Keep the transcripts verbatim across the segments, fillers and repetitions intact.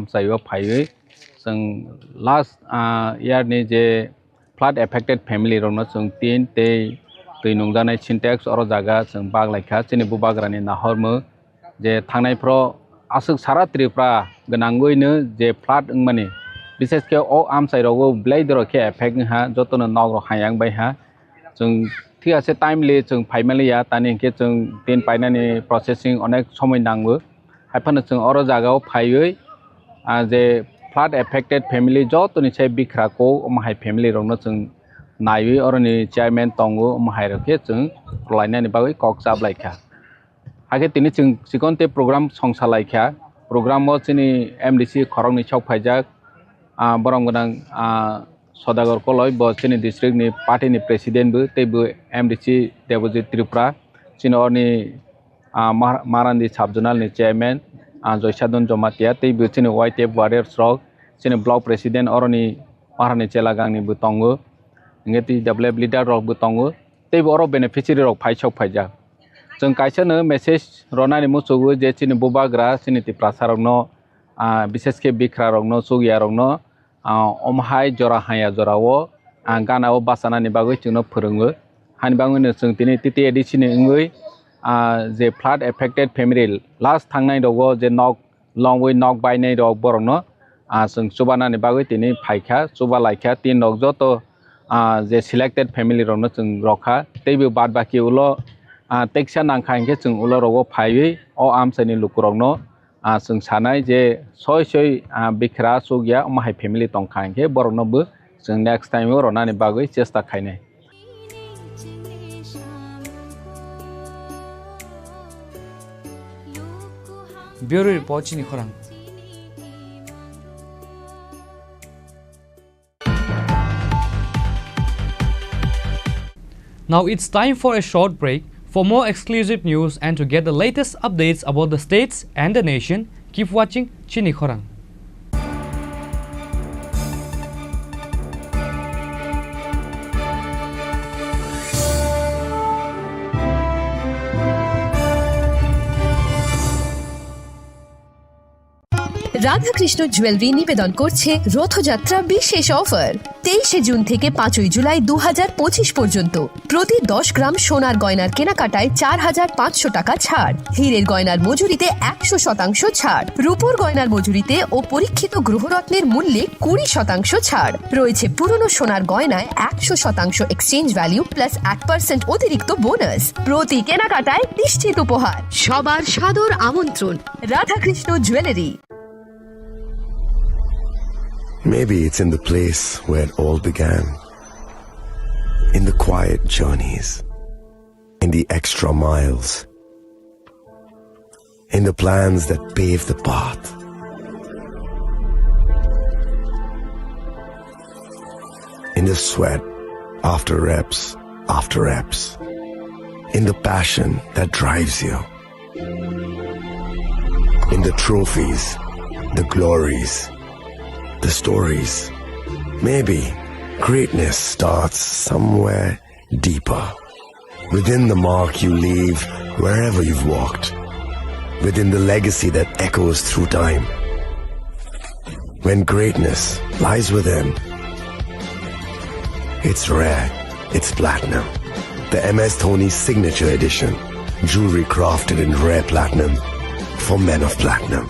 amchaio phaiwi chwng last, ah, year ni je flood affected family rokno chwng tin tei twi nungjaknai Sintex oro jaga chwng bag laikha. Chini bubagrani nahormung je thangnai phoro aswk sara Tripura gwnangwino je flood wngmani, bises khe o amchai rogo belai dorok khe effect wngha, jotono nok rok hayang bai ha. Chwng thik ase timely chwng phaimaliya, tani hinkhe chwng tin painani processing onek somoi nango. Haiphano chwng oro jagao phaiwi, ah, je flood affected family jotoni sai bikra kok omo hai family rokno chwng naiwi oroni chairman tongo, omo hai rok khe chwng rwlainani bagwi kok chaplaikha. Hakhe tini chwng chikon tei program songsa laikha. Program o chini M D C khoroknwi sok phaijak, ah, borom gwnang, ah, Sodagar Koloi, bo chini district ni party ni president bo, tei bo M D C Debojit Tripura, chini orni, ah, Mar-, Marandi sub zonal ni chairman, ah, Joysadon Jomatia, tei bo chini Y T F warriors rok, chini block president oroni Maharani Chelagangni bo tongo, hingke T W F leader rok bo tongo. Teibo oro beneficiary rok phai sok phaijak. Chwng kaisano message ronani muchungo je chini bubagra, chini Tiprasa rokno, ah, bises khe bikra rokno, chukya rokno, ah, omo hai jora haya jorao, ah, gana o bachanani bagwi chwngno phwrwngo. Hani bagwino chwng tini T T A D C ni wngwi, ah, je flood affected family last thangnai rogo je nok longwi nok bainai rok borokno, ah, chwng chubanani bagwi tini phaikha, chuba laikha, tin rok joto, ah, je selected family rokno chwng rokha, teibo bad baki ulo, ah, teksa nangkha hinkhe chwng ulo rogo phaiwi o amchaini lukurokno, ah, chwng sanai je soi soi, ah, bikra chukya omo hai family tongkha hinkhe borokno bo chwng next time o ronani bagwi chesta khainai. Bureau Report, chini khorang. Now it's time for a short break. For more exclusive news and to get the latest updates about the states and the nation, keep watching Chini Khorang. Radhakrishna jewellery নিবেদন করছে রথযাত্রা বিশেষ অফার। তেইশে জুন থেকে পাঁচই জুলাই দু হাজার পঁচিশ পর্যন্ত প্রতি দশ গ্রাম সোনার গয়নার কেনাকাটায় চার হাজার পাঁচশো টাকা ছাড়, হীরের গয়নার মজুরিতে একশো শতাংশ ছাড়, রূপোর গয়নার মজুরিতে ও পরীক্ষিত গ্রহরত্নের মূল্যে কুড়ি শতাংশ ছাড় রয়েছে। পুরনো সোনার গয়নায় একশো শতাংশ এক্সচেঞ্জ ভ্যালু প্লাস এক পার্সেন্ট অতিরিক্ত বোনাস। প্রতি কেনাকাটায় নিশ্চিত উপহার। সবার সাদর আমন্ত্রণ Radhakrishna jewellery. Maybe it's in the place where it all began. In the quiet journeys. In the extra miles. In the plans that pave the path. In the sweat after reps after reps. In the passion that drives you. In the trophies, the glories, the stories. Maybe greatness starts somewhere deeper. Within the mark you leave wherever you've walked. Within the legacy that echoes through time. When greatness lies within, it's rare, it's platinum. The M S Dhoni Signature Edition. Jewelry crafted in rare platinum for men of platinum.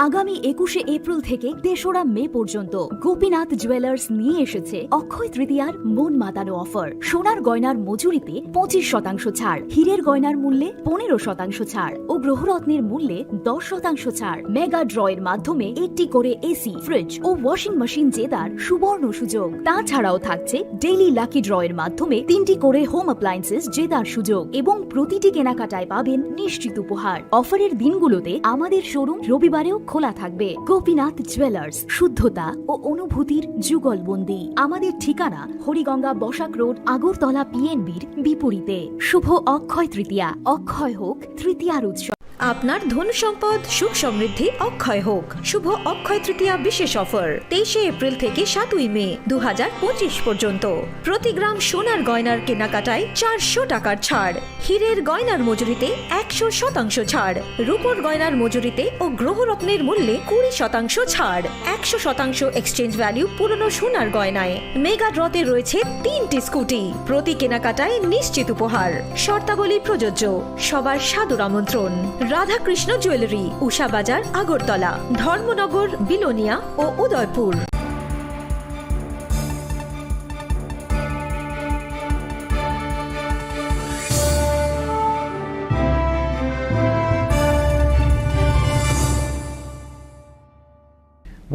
আগামী একুশে এপ্রিল থেকে তেসরা মে পর্যন্ত গোপীনাথ জুয়েলার্স নিয়ে এসেছে অক্ষয় তৃতীয়ার মন মাতানো অফার। সোনার গয়নার মজুরিতে পঁচিশ শতাংশ ছাড়, হীরের গয়নার মূল্যে পনেরো শতাংশ ছাড় ও গ্রহরত্নের মূল্যে দশ শতাংশ ছাড়। মেগা ড্রয়ের মাধ্যমে একটি করে এসি, ফ্রিজ ও ওয়াশিং মেশিন জেতার সুবর্ণ সুযোগ। তাছাড়াও থাকছে ডেইলি লাকি ড্রয়ের মাধ্যমে তিনটি করে হোম অ্যাপ্লায়েন্সেস জেতার সুযোগ এবং প্রতিটি কেনাকাটায় পাবেন নিশ্চিত উপহার। অফারের দিনগুলোতে আমাদের শোরুম রবিবারেও খোলা থাকবে। গোপীনাথ জুয়েলার্স, শুদ্ধতা ও অনুভূতির যুগলবন্দি। আমাদের ঠিকানা হরিগঙ্গা বসাক রোড, আগরতলা পিএনবির বিপরীতে। শুভ অক্ষয় তৃতীয়া, অক্ষয় হোক তৃতীয়ার উৎসব। আপনার ধন সম্পদ সুখ সমৃদ্ধি অক্ষয় হোক। শুভ অক্ষয় তৃতীয়া বিশেষ অফার তেইশে এপ্রিল থেকে সাতই মে দু হাজার পঁচিশ পর্যন্ত। প্রতি গ্রাম সোনার গয়নার কেনাকাটায় চারশো টাকার ছাড়, হীরের গয়নার মজুরিতে একশো শতাংশ ছাড়, রূপোর গয়নার মজুরিতে ও গ্রহরত্নের মূল্যে কুড়ি শতাংশ ছাড়, একশো শতাংশ এক্সচেঞ্জ ভ্যালু পুরনো সোনার গয়নায়। মেগা ড্রতে রয়েছে তিনটি স্কুটি, প্রতি কেনাকাটায় নিশ্চিত উপহার। শর্তাবলী প্রযোজ্য। সবার সাদর আমন্ত্রণ। রাধাকৃষ্ণ জুয়েলারি, উষা বাজার, আগরতলা, ধর্মনগর, বিলোনিয়া ও Udaipur.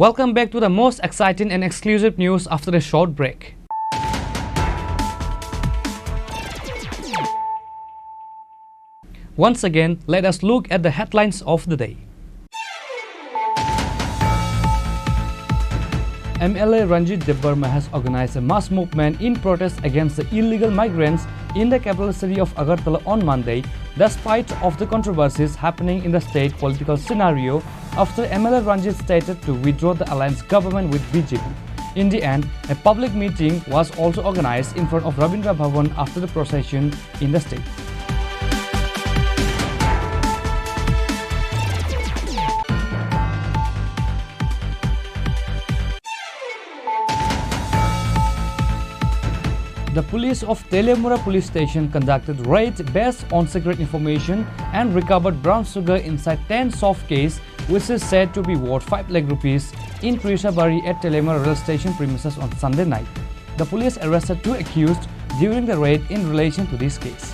Welcome back to the most exciting and exclusive news after a short break. Once again, let us look at the headlines of the day. M L A Ranjit Debbarma has organized a mass movement in protest against the illegal migrants in the capital city of Agartala on Monday, despite of the controversies happening in the state political scenario after M L A Ranjit stated to withdraw the alliance government with B J P. In the end, a public meeting was also organized in front of Rabindra Bhavan after the procession in the state. The police of Teliamura police station conducted raid based on secret information and recovered brown sugar inside ten soft case, which is said to be worth five lakh rupees, in Krishabari at Teliamura rail station premises on Sunday night. The police arrested two accused during the raid in relation to this case.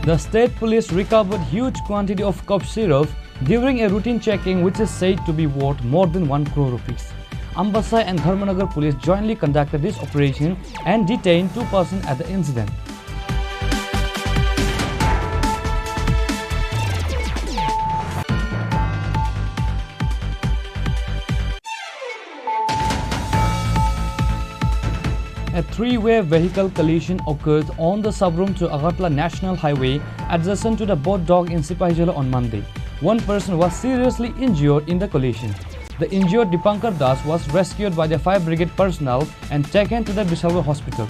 The state police recovered huge quantity of cough syrup during a routine checking, which is said to be worth more than one crore rupees. Ambasa and Dharmanagar police jointly conducted this operation and detained two persons at the incident. A three-way vehicle collision occurred on the Sabrum to Agartala National Highway adjacent to the Bodh Dog in Sipahijala on Monday. One person was seriously injured in the collision. The injured Dipankar Das was rescued by the fire brigade personnel and taken to the Bishalgarh Hospital.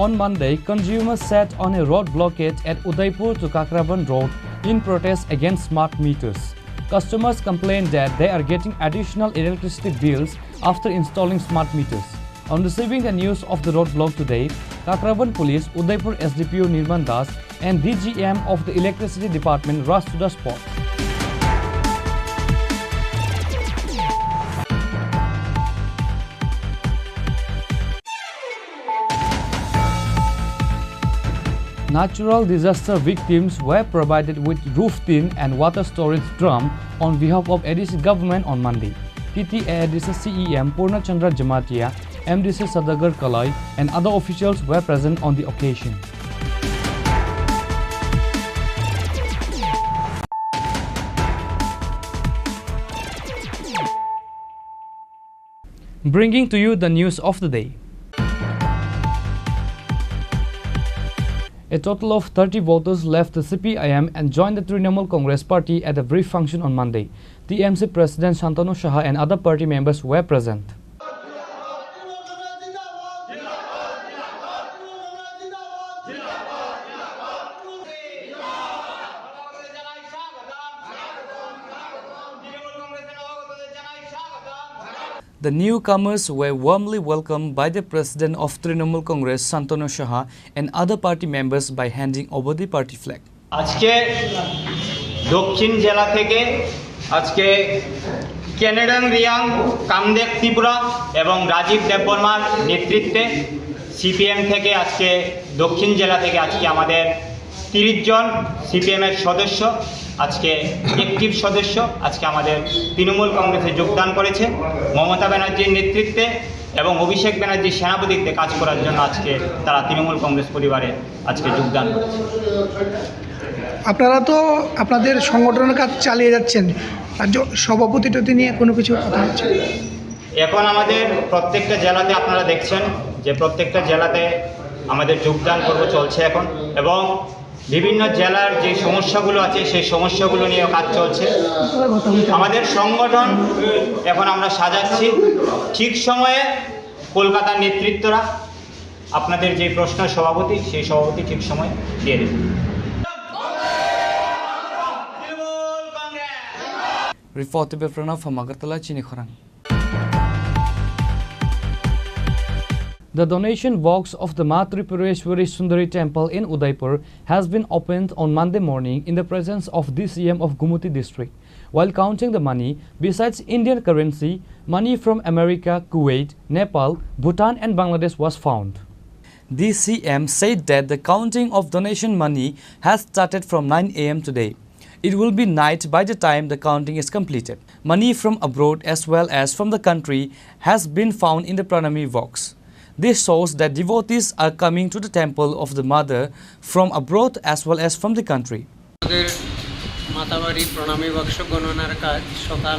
On Monday, consumers sat on a road blockade at Udaipur to Kakraban Road in protest against smart meters. Customers complained that they are getting additional electricity bills after installing smart meters. On receiving the news of the roadblock today, Kakraban Police, Udaipur S D P O Nirman Das, and D G M of the Electricity Department rushed to the spot. Natural disaster victims were provided with roof tin and water storage drum on behalf of A D C government on Monday. T T A A D C C E M Purna Chandra Jamatia, M D C Sadagar Kalai, and other officials were present on the occasion. Bringing to you the news of the day. A total of thirty voters left the C P I M and joined the Trinamool Congress party at a brief function on Monday. T M C President Shantanu Saha and other party members were present. The newcomers were warmly welcomed by the President of Trinamool Congress, Shantanu Saha, and other party members by handing over the party flag. আজকে দক্ষিণ জেলা থেকে আজকে কেনেডন রিয়াং, কামদেব ত্রিপুরা এবং রাজীব দেববর্মার নেতৃত্বে সিপিএম থেকে আজকে দক্ষিণ জেলা থেকে আজকে আমাদের তিরিশ জন সিপিএম এর সদস্য, আজকে অ্যাক্টিভ সদস্য, আজকে আমাদের তৃণমূল কংগ্রেসে যোগদান করেছে। মমতা ব্যানার্জির নেতৃত্বে এবং অভিষেক ব্যানার্জি সেনাপতিত্বে কাজ করার জন্য আজকে তারা তৃণমূল কংগ্রেস পরিবারে আজকে যোগদান করেছে। আপনারা তো আপনাদের সংগঠনের কাজ চালিয়ে যাচ্ছেন, রাজ্য সভাপতি টতি নিয়ে কোনো কিছু কথা হচ্ছে? এখন আমাদের প্রত্যেকটা জেলাতে আপনারা দেখছেন যে প্রত্যেকটা জেলাতে আমাদের যোগদান পর্ব চলছে এখন, এবং বিভিন্ন জেলার যে সমস্যাগুলো আছে সেই সমস্যাগুলো নিয়ে কাজ চলছে। আমাদের সংগঠন এখন আমরা সাজাচ্ছি, ঠিক সময়ে কলকাতার নেতৃত্বরা আপনাদের যে প্রশ্ন সভাপতি, সেই সভাপতি ঠিক সময় দিয়ে দেবে। Report by Pranav from Agartala, Chini Khorang. The donation box of the Ma Tripureswari Sundari Temple in Udaipur has been opened on Monday morning in the presence of D C M of Gumuti district. While counting the money, besides Indian currency, money from America, Kuwait, Nepal, Bhutan and Bangladesh was found. D C M said that the counting of donation money has started from nine A M today. It will be night by the time the counting is completed. Money from abroad as well as from the country has been found in the Pranami box. This shows that devotees are coming to the temple of the mother from abroad as well as from the country. আমাদের মাতাবাড়ি প্রণামী বাক্স গণনার কাজ সকাল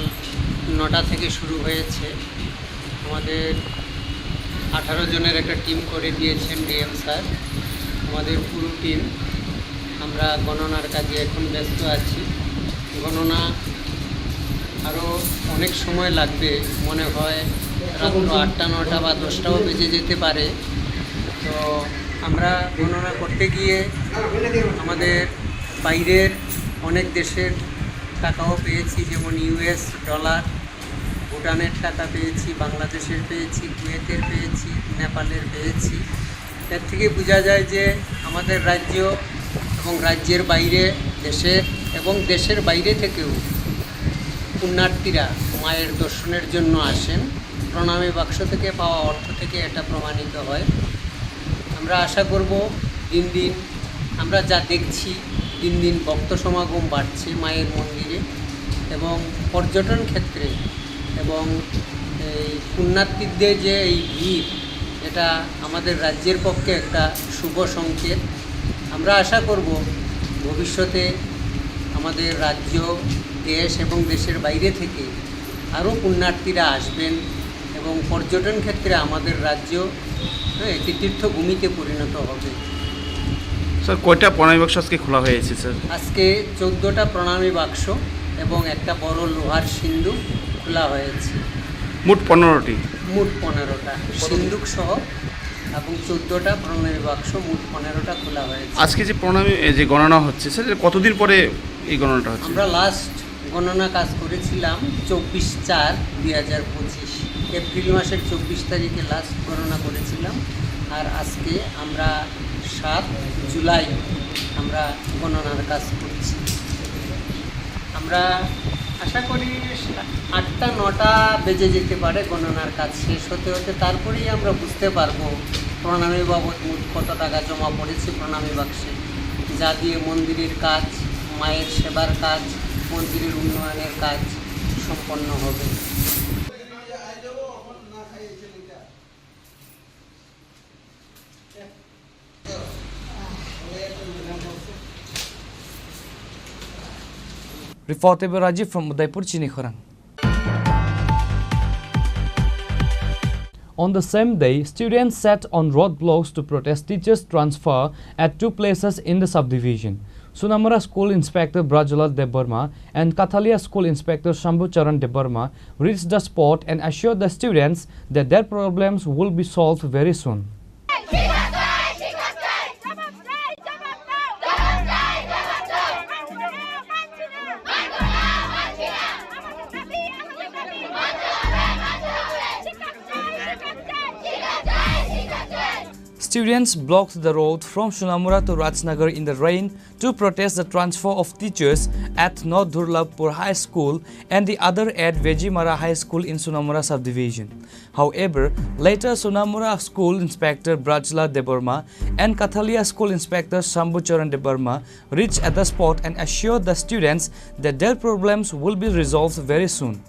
নটা থেকে শুরু হয়েছে। আমাদের আঠারো জনের একটা টিম করে দিয়েছেন ডিএম স্যার। আমাদের পুরো টিম, আমরা গণনার কাজে এখন ব্যস্ত আছি। গণনা আরও অনেক সময় লাগবে, মনে হয় রাত্র আটটা, নটা বা দশটাও বেজে যেতে পারে। তো আমরা গণনা করতে গিয়ে আমাদের বাইরের অনেক দেশের টাকাও পেয়েছি, যেমন ইউএস ডলার, ভুটানের টাকা পেয়েছি, বাংলাদেশের পেয়েছি, কুয়েতের পেয়েছি, নেপালের পেয়েছি। এর থেকে বোঝা যায় যে আমাদের রাজ্য এবং রাজ্যের বাইরে, দেশের এবং দেশের বাইরে থেকেও পুণ্যার্থীরা মায়ের দর্শনের জন্য আসেন। প্রণামী বাক্স থেকে পাওয়া অর্থ থেকে এটা প্রমাণিত হয়। আমরা আশা করব দিন দিন আমরা যা দেখছি, দিন দিন ভক্ত সমাগম বাড়ছে মায়ের মন্দিরে এবং পর্যটন ক্ষেত্রে এবং এই পুণ্যার্থীদের যে এই ভিড়, এটা আমাদের রাজ্যের পক্ষে একটা শুভ সংকেত। আমরা আশা করব ভবিষ্যতে আমাদের রাজ্য, দেশ এবং দেশের বাইরে থেকে আরও পুণ্যার্থীরা আসবেন এবং পর্যটন ক্ষেত্রে আমাদের রাজ্য, হ্যাঁ, একটি তীর্থভূমিতে পরিণত হবে। স্যার, কয়টা প্রণামী বাক্স আজকে খোলা হয়েছে, স্যার? আজকে চোদ্দোটা প্রণামী বাক্স এবং একটা বড় লোহার সিন্ধুক খোলা হয়েছে। মোট পনেরোটি? মোট পনেরোটা, সিন্ধুক সহ এবং চোদ্দোটা প্রণামী বাক্স, মোট পনেরোটা খোলা হয়েছে। আজকে যে প্রণামী, এ, যে গণনা হচ্ছে, স্যার, এটা কতদিন পরে এই গণনাটা হচ্ছে? আমরা লাস্ট গণনা কাজ করেছিলাম চব্বিশ চার দুই হাজার পঁচিশ, এপ্রিল মাসের চব্বিশ তারিখে লাস্ট গণনা করেছিলাম। আর আজকে আমরা সাত জুলাই আমরা গণনার কাজ করছি। আমরা আশা করি আটটা নটা বেজে যেতে পারে গণনার কাজ শেষ হতে হতে, তারপরেই আমরা বুঝতে পারবো প্রণামী বাবদ মোট কত টাকা জমা পড়েছে প্রণামী বাক্সে, যা দিয়ে মন্দিরের কাজ, মায়ের সেবার কাজ, মন্দিরের উন্নয়নের কাজ সম্পন্ন হবে। Report by Rajiv from Udaipur, Chini Khorang. On the same day, students sat on roadblocks to protest teachers' transfer at two places in the subdivision. Sonamura School Inspector Brajlal Debbarma and Kathalia School Inspector Shambhu Charan Debbarma reached the spot and assured the students that their problems will be solved very soon. Students blocked the road from Sonamura to Rajnagar in the rain to protest the transfer of teachers at North Durlabpur High School and the other at Vejimara High School in Sonamura subdivision. However, later Sonamura School Inspector Brajlal Debbarma and Kathalia School Inspector Shambhu Charan Debbarma reached at the spot and assured the students that their problems will be resolved very soon.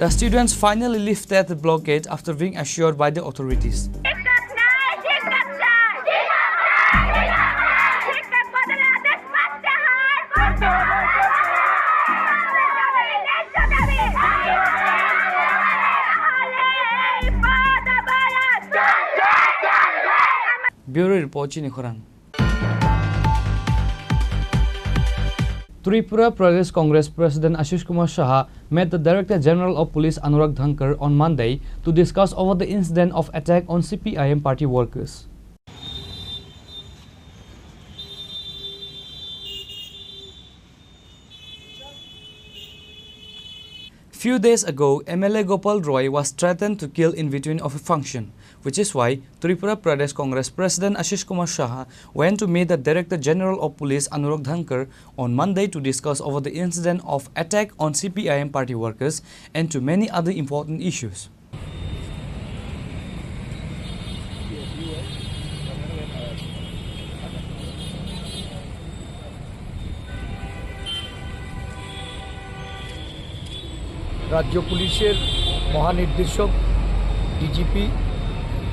The students finally lifted the blockade after being assured by the authorities. Bureau Report, Chini Khorang. Tripura Pradesh Congress President Ashish Kumar Saha met the Director General of Police Anurag Dhankar on Monday to discuss over the incident of attack on C P I M party workers. Few days ago, M L A Gopal Roy was threatened to kill in between of a function, which is why Tripura Pradesh Congress President Ashish Kumar Saha went to meet the Director General of Police Anurag Dhankar on Monday to discuss over the incident of attack on C P I M party workers and to many other important issues. রাজ্য পুলিশের মহানির্দেশক ডিজিপি,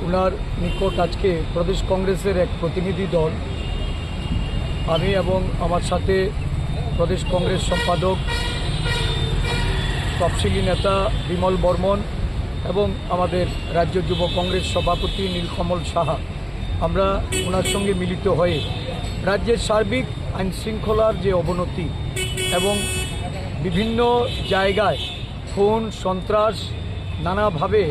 ওনার নিকট আজকে প্রদেশ কংগ্রেসের এক প্রতিনিধি দল, আমি এবং আমার সাথে প্রদেশ কংগ্রেস সম্পাদক, তফসিলি নেতা বিমল বর্মন এবং আমাদের রাজ্য যুব কংগ্রেস সভাপতি নীলকমল সাহা, আমরা ওনার সঙ্গে মিলিত হয়ে রাজ্যের সার্বিক আইন শৃঙ্খলার যে অবনতি এবং বিভিন্ন জায়গায় খুন, সন্ত্রাস, নানাভাবে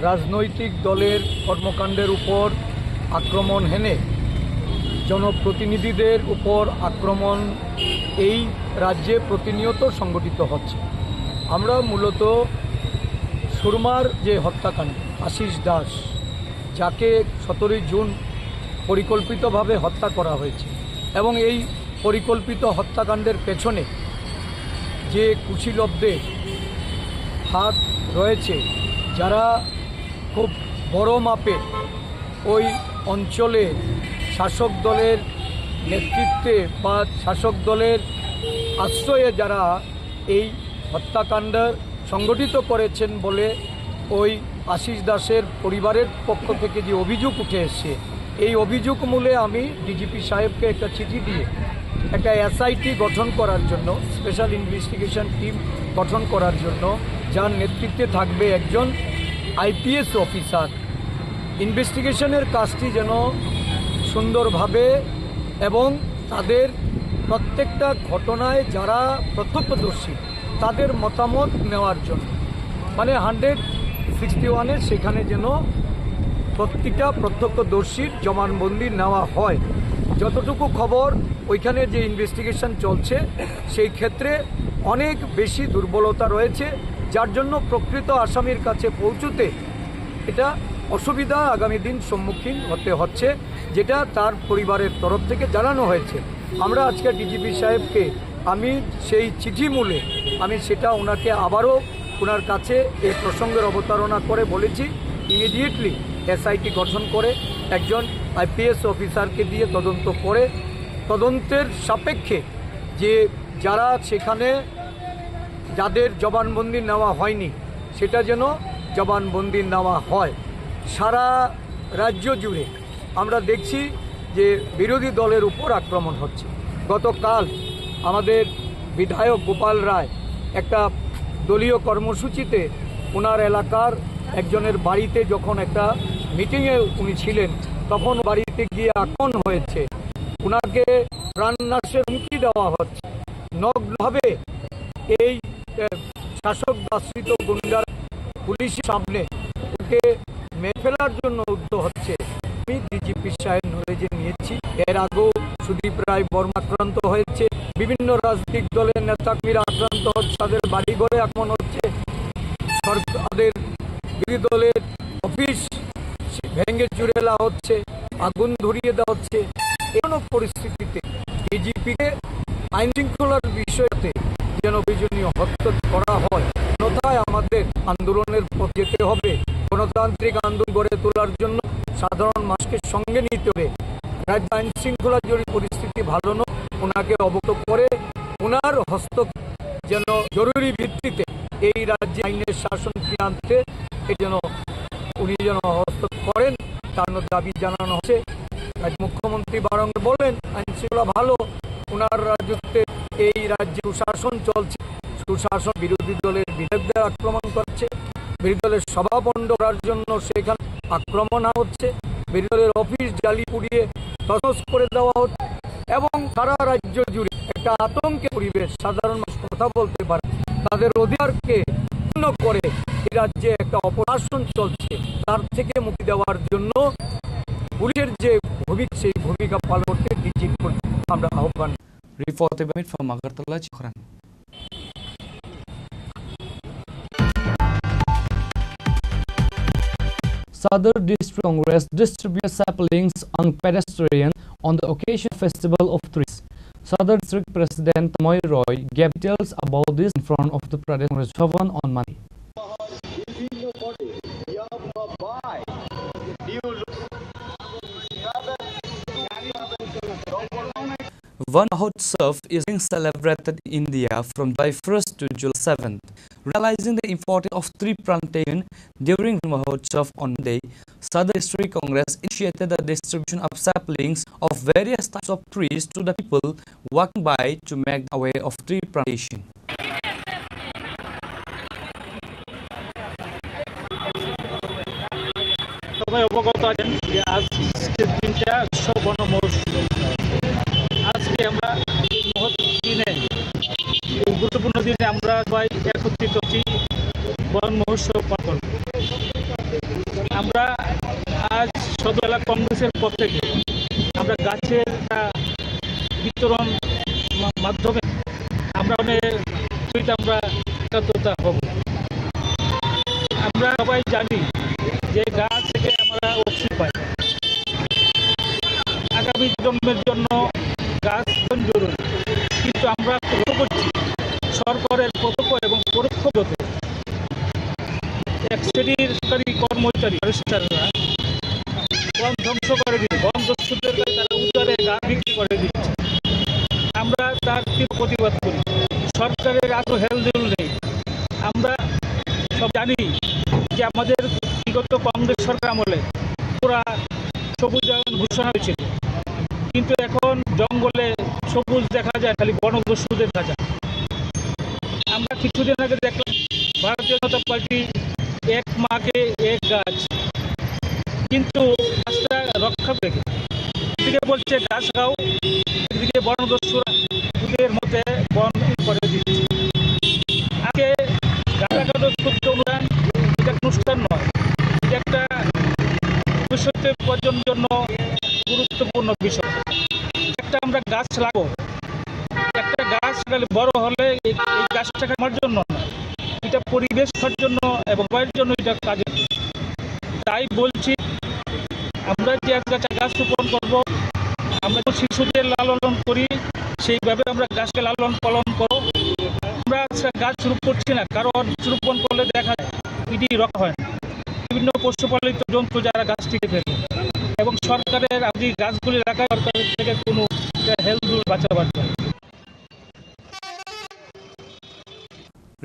রাজনৈতিক দলের কর্মকাণ্ডের উপর আক্রমণ হেনে জনপ্রতিনিধিদের উপর আক্রমণ এই রাজ্যে প্রতিনিয়ত সংঘটিত হচ্ছে। আমরা মূলত সুরমার যে হত্যাকাণ্ড, আশিস দাস, যাকে সতেরোই জুন পরিকল্পিতভাবে হত্যা করা হয়েছে এবং এই পরিকল্পিত হত্যাকাণ্ডের পেছনে যে কুশীলবদের হাত রয়েছে, যারা খুব বড় মাপে ওই অঞ্চলে শাসক দলের নেতৃত্বে বা শাসক দলের আশ্রয়ে যারা এই হত্যাকাণ্ড সংগঠিত করেছেন বলে ওই আশিস দাসের পরিবারের পক্ষ থেকে যে অভিযোগ উঠে এসছে, এই অভিযোগ মূলে আমি ডিজিপি সাহেবকে একটা চিঠি দিয়ে একটা এসআইটি গঠন করার জন্য, স্পেশাল ইনভেস্টিগেশন টিম গঠন করার জন্য, যার নেতৃত্বে থাকবে একজন আইপিএস অফিসার, ইনভেস্টিগেশনের কাজটি যেন সুন্দরভাবে এবং তাদের প্রত্যেকটা ঘটনায় যারা প্রত্যক্ষদর্শী, তাদের মতামত নেওয়ার জন্য, মানে হান্ড্রেড সিক্সটি ওয়ানের সেখানে যেন প্রতিটা প্রত্যক্ষদর্শীর জবানবন্দি নেওয়া হয়। যতটুকু খবর, ওইখানে যে ইনভেস্টিগেশন চলছে, সেই ক্ষেত্রে অনেক বেশি দুর্বলতা রয়েছে, যার জন্য প্রকৃত আসামির কাছে পৌঁছতে এটা অসুবিধা আগামী দিন সম্মুখীন হতে হচ্ছে, যেটা তার পরিবারের তরফ থেকে জানানো হয়েছে। আমরা আজকে ডিজিপি সাহেবকে, আমি সেই চিঠি মূলে আমি সেটা ওনাকে আবারও ওনার কাছে এই প্রসঙ্গের অবতারণা করে বলেছি, ইমিডিয়েটলি এসআইটি গঠন করে একজন আইপিএস অফিসারকে দিয়ে তদন্ত করে তদন্তের সাপেক্ষে যে যারা সেখানে যাদের জবানবন্দি নেওয়া হয়নি, সেটা যেন জবানবন্দি নেওয়া হয়। সারা রাজ্য জুড়ে আমরা দেখছি যে বিরোধী দলের উপর আক্রমণ হচ্ছে। গতকাল আমাদের বিধায়ক গোপাল রায় একটা দলীয় কর্মসূচিতে ওনার এলাকার একজনের বাড়িতে যখন একটা মিটিংয়ে উনি ছিলেন, তখন বাড়িতে গিয়ে আক্রমণ হয়েছে। ওনাকে প্রাণনাশের হুমকি দেওয়া হচ্ছে। নগ্নভাবে এই, এ, শাসক আশ্রিত গুন্ডার পুলিশের সামনে ওকে মেরে ফেলার জন্য উদ্যোগ হচ্ছে। আমি ডিজিপি সাহেব নলেজে নিয়েছি। এর আগেও সুদীপ রায় বর্মা আক্রান্ত হয়েছে, বিভিন্ন রাজনৈতিক দলের নেতাকর্মীরা আক্রান্ত হচ্ছে, তাদের বাড়িঘরে আক্রমণ হচ্ছে, সরকারের বিরোধী দলের অফিস ভেঙে চুরে দেওয়া হচ্ছে, আগুন ধরিয়ে দেওয়া হচ্ছে। এমন পরিস্থিতিতে ডিজিপিকে আইন শৃঙ্খলার বিষয়তে যেন প্রয়োজনীয় হস্তক্ষেপ করা হয়, অন্যথায় আমাদের আন্দোলনের পথ যেতে হবে। গণতান্ত্রিক আন্দোলন গড়ে তোলার জন্য সাধারণ মানুষকে সঙ্গে নিতে হবে। রাজ্য আইন শৃঙ্খলা জরুরি পরিস্থিতি ভালো নয়, ওনাকে অবগত করে ওনার হস্তক্ষেপ যেন জরুরি ভিত্তিতে এই রাজ্যে আইনের শাসন ফিরিয়ে আনতে এর জন্য উনি যেন হস্তক্ষেপ করেন, তার জন্য দাবি জানানো হচ্ছে। রাজ্য মুখ্যমন্ত্রী বারংবার বলেন আইন শৃঙ্খলা ভালো, ওনার রাজত্বে এই রাজ্যে সুশাসন চলছে। সুশাসন বিরোধী দলের বিধায়কদের আক্রমণ করছে, বিরোধী দলের সভা পণ্ড করার জন্য সেখানে আক্রমণ হচ্ছে, বিরোধী দলের অফিস জ্বালিয়ে পুড়িয়ে তছনছ করে দেওয়া হচ্ছে এবং সারা রাজ্য জুড়ে একটা আতঙ্কের পরিবেশ। সাধারণ মানুষ কথা বলতে পারে, তাদের অধিকারকে ক্ষুণ্ণ করে এই রাজ্যে একটা অপশাসন চলছে, তার থেকে মুক্তি দেওয়ার জন্য পুলিশের যে ভূমিকা, সেই ভূমিকা পালন করতে ডিজিপি আমরা আহ্বান। Report by Amit from Agartala, Chikhoran. Sadar District Congress distributed saplings on pedestrian on the occasion of Festival of Trees. Sadar District President Tamoi Roy gave details about this in front of the Pradesh Congress Bhavan on Monday. Van Mahotsav is being celebrated in India from July first to July seventh. Realizing the importance of tree plantation during Van Mahotsav on Monday, Sadar District Congress initiated the distribution of saplings of various types of trees to the people walking by to make the way of tree plantation. সবাই অবগত আছেন যে আজকের দিনটা বিশ্ব বন মহোৎসব। আজকে আমরা এই মহৎ দিনে, এই গুরুত্বপূর্ণ দিনে আমরা সবাই একত্রিত হচ্ছি বন মহোৎসব পালন। আমরা আজ সদর এলাকা কংগ্রেসের পক্ষ থেকে আমরা গাছের, আহ, বিতরণ মা-, মাধ্যমে আমরা মানে সহিত আমরা একাত্মতা হব। আমরা সবাই জানি যে গাছ থেকে আমরা অক্সিজেন পাই। আগামী জন্মের জন্য গাছ খুব জরুরি, কিন্তু আমরা লক্ষ্য করছি সরকারের প্রত্যক্ষ এবং পরোক্ষ পথে এক শ্রেণীর সরকারি কর্মচারী, ব্যারিস্টাররা বন ধ্বংস করে দিয়ে, বন দস্যুদের কাছে তারা উজাড়ে গাছ বিক্রি করে দিচ্ছে। আমরা তার তীব্র প্রতিবাদ করি। সরকারের এত হেলদোল নেই। আমরা সব জানি যে আমাদের বিগত কংগ্রেস সরকার আমলে পুরা সবুজায়ন ঘোষণা হয়েছিল, কিন্তু এখন জঙ্গলে সবুজ দেখা যায়, খালি বনদস্যু দেখা যায়। আমরা কিছুদিন আগে দেখলাম ভারতীয় জনতা পার্টি এক মাকে এক গাছ, কিন্তু গাছটা রক্ষা করে। একদিকে বলছে গাছ লাগাও, একদিকে বনদস্যুরা ওদের মধ্যে বন করে দিচ্ছে। আগে গাছ লাগানোর শুদ্ধ অনুষ্ঠান, এটা অনুষ্ঠান নয়, এটা একটা ভবিষ্যতের প্রজন্মের জন্য গুরুত্বপূর্ণ বিষয়। একটা আমরা গাছ লাগাবো, একটা গাছ লাগালে বড় হলে এই, এই গাছটা আমার জন্য নয়, এটা পরিবেশের জন্য এবং সবার জন্য এটা কাজে লাগে। তাই বলছি, আমরা যে আজকে একটা গাছ রোপণ করব, আমরা যে শিশুদের লালন পালন করি, সেইভাবে আমরা গাছকে লালন পালন করব। আমরা আজকে গাছ রোপণ করছি না, কারণ গাছ রোপণ করলে দেখা যায় ইডি রক্ষা হয় না। বিভিন্ন পশুপালিত জন্তু যারা গাছ থেকে ফেলে এবং সরকারের, আমি গাছগুলি রাখা সরকারের থেকে কোনো হেলদোল বাঁচাবার জন্য।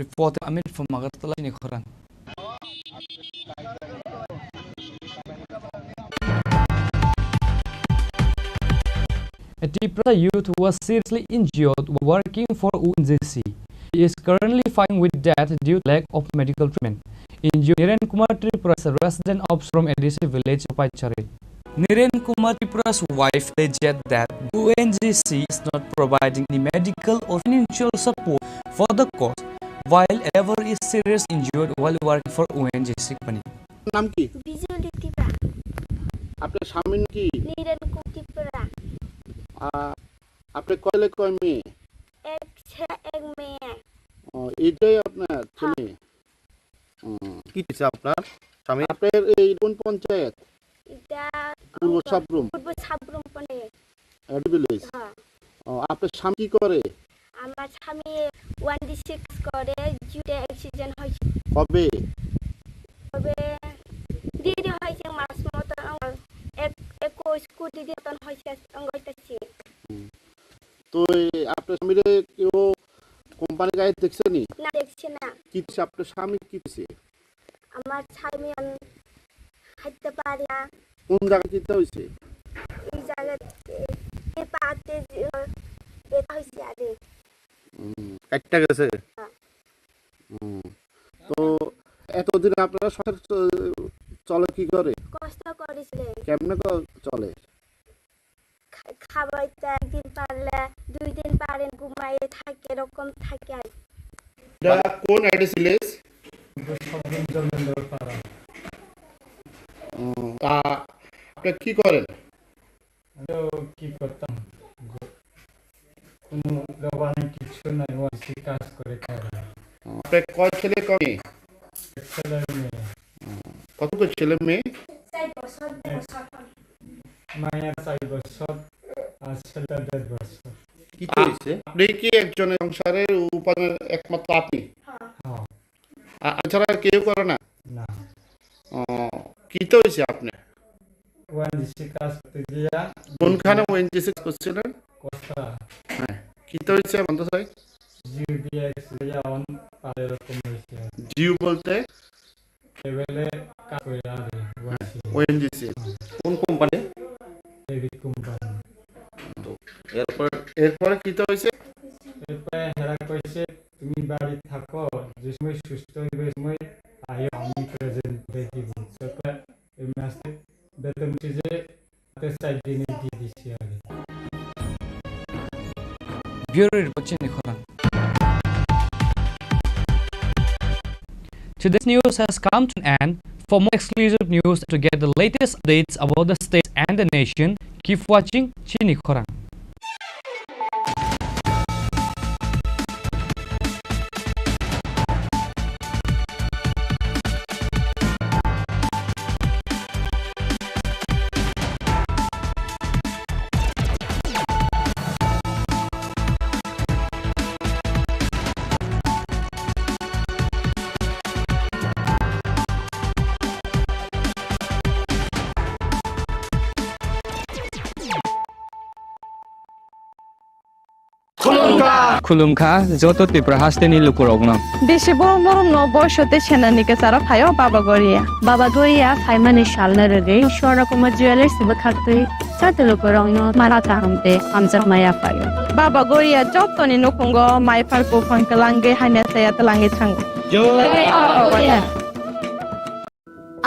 Report Amit from Agartala, Chikhoran. A Tiprasa youth was seriously injured while working for O N G C. He is currently fighting with death due to lack of medical treatment. Injured Niren Kumar Tripura is a resident of Srom A D C village, Ropaichari. Niren Kumar Tripura's wife alleged that O N G C is not providing any medical or financial support for the cause, while a driver is seriously injured while working for O N G C company. নাম কি? বিজলি ত্রিপুরা। আপনার স্বামীর কি? নিরেন কুমার ত্রিপুরা। আ, আপনার কয় ছেলে কয় মেয়ে? এক ছে-, এক মেয়ে। ও, এটাই আপনার ছেলে? হ্যাঁ। ও। কি হয়েছে আপনার স্বামী? আপনার এই কোন পঞ্চায়েত? এটা পূর্ব সাবরুম। পূর্ব সাবরুম পঞ্চায়েত। এডি ভিলেজ? হ্যাঁ। ও, আপনার স্বামী কি করে? আমার স্বামী ওয়ান ডি সিক্স করে, জুটে অ্যাক্সিডেন্ট হয়েছে। কবে? কবে? দেরি হয়েছে, মাস মতো, এক, একুশ কুড়ি দিন মতন হয়েছে, অঙ্গ হইতেছে। হুম। তো এই আপনার স্বামীরে কেউ কোম্পানির গাড়ি দেখছেনি? না, দেখছি। হচ্ছে না। কি হচ্ছে? আপনার স্বামী কি হচ্ছে? আমার স্বামী আমি হাঁটতে পারি না। কোন জায়গায় কিতা হয়েছে? এই জায়গাতে এই পাতে যে, এটা হয়েছে আগে। হুম, কাটটা গেছে? হ্যাঁ। হুম। তো এতদিন আপনারা সংসার চ-, চলে কি করে? কষ্ট করেছিলে। কেমনে ক-, চলে? খা-, খাবাইতে একদিন পারলে দুই দিন পারেন, ঘুমাইয়ে থাকে, এরকম থাকে আর কি। এটা কোন অ্যাড্রেস ভিলেজ? এটা সদর জলেন্দ্র পাড়া। ও, তা আপনি কি করেন? আমিও কি করতাম? গ-, কোনো জবা নাই, কিচ্ছু নাই, ওয়াইসি কাজ করে খাই। ও, আপনি কয় ছেলে কয় মেয়ে? এক ছেলে মেয়ে। ও, কতগুলো ছেলে মেয়ে? মায়ের চার বছর আর ছেলেটা দেড় বছর। কি হয়েছে? আপনি কি একজনের সংসারের উপার্জনের একমাত্র আপনি? হ্যাঁ। আ-, এছাড়া আর কেউ করে না? না। ও, কিতা হয়েছে আপনার? ওএনজিসি কাজ করতে গিয়া কোনখানে ওএনজিসি কাজ করছিলেন? কসবা। হ্যাঁ। কিতা হয়েছে বন্ধ স্যার? জিও দিয়ে অ্যাক্সিডেন্ট অন আর এরকম হয়েছে। জিও বলতে? কেবলে কাজ করে আর ওএনজিসি। ওএনজিসি। কোন কোম্পানি? AV company. তো এরপর, এরপরে কিতা হয়েছে? এরপরে হেরা কইছে, "তুমি বাড়ি থাকো, যে সময় সুস্থ হইবে, ওই সময় আইও, আমি প্রেজেন্ট দেখিব।" তারপরে এই মাসে বেতন উঠে যে হাতে চার দিনে দিয়ে দিচ্ছি আগে। Bureau Report, Chini Khorang. Today's news has come to an end. For more exclusive news, to get the latest updates about the state and the nation, keep watching Chini Khorang. Khulumkha. Khulumkha, joto Tripura hasteni lukurokno. Bisi borom borom no boiso tei senani kwcharo phaio Baba Goria. Baba Goria phaimani salno rwgwi Swarna Kumar Jewellers bwkhaktwi joto lukurokno mara kaham tei hamjakma yaphaio. Baba Goria jotoni nukhungo maiphar buphang twlangwi hamya chaya twlangwi thango. Jai Baba Goria.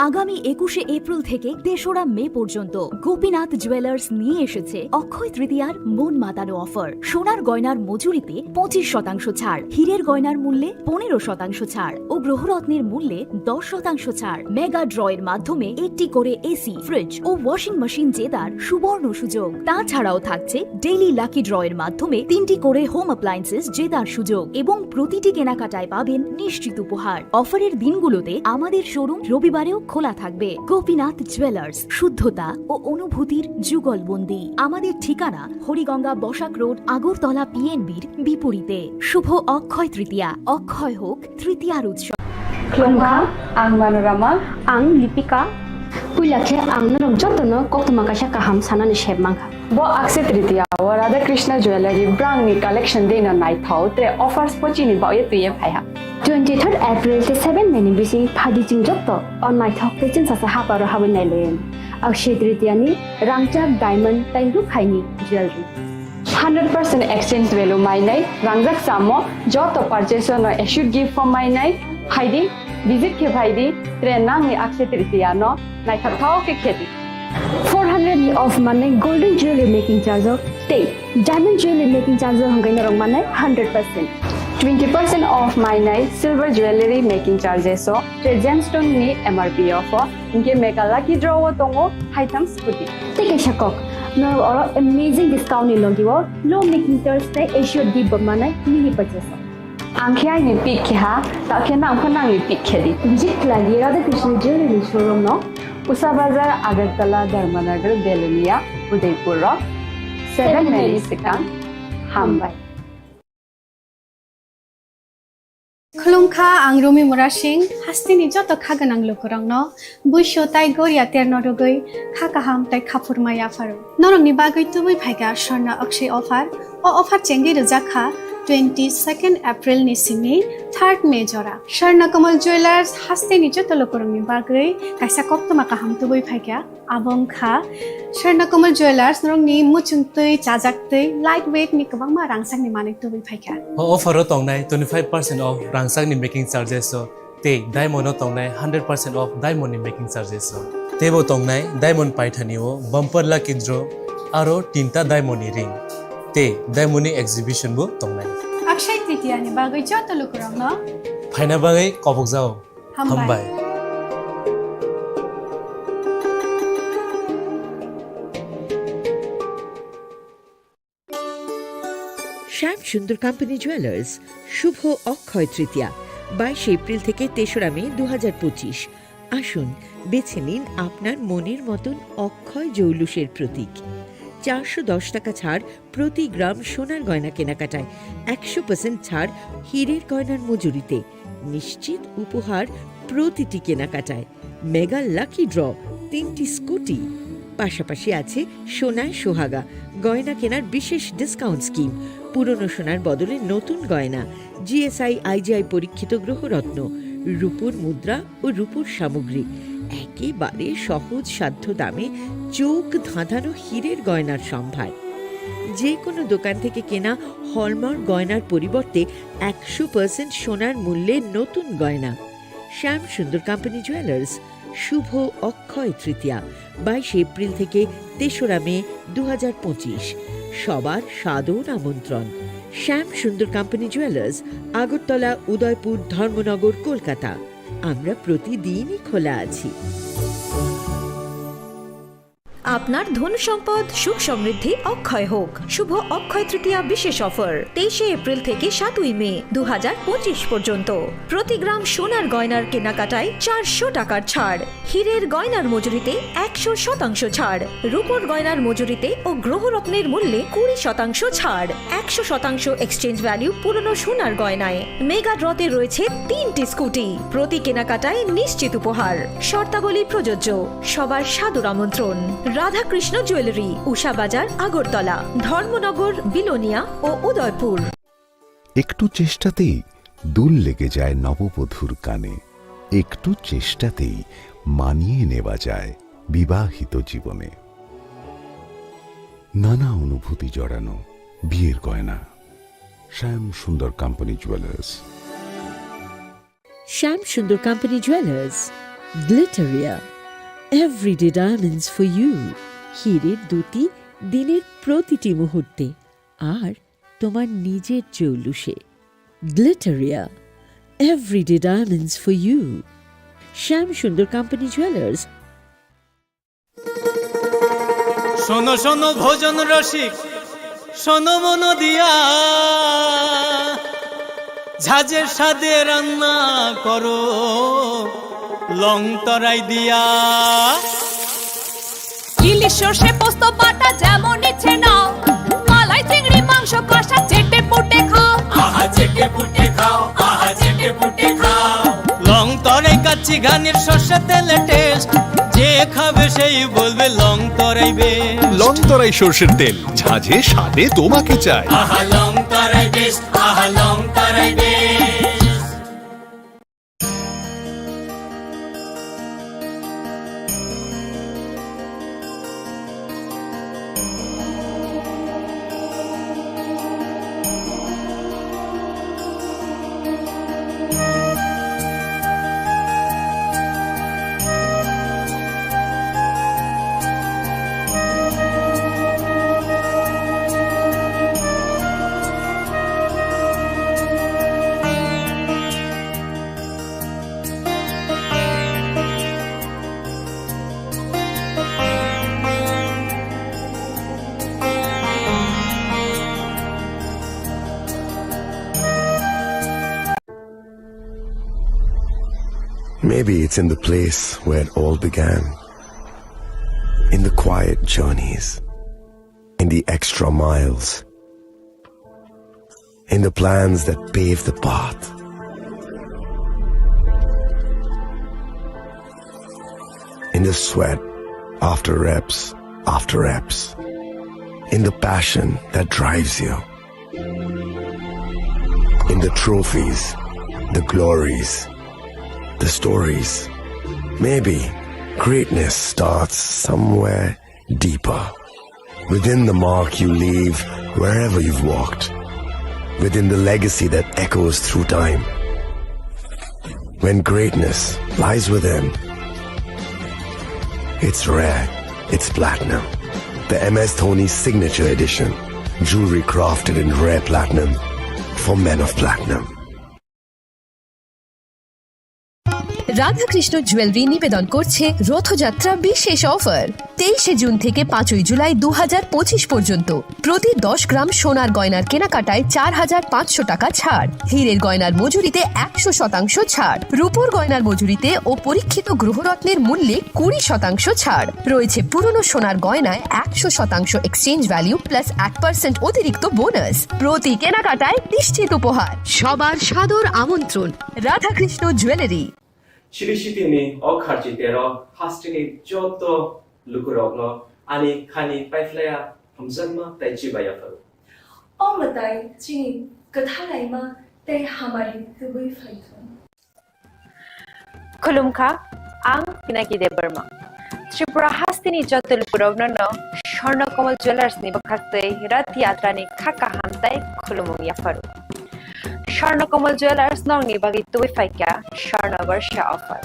আগামী একুশে এপ্রিল থেকে তেসরা মে পর্যন্ত গোপীনাথ জুয়েলার্স নিয়ে এসেছে অক্ষয় তৃতীয়ার মন মাতানো অফার। সোনার গয়নার মজুরিতে পঁচিশ শতাংশ ছাড়, হীরের গয়নার মূল্যে পনেরো শতাংশ ছাড় ও গ্রহরত্নের মূল্যে দশ শতাংশ ছাড়। মেগা ড্রয়ের মাধ্যমে একটি করে এসি, ফ্রিজ ও ওয়াশিং মেশিন জেতার সুবর্ণ সুযোগ। তাছাড়াও থাকছে ডেইলি লাকি ড্রয়ের মাধ্যমে তিনটি করে হোম অ্যাপ্লায়েন্সেস জেতার সুযোগ এবং প্রতিটি কেনাকাটায় পাবেন নিশ্চিত উপহার। অফারের দিনগুলোতে আমাদের শোরুম রবিবারেও খোলা থাকবে। গোপীনাথ জুয়েলার্স, শুদ্ধতা ও অনুভূতির যুগলবন্দি। আমাদের ঠিকানা হরিগঙ্গা বসাক রোড, আগরতলা পিএনবির বিপরীতে। শুভ অক্ষয় তৃতীয়া, অক্ষয় হোক তৃতীয়ার উৎসব। Khulumkha, ang Manorama. Ang Lipika. Puila khe ang norok jotono koktwma kaisa kaham sanani sep mankha. Bo Akshaya Tritiya o Radha Krishna Jewellery brangni collection deino naithok tre offers bo chini baoye twiye phaiha. Twenty third April tei seven May ni bising phaidi chwng joto o naithok tei chwngsacha haparo habwi nailaio. Akshaya Tritiya ni rangchak, diamond tei rukhaini jewellery. Hundred percent exchange value mainai, rangjak chamo joto purchase no assured gift bo mainai, phaidi, visit khe phaidi, tre nangni Akshaya Tritiya no naithok thok khe khedi. Four hundred ni off manai golden jewelry making charge o tei diamond jewelry making charge o hwnkhe norok manai hundred percent. Twenty percent off mainai silver jewelry making charges o tre gemstone ni M R P off o. Hinkhe mega lucky draw o tongo haitham scooty. Tei kaisa kok, norok oro amazing discount ni logi o low making charge tei assured gift bo manai mini purchase o. Ang khe aini pick khe ha, ta khe nang pho nangni pick khe di. Visit khlai di Radha Krishna Jewelry showroom no, Usa Bazar, Agartala, Dharmanagar, Belonia, Udaipur o seven May ni swkang. Hambai. Khulumkha, ang Rumi Murasing, hasteni joto kha gwnang lukurokno, buisu tai goria terno rwgwi kha kaham tai kha phurma yapharo. Norokni bagwi tubui phaikha Swarna Akshay offer. O offer chengwi rwjak kha twenty second April ni simi third May jora Swarna Kamal Jewellers hasteni joto lukurokni bagwi kaisa koktwma kaham tubui phaikha. Abo wngkha Swarna Kamal Jewellers norokni muchungtwi, chajaktwi, light weight ni kwbangma rangchakni manwi tubui phaikha. O offer o tongnai twenty five percent off rangchakni making charges o. Tei diamond o tongnai hundred percent off diamond ni making charges o. Teibo tongnai diamond paithani o bumper lucky draw aro tinta diamond ni ring. Tei diamond ni exhibition bo tongnai. Akshay Tritiya ni bagwi joto lukurokno phaina bagwi kobokjao. Hambai. Hambai. শ্যাম Sundar company jewellers, শুভ অক্ষয় তৃতীয়া, বাইশে এপ্রিল থেকে তেসরা মে দু হাজার পঁচিশ। আসুন, বেছে নিন আপনার মনের মতন অক্ষয় জৌলুসের প্রতীক। চারশো দশ টাকা ছাড় প্রতি গ্রাম সোনার গয়না কেনাকাটায়, একশো পার্সেন্ট ছাড় হীরের গয়নার মজুরিতে, নিশ্চিত উপহার প্রতিটি কেনাকাটায়। মেগা লাকি ড্র, তিনটি স্কুটি, পাশাপাশি আছে সোনায় সোহাগা, গয়না কেনার বিশেষ ডিসকাউন্ট স্কিম, পুরনো সোনার বদলে নতুন গয়না, জিএসআই আইজিআই পরীক্ষিত গ্রহরত্ন, রূপোর মুদ্রা ও রূপোর সামগ্রী, একেবারে সহজ সাধ্য দামে চোখ ধাঁধানো হীরের গয়নার সম্ভার। যে কোনো দোকান থেকে কেনা হলমার্ক গয়নার পরিবর্তে একশো পার্সেন্ট সোনার মূল্যে নতুন গয়না। শ্যাম সুন্দর কোম্পানি জুয়েলার্স, শুভ অক্ষয় তৃতীয়া, বাইশে এপ্রিল থেকে তেসরা মে দু হাজার পঁচিশ। সবার সাদর আমন্ত্রণ। শ্যাম সুন্দর কোম্পানি জুয়েলার্স, আগরতলা, উদয়পুর, ধর্মনগর, কলকাতা। আমরা প্রতিদিনই খোলা আছি। আপনার ধন সম্পদ, সুখ সমৃদ্ধি অক্ষয় হোক। শুভ অক্ষয় তৃতীয়া বিশেষ অফার, তেইশে এপ্রিল থেকে সাতই মে দু হাজার পঁচিশ পর্যন্ত। প্রতি গ্রাম সোনার গয়নার কেনাকাটায় চারশো টাকার ছাড়, হীরের গয়নার মজুরিতে একশো শতাংশ ছাড়, রূপোর গয়নার মজুরিতে ও গ্রহরত্নের মূল্যে কুড়ি শতাংশ ছাড়, একশো শতাংশ এক্সচেঞ্জ ভ্যালু পুরনো সোনার গয়নায়। মেগা ড্রতে রয়েছে তিনটি স্কুটি, প্রতি কেনাকাটায় নিশ্চিত উপহার। শর্তাবলী প্রযোজ্য। সবার সাদর আমন্ত্রণ। রাধাকৃষ্ণ জুয়েলারি, উষা বাজার, আগরতলা, ধর্মনগর, বিলোনিয়া ও উদয়পুর। একটু চেষ্টাতেই দুল লেগে যায় নববধূর কানে, একটু চেষ্টাতেই মানিয়ে নেওয়া যায় বিবাহিত জীবনে। নানা অনুভূতি জড়ানো বিয়ের গয়না। শ্যাম Sundar company jewellers. Shyam Sundar Company Jewelers, Glitteria, Everyday Diamonds for You, হীরের দ্যুতি দিনের প্রতিটি মুহূর্তে, আর তোমার নিজের জৌলুসে। Glitteria, Everyday Diamonds for You, Shyam Sundar Company Jewelers। শোনো শোনো ভোজন রসিক, শোনো মন দিয়া, ঝাঁঝের স্বাদে রান্না করো লং তরাই দিয়া। ইলিশ সর্ষে পোস্ত বাটা যেমন ইচ্ছে নাও, মালাই চিংড়ি মাংস কষা চেটে পুটে খাও। আহা চেটে পুটে খাও, আহা চেটে পুটে খাও। লং তরাই কাচ্চি ঘানির সর্ষে তেলে টেস্ট, যে খাবে সেই বলবে লং তরাই বেস্ট। লং তরাই সর্ষের তেল, ঝাঁঝে স্বাদে তোমাকে চাই। আহা লং তরাই বেস্ট, আহা লং তরাই best. Maybe it's in the place where it all began. In the quiet journeys, in the extra miles, in the plans that pave the path, in the sweat after reps after reps, in the passion that drives you. In the trophies, the glories, the stories. Maybe greatness starts somewhere deeper. Within the mark you leave wherever you've walked. Within the legacy that echoes through time. When greatness lies within, it's rare, it's platinum. The M S Dhoni Signature Edition. Jewelry crafted in rare platinum for men of platinum. Radhakrishna jewellery নিবেদন করছে রথযাত্রা বিশেষ অফার। তেইশে জুন থেকে পাঁচই জুলাই দু হাজার পঁচিশ পর্যন্ত প্রতি দশ গ্রাম সোনার গয়নার কেনাকাটায় চার হাজার পাঁচশো টাকা ছাড়, হীরের গয়নার মজুরিতে একশো শতাংশ ছাড়, রূপোর গয়নার মজুরিতে ও পরীক্ষিত গ্রহরত্নের মূল্যে কুড়ি শতাংশ ছাড় রয়েছে। পুরনো সোনার গয়নায় একশো শতাংশ এক্সচেঞ্জ ভ্যালু প্লাস এক পার্সেন্ট অতিরিক্ত বোনাস। প্রতি কেনাকাটায় নিশ্চিত উপহার। সবার সাদর আমন্ত্রণ। Radhakrishna jewellery. Sri Sitini o kharchi tero hasteni joto lukurokno ani khani paiphlaiya hamjakma tei chibai yapharo. O mwtai chini kwthalaima tei hamari tubui phaithung. Khulumkha, ang Pinaki Debbarma. Tripura hasteni joto lukurokno no Swarna Kamal Jewellers ni bwkhaktwi Rath Yatra ni kha kaham tei khulumung yapharo. Swarna Kamal Jewellers nokni bagwi tubui phaikha Swarna Barsha offer.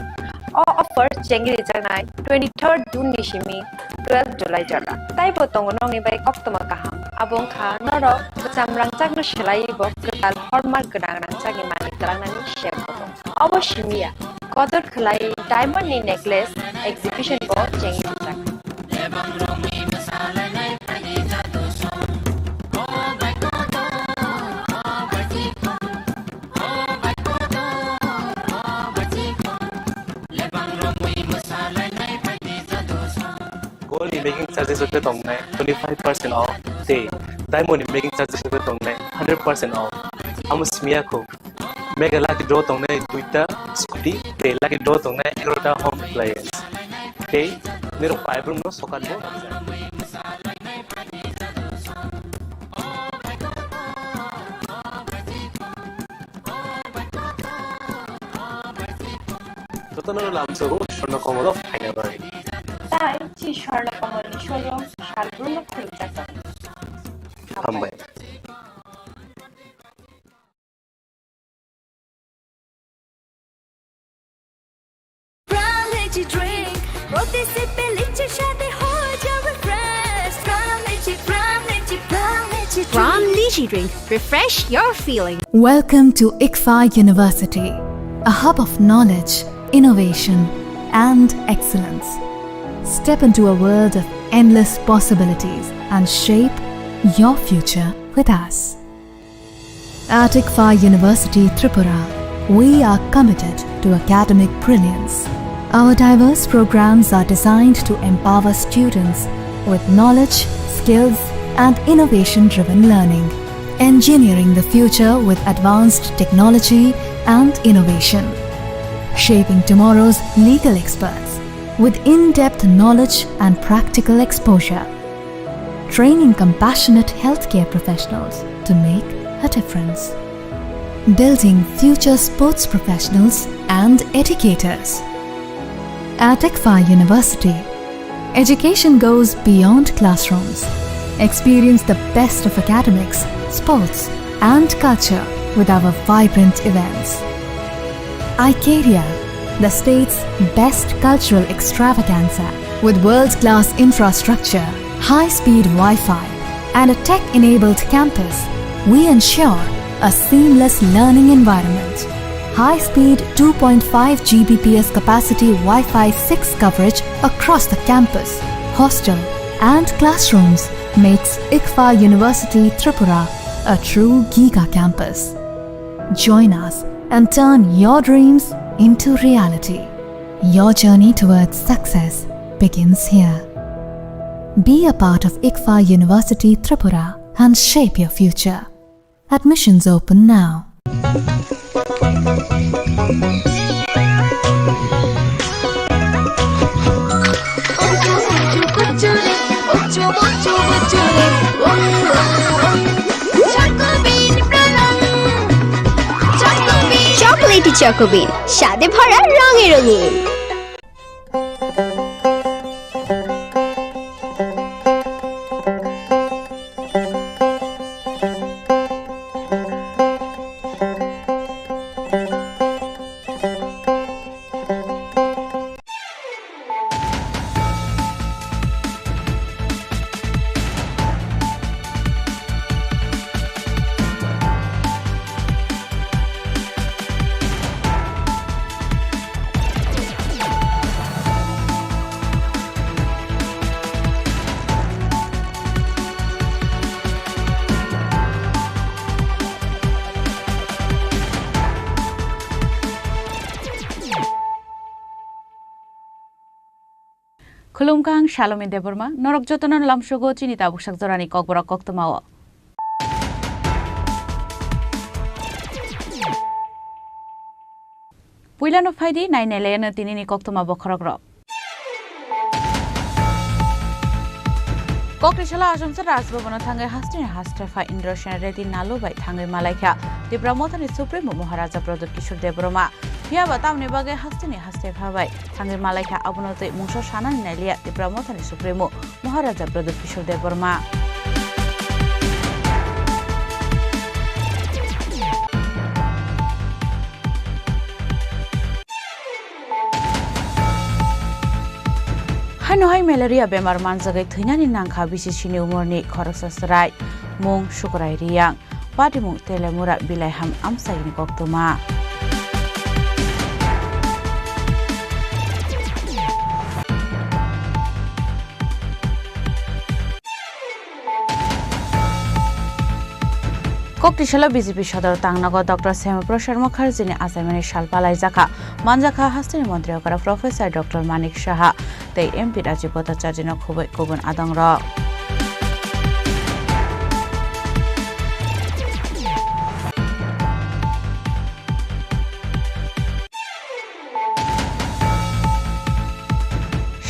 O offer chengri jaknai twenty-third June ni simi twelve July jora. Taibo tongo nokni bai koktwma kaham. Abo wngkha norok kwcham rangchakno swlaiwi bo kwtal hallmark gwnang rangchakni manwi twlangnani sep bo tongo. Obo simi ya, kotor khwlai diamond ni necklace exhibition bo chengri rijak. Gold ni making charges o khe tongnai twenty five percent off tei diamond ni making charges o khe tongnai hundred percent off. Amo simi ya kho. Mega lucky draw tongnai duita scooty tei lucky draw tongnai egarota home appliance. Tei nirok paibrumno sokat bo. Jotono lamsogo Swarna Kamal o phaina bagwi. Tai chi Swarna Kamal ni showroom salbrumno khulukjak. Hambai. Pran Lychee Drink, প্রতি সিপে লিচি স্বাদে হয়ে যাবে fresh। Pran Lychee, Pran Lychee, Pran Lychee Drink। Pran Lychee Drink, refresh your feeling। Welcome to ICFAI University, a hub of knowledge, innovation, and excellence. Step into a world of endless possibilities and shape your future with us. At ICFAI University Tripura, we are committed to academic brilliance. Our diverse programs are designed to empower students with knowledge, skills, and innovation-driven learning, engineering the future with advanced technology and innovation, shaping tomorrow's legal experts with in-depth knowledge and practical exposure. Training compassionate healthcare professionals to make a difference. Building future sports professionals and educators. At ICFAI University, education goes beyond classrooms. Experience the best of academics, sports, and culture with our vibrant events. Icaria, the state's best cultural extravaganza. With world-class infrastructure, high-speed Wi-Fi, and a tech-enabled campus, we ensure a seamless learning environment. High-speed two point five G B P S capacity Wi-Fi six coverage across the campus, hostel, and classrooms makes ICFAI University Tripura a true giga campus. Join us and turn your dreams into reality. Your journey towards success begins here. Be a part of ICFAI University Tripura and shape your future. Admissions open now. চকোবিন, স্বাদে ভরা, রঙে রঙিন। Khulumkha, ang Salomi Debbarma, norok jotono lamsogo chini tabuk sak jorani kokborok koktwmao. Puilano phaidi, nai nailayano tinini koktwma bokhorokrok. Koktisalo achomsa Rajbhabono thangwi hasteni haste pha Indrasen Reddy Nalu bai thangwi malaikha Tipra Mothani Supremo Maharaja Pradyut Kishore Debbarma. Phiyaba tamni bagwi hasteni haste pha bai thangwi malaikha, abono twi mungsa sanani nailiya Tipra Mothani Supremo Maharaja Pradyut Kishore Debbarma. Hano hai malaria bemar manjagwi thwinani nangkha B C C ni umorni khoroksa chwrai, mung Sukurai Riyang. Patimung Telemura Bilaiham amchaini koktwma. Koktisalo B J P sodor tangnago Doctor Shyama Prasad Mukherjee ni achaimani sal palaijakha. Manjakha hasteni montri okra Professor Doctor Manik Saha tei M P Rajiv Bhattacharjee no khubui kubun adongrok.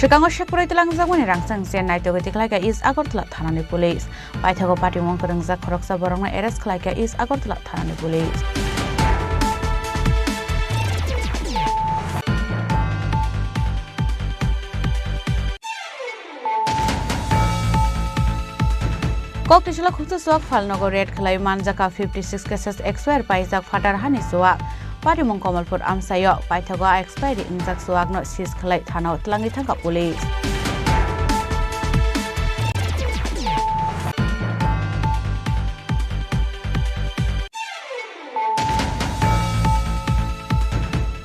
Swkango sekprai twlangjakmani rangchak se naitugwi tikhlaikha East Agartala thanani police. Paithago patimung kwrwngjak khoroksa borokno arrest khlaikha East Agartala thanani police. Koktisalo khuksa chuwak phalnogo raid khlai manjakha fifty six cases, expire paijak phatar hani chuwak. Patimung Kamalpur amchaio paithago expiry wngjak chuwakno seize khlai thanao twlangwi thangkha police.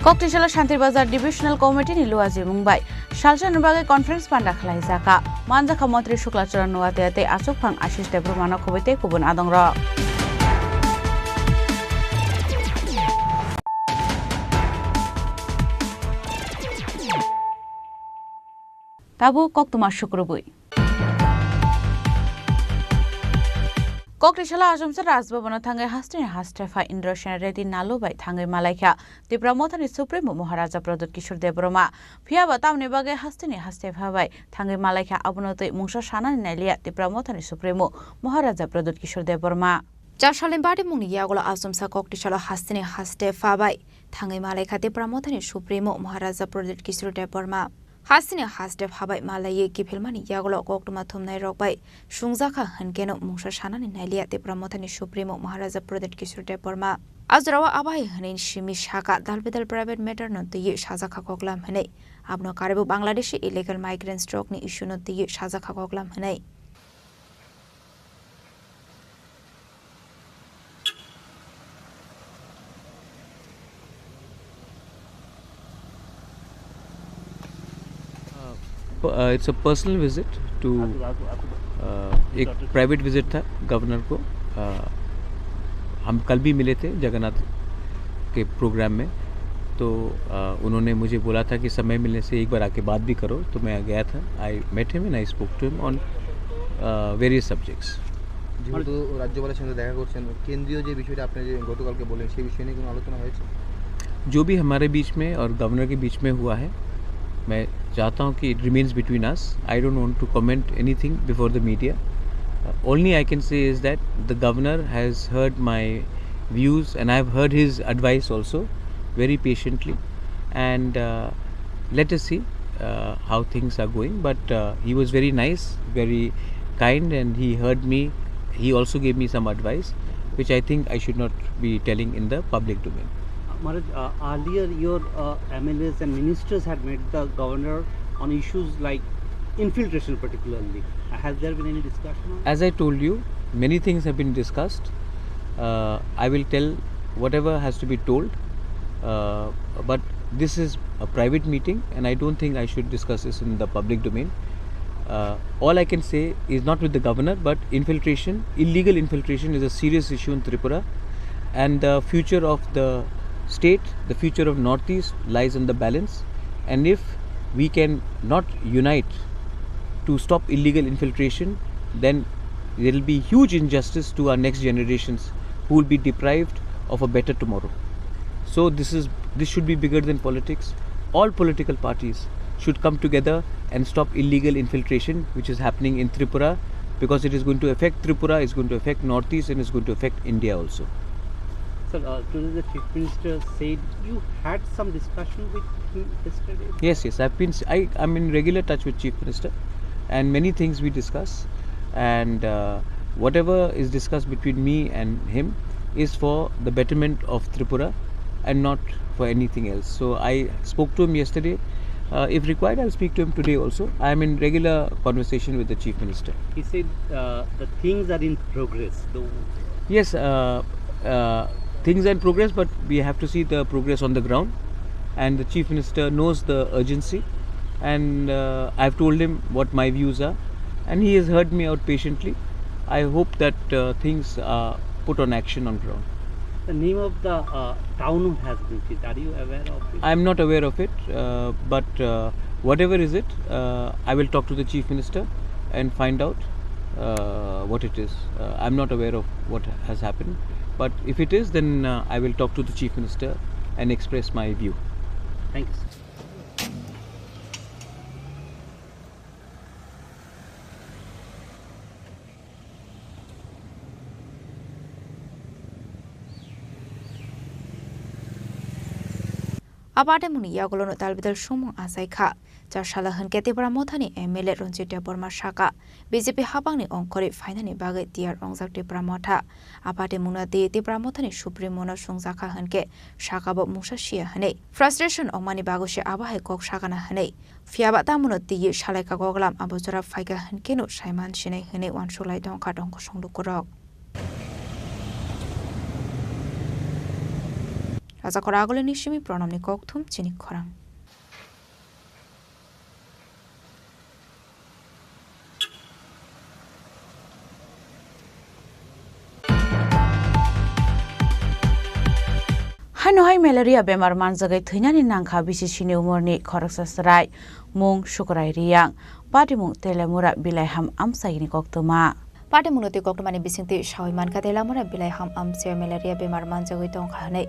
Koktisalo Shantir Bazar Divisional Committee ni luajimung bai salsa ni bagwi conference panda khlaijakha. Manjakha Montri Shukla Charan Noatia tei achukphang Ashish Debbarma no khubui tei kubun adongrok. Tabuk koktwma sukrubui. Koktisalo achomsa Rajbhabono thangwi hasteni haste pha Indrasen Reddy Nalu bai thangwi malaikha Tipra Mothani Supremo Maharaja Pradyut Kishore Debbarma. Phiyaba tamni bagwi hasteni haste pha bai thangwi malaikha, abono twi mungsa sanani nailiya Tipra Mothani Supremo Maharaja Pradyut Kishore Debbarma. Char salni patimungni yagulo achomsa Koktisalo hasteni haste pha bai thangwi malaikha Tipra Mothani Supremo Maharaja Pradyut Kishore Debbarma. Hasteni haste pha bai malaiwi kiphilmani yagulo koktwma thumnairok bai sungjakha hwnkeno mungsa sanani nailiya Tipra Mothani Supremo Maharaja Pradyut Kishore Debbarma. A jorao abai hwnwi simi sakha, dalbidal private matter no twiwi sajakha koklam hwnwi. Abono karwibo Bangladeshi illegal migrants rokni issue no twiwi sajakha koklam hwnwi. Uh, it's a personal visit to, uh, एक private visit था गवर्नर को। Uh, हम कल भी मिले थे जगन्नाथ के प्रोग्राम में, तो, uh, उन्होंने मुझे बोला था कि समय मिलने से एक बार आके बात भी करो, तो मैं गया था। I met him and I spoke to him on, uh, various subjects. যেহেতু রাজ্যপালের সঙ্গে দেখা করছেন, কেন্দ্রীয় যে বিষয়টা আপনি যে গতকালকে বললেন, সেই বিষয় নিয়ে কোনো আলোচনা হয়েছে? जो भी हमारे बीच में और गवर्नर के बीच में हुआ है, मैं चाहता हूँ कि it remains between us. I don't want to comment anything before the media. Uh, only I can say is that the governor has heard my views and I have heard his advice also. very patiently, and uh, let us see uh, how things are going. But uh, he was very nice, very kind, and he heard me. He also gave me some advice, which I think I should not be telling in the public domain. Maharaj, uh, earlier your uh, M L As and ministers had met the governor on issues like infiltration particularly. Has there been any discussion on? As I told you, many things have been discussed. Uh, I will tell whatever has to be told, uh, but this is a private meeting and I don't think I should discuss this in the public domain. Uh, all I can say is not with the governor, but infiltration, illegal infiltration is a serious issue in Tripura, and the future of the state, the future of Northeast lies on the balance. And if we can not unite to stop illegal infiltration, then there will be huge injustice to our next generations who will be deprived of a better tomorrow. So this is, this should be bigger than politics. All political parties should come together and stop illegal infiltration which is happening in Tripura, because it is going to affect Tripura, it's going to affect Northeast, and it's going to affect India also. Sir, uh, today the Chief Minister said you had some discussion with him yesterday. Yes, yes, I've been, I, I'm in regular touch with Chief Minister, and many things we discuss, and uh, whatever is discussed between me and him is for the betterment of Tripura and not for anything else. So I spoke to him yesterday. Uh, if required, I'll speak to him today also. I am in regular conversation with the Chief Minister. He said uh, the things are in progress, though. Yes, uh, uh, things are in progress, but we have to see the progress on the ground. And the Chief Minister knows the urgency. And uh, I've told him what my views are. And he has heard me out patiently. I hope that uh, things are put on action on ground. The name of the uh, town has been changed. Are you aware of it? I'm not aware of it, uh, but uh, whatever is it, uh, I will talk to the Chief Minister and find out uh, what it is. Uh, I'm not aware of what has happened, but if it is, then uh, I will talk to the Chief Minister and express my view. Thank you, sir. A patimungni yagulono talbidal sumung achai kha. Chasala hwnkhe Tipra Mothani M L A Ranjit Debbarma sakha, B J P hapangni ongkhorwi phainani bagwi tiyar wngjak Tipra Motha. A patimungno twi Tipra Mothani Supremo-no sungjakha hwnkhe sakha bo mungsa siya hwnwi. Frustration ongmani bagwi se abo hai kok sakana hwnwi. Phiyaba tamono twiwi salaikha koklam abo jora phaikha hwnkhe no saiman sinai hwnwi uansuk lai tongkha tongkosong lukurok. Rajakor Agulini simi Pranamni kokthum chini khorang. Haino hai malaria bemar manjagwi thwinani nangkha bisi sini umorni khoroksa chwrai, mung Sukurai Riyang, patimung Telemura Bilaiham amchaini koktwma. Patimungno twi koktwmani bisingtwi sawi mankha Telemura Bilaiham amchaio malaria bemar manjagwi tongkha hwnwi.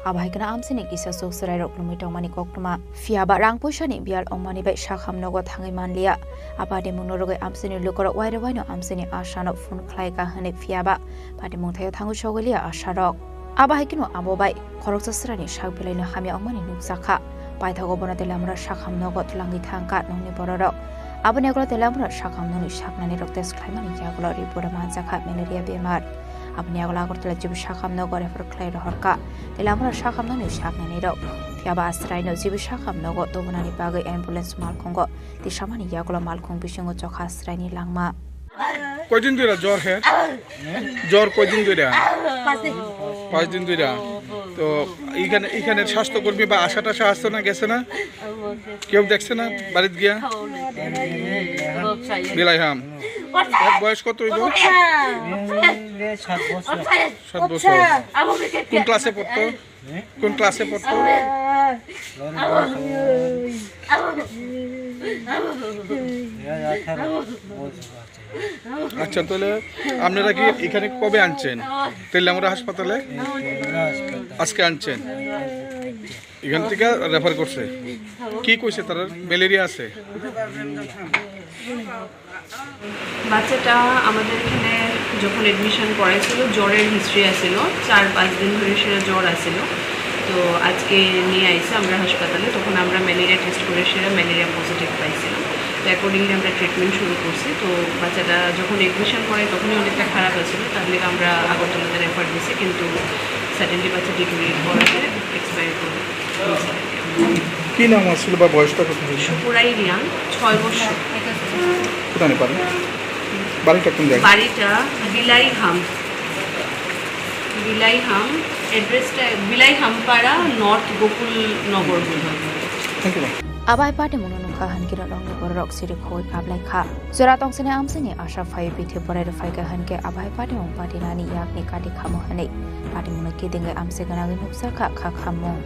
Abo hai kheno amchaini kisa chuk chwrairok lumwi tongmani koktwma. Phiyaba rang puisani biyal ongmani bai sakham nogo thangwi manliya. A patimungno rwgwi amchaini lukurok wairok waino amchaini asano phone khlaikha hwnwi, phiyaba patimung thaio thangwi sogwiliya asarok. Abo hai kheno abo bai khoroksa chwraini sak belaino hamya wngmani nukjakha. Paithago bono Telemura sakham nogo twlangwi thangkha nokni bororok. Aboni yagulo Telemura sakham nokni saknanirok test khlaimani yagulo report manjakha malaria bemar. Aboni yagulo Agartala G B sakham nogo refer khlai rohorkha. Telemura sakham nokni saknanirok. Phiyaba asraino G B sakham nogo tubunani bagwi ambulance malkhungo tisamani yagulo malkhung bisingo chokha asraini langma. কয়দিন ধরে জ্বর হে? জ্বর কয়দিন ধরে? পাঁচ দিন। পাঁচ দিন ধরে। তো এখানে, এখানে স্বাস্থ্যকর্মী বা আশা টাশা আসছে না, গেছে না? কেউ দেখছে না বাড়িতে গিয়া? বিলাইহাম। এর বয়স কত হইব? সাত বছর। সাত বছর। কোন ক্লাসে পড়তো? কোন ক্লাসে পড়তো? আচ্ছা, তাহলে আপনারা কি এখানে কবে আনছেন? তেলিয়ামুড়া হাসপাতালে আজকে আনছেন। এখান থেকে রেফার করছে। কি কইছে তারা? ম্যালেরিয়া আছে। বাচ্চাটা আমাদের এখানে যখন অ্যাডমিশন করাইছিল, জ্বরের হিস্ট্রি আছিল, চার পাঁচ দিন ধরে সেটা জ্বর আছিল। তো আজকে নিয়ে আইসে আমরা হাসপাতালে, তখন আমরা ম্যালেরিয়া টেস্ট করে সেটা ম্যালেরিয়া পজিটিভ পাইছিলাম। তো অ্যাকর্ডিংলি আমরা ট্রিটমেন্ট শুরু করছি। তো বাচ্চাটা যখন অ্যাডমিশন করে তখনই অনেকটা খারাপ হয়েছিল, তার লিগে আমরা আগরতলাতে রেফার দিছি, কিন্তু সাডেনলি বাচ্চা ডিটোরিয়েট করাতে এক্সপায়ার করে গেছে। কি নাম আসলে বা বয়সটা কত হয়েছে? সুপুরাই রিয়াং, ছয় বছর। কোথায় নেপাল? বাড়িটা কোন জায়গায়? বাড়িটা বিলাইহাম, বিলাইহাম, অ্যাড্রেসটা বিলাইহাম পাড়া, নর্থ গোকুল নগর বোধহয়। Thank you ma'am. Abai party munu nukha hankhe rokni bororok siri khoi kablai kha. Jora tongsini amsini asha phai bithi borai rok phaikha hankhe abai party mung party nani yakni kati khamo hwnwi party munu kidingwi amse gwnangwi nukjakha kha khamung.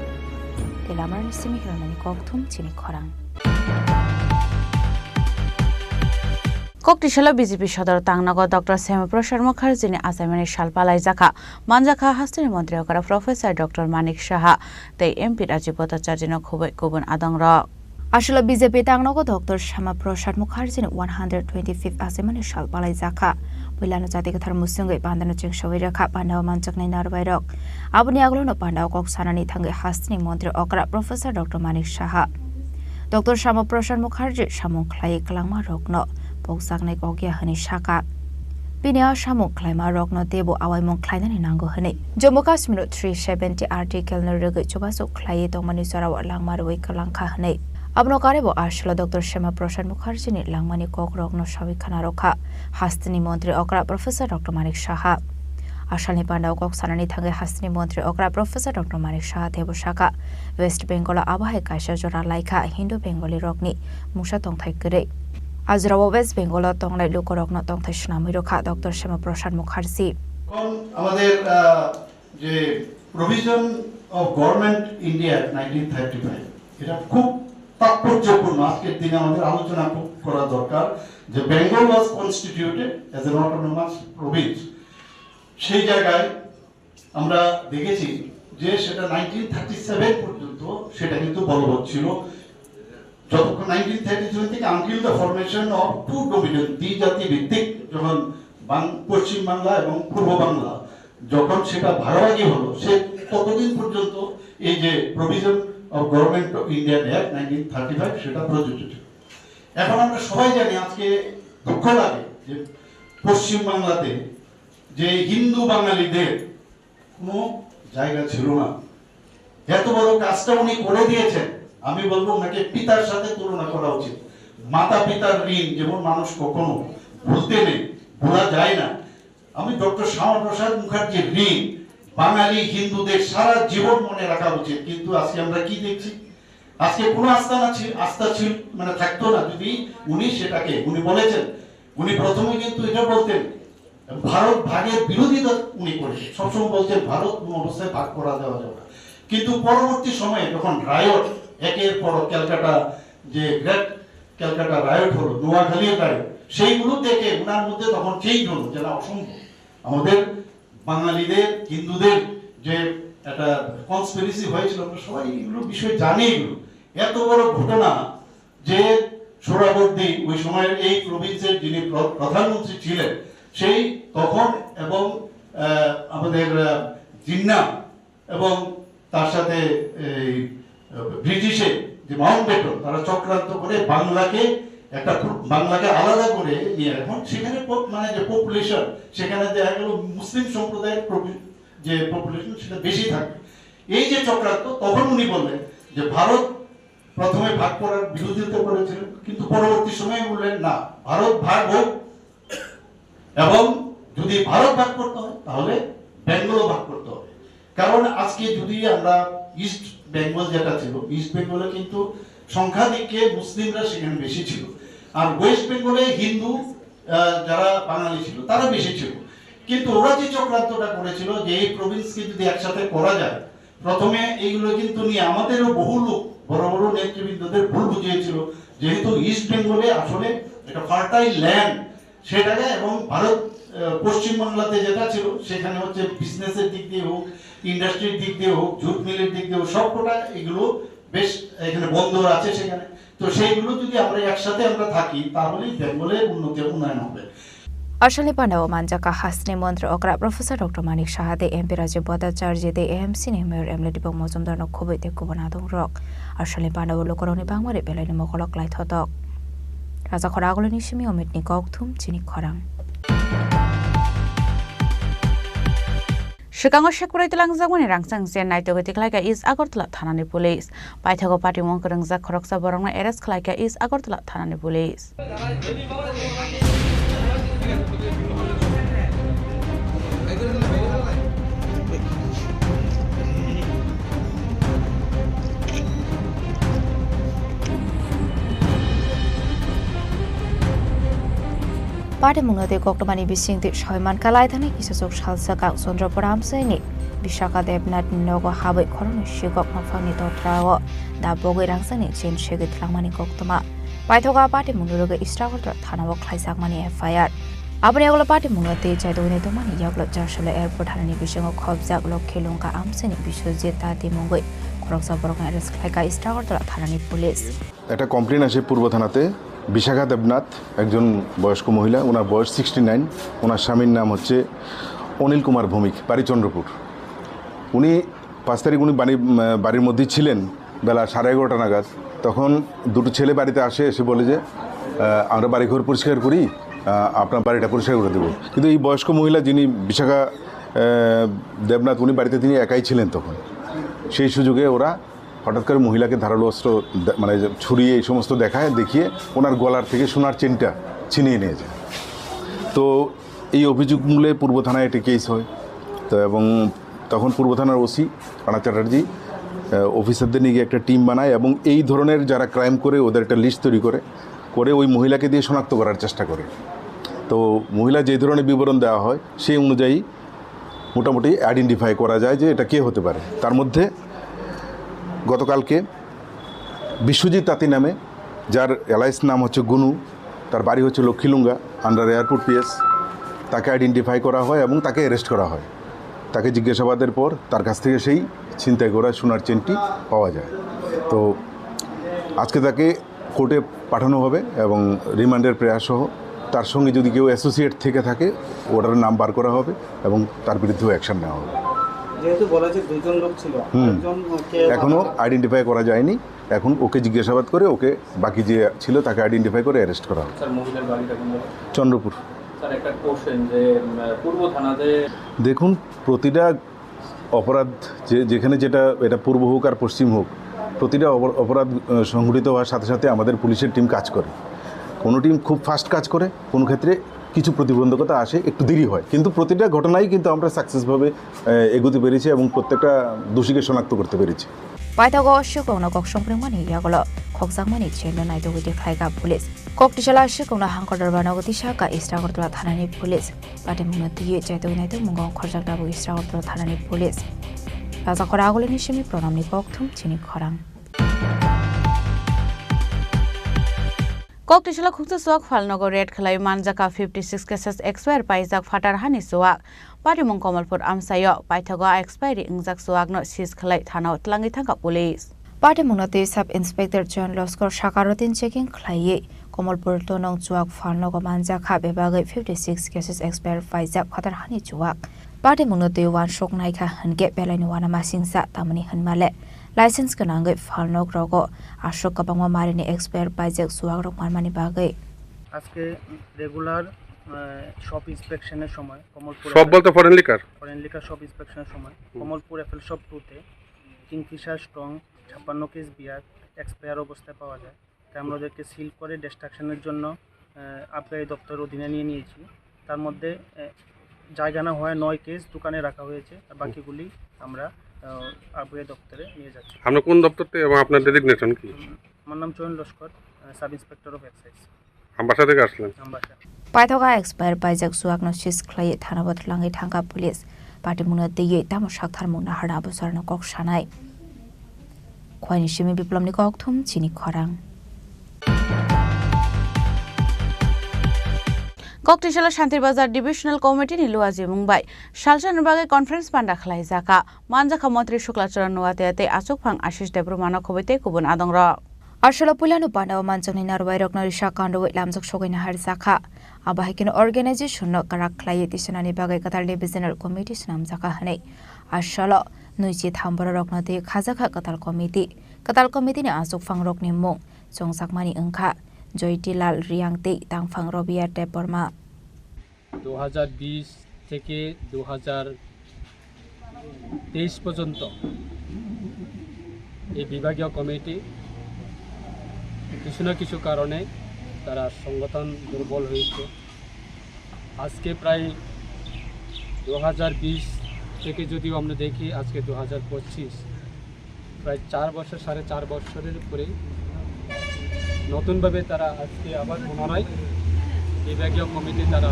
Tei lamarni simi hirnani kokthum chini khorang. Koktisalo B J P sodor tangnago Doctor Shyama Prasad Mukherjee ni achaimani sal palaijakha. Manjakha hasteni montri okra Professor Doctor Manik Saha tei M P Rajiv Bhattacharya no khubui kubun adongrok. Aswkla B J P tangnago Doctor Shyama Prasad Mukherjee ni one hundred twenty-fifth achaimani sal palaijakha. Puilano jati kwthar musungwi pandano chengsawi rwkha pandao manjaknai narwbairok. Aboni agolono pandao kok sanani thangwi hasteni montri okra Professor Doctor Manik Saha. Doctor Shyama Prasad Mukherjee samung khlaiwi kwlangma rokno pokjaknai kokya hwnwi sakha. Bini a samung khlaima rokno teibo awaimung khlainani nango hwnwi Jammu Kashmir o three seventy article no rwgwi chubachu khlaiwi tongmani jorao langma rwui kwlangkha hwnwi. Abono karwibo aswkla Doctor Shyama Prasad Mukherjee ni langmani kok rokno sawi khna rwkha hasteni montri okra Professor Doctor Manik Saha. Asalni pandao kok sanani thangwi hasteni montri okra Professor Doctor Manik Saha teibo sakha, West Bengal o abo hai kaisa jora laikha Hindu Bengali rokni mungsa tongthai kwrwi. A jorao West Bengal o tongnai lukurokno tongthai swnamwi rwkha Doctor Shyama Prasad Mukherjee. এখন আমাদের আহ, যে provision of government India nineteen thirty five, এটা খুব তাৎপর্যপূর্ণ। আজকের দিনে আমাদের আলোচনা খুব করা দরকার যে Bengal was constituted as an autonomous province। সেই জায়গায় আমরা দেখেছি যে সেটা নাইনটিন থার্টি সেভেন পর্যন্ত সেটা কিন্তু বলবৎ ছিল। যতক্ষণ নাইনটিন থার্টি সেভেন থেকে until the formation of two dominion, দ্বিজাতি ভিত্তিক, যখন বাং-, পশ্চিম বাংলা এবং পূর্ব বাংলা যখন সেটা ভাগাভাগি হলো, সে ততদিন পর্যন্ত এই যে provision of government of Indian act nineteen thirty five সেটা প্রযোজ্য ছিল। এখন আমরা সবাই জানি, আজকে দুঃখ লাগে যে পশ্চিম বাংলাতে যে হিন্দু বাঙালিদের কোনো জায়গা ছিল না। এত বড় কাজটা উনি করে দিয়েছেন, আমি বলবো ওনাকে পিতার সাথে তুলনা করা উচিত। মাতা পিতার ঋণ যেমন মানুষ কখনো ভুলতে নেই, ভোলা যায় না। আমি ডক্টর শ্যামাপ্রসাদ মুখার্জির ঋণ বাঙালি হিন্দুদের সারা জীবন মনে রাখা উচিত। কিন্তু আজকে আমরা কি দেখছি? আজকে কোনো আস্থা না ছিল, আস্থা ছিল মানে থাকতো না যদি উনি সেটাকে, উনি বলেছেন, উনি প্রথমে কিন্তু এটা বলতেন, ভারত ভাগের বিরোধিতা উনি করেছেন, সবসময় বলছেন ভারত কোনো অবস্থায় ভাগ করা দেওয়া যাবে না। কিন্তু পরবর্তী সময়ে যখন রায়ট, একের পর ক্যালকাটা, যে গ্রেট ক্যালকাটা রায়ট হলো, নোয়াখালীর রায়ট, সেইগুলো থেকে ওনার মধ্যে তখন চেঞ্জ হলো যে না, অসম্ভব, আমাদের বাঙালিদের, হিন্দুদের যে একটা কনস্পিরেসি হয়েছিল, আমরা সবাই এগুলো বিষয়ে জানি। এগুলো এত বড় ঘটনা যে সোহরাবর্দী ওই সময়ের এই প্রভিন্সের যিনি প্র- প্রধানমন্ত্রী ছিলেন, সেই তখন এবং আহ, আমাদের আহ, জিন্না এবং তার সাথে এই আহ, ব্রিটিশের যে মাউন্টব্যাটেন, তারা চক্রান্ত করে বাংলাকে একটা প্র- বাংলাকে আলাদা করে নিয়ে, এখন সেখানে পপ- মানে যে পপুলেশন, সেখানে দেখা গেল মুসলিম সম্প্রদায়ের প্রভি- যে পপুলেশন সেটা বেশি থাকে। এই যে চক্রান্ত, তখন উনি বললেন যে ভারত প্রথমে ভাগ করার বিরোধিতা করেছিলেন, কিন্তু পরবর্তী সময়ে বললেন না, ভারত ভাগ হোক, এবং যদি ভারত ভাগ করতে হয় তাহলে বেঙ্গলও ভাগ করতে হবে। কারণ আজকে যদি আমরা ইস্ট বেঙ্গল যেটা ছিল, ইস্ট বেঙ্গলে কিন্তু সংখ্যাধিক্যে মুসলিমরা সেখানে বেশি ছিল, আর ওয়েস্ট বেঙ্গলে হিন্দু আহ, যারা বাঙালি ছিল তারা বেশি ছিল। কিন্তু ওরা যে চক্রান্তটা করেছিল যে এই প্রভিন্সকে যদি একসাথে করা যায়, প্রথমে এইগুলো কিন্তু নিয়ে আমাদেরও বহু লোক, বড় বড় নেতৃবৃন্দদের ভুল বুঝিয়েছিল, যেহেতু ইস্ট বেঙ্গলে আসলে একটা ফার্টাইল ল্যান্ড, সেটাকে এবং ভারত আহ, পশ্চিমবাংলাতে যেটা ছিল সেখানে হচ্ছে বিজনেসের দিক দিয়ে হোক, ইন্ডাস্ট্রির দিক দিয়ে হোক, জুট মিলের দিক দিয়ে হোক, সবকটা এগুলো বেশ এখানে বন্দর আছে সেখানে। তো সেইগুলো যদি আমরা একসাথে আমরা থাকি তাহলেই বেঙ্গলের উন্নতি উন্নয়ন হবে। Asalni pandao manjak kha hasteni montri okra Professor Doctor Manik Saha tei M P Rajiv Bhattacharya tei A M C ni Mayor M L A Deepak Majumdar no khobwi tei kubun adongrok. Asalni pandao lukurokni bangmari belaini mokolo klaithotok. Rajakhor agulini simi Omitni kokthum chini khorang. Swkango sekbrwi twlangjakmani rangchak incident naitugwi tikhlaikha East Agartala thanani police. Paithago patimung kwrwngjak khoroksa borokno arrest khlaikha East Agartala thanani police. Patimungno tei koktwmani bisingtwi sawi mankha, laithani kisachuk salsa kang Chandrapur amchaini Vishaka Debnath ni nogo habwi khoroknwi sikok nokphangni totrao da bogwi rangchakni chain segwi twlangmani koktwma. Paithago a patimungni loge East Agartala thanao khlaijakmani F I R. Aboni yagulo patimungno tei chaitugwi tongmani yagulo Jarsolo Airport hanani bisingo khobjak Lokhi Lungka amchaini Biswajit Tati mungwi khoroksa borokno arrest khlaikha East Agartala thanani police. একটা কমপ্লেন আসে পূর্ব থানাতে, বিশাখা দেবনাথ, একজন বয়স্ক মহিলা, ওনার বয়স sixty nine. ওনার স্বামীর নাম হচ্ছে অনিল কুমার ভৌমিক, বাড়ি চন্দ্রপুর। উনি পাঁচ তারিখ উনি বাড়ি, উম, বাড়ির মধ্যেই ছিলেন বেলা সাড়ে এগারোটা নাগাদ। তখন দুটো ছেলে বাড়িতে আসে, এসে বলে যে, আহ, "আমরা বাড়িঘর পরিষ্কার করি, আহ, আপনার বাড়িটা পরিষ্কার করে দেবো।" কিন্তু এই বয়স্ক মহিলা যিনি বিশাখা, আহ, দেবনাথ, উনি বাড়িতে তিনি একাই ছিলেন তখন। সেই সুযোগে ওরা হঠাৎ করে মহিলাকে ধারালো অস্ত্র দে-, মানে যে ছুরি এই সমস্ত দেখায়, দেখিয়ে ওনার গলার থেকে সোনার চেনটা ছিনিয়ে নিয়ে যায়। তো এই অভিযোগ মূলে পূর্ব থানায় একটি কেস হয়। তো এবং তখন পূর্ব থানার ওসি রানা চ্যাটার্জি, আহ, অফিসারদের নিয়ে গিয়ে একটা টিম বানায় এবং এই ধরনের যারা ক্রাইম করে ওদের একটা লিস্ট তৈরি করে, করে ওই মহিলাকে দিয়ে শনাক্ত করার চেষ্টা করে। তো মহিলা যে ধরনের বিবরণ দেওয়া হয় সেই অনুযায়ী মোটামুটি আইডেন্টিফাই করা যায় যে এটা কে হতে পারে। তার মধ্যে গতকালকে বিশ্বজিৎ তাঁতি নামে, যার এলাইস নাম হচ্ছে গুনু, তার বাড়ি হচ্ছে লক্ষ্মীলুঙ্গা, আন্ডার এয়ারপোর্ট পিএস, তাকে আইডেন্টিফাই করা হয় এবং তাকে অ্যারেস্ট করা হয়। তাকে জিজ্ঞাসাবাদের পর তার কাছ থেকে সেই ছিনতাই করা সোনার চেনটি পাওয়া যায়। তো আজকে তাকে কোর্টে পাঠানো হবে এবং রিমান্ডের প্রেয়ার সহ তার সঙ্গে যদি কেউ অ্যাসোসিয়েট থেকে থাকে, ওটার নাম বার করা হবে এবং তার বিরুদ্ধেও অ্যাকশন নেওয়া হবে। যেহেতু বলা হয়েছে দুজন লোক ছিল, হুম। একজন কে এখনো আইডেন্টিফাই করা যায়নি। এখন ওকে জিজ্ঞাসাবাদ করে ওকে, বাকি যে ছিল তাকে আইডেন্টিফাই করে অ্যারেস্ট করা হবে। স্যার, মহিলার বাড়িটা কোন জায়গায়? চন্দ্রপুর। স্যার, একটা কোশ্চেন যে, উম, পূর্ব থানাতে দেখুন, প্রতিটা অপরাধ যে, যেখানে যেটা, এটা পূর্ব হোক আর পশ্চিম হোক, প্রতিটা অপর-, অপরাধ, আহ, সংঘটিত হওয়ার সাথে সাথে আমাদের পুলিশের টিম কাজ করে। কোনো টিম খুব ফাস্ট কাজ করে, কোনো ক্ষেত্রে কিছু প্রতিবন্ধকতা আসে, একটু দেরি হয়, কিন্তু প্রতিটা ঘটনাই কিন্তু আমরা সাকসেসভাবে, আহ, এগোতে পেরেছি এবং প্রত্যেকটা দোষীকে শনাক্ত করতে পেরেছি। Paithago swkangno kok songpringmani yagulo khokjakmani chain no naitugwi tikhlaikha police. Kok tisala swkangno hangkor dorbar nogo tisa kha East Agartala thanani police. Patimungno twiwi chaitugwi naitugmung khorjak tabuk East Agartala thanani police. Rajakhor agulini simi Pranamni kokthum chini khorang. Kok tisala khuksa suak phalnogo raid khlai manjak kha fifty six cases expire paijak phatar hani suak. Patimung Kamalpur amchaio paithago a expiry wngjak suakno seize khlai thanao twlangwi thangkha police. Patimungno twi Sub Inspector John Loskor saka routine checking khlaiwi Kamalpur tonong chuak phalnogo manjak kha, bebagwi fifty six cases expire paijak phatar hani chuak. Patimungno twi uansuk naikha hinkhe belaini uanamasingcha tamni hinmale license gwnangwi phalnok rogo aswk kwbangma marini expire paijak chuakrok manmani bagwi. আজকে রেগুলার, আহ, শপ ইন্সপেকশনের সময় কমলপুর সব বলতে foreign liquor? Foreign liquor shop ইন্সপেকশনের সময় হুম। Kamalpur Apple shop two তে Kingfisher strong ছাপ্পান্ন কেস বিয়ার এক্সপায়ার অবস্থায় পাওয়া যায়। তাই আমরা ওদেরকে সিল করে ডিস্ট্রাকশনের জন্য, আহ, আবগারি দপ্তরের অধীনে নিয়ে নিয়েছি। তার মধ্যে, আহ, জায়গা না হওয়ায় নয় কেস দোকানে রাখা হয়েছে, আর বাকিগুলি আমরা, আহ, আবগারি দপ্তরে নিয়ে যাচ্ছি। আপনি কোন দপ্তর থেকে এবং আপনার ডেজিগনেশন কি? আমার নাম Chayan Laskar, ah, sub inspector of excise. Ambassa থেকে আসলেন? Ambassa. Paithago expire paijak chuakno seize khlaiwi thanao twlangwi thangkha police. Patimungno twiwi tamo saktharmung naharna abosarno kok sanai. Khwaini simi Biplomni kokthum chini khorang. Kok tisala Shanti Bazar Divisional Committee ni luajimung bai salsa ni bagwi conference panda khlaijakha. Manjakha Montri Shukla Charan Noatia tei achukphang Ashish Debbarma no khobwi tei kubun adongrok. Asolo puilano pandao manjakni narwai rokno risa kanrwi lamjak sogwi naharjakha. Abo hai kheno organization no kwrak khlaiwi tisanani bagwi kwtal divisional committee swnamjakha hwnwi. A salo nwichi tham bororokno twi khajakha kwtal committee. Kwtal committee ni achukphangrokni mung chongjakmani wngkha Joytilal Riang tei tangphang Robia Debbarma. দু হাজার বিশ থেকে দু হাজার তেইশ পর্যন্ত এই বিভাগীয় কমিটি কিছু না কিছু কারণে তারা সংগঠন দুর্বল হয়েছে। আজকে প্রায় দু হাজার বিশ থেকে যদিও আমরা দেখি, আজকে দু হাজার পঁচিশ, প্রায় চার বছর, সাড়ে চার বছরের উপরে নতুনভাবে তারা আজকে আবার পুনরায় বিভাগীয় কমিটি তারা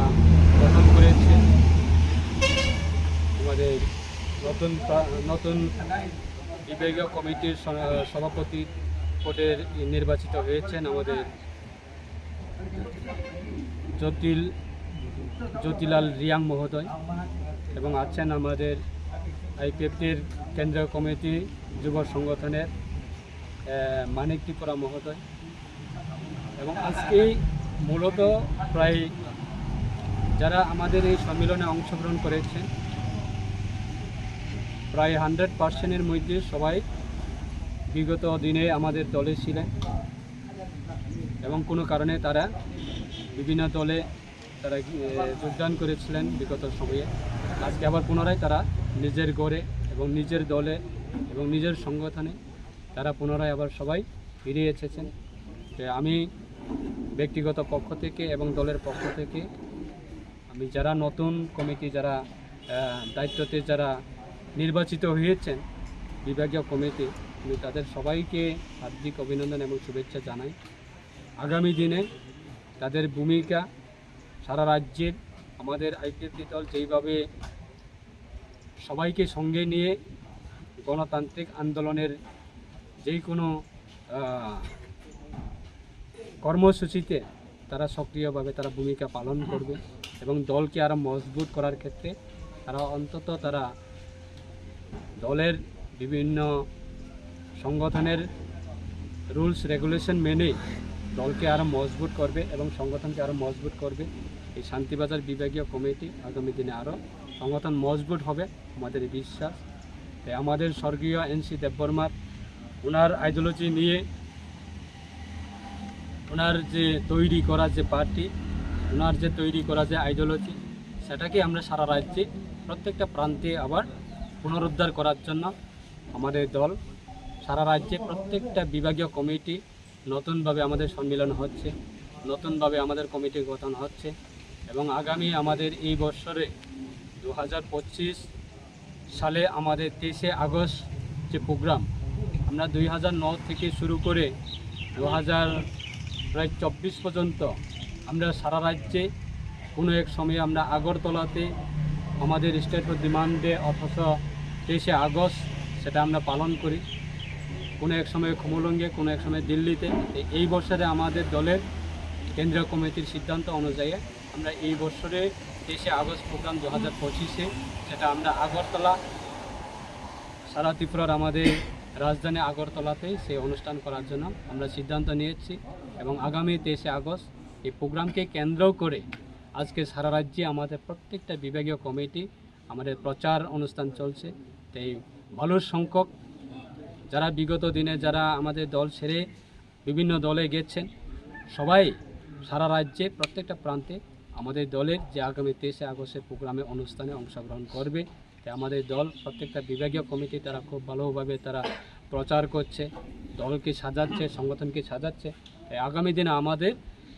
গঠন করেছে। আমাদের নতুন প্রা-, নতুন বিভাগীয় কমিটির স-, সভাপতি পদে নির্বাচিত হয়েছেন আমাদের জ্যোতিল-, জ্যোতিলাল রিয়াং মহোদয় এবং আছেন আমাদের আইপিএফটির কেন্দ্রীয় কমিটি যুব সংগঠনের, আহ, মানিক ত্রিপুরা মহোদয়। এবং আজকেই মূলত প্রায় যারা আমাদের এই সম্মেলনে অংশগ্রহণ করেছেন, প্রায় হান্ড্রেড পার্সেন্টের মধ্যে সবাই বিগত দিনে আমাদের দলে ছিলেন এবং কোনো কারণে তারা বিভিন্ন দলে তারা, এ, যোগদান করেছিলেন বিগত সময়ে। আজকে আবার পুনরায় তারা নিজের ঘরে এবং নিজের দলে এবং নিজের সংগঠনে তারা পুনরায় আবার সবাই ফিরে এসেছেন। তো আমি ব্যক্তিগত পক্ষ থেকে এবং দলের পক্ষ থেকে আমি যারা নতুন কমিটি, যারা, আহ, দায়িত্বতে যারা নির্বাচিত হয়েছেন বিভাগীয় কমিটি, আমি তাদের সবাইকে হার্দিক অভিনন্দন এবং শুভেচ্ছা জানাই। আগামী দিনে তাদের ভূমিকা সারা রাজ্যের আমাদের আইপিএফটি দল যেইভাবে সবাইকে সঙ্গে নিয়ে গণতান্ত্রিক আন্দোলনের যেই কোনো, আহ, কর্মসূচিতে তারা সক্রিয়ভাবে তারা ভূমিকা পালন করবে এবং দলকে আরও মজবুত করার ক্ষেত্রে তারা অন্তত তারা দলের বিভিন্ন সংগঠনের রুলস রেগুলেশন মেনে দলকে আরও মজবুত করবে এবং সংগঠনকে আরও মজবুত করবে। এই শান্তিবাজার বিভাগীয় কমিটি আগামী দিনে আরও সংগঠন মজবুত হবে, আমাদের এই বিশ্বাস। তাই আমাদের স্বর্গীয় এনসি দেববর্মার ওনার আইডিওলজি নিয়ে ওনার যে তৈরি করা যে পার্টি, ওনার যে তৈরি করা যে আইডিওলজি, সেটাকে আমরা সারা রাজ্যে প্রত্যেকটা প্রান্তে আবার পুনরুদ্ধার করার জন্য আমাদের দল সারা রাজ্যে প্রত্যেকটা বিভাগীয় কমিটি নতুনভাবে আমাদের সম্মিলন হচ্ছে, নতুনভাবে আমাদের কমিটি গঠন হচ্ছে এবং আগামী আমাদের এই বছরে দু হাজার পঁচিশ সালে আমাদের তেইশে আগস্ট যে প্রোগ্রাম, আমরা দুই হাজার নয় থেকে শুরু করে দু হাজার প্রায় চব্বিশ পর্যন্ত আমরা সারা রাজ্যে কোনো এক সময় আমরা আগরতলাতে আমাদের স্টেট ডিমান্ডে, অথচ তেইশে আগস্ট সেটা আমরা পালন করি, কোনো এক সময় খুমুলুঙে, কোনো এক সময় দিল্লিতে। এই, এই বছরে আমাদের দলের কেন্দ্রীয় কমিটির সিদ্ধান্ত অনুযায়ী আমরা এই বছরে তেইশে আগস্ট প্রোগ্রাম দু হাজার পঁচিশে সেটা আমরা আগরতলা, সারা ত্রিপুরার আমাদের রাজধানী আগরতলাতেই সেই অনুষ্ঠান করার জন্য আমরা সিদ্ধান্ত নিয়েছি এবং আগামী তেইশে আগস্ট এই প্রোগ্রামকে কেন্দ্র করে আজকে সারা রাজ্যে আমাদের প্রত্যেকটা বিভাগীয় কমিটি আমাদের প্রচার অনুষ্ঠান চলছে। তাই ভালো সংখ্যক যারা বিগত দিনে যারা আমাদের দল ছেড়ে বিভিন্ন দলে গেছেন, সবাই সারা রাজ্যে প্রত্যেকটা প্রান্তে আমাদের দলের যে আগামী তেইশে আগস্টের প্রোগ্রামে অনুষ্ঠানে অংশগ্রহণ করবে। তাই আমাদের দল প্রত্যেকটা বিভাগীয় কমিটি তারা খুব ভালোভাবে তারা প্রচার করছে, দলকে সাজাচ্ছে, সংগঠনকে সাজাচ্ছে। তাই আগামী দিনে আমাদের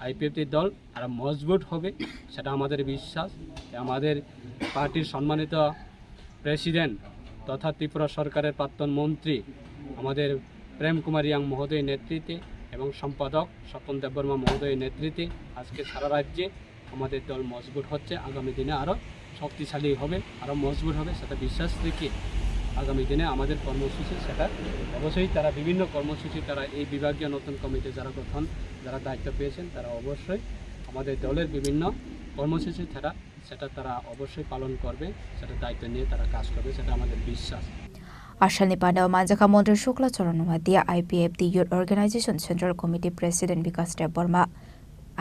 আইপিএফটি দল আরও মজবুত হবে, সেটা আমাদের বিশ্বাস। তাই আমাদের পার্টির সম্মানিত প্রেসিডেন্ট তথা ত্রিপুরা সরকারের প্রাক্তন মন্ত্রী আমাদের প্রেম কুমার রিয়াং মহোদয়ের নেতৃত্বে এবং সম্পাদক স্বপন দেববর্মা মহোদয়ের নেতৃত্বে আজকে সারা রাজ্যে আমাদের দল মজবুত হচ্ছে, আগামী দিনে আরও শক্তিশালী হবে, আরও মজবুত হবে, সেটা বিশ্বাস রেখে আগামী দিনে আমাদের কর্মসূচি সেটা অবশ্যই তারা বিভিন্ন কর্মসূচি তারা এই বিভাগীয় নতুন কমিটি যারা গঠন, যারা দায়িত্ব পেয়েছেন তারা অবশ্যই আমাদের দলের বিভিন্ন কর্মসূচি তারা সেটা তারা অবশ্যই পালন করবে, সেটা দায়িত্ব নিয়ে তারা কাজ করবে, সেটা আমাদের বিশ্বাস। Asalni pandao manjakha Montri Shukla Charan Noatia, I P F T Youth Organization Central Committee President Bikas Debbarma.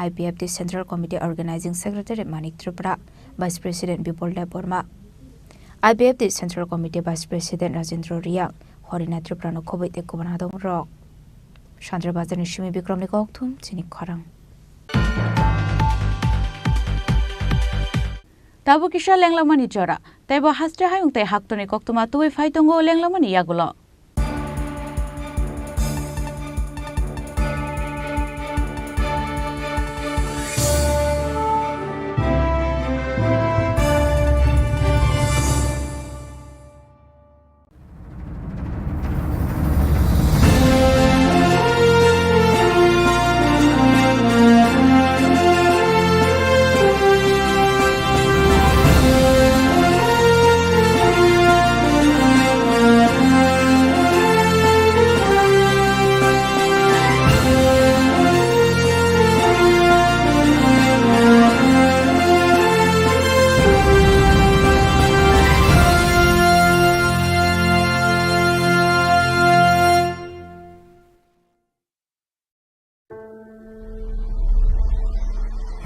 I P F T Central Committee Organizing Secretary Manik Tripura, Vice President Bipul Debbarma, I P F T Central Committee Vice President Rajendra Riang, Horina Tripura no khoboi tei kubun adong rok. Sandra Bazar ni simi Bikram ni kokthum chini khorang. Tabuk kisa lenglamani jora, tei bo haste hayung tei haktorni koktwma tubui phai tongo lenglamani yagulo.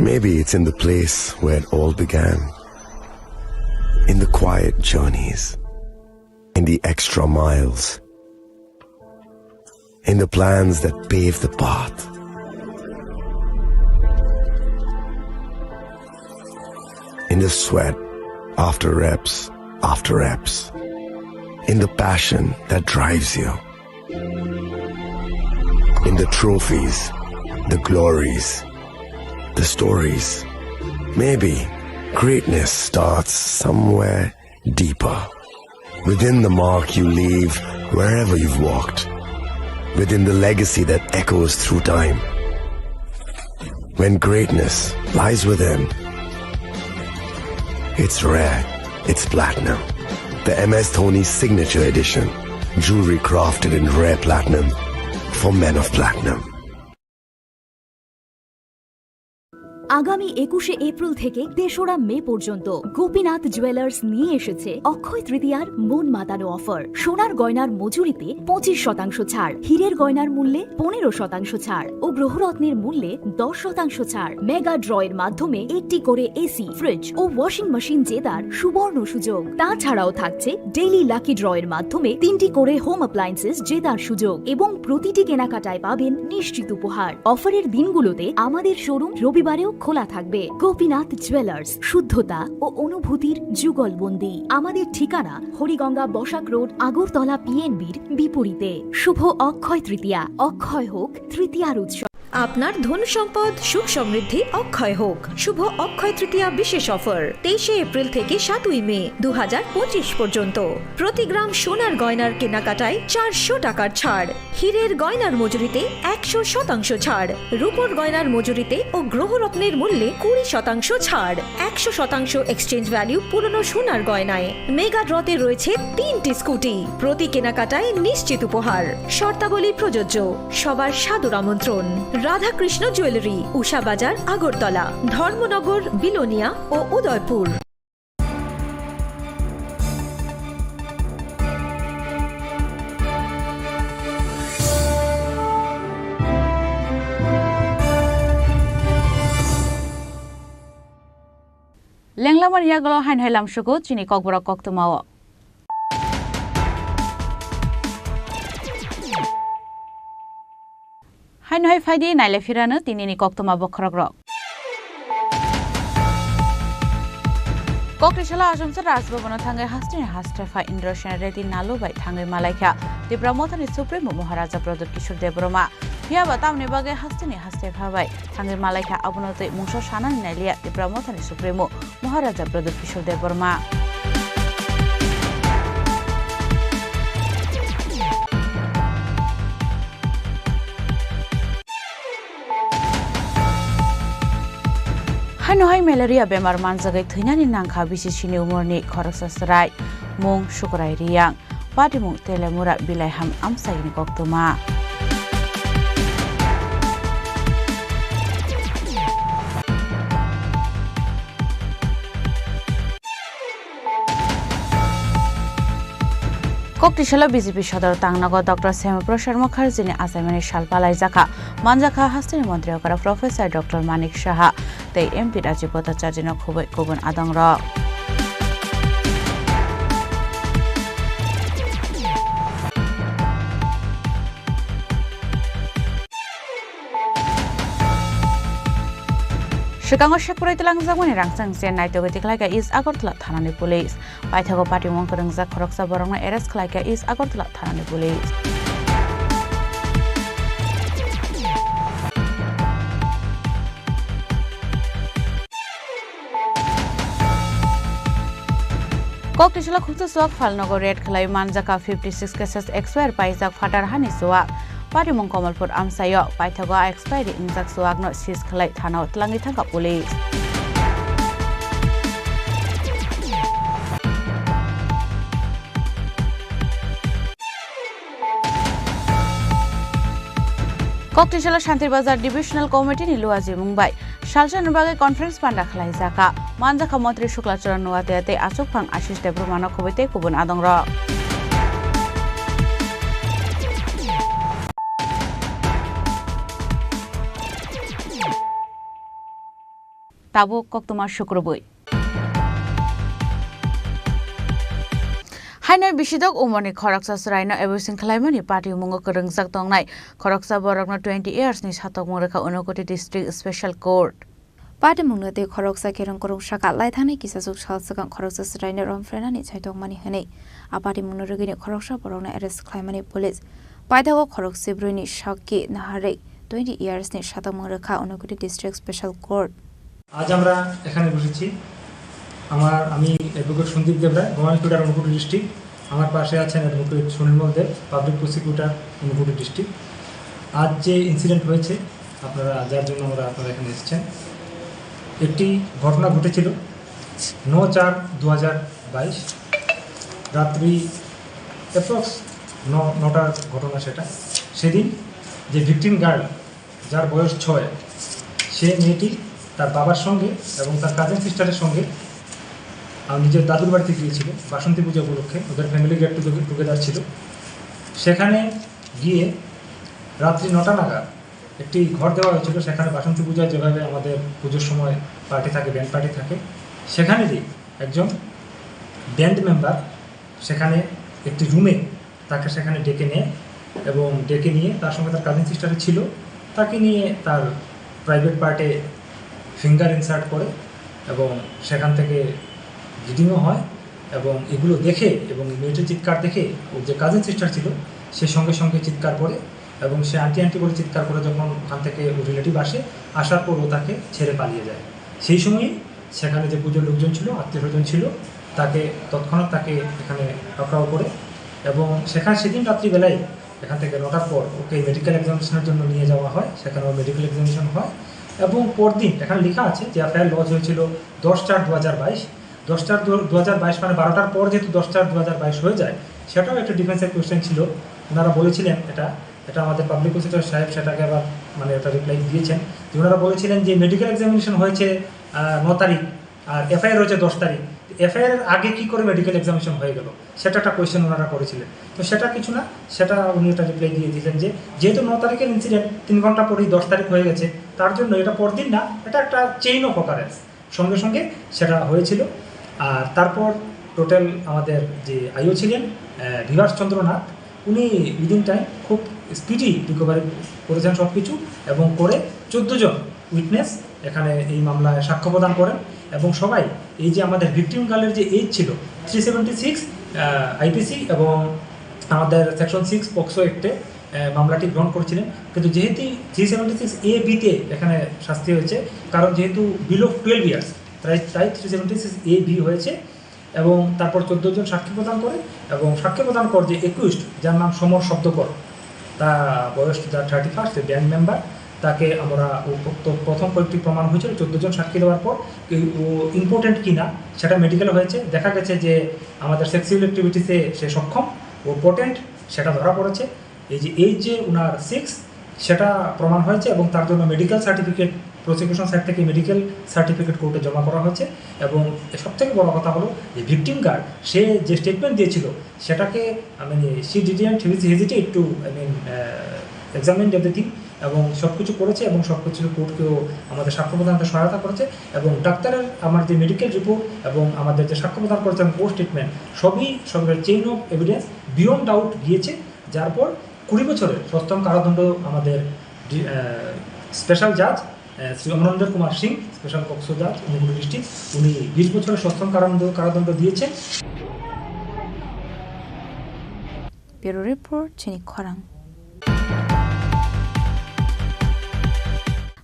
Maybe it's in the place where it all began. In the quiet journeys, in the extra miles, in the plans that pave the path, in the sweat after reps, after reps, in the passion that drives you. In the trophies, the glories, the stories. Maybe greatness starts somewhere deeper. Within the mark you leave wherever you've walked. Within the legacy that echoes through time. When greatness lies within, it's rare, it's platinum. The M S Dhoni Signature Edition. Jewelry crafted in rare platinum for men of platinum. আগামী একুশে এপ্রিল থেকে তেসরা মে পর্যন্ত গোপীনাথ জুয়েলার্স নিয়ে এসেছে অক্ষয় তৃতীয়ার মন মাতানো অফার। সোনার গয়নার মজুরিতে পঁচিশ শতাংশ ছাড়, হীরের গয়নার মূল্যে পনেরো শতাংশ ছাড় ও গ্রহরত্নের মূল্যে দশ শতাংশ ছাড়। মেগা ড্র এর মাধ্যমে একটি করে এসি, ফ্রিজ ও ওয়াশিং মেশিন জেতার সুবর্ণ সুযোগ। তাছাড়াও থাকছে ডেইলি লাকি ড্র এর মাধ্যমে তিনটি করে হোম অ্যাপ্লায়েন্সেস জেতার সুযোগ এবং প্রতিটি কেনাকাটায় পাবেন নিশ্চিত উপহার। অফারের দিনগুলোতে আমাদের শোরুম রবিবারেও খোলা থাকবে। গোপীনাথ জুয়েলার্স, শুদ্ধতা ও অনুভূতির যুগলবন্দি। আমাদের ঠিকানা হরিগঙ্গা বসাক রোড, আগরতলা পিএনবির বিপরীতে। শুভ অক্ষয় তৃতীয়া, অক্ষয় হোক তৃতীয়ার উৎসব। আপনার ধন সম্পদ সুখ সমৃদ্ধি অক্ষয় হোক। শুভ অক্ষয় তৃতীয়া বিশেষ অফার, তেইশে এপ্রিল থেকে সাতই মে দু হাজার পঁচিশ পর্যন্ত। প্রতি গ্রাম সোনার গয়নার কেনাকাটায় চারশো টাকার ছাড়, হীরের গয়নার মজুরিতে একশো শতাংশ ছাড়, রূপোর গয়নার মজুরিতে ও গ্রহরত্নের মূল্যে কুড়ি শতাংশ ছাড়, একশো শতাংশ এক্সচেঞ্জ ভ্যালু পুরনো সোনার গয়নায়। মেগা ড্রতে রয়েছে তিনটি স্কুটি, প্রতি কেনাকাটায় নিশ্চিত উপহার। শর্তাবলী প্রযোজ্য। সবার সাদর আমন্ত্রণ। রাধাকৃষ্ণ জুয়েলারি, উষা বাজার, আগরতলা, ধর্মনগর, বিলোনিয়া ও Udaipur. Lenglamani yagulo haino hai lamsugo chini kokborok koktwmao. Haino hai phaidi naile phirano tinini koktwma bokhorokrok. Kokri salo Achomsa Rajbhavan-o thangwi hasteni haste pha Indrasen Reddy Nalu bai thangwi malaikha Tipra Mothani Supremo Maharaja Pradyut Kishore Debbarma. Phiyaba tamni bagwi hasteni haste pha bai thangwi malaikha, abono twi mungsa sanani nailiya Tipra Mothani Supremo Maharaja Pradyut Kishore Debbarma. Haino hai malaria bemar manjagwi thwinani nangkha B C C ni umorni khoroksa chwrai, mung Sukurai Riyang. Patimung Telemura Bilaiham amchaini koktwma. Koktisalo B J P sodor tangnago Doctor Shyama Prasad Mukherjee ni achaimani sal palaijakha. Manjakha hasteni montri okra Professor Doctor Manik Saha tei M P Rajiv Bhattacharjee no khubui kubun adongrok. Swkango sekprai twlangjakmani rangchak se naitugwi tikhlaikha East Agartala thanani police. Paithago patimung kwrwngjak khoroksa borokno arrest khlaikha East Agartala thanani police. Koktisalo khuksa chuak phalnogo raid khlai manjakha fifty six cases, expire paijak phatar hani chuak. Patimung Kamalpur amchaio paithago expiry wngjak chuakno seize khlai thanao twlangwi thangkha police. Koktisalo Shantir Bazar Divisional Committee ni luajimung bai salsa ni bagwi conference panda khlaijakha. Manjakha Montri Shukla Charan Noatia tei achukphang Ashish Debbarma no khubui tei kubun adongrok. Tabuk koktwma sukrubui. Haino bisidok umorni khoroksa chwraino abusing khlaimani patimungo kwrwngjak tongnai khoroksa borokno twenty years ni satokmung rwkha Unakoti District Special Court. Patimungno tei khoroksa kerong kwrwng saka lai thangni kisasuk sal swkang khoroksa chwraino romphrenani chaitokmani hwnwi a patimungno rwgwini khoroksa borokno arrest khlaimani police. Paithago khorok sibrwini sakki naharwi twenty years ni satokmung rwkha Unakoti District Special Court. আজ আমরা এখানে বসেছি, আমার, আমি অ্যাডভোকেট Sandeep Debray, government fielder Unakoti ডিস্ট্রিক্ট। আমার পাশে আছেন অ্যাডভোকেট সুনির্মল দেব, public prosecutor, Unakoti ডিস্ট্রিক্ট। আজ যে ইনসিডেন্ট হয়েছে, আপনারা, যার জন্য আমরা, আপনারা এখানে এসেছেন, একটি ঘটনা ঘটেছিল ন চার দু হাজার বাইশ রাত্রি অ্যাপ্রক্স ন নটার ঘটনা সেটা। সেদিন যে ভিকটিম গার্ল, যার বয়স ছয়, সে মেয়েটি তার বাবার সঙ্গে এবং তার কাজিন সিস্টারের সঙ্গে, আহ, নিজের দাদুর বাড়িতে গিয়েছিল বাসন্তী পূজা উপলক্ষে। ওদের ফ্যামিলি গেট টুগেদার ছিল। সেখানে গিয়ে রাত্রি নটা নাগাদ একটি ঘর দেওয়া হয়েছিল। সেখানে বাসন্তী পূজায় যেভাবে আমাদের পুজোর সময় পার্টি থাকে, ব্যান্ড পার্টি থাকে, সেখানেরই একজন ব্যান্ড মেম্বার সেখানে একটি রুমে তাকে সেখানে ডেকে নেয় এবং ডেকে নিয়ে তার সঙ্গে তার কাজিন সিস্টারও ছিল। তাকে নিয়ে তার প্রাইভেট পার্টে ফিঙ্গার ইনসার্ট করে এবং সেখান থেকে ব্লিডিংও হয়। এবং এগুলো দেখে এবং মেয়েটির চিৎকার দেখে ওর যে কাজিন সিস্টার ছিল, সে সঙ্গে সঙ্গে চিৎকার করে এবং সে আন্টি আন্টি বলে চিৎকার করে। যখন ওখান থেকে ওর রিলেটিভ আসে, আসার পর ও তাকে ছেড়ে পালিয়ে যায়। সেই সময়ই সেখানে যে পুজোর লোকজন ছিল, আত্মীয় স্বজন ছিল, তাকে তৎক্ষণাৎ তাকে এখানে পাকড়াও করে এবং সেখানে সেদিন রাত্রিবেলায় এখান থেকে নটার পর ওকে মেডিকেল এক্সামিনেশনের জন্য নিয়ে যাওয়া হয়। সেখানে ওর মেডিকেল এক্সামিনেশন হয় এবং পরদিন এখানে লেখা আছে যে এফআইআর লজ হয়েছিল দশ চার দু হাজার বাইশ। দশ চার দু হাজার বাইশ মানে বারোটার পর যেহেতু দশ চার দু হাজার বাইশ হয়ে যায়, সেটাও একটা ডিফেন্সের কোয়েশ্চেন ছিল। ওনারা বলেছিলেন এটা, এটা আমাদের পাবলিক প্রসিকিউটর সাহেব সেটাকে আবার, মানে, এটা রিপ্লাই দিয়েছেন যে ওনারা বলেছিলেন যে মেডিকেল এক্সামিনেশন হয়েছে, আহ, ন তারিখ, আর এফআইআর হয়েছে দশ তারিখ। এফআইআর এর আগে কি করে মেডিকেল এক্সামিনেশন হয়ে গেল, সেটা একটা কোয়েশ্চেন ওনারা করেছিলেন। তো সেটা কিছু না, সেটা উনি একটা রিপ্লাই দিয়ে দিলেন যে যেহেতু ন তারিখের ইনসিডেন্ট, তিন ঘন্টা পরেই দশ তারিখ হয়ে গেছে, তার জন্য এটা পরদিন না, এটা একটা চেইন অফ অকারেন্স, সঙ্গে সঙ্গে সেটা হয়েছিল। আর তারপর টোটাল আমাদের যে আইও ছিলেন, আহ, বিভাস চন্দ্রনাথ, উনি উইদিন টাইম খুব স্পিডি রিকভারি করেছেন সব কিছু এবং করে চোদ্দো জন উইটনেস এখানে এই মামলায় সাক্ষ্য প্রদান করেন এবং সবাই এই যে আমাদের ভিকটিম গার্লের যে এজ ছিল থ্রি সেভেন্টি সিক্স আইপিসি এবং আমাদের সেকশন সিক্স পক্সো অ্যাক্টে মামলাটি গ্রহণ করেছিলেন। কিন্তু যেহেতু থ্রি সেভেন্টি সিক্স এ বিতে এখানে শাস্তি হয়েছে, কারণ যেহেতু বিলো টুয়েলভ ইয়ার্স, তাই তাই three seventy six A B হয়েছে। এবং তারপর চোদ্দো জন সাক্ষী প্রদান করে এবং সাক্ষী প্রদান কর যে একুইস্ট, যার নাম সমর শব্দকর, তা বয়স যার থার্টি ফার্স্ট, ব্যান্ড মেম্বার, তাকে আমরা ও প-, তো প্রথম কয়েকটি প্রমাণ হয়েছিল চোদ্দো জন সাক্ষী দেওয়ার পর, এই ও ইম্পোর্টেন্ট কিনা সেটা মেডিকেল হয়েছে, দেখা গেছে যে আমাদের সেক্সুয়াল অ্যাক্টিভিটিসে সে সক্ষম ও পোটেন্ট, সেটা ধরা পড়েছে। এই যে এই যে ওনার সিক্স, সেটা প্রমাণ হয়েছে এবং তার জন্য মেডিকেল সার্টিফিকেট প্রসিকিউশন সাইড থেকে মেডিকেল সার্টিফিকেট কোর্টে জমা করা হয়েছে। এবং সব থেকে বড় কথা হলো যে ভিকটিম গার্ড, সে যে স্টেটমেন্ট দিয়েছিল, সেটাকে, মানে, she didn't hesitate to, I mean, examine everything, এবং সব কিছু করেছে এবং সব কিছু কোর্টকেও আমাদের সাক্ষ্য প্রদানে সহায়তা করেছে। এবং ডাক্তারের আমার যে মেডিকেল রিপোর্ট এবং আমাদের যে সাক্ষ্য প্রদান করেছে এবং কোর্ট স্টেটমেন্ট, সবই সবের chain of evidence beyond doubt গিয়েছে। যার পর কুড়ি বছরের সশ্রম কারাদণ্ড আমাদের স্পেশাল জাজ শ্রী অমরেন্দ্র কুমার সিং, স্পেশাল পক্সো জাজ, অনুগুল ডিস্ট্রিক্ট, উনি বিশ বছরের সশ্রম কারাদণ্ড কারাদণ্ড দিয়েছেন। Bureau Report, Chini Khorang.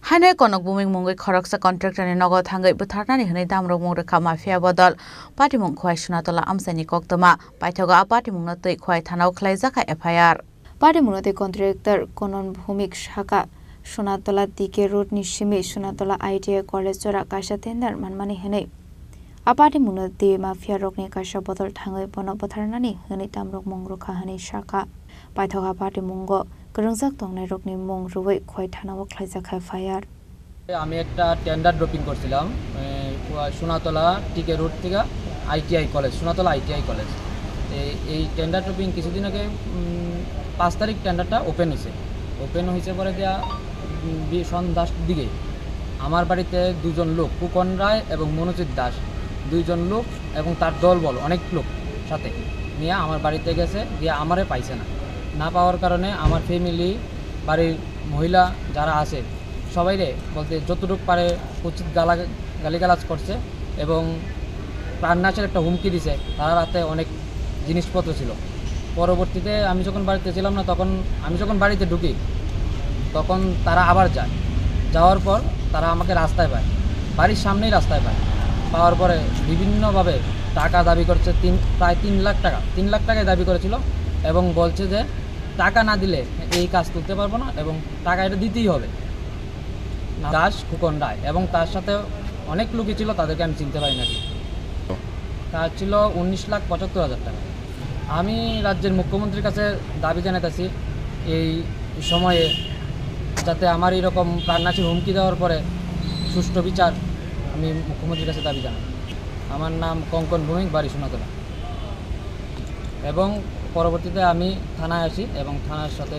Haino Konok Buming mungwi khoroksa contractor ni nogo thangwi butharnani hwnwi damrok mung rwkha mafia bodol patimung Khowai Sunatola amchaini koktwma. Paithago a patimungno twi Khowai thanao khlaijakha F I R. Patimungno twi contractor Konon Bhumik sakha Sunatola T K Road ni simi Sunatola I T I College jora kaisa tender manmani hwnwi. A patimungno twi mafia rokni kaisa bodol thangwi bono butharnani hwnwi damrok mung rwkha hwnwi sakha. Paithak a patimungo kwrwngjak tongnairokni mung rwui Khowai thanao khlaijakha F I R. আমি একটা tender dropping করছিলাম, এ, সোনাতলা টিকে রোড থেকে ITI college, Sonatala ITI college. এই, এই tender dropping কিছুদিন আগে, উম, পাঁচ তারিখ টেন্ডারটা ওপেন হয়েছে। ওপেন হয়েছে পরে দিয়া, উম, বি-, সন্ধ্যার দিকে আমার বাড়িতে দুজন লোক, ফুকন রায় এবং মনোজিৎ দাস, দুইজন লোক এবং তার দলবল, অনেক লোক সাথে নিয়ে আমার বাড়িতে গেছে, গিয়ে আমারে পাইছে না। না পাওয়ার কারণে আমার ফ্যামিলি, বাড়ির মহিলা যারা আছে, সবাইরে বলতে যতটুকু পারে উচিত গালা-, গালিগালাজ করছে এবং প্রাণনাশের একটা হুমকি দিছে। তার হাতে অনেক জিনিসপত্র ছিল। পরবর্তীতে আমি যখন বাড়িতে ছিলাম না, তখন আমি যখন বাড়িতে ঢুকি, তখন তারা আবার যায়। যাওয়ার পর তারা আমাকে রাস্তায় পায়, বাড়ির সামনেই রাস্তায় পায়। পাওয়ার পরে বিভিন্নভাবে টাকা দাবি করছে, তিন, প্রায় তিন লাখ টাকা, তিন লাখ টাকাই দাবি করেছিল এবং বলছে যে টাকা না দিলে এই কাজ তুলতে পারবো না এবং টাকা এটা দিতেই হবে। দাস ফুকন রায় এবং তার সাথে অনেক লোকই ছিল, তাদেরকে আমি চিনতে পারি না ঠিক। তার ছিল উনিশ লাখ পঁচাত্তর হাজার টাকা। আমি রাজ্যের মুখ্যমন্ত্রীর কাছে দাবি জানাইতেছি এই সময়ে যাতে আমার এরকম প্রাণনাশের হুমকি দেওয়ার পরে সুষ্ঠু বিচার আমি মুখ্যমন্ত্রীর কাছে দাবি জানাই। আমার নাম কঙ্কন ভৌমিক, বাড়ি সোনাতলা। এবং পরবর্তীতে আমি থানায় আসি এবং থানার সাথে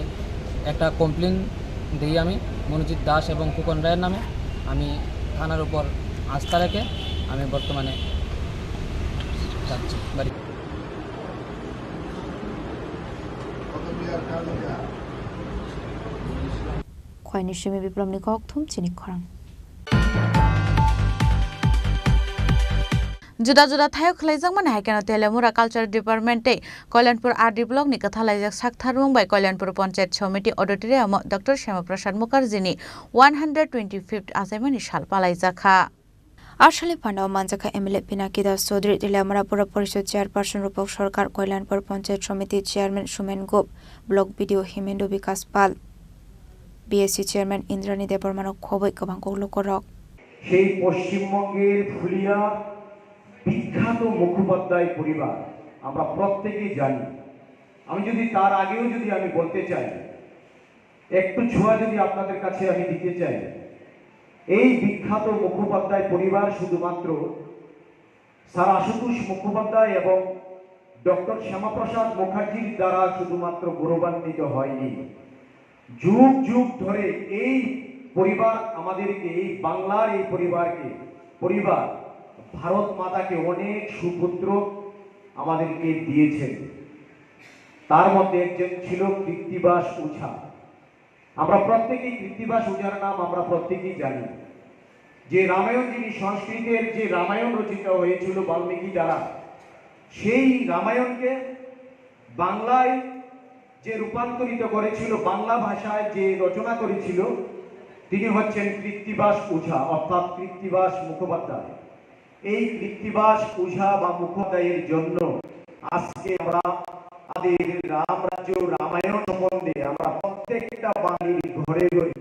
একটা কমপ্লেন দিই আমি মনোজিৎ দাস এবং ফুকন রায়ের নামে। আমি থানার উপর আস্থা রেখে আমি বর্তমানে যাচ্ছি বাড়ি। Khowai ni simi Biplopni kokthum chini khorang. Juda juda thaio khwlaijakmani hai kheno Teliamura Culture Department tei Kalyanpur R D Block ni kwthalaijak saktharmung bai Kalyanpur Panchayat Samiti Auditorium o Doctor Shyama Prasad Mukherjee ni one hundred twenty-fifth achaimani sal palaijak kha. A salni phano manjakha M L A Pinaki Das Chaudhary, Teliamura Pura Porishod Chairperson Rupak Sarkar, Kalyanpur Panchayat Samiti Chairman Sumen Gup, Block B D O Himendo Bikas Pal, B S C Chairman Indrani Debbarmano khobwi kwbang kok lukurok. সেই পশ্চিমবঙ্গের ফুলিয়া বিখ্যাত মুখোপাধ্যায় পরিবার আমরা প্রত্যেকেই জানি। আমি যদি তার আগেও যদি আমি বলতে চাই, একটু ছোঁয়া যদি আপনাদের কাছে আমি দিতে চাই, এই বিখ্যাত মুখোপাধ্যায় পরিবার শুধুমাত্র স্যার আশুতোষ মুখোপাধ্যায় এবং ডক্টর শ্যামাপ্রসাদ মুখার্জির দ্বারা শুধুমাত্র গৌরবান্বিত হয়নি। যুগ যুগ ধরে এই পরিবার আমাদেরকে, এই বাংলার এই পরিবারকে, পরিবার ভারত মাতাকে অনেক সুপুত্র আমাদেরকে দিয়েছেন। তার মধ্যে একজন ছিল কৃত্তিবাস ওঝা। আমরা প্রত্যেকেই কৃত্তিবাস ওঝার নাম আমরা প্রত্যেকেই জানি। যে রামায়ণ, যিনি সংস্কৃতের যে রামায়ণ রচিত হয়েছিল বাল্মীকি দ্বারা, সেই রামায়ণকে বাংলায় যে রূপান্তরিত করেছিল, বাংলা ভাষায় যে রচনা করেছিল, তিনি হচ্ছেন কৃত্তিবাস ওঝা, অর্থাৎ কৃত্তিবাস মুখোপাধ্যায়। এই কৃত্তিবাস ওঝা বা মুখোপাধ্যায়ের জন্য আজকে আমরা আমাদের রাম রাজ্য রামায়ণ সম্বন্ধে আমরা প্রত্যেকটা বাঙালির ঘরে ঘরে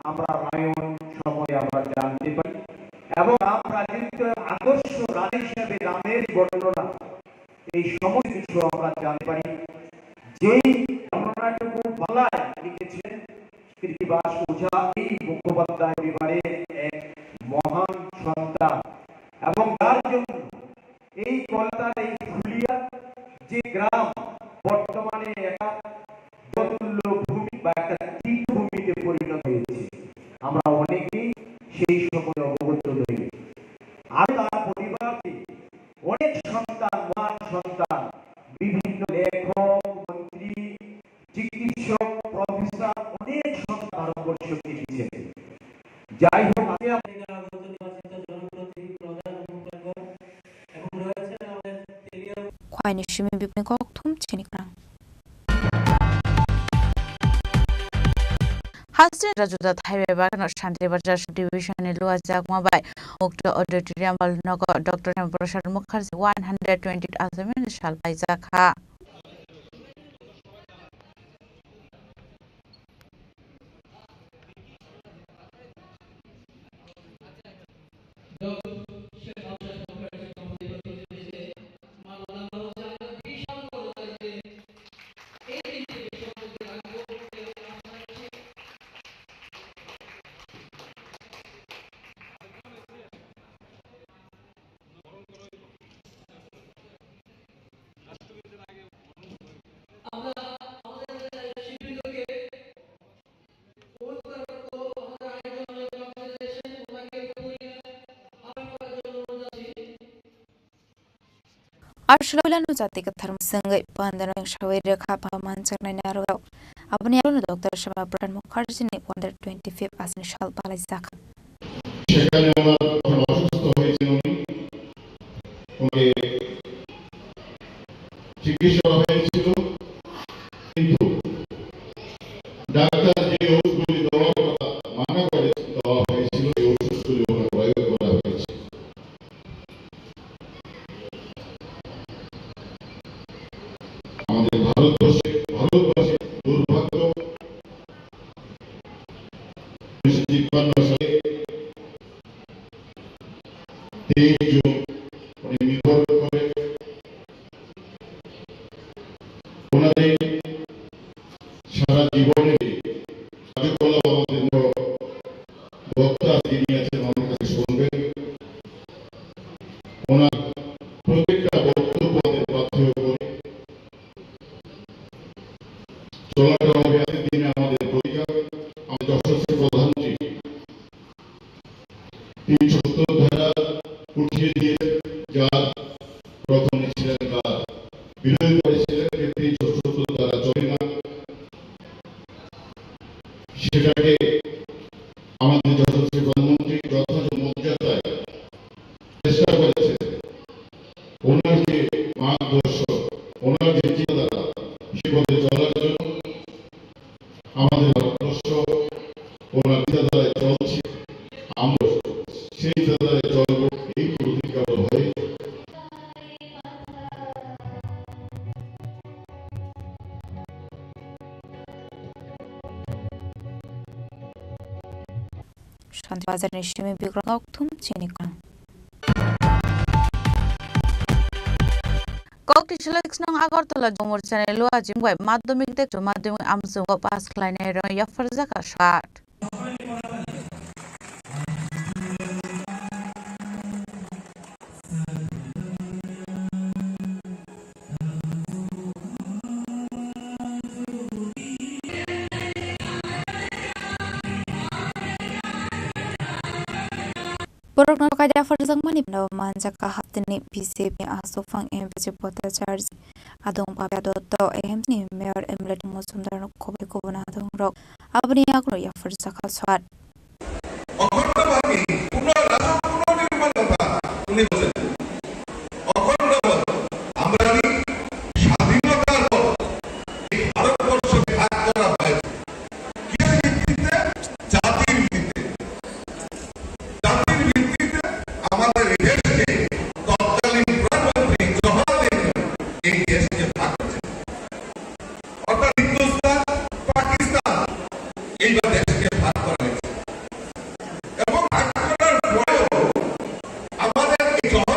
আমরা রামায়ণ সম্বন্ধে আমরা জানতে পারি এবং রাম রাজত্ব আদর্শ রাজা হিসাবে রামের বর্ণনা, এই সমস্ত কিছু আমরা জানতে পারি। যেই বর্ণনাটুকু বাংলায় লিখেছেন কৃত্তিবাস ওঝা, এই মুখোপাধ্যায় পরিবারের জন্য এই কলতার এই ফুলিয়া যে গ্রাম বর্তমানে একটা দোতুল্য ভূমি বা একটা তীর্থভূমিতে পরিণত হয়েছে, আমরা অনেকেই সেই সম্পর্কে অবগত নই। আর তার পরিবারে অনেক সন্তান, মহান সন্তান, বিভিন্ন লেখক, মন্ত্রী, চিকিৎসক, প্রফেসর, অনেক সন্তান ভারতবর্ষকে দিয়েছেন। যাই হোক, আজকে আমরা Khwaini simi bibini kok thum chini kwrang. Hasteni Rajudhat Highway bagano Shanti Bazar Subdivision ni Luajagma bai Mukti Auditorium hall nogo Doctor Shyama Prasad Mukherjee one hundred twenty achievement sal paijak kha. Arshulabila no jati kwthar mwswngwi pandano sawi rwkha ba manjaknai narwrok. Aboni aro no Doctor Shyama Prasad Mukherjee ni one hundred twenty-fifth asni sal palaijak. সেখানে আমার তখন অসুস্থ হয়েছিল উনি। ওনাকে চিকিৎসা করা হয়েছিল, কিন্তু ডাক্তার যে ওষুধগুলি দেওয়ার কথা মানা করে দেওয়া হয়েছিল, সেই ওষুধগুলি ওনার প্রয়োগ করা হয়েছে। আমাদের ভারতবর্ষে, ভারতবাসীর দুর্ভাগ্য, উনিশশো তিপ্পান্ন সালে তেইশ জুন উনি মৃত্যুবরণ করেন। ওনাদের সারা জীবনের কার্যকলাপ আমাদের বড় বক্তা যিনি আছেন, আমার কাছে শুনবেন। ওনার প্রত্যেকটা বক্তব্য আমাদের পাথেয় করে চলাটা হবে। আজকের দিনে আমাদের পরিবার, আমাদের যশস্বী প্রধানমন্ত্রী তিনশো সত্তর ধারা উঠিয়ে দিয়ে যার প্রথমে ছিলেন বা বিরোধিতা করেছিলেন যে তিনশো সত্তর ধারা চলে না, সেটাকে আমাদের যশস্বী প্রধানমন্ত্রী যথাযথ মর্যাদায় চেষ্টা করেছেন। ওনার যে মার্গদর্শক, ওনার যে চিন্তাধারা, সে পথে চলার জন্য আমাদের ভারতবর্ষ ওনার চিন্তাধারায় চলছে, আমরা সেই চিন্তাধারায় চলব, এই প্রতিজ্ঞাবদ্ধ হয়ে। Shanti Bazar ni simi bikrok thum chini kwrang. Kokti selek snong Agartala Jomorchani Luajim bai madhyamik tei uch madhyamik amchungo pass khlainai rok yapharjak swat. Borokno kaida pharjakmani phano manjakha hapteni B J P ni aswk phang M P C Bhattacharya, Adong Babya Dotto, A M C ni Mayor M L A Mojumdar, khobwi kubun adongrok. Aboni yagulo yapharjakha swat. অখণ্ড বাহিনী পুনরায় রাষ্ট্র পুনর্নির্মাণ কথা উনি বলেছেন। অখণ্ড, আমরা কি স্বাধীনতার পর এই ভারতবর্ষকে ভাগ করা হয়েছে কিসের ভিত্তিতে? জাতির ভিত্তিতে। জাতির ভিত্তিতে আমাদের এই দেশকে তৎকালীন প্রধানমন্ত্রী জওহরলাল নেহরু এই দেশকে ভাগ করেছেন। অর্থাৎ হিন্দুস্তান, পাকিস্তান, এইভাবে দেশকে ভাগ করা হয়েছে। এবং ভাগ করার পরেও আমাদের এই Jawahar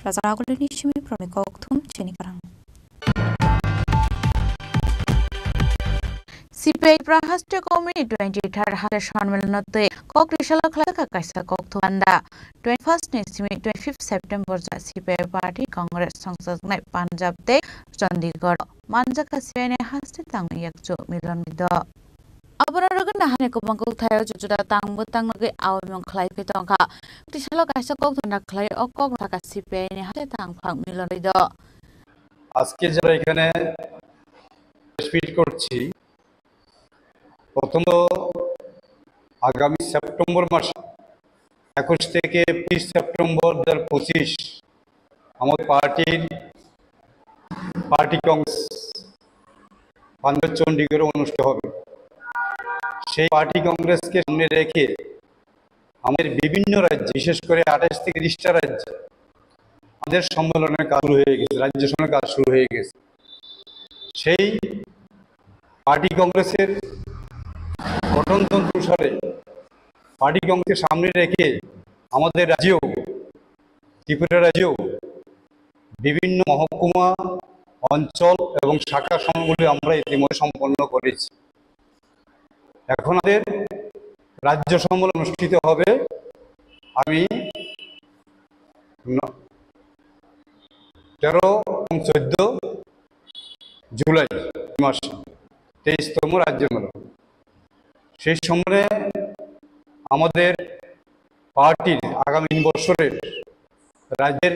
Raja Ragulini simi proni kokthum chini karang. C P I Tripura Haste Committee twenty-third Haste Sonmilano tei kok risalo khlaijak kaisa kokthum panda. Twenty-first ni simi twenty-fifth September ja C P I party Congress songchaknai Punjab tei Chandigarh manjak C P I ni haste tang yakchu milon bido. Abono rwgwna hani kwbang kok thaio juda tangbo tangnagwi awimung khlai khe tongkha. Twisalo kaisa kok thangna khlai o kok thaka C P I ni haste tang phang milon bido. আজকে যারা এখানে press meet করছি, প্রথমত আগামী সেপ্টেম্বর মাসে একুশ থেকে তিরিশ সেপ্টেম্বর দু হাজার পঁচিশ আমাদের পার্টির পার্টি কংগ্রেস পাঞ্জাব চণ্ডীগড়ে অনুষ্ঠিত হবে। সেই পার্টি কংগ্রেসকে সামনে রেখে আমাদের বিভিন্ন রাজ্যে, বিশেষ করে আঠাশ থেকে তিরিশটা রাজ্যে আমাদের সম্মেলনের কাজ শুরু হয়ে গেছে, রাজ্য সম্মেলনের কাজ শুরু হয়ে গেছে। সেই পার্টি কংগ্রেসের গঠনতন্ত্র অনুসারে পার্টি কংগ্রেসকে সামনে রেখে আমাদের রাজ্যেও, ত্রিপুরা রাজ্যেও বিভিন্ন মহকুমা, অঞ্চল এবং শাখা সম্মেলনগুলি আমরা ইতিমধ্যে সম্পন্ন করেছি। এখন আমাদের রাজ্য সম্মেলন অনুষ্ঠিত হবে। আমি ন-, তেরো এবং চোদ্দ জুলাই মাসে তেইশতম রাজ্য সম্মেলন। সেই সম্মেলনে আমাদের পার্টির আগামী তিন বছরের রাজ্যের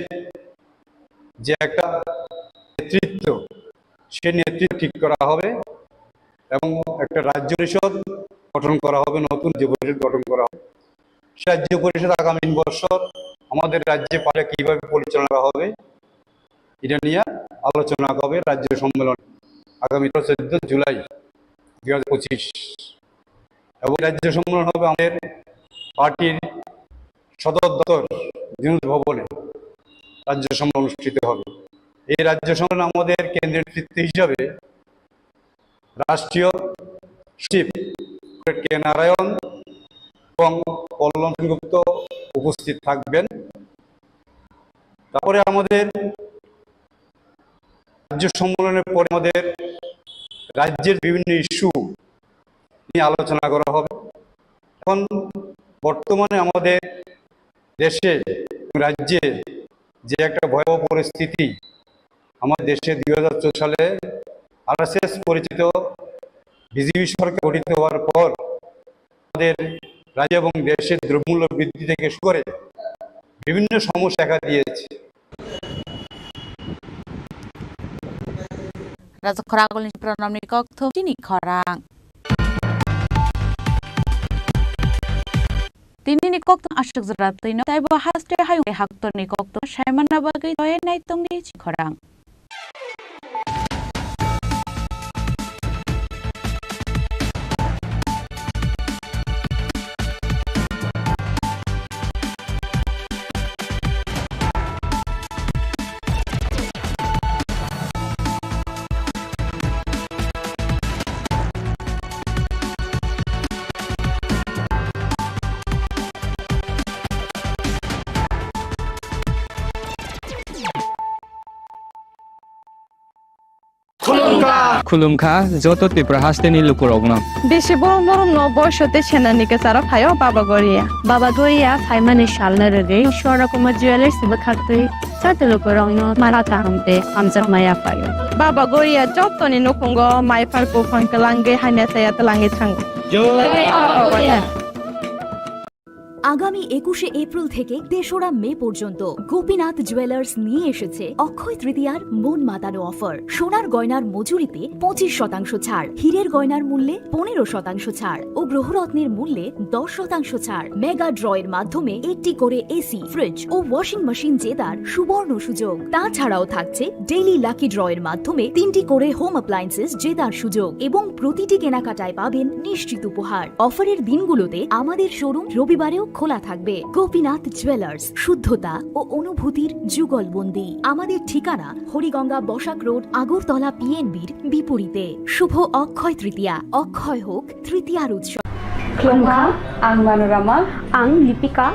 যে একটা নেতৃত্ব, সেই নেতৃত্ব ঠিক করা হবে এবং একটা রাজ্য পরিষদ গঠন করা হবে, নতুন রাজ্য পরিষদ গঠন করা হবে। সেই রাজ্য পরিষদ আগামী তিন বছর আমাদের রাজ্যে পার্টি কিভাবে পরিচালনা করা হবে, এটা নিয়ে আলোচনা হবে রাজ্য সম্মেলন আগামী চোদ্দ জুলাই দুই হাজার পঁচিশ। এবং রাজ্য সম্মেলন হবে আমাদের পার্টির সদর দপ্তর বিনোদ ভবনে রাজ্য সম্মেলন অনুষ্ঠিত হবে। এই রাজ্য সম্মেলনে আমাদের কেন্দ্রীয় নেতৃত্ব হিসাবে রাষ্ট্রীয় সচিব কে নারায়ণ এবং কল্যাণ সেনগুপ্ত উপস্থিত থাকবেন। তারপরে আমাদের রাজ্য সম্মেলনের পরে আমাদের রাজ্যের বিভিন্ন ইস্যু নিয়ে আলোচনা করা হবে। এখন বর্তমানে আমাদের দেশে এবং রাজ্যে যে একটা ভয়াবহ পরিস্থিতি, আমাদের দেশে দুই হাজার চোদ্দ সালে আরএসএস পরিচালিত বিজেপি সরকার গঠিত হওয়ার পর আমাদের রাজ্য এবং দেশের দ্রব্যমূল্য বৃদ্ধি থেকে শুরু করে বিভিন্ন সমস্যা দেখা দিয়েছে। Raja Khorang Agulni Pranamni Kokthum chini khorang. Tinini kokthum aswk jora twino, taibo haste hayung haktorni kokthum saimana bagwi toye nai tongdi chini khorang. Khulumkha joto Tripura hasteni lukurokno. Bisi borom borom no boiso tei senani kwcharo phaio Baba Goria. Baba Goria phaimani salno rwgwi Swarna Kumar Jewellers bwkhaktwi joto lukurokno mara kaham tei hamjakma yaphaio. Baba Goria jotoni nukhungo maiphar buphang kwlangwi hamya saya twlangwi thango. Jai Baba Goria. আগামী একুশে এপ্রিল থেকে তেসরা মে পর্যন্ত গোপীনাথ জুয়েলার্স নিয়ে এসেছে অক্ষয় তৃতীয়ার মন মাতানো অফার। সোনার গয়নার মজুরিতে পঁচিশ শতাংশ ছাড়, হীরের গয়নার মূল্যে পনেরো শতাংশ ছাড় ও গ্রহরত্নের মূল্যে দশ শতাংশ ছাড়। মেগা ড্রয়ের মাধ্যমে একটি করে এসি, ফ্রিজ ও ওয়াশিং মেশিন জেতার সুবর্ণ সুযোগ। তাছাড়াও থাকছে ডেইলি লাকি ড্রয়ের মাধ্যমে তিনটি করে হোম অ্যাপ্লায়েন্সেস জেতার সুযোগ এবং প্রতিটি কেনাকাটায় পাবেন নিশ্চিত উপহার। অফারের দিনগুলোতে আমাদের শোরুম রবিবারেও খোলা থাকবে। গোপীনাথ জুয়েলার্স, শুদ্ধতা ও অনুভূতির যুগলবন্দি। আমাদের ঠিকানা হরিগঙ্গা বসাক রোড, আগরতলা পিএনবির বিপরীতে। শুভ অক্ষয় তৃতীয়া, অক্ষয় হোক তৃতীয়ার উৎসব। Khulumkha, ang Manorama. Ang Lipika.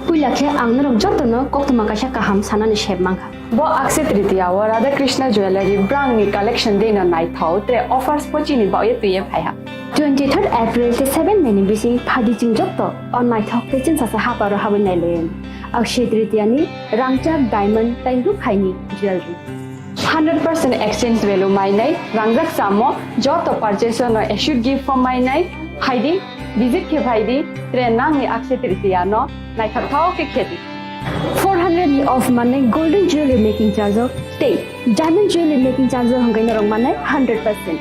Puila khe ang norok jotono koktwma kaisa kaham sanani sep mankha. Bo Akshaya Tritiya o Radha Krishna Jewellery brangni collection deino naithok, tre offers bo chini bagwi twiwi phaiha. Twenty-third April tei seven May ni bising phaidi chwng joto o naithok tei chwngsasa haparo habwi nailaiwi. Akshaya Tritiya ni rangchak diamond tei rukhaini jewellery. Hundred percent exchange value mainai, rangjak samo joto purchase no assured gift form mainai, phaidi, visit khe phaidi, tre nangni Akshaya Tritiya no naithok thao khe khedi. Four hundred ni off manai golden jewelry making charge o tei diamond jewelry making charge o hwnkhai norok manai hundred percent.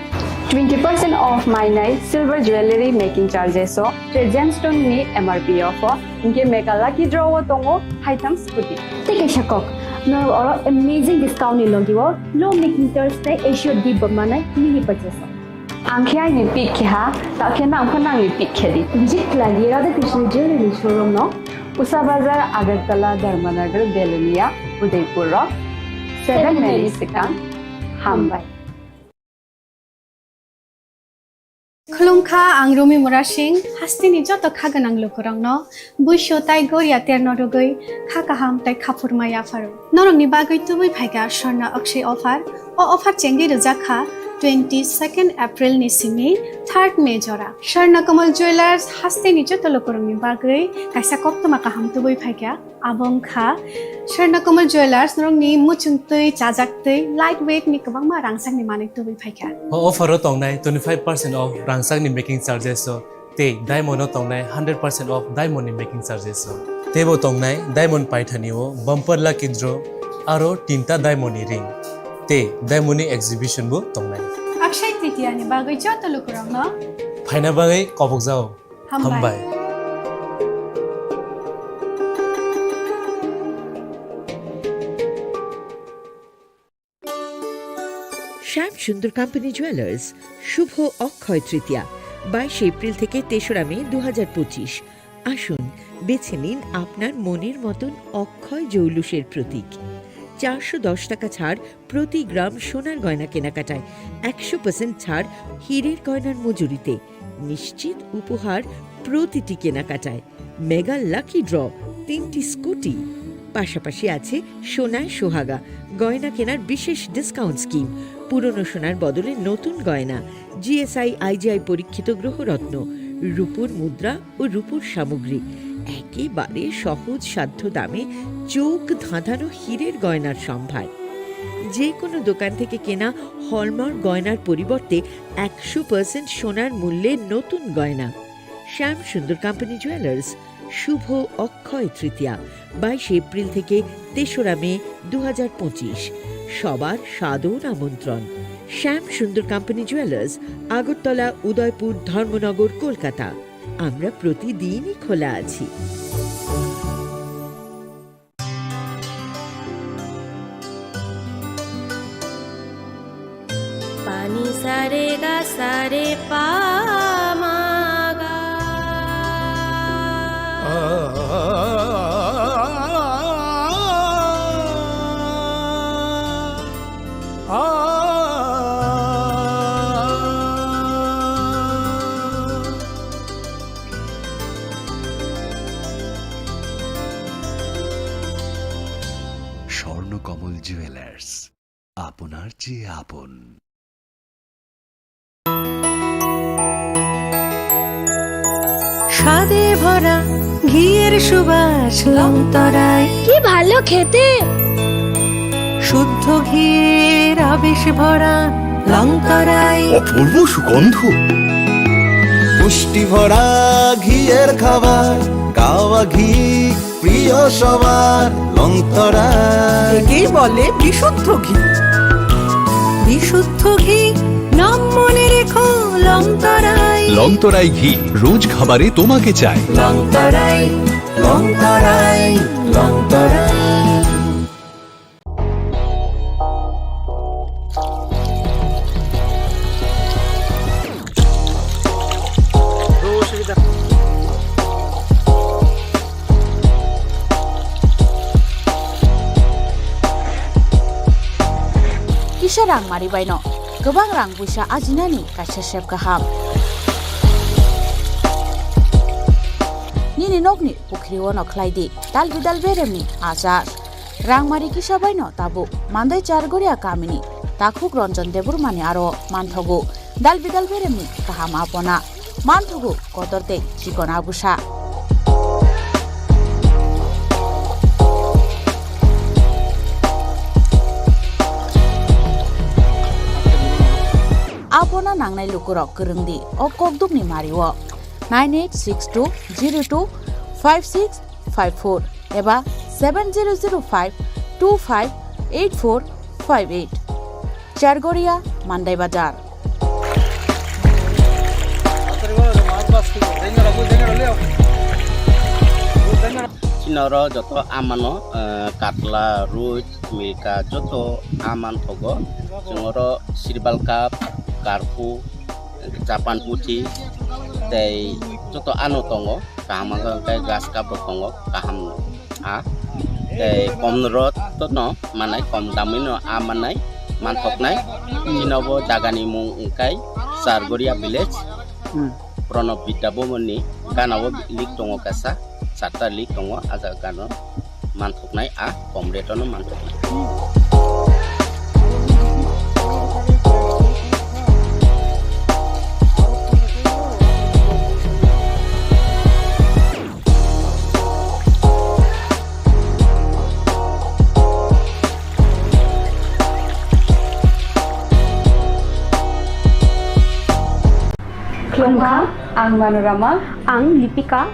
Twenty percent off mainai silver jewelry making charges o tre gemstone ni M R P o pho. Hinkhe mega lucky draw o tongo haitham scooty. Tei kaisa kok, norok oro amazing discount ni logi o low making charge tei assured gift bo manai mini purchase o. Ang khe aini pick khe ha, ta khe nang pho nangni pick khe di. Visit khlai di Radha Krishna Jewellery showroom no. Usa Bazar, Agartala, Dharmanagar, Belonia, Udaipur o. Seven May ni swkang. Hambai. Khulumkha, ang Rumi Murasing, hasteni joto kha gwnang lukurokno buisu tai goria terno rwgwi kha kaham tai khaphurma yapharo. Norokni bagwi tubui phaikha Swarna Akshay offer. O offer chengwi rwjak kha twenty-second April ni simi third May jora. Swarna Kamal Jewellers hasteni joto lukurokni bagwi kaisa koktwma kaham tubui phaikha. Abo wngkha Swarna Kamal Jewellers, norokni muchungtwi, chajaktwi, light weight ni kwbangma rangchakni manwi tubui phaikha. O offer o tongnai twenty-five percent off rangchakni making charges o tei diamond o tongnai hundred percent off diamond ni making charges o. Teibo tongnai diamond paithani o bumper lucky draw aro tinta diamond ni ring tei diamond ni exhibition bo tongnai. Akshay Tritiya ni bagwi joto lukurokno phaina bagwi kobokjao. Hambai. Hambai. Shyam Sundar Company Jewellers, শুভ অক্ষয় তৃতীয়া, বাইশে এপ্রিল থেকে তেসরা মে দু হাজার পঁচিশ। আসুন, বেছে নিন আপনার মনের মতন অক্ষয় জৌলুসের প্রতীক। চারশো দশ টাকা ছাড় প্রতি গ্রাম সোনার গয়না কেনাকাটায়, একশো পার্সেন্ট ছাড় হীরের গয়নার মজুরিতে, নিশ্চিত উপহার প্রতিটি কেনাকাটায়, মেগা লাকি ড্র, তিনটি স্কুটি। পাশাপাশি আছে সোনায় সোহাগা, গয়না কেনার বিশেষ ডিসকাউন্ট স্কিম, পুরনো সোনার বদলে নতুন গয়না, জিএসআই আইজিআই পরীক্ষিত গ্রহরত্ন, রূপোর মুদ্রা ও রূপোর সামগ্রী, একেবারে সহজ সাধ্য দামে চোখ ধাঁধানো হীরের গয়নার সম্ভার। যে কোনো দোকান থেকে কেনা হলমার্ক গয়নার পরিবর্তে একশো পার্সেন্ট সোনার মূল্যে নতুন গয়না। শ্যাম সুন্দর কোম্পানি জুয়েলার্স, শুভ অক্ষয় তৃতীয়া, বাইশে এপ্রিল থেকে তেসরা মে দু হাজার পঁচিশ। সবার সাদর আমন্ত্রণ। শ্যাম সুন্দর কোম্পানি জুয়েলার্স, আগরতলা, উদয়পুর, ধর্মনগর, কলকাতা। আমরা প্রতিদিনই খোলা আছি। Pani sare ga sare pa ma ga. Swarnakamal jewellers, আপনার চেয়ে আপন। স্বাদে ভরা ঘিয়ের সুবাস লংতরায়। কি ভালো খেতে! শুদ্ধ ঘিয়ের আবেশ ভরা লংতরায়। অপূর্ব সুগন্ধ। পুষ্টি ভরা ঘিয়ের খাবার, গাওয়া ঘি প্রিয় সবার লংতরায়। একেই বলে বিশুদ্ধ ঘি। বিশুদ্ধ ঘি, নাম মনে রেখো লংতরায়। লংতরাই ঘি, রোজ খাবারে তোমাকে চাই। লংতরায়, লংতরায়, Longtharai. Kisa rang mari baino kwbang rang puisa ajinani kaisa sep kaham. Nini nokni pukhri-o no khlai di dal bidal beremni achar. Rangmari kisa bai no tabuk Mandai Chargoria kamini takhuk Ranjan Debbarmani aro manthogo dal bidal beremni kaham apona. Manthogo kotor tei chikon agusa. Apona nangnai lukurok kwrwng di o kokdukni mario. Nine eight six two zero two five six five four eba seven zero zero five two five eight four five eight. Chargoria, Mandai Bazar. Chini oro joto amano, eh, katla, roi, milka joto aman thogo. Chwng oro sirbal cup, karpu, Japan puthi tei joto ano tongo. Kaham wngkha hwnkhe grass cup rok tongo, kaham a. Tei kom rot no manai, kom damwi no a manai, manthoknai. Chini bo jagani mung wngkha Chargoria village. Hmm. Pranab Vidya Bhavan ni gana o lik tongo kaisa, charta lik tongo, a jaga gana o. Manthoknai a, kom rate-o no manthoknai. Khulumkha, ang Manorama. Ang Lipika.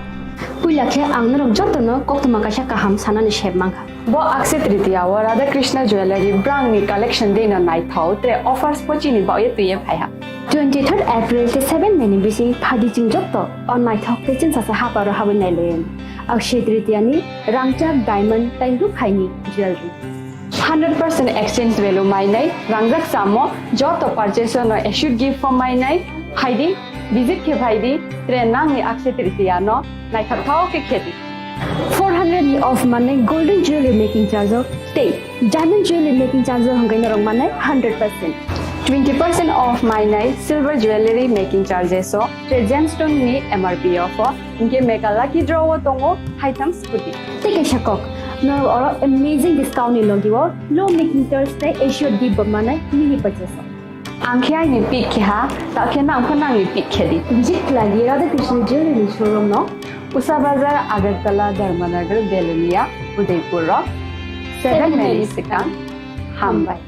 Puila khe ang norok jotono koktwma kaisa kaham sanani sep mankha. Bo Akshaya Tritiya o Radha Krishna Jewellery brangni collection de no naithok tre offers pochini baoye twiye phaiha. Twenty-third April tei seven May ni bising phaidi chwng jotto o naithok tei chwngsasa haparo habwi nailayan. Akshaya Tritiya ni rangchak diamond tei rukhaini jewellery. Hundred percent exchange value mainai, rangjak samo joto purchase no assured gift o mainai, phaidi, visit khe phaidi, tre nangni Akshaya Tritiya no naithok thao khe khedi. Four hundred of mane golden jewelry making charge o tei diamond jewelry making charge o hwnkhe norok mane hundred percent. Twenty percent off mainai silver jewelry making charges o tei gemstone ni M R P o pho hwnkhe mega lucky draw o tongo haitham scooty. Tei kaisa kok, norok oro amazing discount ni logi o low making charge tei assured gift bo manai mini purchase o. Ang khe aini pick khe ha, ta khe nang pho nangni pick khe di. Visit khlai di Radha Krishna Jewelry showroom no. Usa Bazar, Agartala, Dharmanagar, Belonia, Udaipur rok. Seven May ni swkang. Hambai.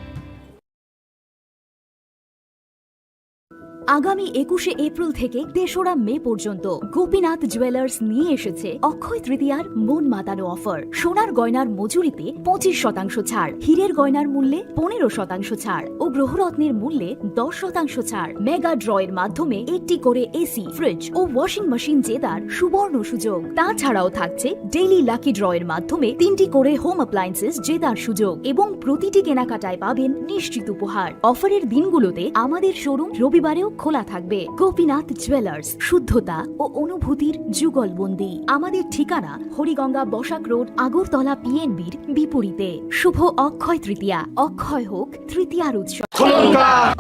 আগামী একুশে এপ্রিল থেকে তেসরা মে পর্যন্ত গোপীনাথ জুয়েলার্স নিয়ে এসেছে অক্ষয় তৃতীয়ার মন মাতানো অফার। সোনার গয়নার মজুরিতে পঁচিশ শতাংশ ছাড়, হীরের গয়নার মূল্যে পনেরো শতাংশ ছাড় ও গ্রহরত্নের মূল্যে দশ শতাংশ ছাড়। মেগা ড্র এর মাধ্যমে একটি করে এসি, ফ্রিজ ও ওয়াশিং মেশিন জেতার সুবর্ণ সুযোগ। তাছাড়াও থাকছে ডেইলি লাকি ড্র এর মাধ্যমে তিনটি করে হোম অ্যাপ্লায়েন্সেস জেতার সুযোগ এবং প্রতিটি কেনাকাটায় পাবেন নিশ্চিত উপহার। অফারের দিনগুলোতে আমাদের শোরুম রবিবারেও খোলা থাকবে। গোপীনাথ জুয়েলার্স, শুদ্ধতা ও অনুভূতির যুগলবন্দি। আমাদের ঠিকানা হরিগঙ্গা বসাক রোড, আগরতলা পিএনবির বিপরীতে। শুভ অক্ষয় তৃতীয়া, অক্ষয় হোক তৃতীয়ার উৎসব।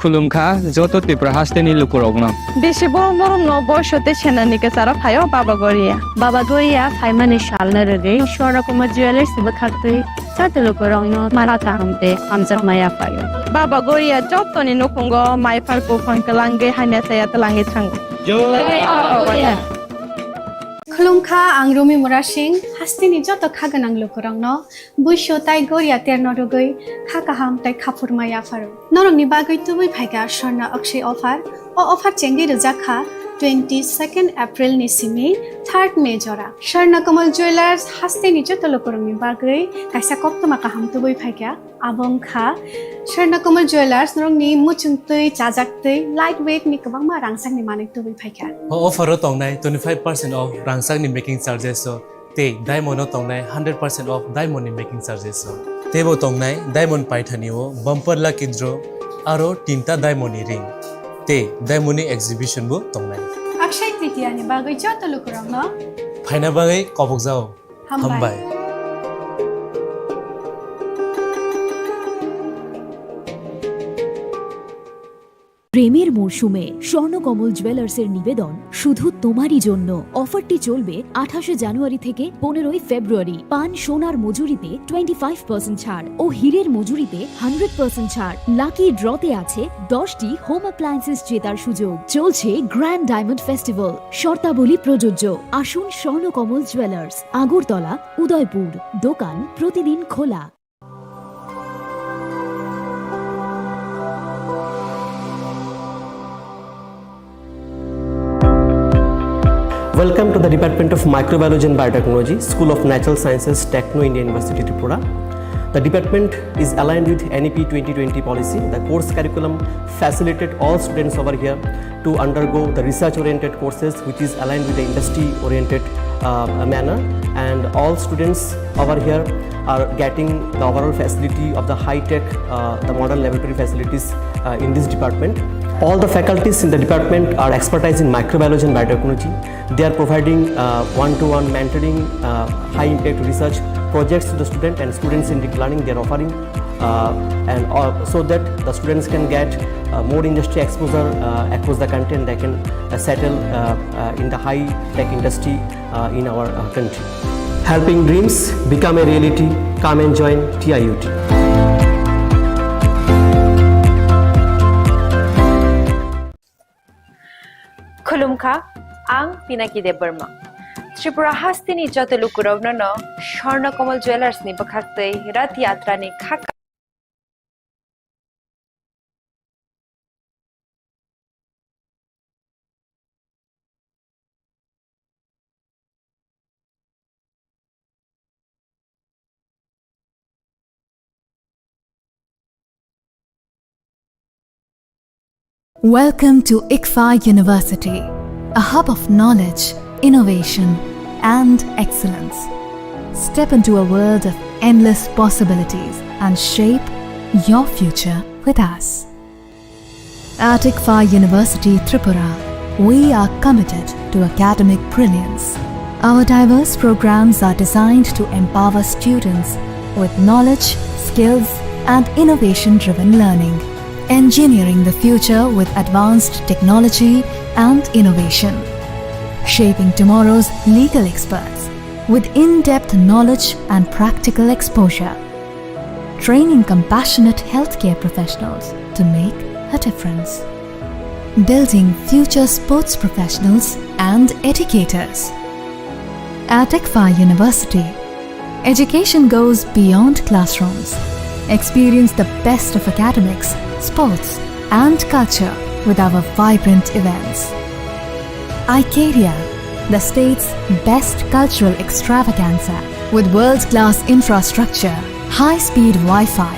Khulumkha, joto Tripura hasteni lukurokno. Bisi borok norokno boiso tei senani kwcharo phaio Baba Goria. Baba Goria phaimani salno rwgwi Swarna Kumar Jewellers bwkhaktwi joto lukurokno mara kaham tei hamjakma yaphaio. Baba Goria jotoni nukhungo mai phar buphang twlangwi hamya chaya twlangwi thango. Jai Baba Goria. Khulumkha, ang Rumi Murasing, hasteni joto kha gwnang lukurokno. Buiso tai goria terno rwgwi kha kaham tai khaphurma yapharo. Norokni bagwi tubui phaikha Swarna Akshay offer. O offer chengwi rwjak kha twenty second April ni simi third May jora. Swarna Kamal Jewellers hasteni joto lukurokni bagwi kaisa koktwma kaham tubui phaikha. Abo wngkha Swarna Kamal Jewellers norokni muchungtwi, chajaktwi, light weight ni kwbangma rangchakni manwi tubui phaikha. O offer o tongnai twenty five percent off rangchakni making charges o. Tei diamond o tongnai hundred percent off diamond ni making charges o. Teibo tongnai diamond paithani o bumper lucky draw aro tinta diamond ni ring tei diamond ni exhibition bo tongnai. Akshay Tritiya ni bagwi joto lukurokno phaina bagwi kobokjao. Hambai. Hambai. প্রেমের মরশুমে স্বর্ণকমল জুয়েলার্সের নিবেদন শুধু তোমারই জন্য। অফারটি চলবে আঠাশে জানুয়ারি থেকে পনেরোই ফেব্রুয়ারি। পান সোনার মজুরিতে টোয়েন্টি ফাইভ পার্সেন্ট ছাড় ও হীরের মজুরিতে হান্ড্রেড পার্সেন্ট ছাড়। লাকি ড্রতে আছে দশটি হোম অ্যাপ্লায়েন্সেস জেতার সুযোগ। চলছে গ্র্যান্ড ডায়মন্ড ফেস্টিভ্যাল, শর্তাবলী প্রযোজ্য। আসুন স্বর্ণকমল জুয়েলার্স, আগরতলা, উদয়পুর। দোকান প্রতিদিন খোলা। Welcome to the Department of Microbiology and Biotechnology, School of Natural Sciences, Techno India University, Tripura. The department is aligned with N E P twenty twenty policy. The course curriculum facilitate all students over here to undergo the research-oriented courses, which is aligned with the industry-oriented, uh, manner. And all students over here are getting the overall facility of the high-tech, uh, the modern laboratory facilities, uh, in this department. All the faculties in the department are expertise in microbiology and biotechnology. They are providing, uh, one-to-one mentoring, uh, high-impact research projects to the student and student-centric learning they are offering, uh, and, uh, so that the students can get, uh, more industry exposure, uh, across the country, and they can, uh, settle, uh, uh, in the high-tech industry, uh, in our, uh, country. Helping dreams become a reality. Come and join T I U T. Khulumkha, ang Pinaki Debbarma. Tripura hasteni joto lukurokno no Swarna Kamal Jewellers ni bwkhaktwi Rath Yatra ni kha Welcome to ICFAI University, a hub of knowledge, innovation, and excellence. Step into a world of endless possibilities and shape your future with us. At ICFAI University Tripura, we are committed to academic brilliance. Our diverse programs are designed to empower students with knowledge, skills, and innovation-driven learning, engineering the future with advanced technology and innovation, shaping tomorrow's legal experts with in-depth knowledge and practical exposure, training compassionate healthcare professionals to make a difference, building future sports professionals and educators. At ICFAI University, education goes beyond classrooms. Experience the best of academics, sports, and culture with our vibrant events. Icaria, the state's best cultural extravaganza, with world-class infrastructure, high-speed Wi-Fi,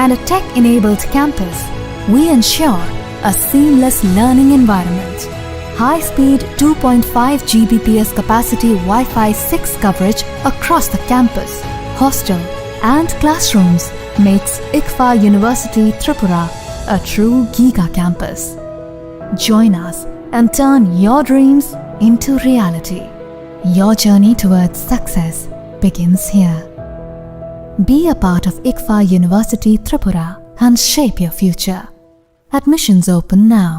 and a tech-enabled campus, we ensure a seamless learning environment. High-speed two point five G B P S capacity Wi-Fi six coverage across the campus, hostel, and classrooms makes ICFAI University Tripura a true giga campus. Join us and turn your dreams into reality. Your journey towards success begins here. Be a part of ICFAI University Tripura and shape your future. Admissions open now.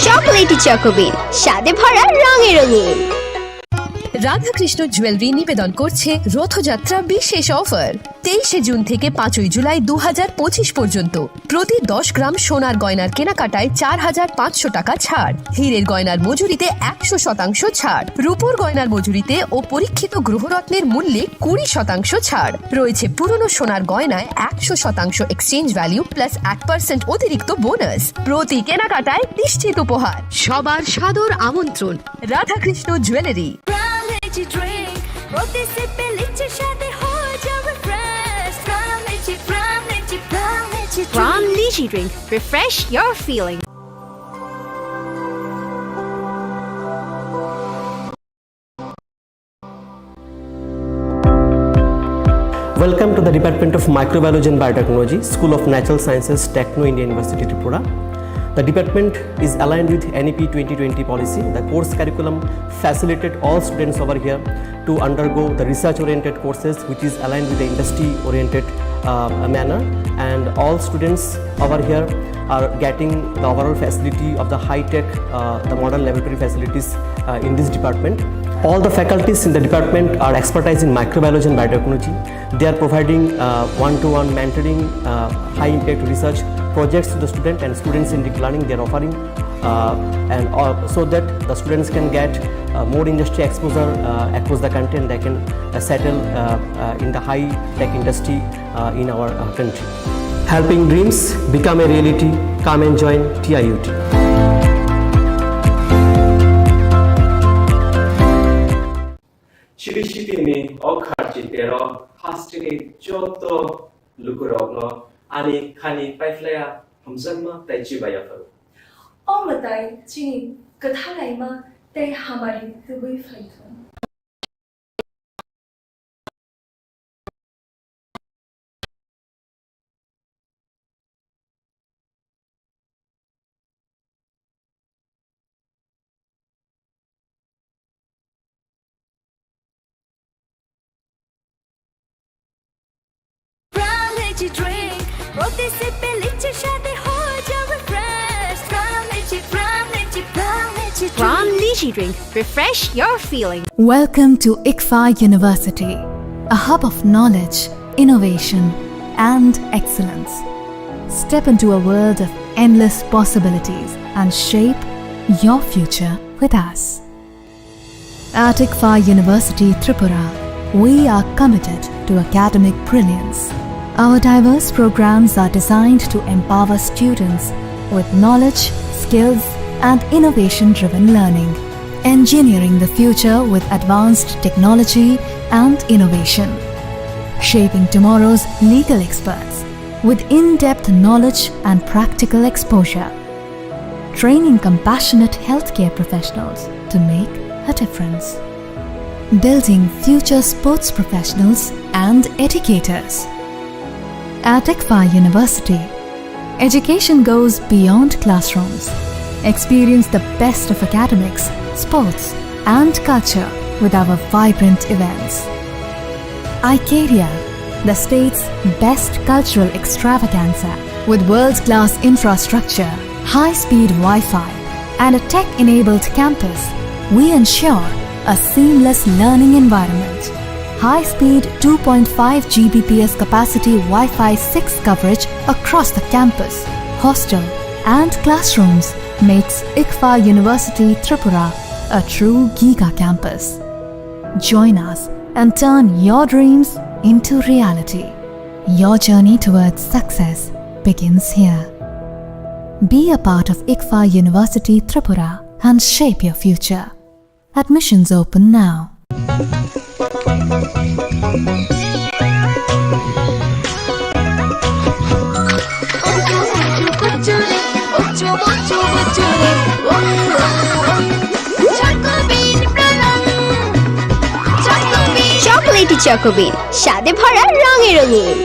Chocolatey চকোবিন, স্বাদে ভরা, রঙে রঙিন। Radhakrishna jewellery নিবেদন করছে রথযাত্রা বিশেষ অফার। তেইশে জুন থেকে পাঁচই জুলাই দু হাজার পঁচিশ পর্যন্ত প্রতি দশ গ্রাম সোনার গয়নার কেনাকাটায় চার হাজার পাঁচশো টাকা ছাড়, হীরের গয়নার মজুরিতে একশো শতাংশ ছাড়, রূপোর গয়নার মজুরিতে ও পরীক্ষিত গ্রহরত্নের মূল্যে কুড়ি শতাংশ ছাড়। রয়েছে পুরনো সোনার গয়নায় একশো শতাংশ এক্সচেঞ্জ ভ্যালু প্লাস এক পার্সেন্ট অতিরিক্ত বোনাস। প্রতি কেনাকাটায় নিশ্চিত উপহার। সবার সাদর আমন্ত্রণ রাধাকৃষ্ণ জুয়েলারি। প্রাণ লিচি ড্রিঙ্ক, প্রতি সিপে লিচির স্বাদে হয়ে যাবে ফ্রেশ। প্রাণ লিচি, প্রাণ লিচি, প্রাণ লিচি drink. Pram Lychee Drink. Refresh your feeling. Welcome to the Department of Microbiology and Biotechnology, School of Natural Sciences, Techno India University, Tripura. The department is aligned with N E P twenty twenty policy. The course curriculum facilitate all students over here to undergo the research-oriented courses, which is aligned with the industry-oriented, uh, manner. And all students over here are getting the overall facility of the high-tech, uh, the modern laboratory facilities, uh, in this department. All the faculties in the department are expertise in microbiology and biotechnology. They are providing, uh, one-to-one mentoring, uh, high-impact research projects to the student and students in deep learning they are offering, uh, and, uh, so that the students can get, uh, more industry exposure, uh, across the country, and they can, uh, settle, uh, uh, in the high-tech industry, uh, in our, uh, country. Helping dreams become a reality. Come and join T I U T. Chiri City ni o kharchi tero hasteni joto lukurokno ani khani paiphlaiya hamjakma tei chibai yapharo. O mwtai chini kwthalaima tei hamari tubui phaithung. Pram Lychee Drink, প্রতি সিপে লিচুর স্বাদে হয়ে যাবে fresh। Pram Lychee, Pram Lychee, Pram Lychee Drink। Pram Lychee Drink, refresh your feeling। Welcome to ICFAI University, a hub of knowledge, innovation, and excellence. Step into a world of endless possibilities and shape your future with us. At ICFAI University Tripura, we are committed to academic brilliance. Our diverse programs are designed to empower students with knowledge, skills, and innovation-driven learning, engineering the future with advanced technology and innovation, shaping tomorrow's legal experts with in-depth knowledge and practical exposure, training compassionate healthcare professionals to make a difference, building future sports professionals and educators. At ICFAI University, education goes beyond classrooms. Experience the best of academics, sports, and culture with our vibrant events. Icaria, the state's best cultural extravaganza. With world-class infrastructure, high-speed Wi-Fi, and a tech-enabled campus, we ensure a seamless learning environment. High-speed two point five G B P S capacity Wi-Fi six coverage across the campus, hostel, and classrooms makes ICFAI University Tripura a true giga campus. Join us and turn your dreams into reality. Your journey towards success begins here. Be a part of ICFAI University Tripura and shape your future. Admissions open now. Chocolatey Choco Bean, স্বাদে ভরা, রঙে রঙিন।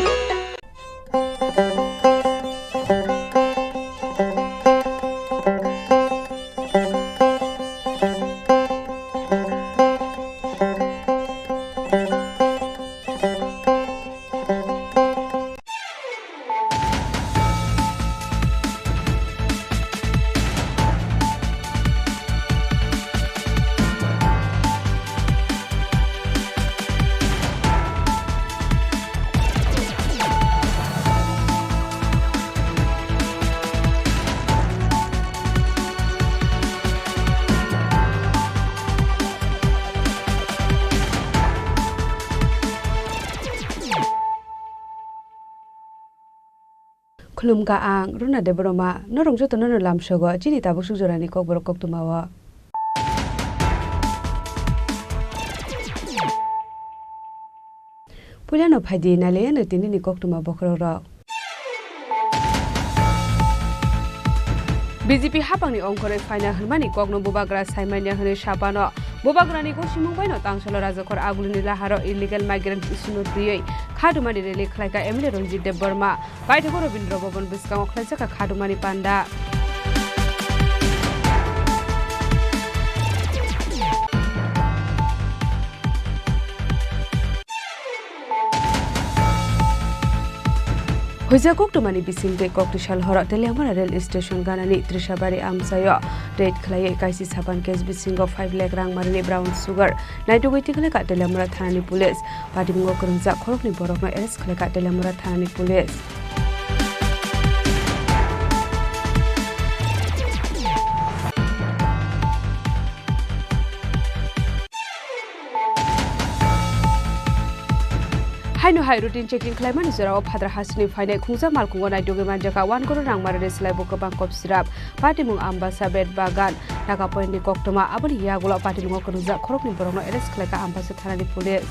Khulumkha ang Runa Debbarma, norok jotono no lamsogo chini tabuk suk jorani kokborok koktwmao. Puilano phaidi nailaiano tinini koktwma bokhorokrok. B J P haphangni ongkhorwi phaina hwnmani kokno bubagra saimanya hwnwi sapano. Bubagrani gosimung baino tangsalo rajakhor agulini laharo illegal migrant issue-no twiwi khatumani rally khlaikha M L A Ranjit Debbarma. Paithago Rabindra Bhavan bwskango khlaijakha khatumani panda. Puja koktwmani bisingtwi koktisal horo Teliamura rail station ganani Trishabari amchaio raid khlaiwi kaisi sapan case bisingo five lakh rang marini brown sugar naitugwi tikhlaikha Teliamura thanani police. Patimungo kwrwngjak khoroknwi borokno arrest khlaikha Teliamura thanani police. Haino hai routine checking khlaimani jorao phadra hasini phainai khungsa malkhungo naitugwi manjakha one crore rang marini slaibo kwbang kop sirap. Patimung Ambasa Bet Bagan, Nagapoint ni koktwma, aboni yagulo patimungo kwrwngjak khoroknwi borokno arrest khlaikha Ambasa thanani police.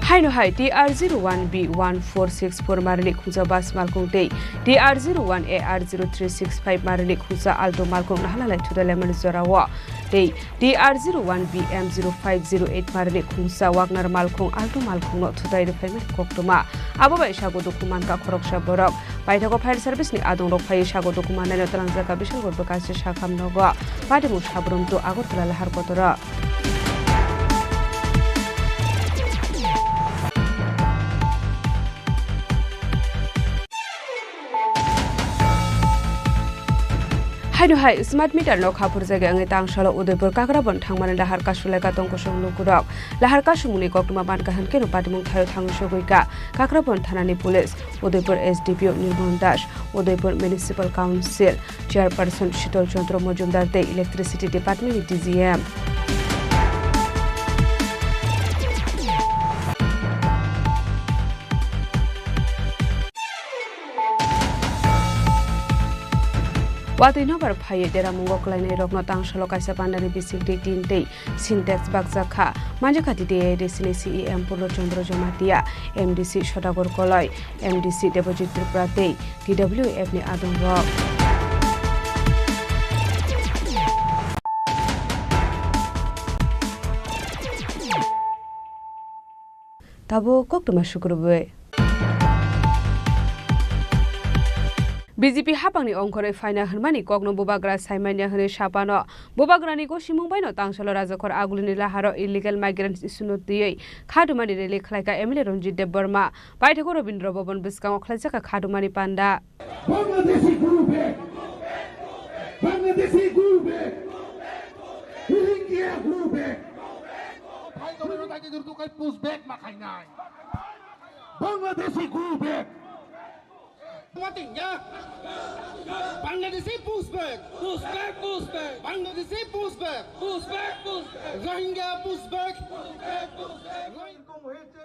Haino hai T R zero one B one four six four marini khungsa bus malkhung tei T R zero one A R zero three six five marini khungsa Alto malkhung nahalalai thuda lemani jorao tei T R zero one B M zero five zero eight marini khungsa Wagner malkhung Alto malkhungno thutai rwphaimani koktwma. Abo bai sago dukhu mankha khoroksa borok. Paithago fire service ni adongrok phaiwi sago dukhu mannaino twlangjakha Bishalgarh Bwkhachi Sakham nogo. Patimung Sabrum to Agartala lahar kotoro. Haino hai smart meter no khaphurjagwi wngwi tangsalo Udaipur Kakrabon thangmani lahar kasulaikha tongkosong lukurok. Lahar kasumungni koktwma mankha hwnkhe no patimung thaio thangwi sogwikha Kakrabon thanani police, Udaipur S D P O Nirmon Das, Udaipur Municipal Council Chairperson Shitol Chandra Majumdar tei Electricity Department ni D G M. Watwi nobar phaiwi deramungo kwlainairokno tangsalo kaisa pandani bisingtwi tin tei Sintex bakjak kha. Manjakha T T A A D C ni C E M Purno Chandra Jamatia, M D C Sodagar Koloi, M D C Debojit Tripura tei T W F ni adongrok. Tabuk koktwma sukrubwi. B J P haphangni ongkhorwi phaina hwnmani kokno bubagra saimanya hwnwi sapano. Bubagrani gosimung baino tangsalo rajakhor agulini laharo illegal migrants issue no twiwi khadumani rally khlaikha M L A Ranjit Debbarma. Paithago Rabindra Bhaban bwskango khlaijakha khadumani panda. Bangladeshi go back. Bangladeshi go back. Rohingya go back. Bangladeshi go back. What in ya? Bangladeshi push back. Push back, push back. Bangladeshi push back. Push back, push back. Rohingya push back. এরকম হয়েছে,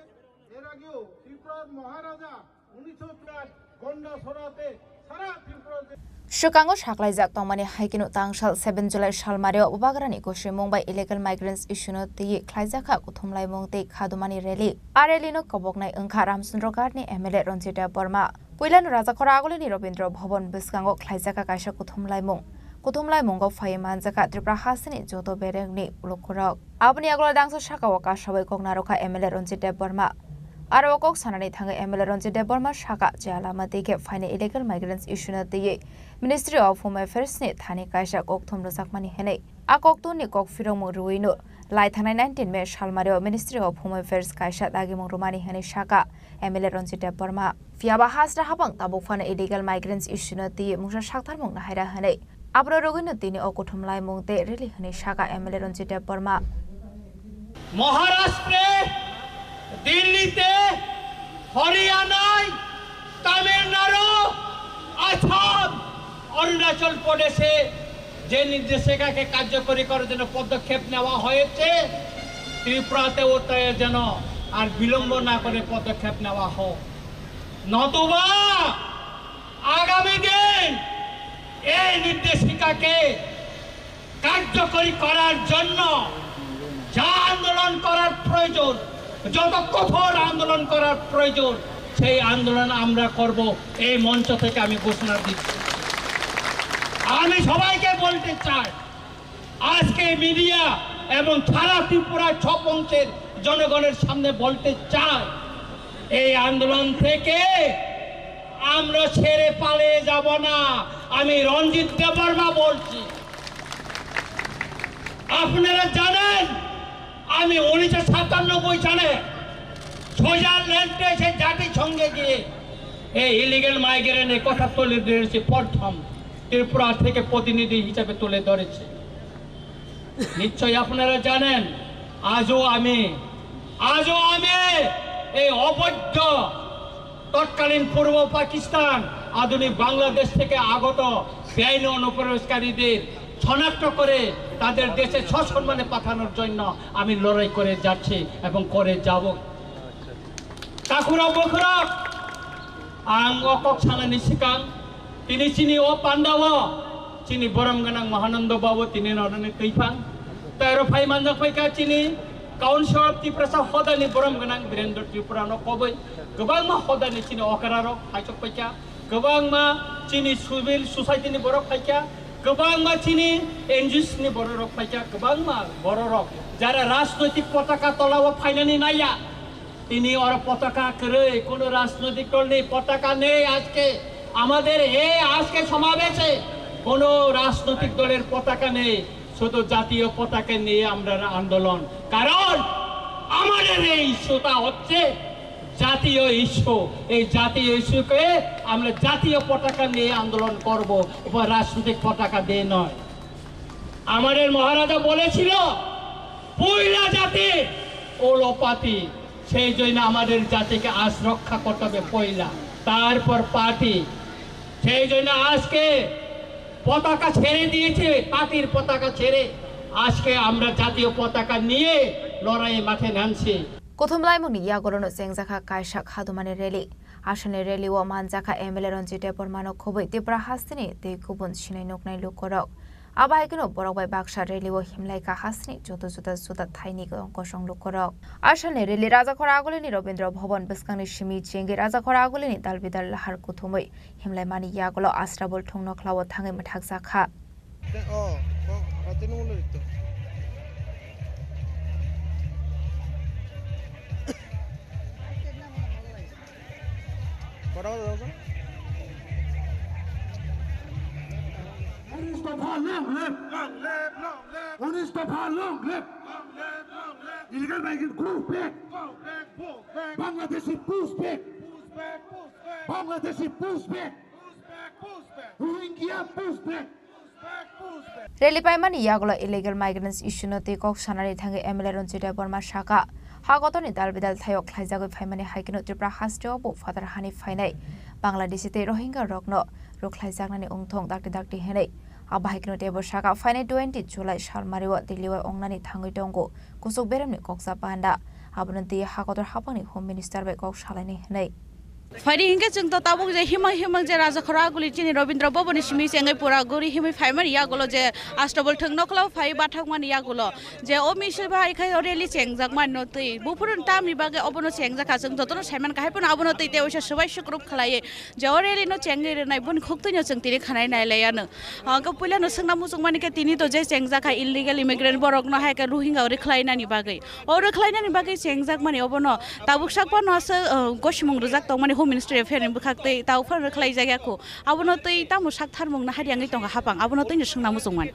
এর আগেও ত্রিপুরার মহারাজা উনিশশো চুয়াত্তর গন্ডা সরাতে সারা ত্রিপুরাতে Swkango saklaijak tongmani hai kheno tangsal seven July salmario bubagrani gosimung bai illegal migrants issue no twiwi khlaijakha kuthumlaimung tei khadumani rally. A rally no koboknai wngkha Ramchandra Ghat ni M L A Ranjit Debbarma. Puilano rajakhor agulini Rabindra Bhaban bwskango khlaijakha kaisa kuthumlaimung. Kuthumlaimungo phaiwi manjakha Tripura hasteni joto berengni lukurok. Aboni yagulo dangsa sakao kasawi kok narwkha M L A Ranjit Debbarma. Aro o kok sanani thangwi M L A Ranjit Debbarma sakha je lama twi khe phainai illegal migrants issue no twiwi Ministry of Home Affairs ni thani kaisa kokthum rwjakmani hwnwi. A kokthumni kok phirokmung rwino lai thangnai nineteen May salmario Ministry of Home Affairs kaisa dagimung rwmani hwnwi sakha M L A Ranjit Debbarma. Phiyaba hasta haphang tabuk phano illegal migrants issue no twiwi mungsa saktharmung nahaira hwnwi. Abro rwgwino tini o kuthumlaimung tei rally hwnwi sakha M L A Ranjit Debbarma. মহারাষ্ট্রে, দিল্লিতে, হরিয়ানায়, তামিলনাড়ু, আসাম, অরুণাচল প্রদেশে যে নির্দেশিকাকে কার্যকরী করার জন্য পদক্ষেপ নেওয়া হয়েছে, ত্রিপুরাতেও তাই যেন আর বিলম্ব না করে পদক্ষেপ নেওয়া হোক, নতুবা আগামী দিন এই নির্দেশিকাকে কার্যকরী করার জন্য যা আন্দোলন করার প্রয়োজন, যত কঠোর আন্দোলন করার প্রয়োজন, সেই আন্দোলন আমরা করব। এই মঞ্চ থেকে আমি ঘোষণা দিচ্ছি। আমি সবাইকে বলতে চাই, আজকে মিডিয়া এবং সারা ত্রিপুরা ছৌ বংশের জনগণের সামনে বলতে চাই, এই আন্দোলন থেকে আমরা ছেড়ে পালিয়ে যাব না। আমি রঞ্জিত দেববর্মা বলছি। আপনারা জানেন, আমি উনিশশো সাতানব্বই সালে সুইজারল্যান্ডে এসে জাতিসংঘে গিয়ে এই ইলিগেল মাইগ্রেন্টের কথা তুলে ধরেছি, প্রথম ত্রিপুরা থেকে প্রতিনিধি হিসাবে তুলে ধরেছি। নিশ্চয়ই আপনারা জানেন, আজও আমি, আজও আমি এই অবৈধ তৎকালীন পূর্ব পাকিস্তান, আধুনিক বাংলাদেশ থেকে আগত বেআইনি অনুপ্রবেশকারীদের শনাক্ত করে তাদের দেশে সসম্মানে পাঠানোর জন্য আমি লড়াই করে যাচ্ছি এবং করে যাব। Takhurok bukhurok, ang o kok sanani swkang, tini chini o pandao chini borom gwnang Mahananda Babu tini norani twiphang. Tei oro phai manjak phaikha chini Council of Tiprasa hodani borom gwnang Birendra Tripura no koboi, kwbangma hodani chini okra rok phaisok phaikha, kwbangma chini civil society ni borok phaikha, kwbangma chini N G Os ni borok rok phaikha, kwbangma borok rok jara rajnoitik potaka tola o phainani naiya. Tini oro potaka kwrwi, কোনো রাজনৈতিক দল নেই, পতাকা নেই আজকে। আমাদের এই আজকে সমাবেশে কোনো রাজনৈতিক দলের পতাকা নেই, শুধু জাতীয় পতাকা নিয়ে আমরা আন্দোলন। কারণ আমাদের এই ইস্যুটা হচ্ছে জাতীয় ইস্যু। এই জাতীয় ইস্যুকে আমরা জাতীয় পতাকা নিয়ে আন্দোলন করব, উপর রাজনৈতিক পতাকা দিয়ে নয়। আমাদের মহারাজা বলেছিল, পয়লা জাতি ওলো পাতি, সেই জন্য আমাদের জাতিকে আজ রক্ষা করতে হবে পয়লা, তারপর পার্টি। সেই জন্য আজকে পতাকা ছেড়ে দিয়েছে, পার্টির পতাকা ছেড়ে আজকে আমরা জাতীয় পতাকা নিয়ে লড়াইয়ে মাঠে নামছি। Kuthumlaimungni yagulono chengjakha kaisa khadumani rally. Asani rally o manjakha M L A Ranjit Debbarmano khobwi Tripura hasteni tei kubun sinai nuknai lukurok. Abo hai kheno borok bai baksa rally o himlaikha hasteni joto juda juda thaini kosong lukurok. Asani rally Rajakhor agulini Rabindra Bhavan bwskangni simi chengwi Rajakhor agulini dalbidal lahar kuthumwi himlaimani yagulo Asrabul thung nokhlao thangwi mwthakjakha. উনিশ দফা long live! উনিশ দফা long live! Illegal migrant go back! Bangladeshi push back! Bangladeshi push back! Rohingya push back! Rally paimani yagulo illegal migrants issue no twi kok sanani thangwi M L A Ranjit Debbarma saka, ha kotorni dalbidal thaio khlaijagwi phaimani hai kheno Tripura hasteo bo phatar hani phainai Bangladeshi tei Rohingya rokno rwkhlaijaknani wngthong dakti dakti hinwi. Abo hai kheno teibo saka, phainai twenty July salmario Delhi o wngnani thangwi tongo kuchuk beremni koksa panda, abono twi ha kotor haphangni Home Minister bai kok salainai hinwi. Phaidi hinkhe chwng to tabuk je himang himang je Rajakhor aguli chini Rabindra Bhavan ni simi chengwi pura guri himwi phaimani yagulo je Astabul thwng nokhlao phai bathakmani yagulo je o misil bai khai o rally chengjak mani no twi buphuru tamni bagwi obono chengjak kha chwng jotono saiman kahai phano abono twi tei oisa swbai swkrup khlaiwi je o rally no chengwi rwnai boni khuktwi no chwng tini khanai nai lai ano. Hwnkhe puila no swngna muchung mani khe tini to je chengjak kha illegal immigrant borok no hai khe Rohingya o rwkhlai nani bagwi. O rwkhlainani bagwi chengjakmani obono tabuk sak phano aswk, uh, gosimung rwjak tongmani Home Ministry Affair ni bwkhak tei tabuk phano rwkhlaijak ya kho. Abono tei tamo sak tharmung na hari wngwi tongkha hapang, abono tei no swngna muchungmani.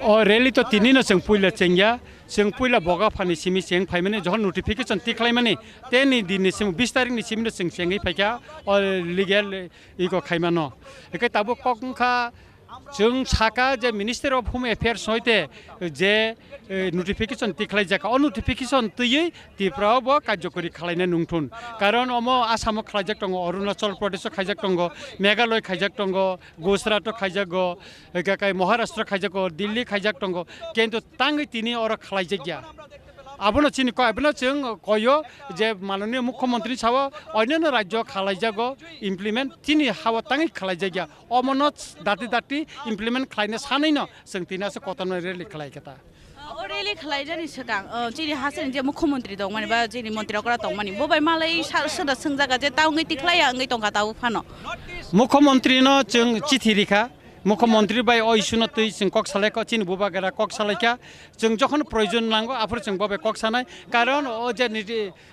O rally to tini no chwng puila chengya, chwng puila Boga phani simi cheng phaimani, jokhon notification tikhlaimani, teni din ni simi bis tarik ni simi no chwng chengwi phaikha o legal iko khaimano. Hwnkhe tabuk kok wngkha, chwng saka je Ministry of Home Affairs hoite je, eh, notification tikhlaijak, o notification twiwi Tripura o bo karjokori khlaina nungthun. Karon omo Assam o khlaijak tongo, Arunachal Pradesh o khaijak tongo, Meghalaya khaijak tongo, Gujarat o khaijago, eka kai Maharashtra khaijago, Delhi khaijak tongo, kintu tangwi tini oro khlaijakya. Abono chini koi, abono chwng koyo je mananiya mukhyamantri ni sao onyono rajyo khalaijago implement, chini hao tangwi khlaijakya. Omono dati dati implement khlaina sanwi no chwng tini aswk kotorno rally khlai khe ta. O rally khlaijani swkang, o, chini hasteni je mukhyamantri tongmani ba chini montri okra tongmani, bo bai malai sa-, soda swngjaga je ta wngwi tikhlaiya wngwi tongkha tabuk phano. Mukhyamantri no chwng chithi rikha, Mukhyamantri bai o issue no twi chwng kok salaikha, chini bubagra kok salaikha. Chwng jokhon proyojon nango, aphuru chwng bo bai kok sanai. Karon o je ni,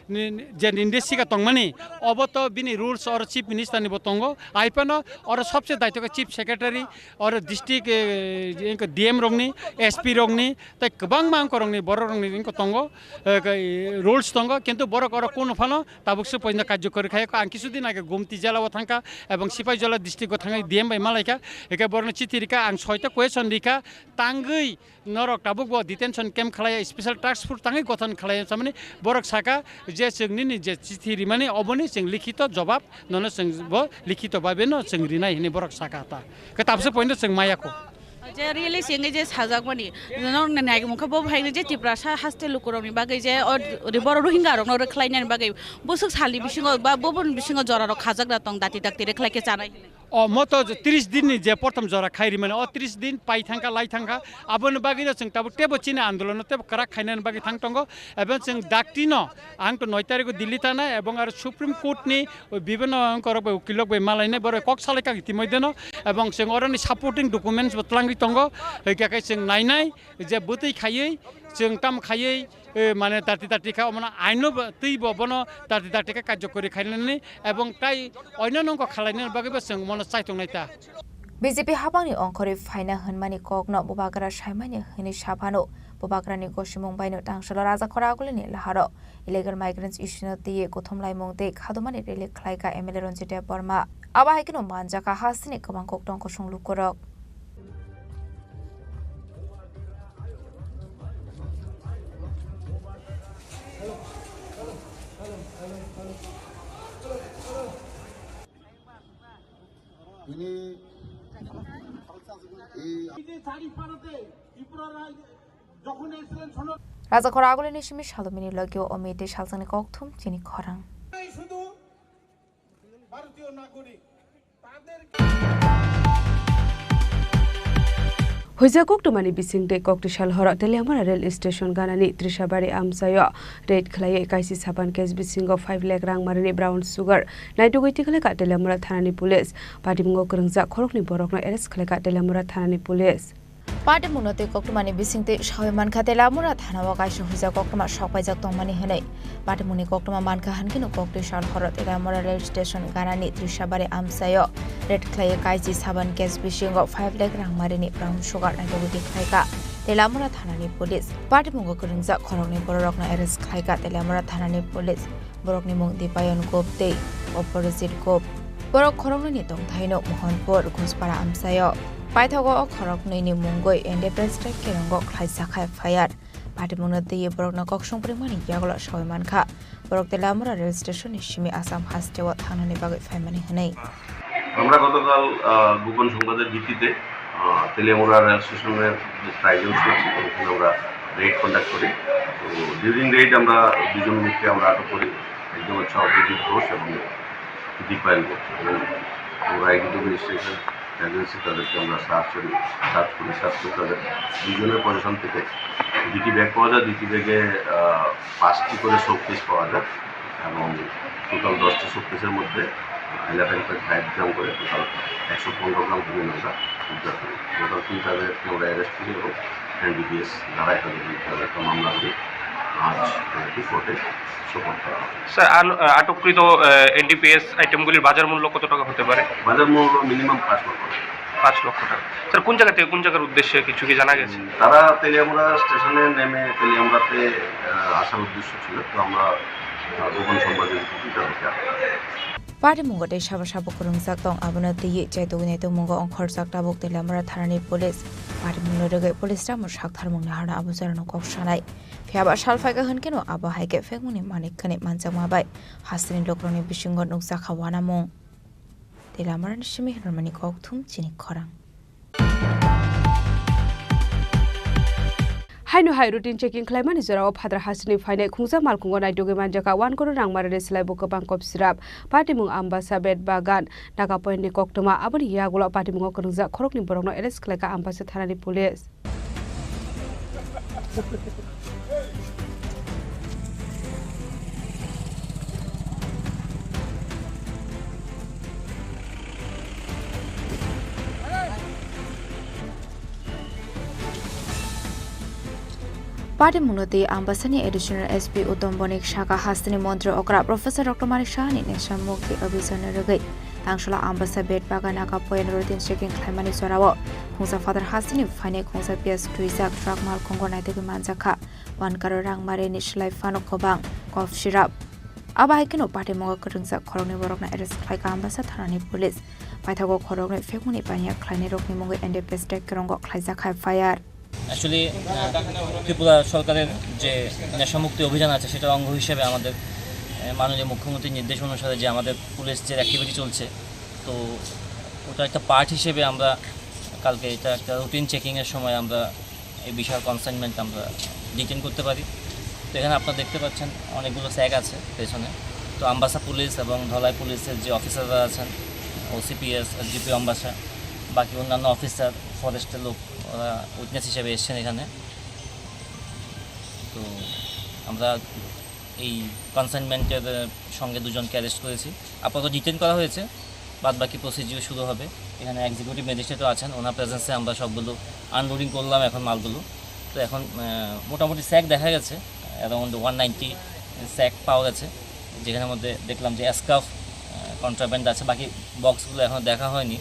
ni, je ninde siga tongmani, obo to bini rules oro Chief Minister ni bo tongo. Aipano oro sobse daitokhe Chief Secretary, oro district, eh, D M rokni, S P rokni, tei kwbangma angkorokni, bororokni wngkha tongo, eh, rules tongo, kintu borok oro kunu phano tabuk se poino karjokori khaiyakho. Ang kisu din age Gumti jela o thangkha ebong Sipaijala district o thangwi D M bai malaikha, eke borokno chithi rikha, ang soita question rikha, tangwi norok tabuk bo detention camp khlaiya, special task force tangwi gothon khlaiya samani borok saka je chwng nini je chithi rimani oboni chwng likhito jobab nono chwng bo likhito babe no chwng rinai hinwi borok saka ta. Ke tabse poino chwng maya kho. Je really singwi je sajakmani, norokni naimungkha bo phaino je Tiprasa haste lukurokni bagwi je o ri-, borok Rohingya rokno rwkhlainani bagwi bwswk salni bisingo ba bubun bisingo jorarok khajakna tong, dakti dakti rwkhlai khe chanai hinwi. O moto tris dinni je prothom jora khai rimani, o tris din pai thangkha, lai thangkha, aboni bagwino chwng tabuk teibo chini andolono teibo kwrak khainani bagwi thang tongo, ebong chwng daktino ang to noi tarikgo Delhi thanai ebong aro Supreme Court ni o bibhinno angkorok bai ukilrok bai malainai borok kok salai kha itimoi deno, ebong chwng oroni supporting documents bo twlangwi tongo, hwnkhe khe chwng nainai je bwtwi khaiwi chwng tam khaiwi, eh, mane dati dati kha omono aino bo twi bo bono dati dati kha karjokori khainani ebong tai oino nongkho khalainani bagwi bo chwng mono chaitongnai ta. B J P habangni ongkhorwi phaina hwnmani kokno bubagra saimani hwnwi saphano, bubagrani gosimung baino tangsalo Rajakhor Agulini laharo illegal migrants issue no twiwi kuthumlaimung tei khadumani rally khlaikha M L A Ranjit Debbarma. Abo hai kheno manjakha hasteni kwbang koktong kusung lukurok. Rajakhor Agulini simi salomini logio omite salsani kokthum chini khorang. Huijak koktwmani bisingtwi koktwisa horo Teliamura rail station ganani Trishabari amchaio raid khlaiwi kaisi saban case bisingo five lakh rangmarini brown sugar naitugwi tikhlaikha Teliamura thanani police. Patimungo kwrwngjak khoroknwi borokno arrest khlaikha Teliamura thanani police. Patimungno twi koktwmani bisingtwi sawi mankha Teliamura thanao kaisa huijak koktwma sokpaijak tongmani hwnwi. Patimungni koktwma mankha hwnkhe no koktwi sal horo Teliamura rail station ganani Trishabari amchaio raid khlaiwi kaisi saban case bisingo five lakh rangmarini brown sugar naitugwi tikhlaikha Teliamura thanani police. Patimungo kwrwngjak khoroknwi bororokno arrest khlaikha Teliamura thanani police. Borokni mung Dipayon Gop tei Oporjit Gop. Borok khoroknwini tongthaino Mohanpur, Ghuspara amchaio. Paithago o khoroknwini mungwi N D P S tei Kirongo khlaijak F I R. Patimungno twiwi borokno kok songprimani yagulo sawi mankha. Borok Teliamura rail station ni simi Assam hasteo thangnani bagwi phaimani hwnwi. আমরা গতকাল, আহ, গোপন সংবাদের ভিত্তিতে, আহ, তেলিয়ামুড়া রেল স্টেশনের যে ট্রাইজেল ছিল, সেখানে আমরা রেড কন্ডাক্ট করি। তো ডিউরিং রেড আমরা দুজন লোককে আমরা আটক করি, একজন হচ্ছে অপরাজিত ঘোষ এবং দীপায়ন ঘোষ। এবং আমরা এক্সিকিউটিভ ম্যাজিস্ট্রেট এজেন্সি তাদেরকে আমরা সার্চ করি, সার্চ করি, সার্চ করে তাদের দুজনের পজিশন থেকে দুটি ব্যাগ পাওয়া যায়, দুটি ব্যাগে, আহ, পাঁচটি করে শোকেস পাওয়া যায় এবং টোটাল দশটি শোকেসের মধ্যে হাইলাকান্দি প্রায় ফাইভ গ্রাম করে টোটাল একশো পনেরো গ্রাম হেরোইন আমরা উদ্ধার করি। টোটাল তিন তাদেরকে আমরা অ্যারেস্ট করি এবং এনডিপিএস ধারায় তাদের বিরুদ্ধে আমরা একটা মামলা করি। আজ তাদেরকে কোর্টে সোপর্দ করা হবে। স্যার, আন-, আটককৃত, আহ, এনডিপিএস আইটেমগুলির বাজার মূল্য কত টাকা হতে পারে? বাজার মূল্য মিনিমাম পাঁচ লক্ষ টাকা। পাঁচ লক্ষ টাকা। স্যার, কোন জায়গা থেকে কোন জায়গার উদ্দেশ্যে কিছু কি জানা গেছে? উম, তারা তেলিয়ামুড়া স্টেশনে নেমে তেলিয়ামুড়াতে, আহ, আসার উদ্দেশ্য ছিল, তো আমরা, আহ, গোপন সংবাদের ভিত্তিতে তাদেরকে আটক করি। Patimungo tei sabo sabo kwrwngjak tong, abono twiwi chaitugwi naitugmungo ongkhorjak tabuk Teliamura thanani police. Patimungno rwgwi police ramo saktharmung naharno abo jorano kok sanai. Phiyaba sal phaikha hwnkhe no abo hai khe phekmungni manik khwnwi manjakma bai hasteni lukurokni bisingo nukjakha uanamung. Teliamurani simi hwnmani kokthum chini khorang. Haino hai routine checking khlaimani jorao Phatar hasteni phainai khungsa malkhungo naitugwi manjakha one crore rangmarini slai bo kwbang kop srap. Patimung Ambasa, Bet Bagan, Naga Point ni koktwma, aboni yagulo patimungo kwrwngjak khoroknwi borokno arrest khlaikha Ambasa thanani police. Patimungno twi Ambasani Additional S P Uttom Bonik saka hasteni montri okra Professor Doctor Manik Sahani nesha mukti abhijanni rwgwi Tangsala Ambasa Betbaga Naga Point routine checking khlaimani jorao khungsa phatar hasteni phainai khungsa piyaj twijak truck malkhungo naitugwi manjakha. One crore rang marini slai phano kwbang cough syrup. Abo hai kheno patimungo kwrwngjak khoroknwi borokno arrest khlaikha Ambasa thanani police. Paithago khoroknwi phekmani paniya khlainairokni mungwi N D P S T kerongo khlaijak hai F I R. Actually, uh, Tripura সরকারের যে নেশামুক্তি অভিযান আছে, সেটার অঙ্গ হিসেবে আমাদের, আহ, মাননীয় মুখ্যমন্ত্রীর নির্দেশ অনুসারে যে আমাদের পুলিশ যে অ্যাক্টিভিটি চলছে, তো ওটা একটা পার্ট হিসেবে আমরা কালকে এটা একটা রুটিন চেকিংয়ের সময় আমরা এই বিশাল কনসাইনমেন্ট আমরা ডিটেন করতে পারি। তো এখানে আপনারা দেখতে পাচ্ছেন অনেকগুলো স্যাক আছে পেছনে। তো আম্বাসা পুলিশ এবং ধলাই পুলিশের যে অফিসাররা আছেন, O C P S, S D P O Ambassa, বাকি অন্যান্য অফিসার, ফরেস্টের লোক, ওরা উইটনেস হিসেবে এসছেন এখানে। তো আমরা এই কনসাইনমেন্টের, আহ, সঙ্গে দুজনকে অ্যারেস্ট করেছি। আপাতত ডিটেন করা হয়েছে, বাদ বাকি প্রসিডিউর শুরু হবে। এখানে এক্সিকিউটিভ ম্যাজিস্ট্রেটও আছেন, ওনার প্রেজেন্সে আমরা সবগুলো আনলোডিং করলাম এখন মালগুলো। তো এখন, আহ, মোটামুটি স্যাক দেখা গেছে, অ্যারাউন্ড ওয়ান নাইনটি স্যাক পাওয়া গেছে, যেখানের মধ্যে দেখলাম যে অ্যাসকাফ, আহ, কন্ট্রাব্যান্ড আছে। বাকি বক্সগুলো এখনও দেখা হয়নি,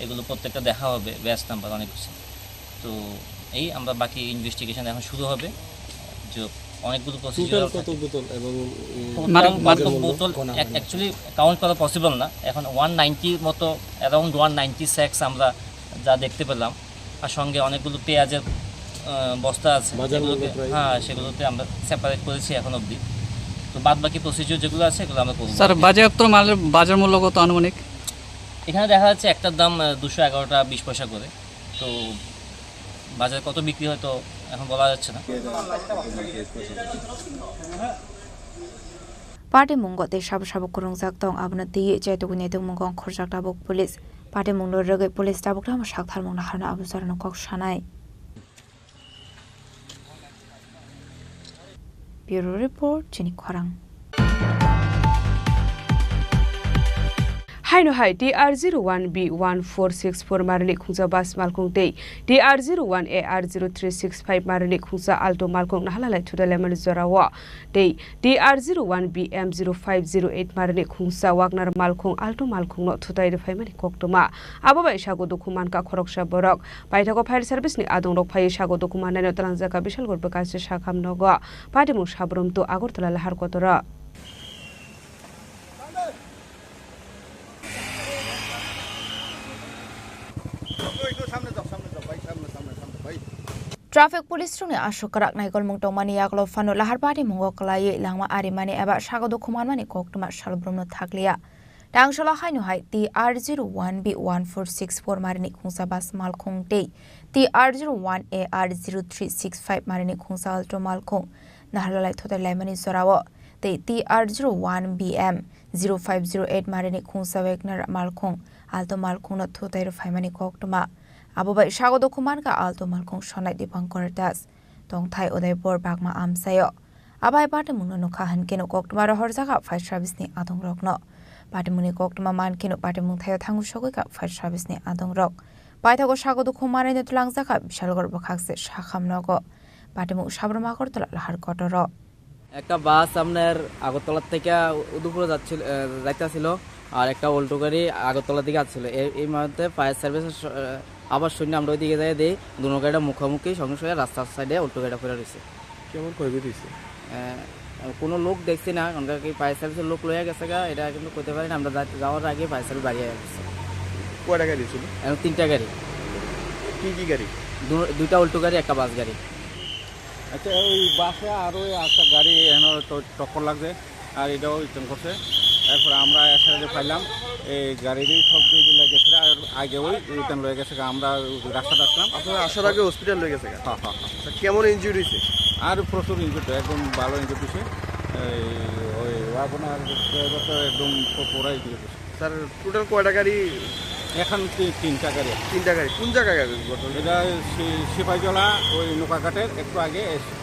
এগুলো প্রত্যেকটা দেখা হবে, ব্যাচ নাম্বার অনেক কিছু। তো এই আমরা বাকি ইনভেস্টিগেশন এখন শুরু হবে। যে অনেকগুলো প্রসিডিউর টোটাল কত বোতল এবং, উম, টোটাল মাদক, কত মাদক বোতল? বোতল? অ্যাকচুয়ালি কাউন্ট করা পসিবল না। এখন ওয়ান নাইনটির মতো, অ্যারাউন্ড ওয়ান নাইনটি স্যাক্স আমরা যা দেখতে পেলাম, আর সঙ্গে অনেকগুলো পেঁয়াজের, আহ, বস্তা আছে, বাজার মূল্য যেগুলোকে, প্রায়? হ্যাঁ, সেগুলোতে আমরা সেপারেট করেছি এখন অবধি। তো বাদ বাকি প্রসিডিউর যেগুলো আছে, এগুলো আমরা করবো। স্যার, বাজেয়াপ্ত মালের বাজার মূল্য কত আনুমানিক? এখানে দেখা যাচ্ছে একটার দাম, আহ, দুশো এগারো টাকা বিশ পয়সা করে। তো বাজারে কত বিক্রি হয় তো এখন বলা যাচ্ছে না। Patimungo tei sabo sabo kwrwngjak tong, abono twiwi chaitugwi naitugmungo ongkhorjak tabuk police. Patimungno rwgwi police tabuk tamo sak tharmung naharno abo jorano kok sanai. Bureau Report, Chini Khorang. Haino hai T R zero one B one four six four marini khungsa bus malkhung tei T R zero one A R zero three six five marini khungsa Alto malkhung nahalalai thutai laimani jorao tei T R zero one B M zero five zero eight marini khungsa Wagner malkhung Alto malkhungno thutai rwphaimani koktwma. Abo bai sago dukhu mankha khoroksa borok. Paithago fire service ni adongrok phaiwi sago dukhu mannaino twlangjak kha Bishalgarh bwkhachi Sakham nogo. Patimung Sabrum to Agartala lahar kotoro. Traffic police rokni aswk kwrak naikolmung tongmani yagulo phano lahar patimungo kwlaiwi langma arimani eba sago dukhu manmani koktwma salbrumno thakliya. Tangsalo haino hai T R zero one B one four six four marini khungsa bus malkhung tei T R zero one A R zero three six five marini khungsa Alto malkhung naharlalai thutai laimani jorao tei T R zero one B M zero five zero eight marini khungsa Wagner malkhung Alto malkhungno thutai rwphaimani koktwma. Abo bai sago dukhu mankha Alto malkhung sonai Dipankar Das. Tongthai Udaipur Bagma amchaio. Abo hai patimungno nukha hinkhe no koktwma rohorjakha fire service ni adongrokno. Patimungni koktwma mankhe no patimung thaio thangwi sogwikha fire service ni adongrok. Paithago sago dukhu manwino twlangjakha Bishalgarh bwkhakse Sakham nogo. Patimung Sabrum Agartala lahar kotoro. একটা বাস আপনার আগরতলা থেকে উদয়পুরে যাচ্ছিল, আহ, যাইতেছিল, আর একটা অল্টো গাড়ি আগরতলা দিকে আসছিল। এই, এই মুহূর্তে ফায়ার সার্ভিসের স-, আহ, আবার শুনে আমরা ওইদিকে যাই, দেখি দুনো গাড়িটা মুখোমুখি সংঘর্ষ হয়ে রাস্তার সাইডে অল্টো গাড়িটা পড়ে রয়েছে। কেমন ক্ষয়ক্ষতি হয়েছে? আহ, কোনো লোক দেখছি না, কারণ কি ফায়ার সার্ভিসের লোক লইয়া গেছে গা, এটা কিন্তু কইতে পারি না। আমরা যা-, যাওয়ার আগে ফায়ার সার্ভিস বাড়ি হয়ে গেছে। কয়টা গাড়ি ছিল? এবং তিনটা গাড়ি। কি কি গাড়ি? দু-, দুইটা অল্টো গাড়ি, একটা বাস গাড়ি। আচ্ছা, ওই বাসে আর ওই একটা গাড়ি এখানে তো টক্কর লাগছে, আর এটাও রিটার্ন করছে। এরপরে আমরা এসে যে পাইলাম, এই গাড়িরই সব দিয়ে দিলে গেছে, আর আগে ওই রিটার্ন লয়ে গেছে, আমরা রাস্তাটা আসলাম। আপনারা আসার আগে হসপিটাল লয়ে গেছে? হ্যাঁ, হ্যাঁ, হ্যাঁ। আচ্ছা, কেমন ইনজিউরি হয়েছে? আর প্রচুর ইনজুর্ড, একদম ভালো ইনজুর্ড হয়েছে। এই, ওই ওয়াগনার ড্রাইভার তো একদম পুরাই ইনজুর্ড হয়েছে। স্যার, টোটাল কয়টা গাড়ি? এখন তি-, তিনটা গাড়ি। তিনটা গাড়ি। কোন জায়গায় গাড়ি ঘটনা? এটা সি-, সিপাহীজলা, ওই নৌকাঘাটের একটু আগে এস-,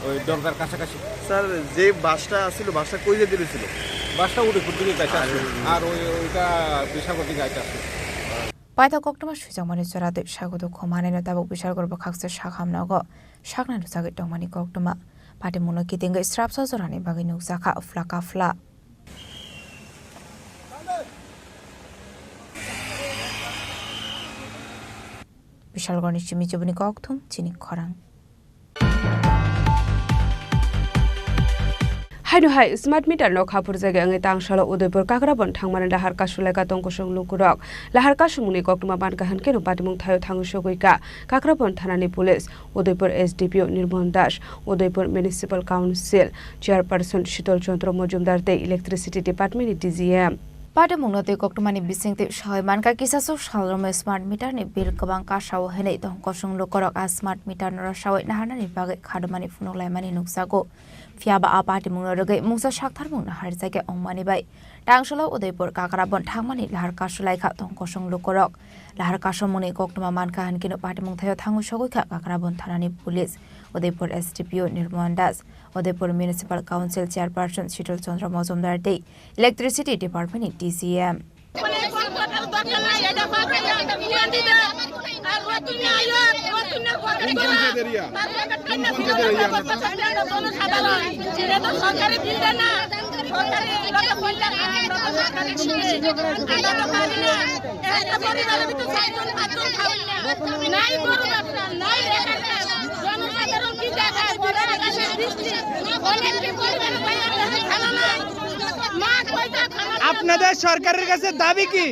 ওই দরগার কাছাকাছি। স্যার, যে বাসটা ছিল, বাসটা কই যেতে ছিল? বাসটা উদয়পুর দিকে যাইতে আর আসছিল। আর ওই, ওইটা বিশালগড় দিকে যাইতে আসছিল। Paithak koktwma swijakmani chora twi sago dukhu manwino tabuk Bishalgarh bwkhaksa sak hamnogo saknai rwchagwi tongmani koktwma. Patimungno kitingwi srapsa jorani bagwi nukjakha phla kaphla. Bishalgarhni simi chibuni kokthum chini khorang. Haino hai smart meter no khaphur jaga wngwi tangsalo Udaipur Kakrabon thangmani lahar kasulaikha tongkosong lukurok. Lahar kasumungni koktwma mankha hwnkhe no patimung thaio thangwi sogwikha Kakrabon thanani police, Udaipur S D P O Nirmohon Das, Udaipur Municipal Council Chairperson Shital Chandra Majumdar tei Electricity Department ni D G M. Patimungno tei koktwmani bisingtwi sahoi mankha, kisasuk salromo smart meter ni bill kwbang kasao hinwi tongkosong lukurok a smart meter no rwsawi naharnani bagwi khadumani phunuk laimani nukjago. Phiya ba a patimungno rwgwi mungsa saktharmung naharjakya wngmani bai tangsalo Udaipur Kakrabon thangmani lahar kasulaikha tongkosong lukurok. Lahar kasomungni koktwma mankha hwnkhe no patimung thaio thangwi sogwikha Kakrabon thanani police, Udaipur S D P O Nirmohon Das, Udaipur Municipal Council Chairperson Shital Chandra Majumdar tei Electricity Department ni D G M. আপনাদের সরকারের কাছে দাবি কি?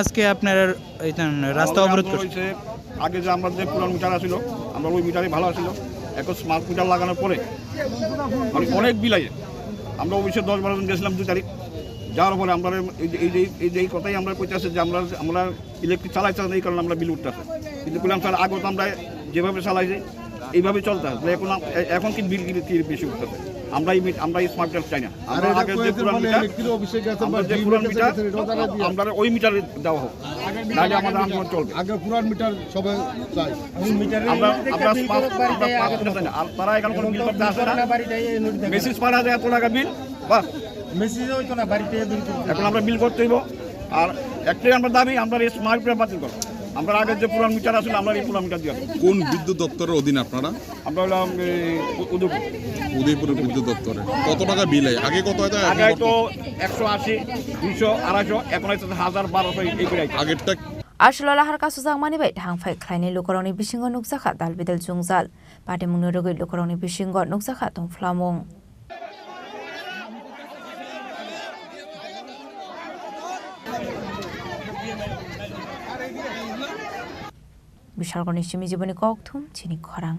আজকে আপনারা এই রাস্তা অবরোধ করছেন। আগে যে আমরা যে পুরান মিটার আছিল, আমরা ওই মিটারই ভালো আছিল। এখন স্মার্ট মিটার লাগানোর পরে মানে অনেক বিল আইছে। আমরা অফিসে দশ বারো জন গেছিলাম দুই তারিখ, যাওয়ার পরে আমরা এই যে, এই যে, এই যে এই কথাই আমরা কইতেছে যে আমরা, আমরা ইলেকট্রিক চালাইতে না, এই কারণে আমরা বিল উঠতেছে। কিন্তু বললাম, "স্যার, আগে তো আমরা যেভাবে চালাইছি, এইভাবে চলতে হয়। তাহলে এখন আম-, এ-, এখন কি বিল কি, কি বেশি উঠতেছে?" আমরা এই মিট-, আমরা এই স্মার্ট মিটার চাই না। আমরা আগে যে পুরান মিটার, আমরা যে পুরান মিটার, আমরা ওই মিটারে দেওয়া হোক, নাহলে আমাদের আন্দোলন চলবে। আগে পুরান মিটার সবাই চাই। আমরা, আমরা স্মার্ট, আমরা স্মার্ট মিটার চাই না। আর তারা এখন কোনো বিল করতে আসে না। মেসেজ পাঠা যায় এত টাকা বিল, বাস। মেসেজ হইতো না, বাড়িতে বিল করতে। এখন আমরা বিল করতে হইব। আর একটাই আমরা দাবি, আমরা এই স্মার্ট মিটার বাতিল করো। আমরা আগে যে পুরান মিটার আসলে আমরা এই পুরান মিটার দিয়ে দেবো। কোন বিদ্যুৎ দপ্তরের অধীন আপনারা? আমরা হলাম এই উ-, উদয়পুর। উদয়পুরের বিদ্যুৎ দপ্তরে। কত টাকা বিল হয়? আগে কত হতো, এখন আগে কত? হয়তো একশো আশি, দুইশো, আড়াইশো, এখন হয়তো হাজার, বারোশো এই, এই বেড়াই। আগেরটা Aswk o lahar kasujakmani bai thangphai khlainai lukurokni bisingo nukjakha dalbidal jwngjal. Patimungni rwgwi lukurokni bisingo nukjakha tongphlamung. Bishalgarhni simi jiboni kokthum chini khorang.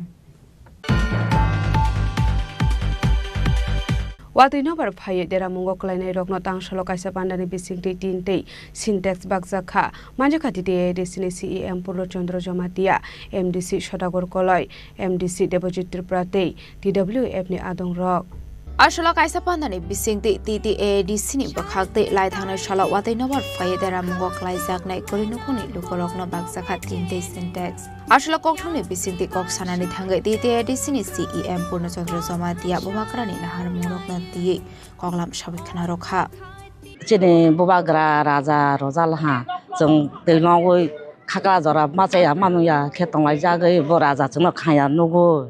Watwi nobar phaiwi deramungo kwlainairokno tangsalo kaisa pandani bisingtwi tin tei Sintex bakjak kha. Manjakha T T A A D C ni C E M Purno Chandra Jamatia, M D C Sodagar Koloi, M D C Debojit Tripura tei T W F ni adongrok. Aswk o kaisa pandani bisingtwi T T A A D C ni bwkhak tei lai thangnai salo watwi nobar phaiwi deramungo kwlaijaknai kwrwi nukhungni lukurokno bakjakha tin tei Sintex. Aswk o kokthumni bisingtwi kok sanani thangwi T T A A D C ni C E M Purno Chandra Jamatia bubagrani naharmungrokno twiwi koklam sawi khna rwkha. Chini bubagra raja rojal ha, chwng twi nogwi khakla jora ma chaya ma nungya khe tonglaijagwi bo raja chwngno khaya nugwi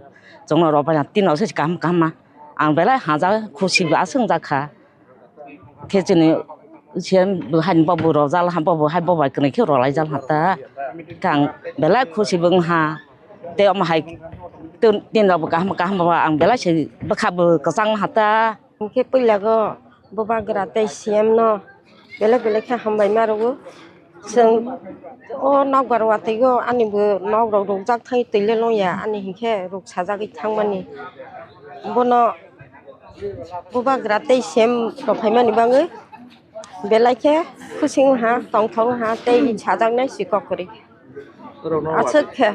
chwngno rw baina tino se kaham kaham ma. Ang belai hajak khusi bo aswk wngjakha. Khe chini C M bo haini bobo rojal ha, bobo hai bobai kwnwi khe rwlaijal ha ta. Khe ang belai khusi bo wng ha. Tei omo hai tin, tin rok bo kaham kaham bo ang belai se bwkha bo kwchang ha ta. Hwnkhe puila go bubagra tei C M no belai belai khe hambai ma rwo. Chwng o nokbar watwi o ani bo nok rok rukjak thai twi le longya ani hinkhe ruk sajagwi thangmani. Bono bubagra tei C M rok phaimani bagwi belai khe khusi wng ha, tongthok wng ha tei sajaknai si kok kwrwi. Aswk khe.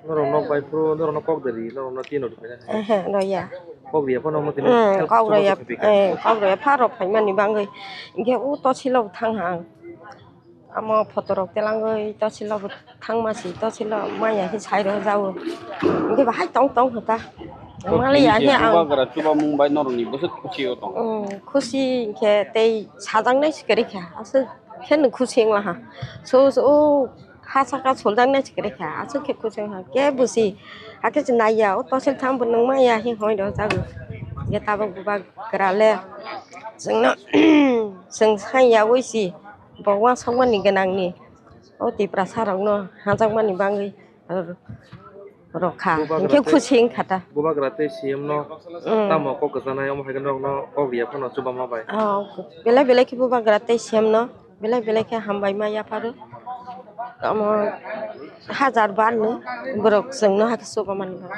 Norok nok bai phuru norok nok kok dari, norok nok tino rwphaina. Ehe, roya. Kok riya phano mo tini. Hmm, help kok roya, support rwphaikha. Eh, kok roya pha rok phaimani bagwi. Hinkhe o to silo thang ha ang. Amo photo rok telangwi tosilo bo thangma si tosilo maya hi sai rok jao. Hwnkhe bo hai tong tong kha ta. Mali ya hi ang. Bubagra chuba mung bai norok ni bwswk khusi o tong. Hmm, khusi hwnkhe tei sajaknai se kwrwi kha. Aswk khe no khusi wng laha. So, so, o ha saka soljak nai se kwrwi kha. Aswk khe khusi wng kha. Khe busi. Hakhe se nai ya. O tosil tham bo nung maya hi hoi rok jago. Hwnkhe tabuk bubagra le. Chwngno, chwng sai ya wi si. Bo uansukmani gwnangni, o Tiprasa rokno hajakmani bagwi rokha, Bubagra hwnkhe tei, khusi wngkha ta. Bubagra tei C M no Mm. tamo kok kwchanai, omo hai khe norokno kok riya phano chubama bai. Oh, belai belai khe Bubagra tei C M no belai belai khe hambai ma yapharo. Omo hajar bar ni borok chwngno hakhe chubamani bagwi.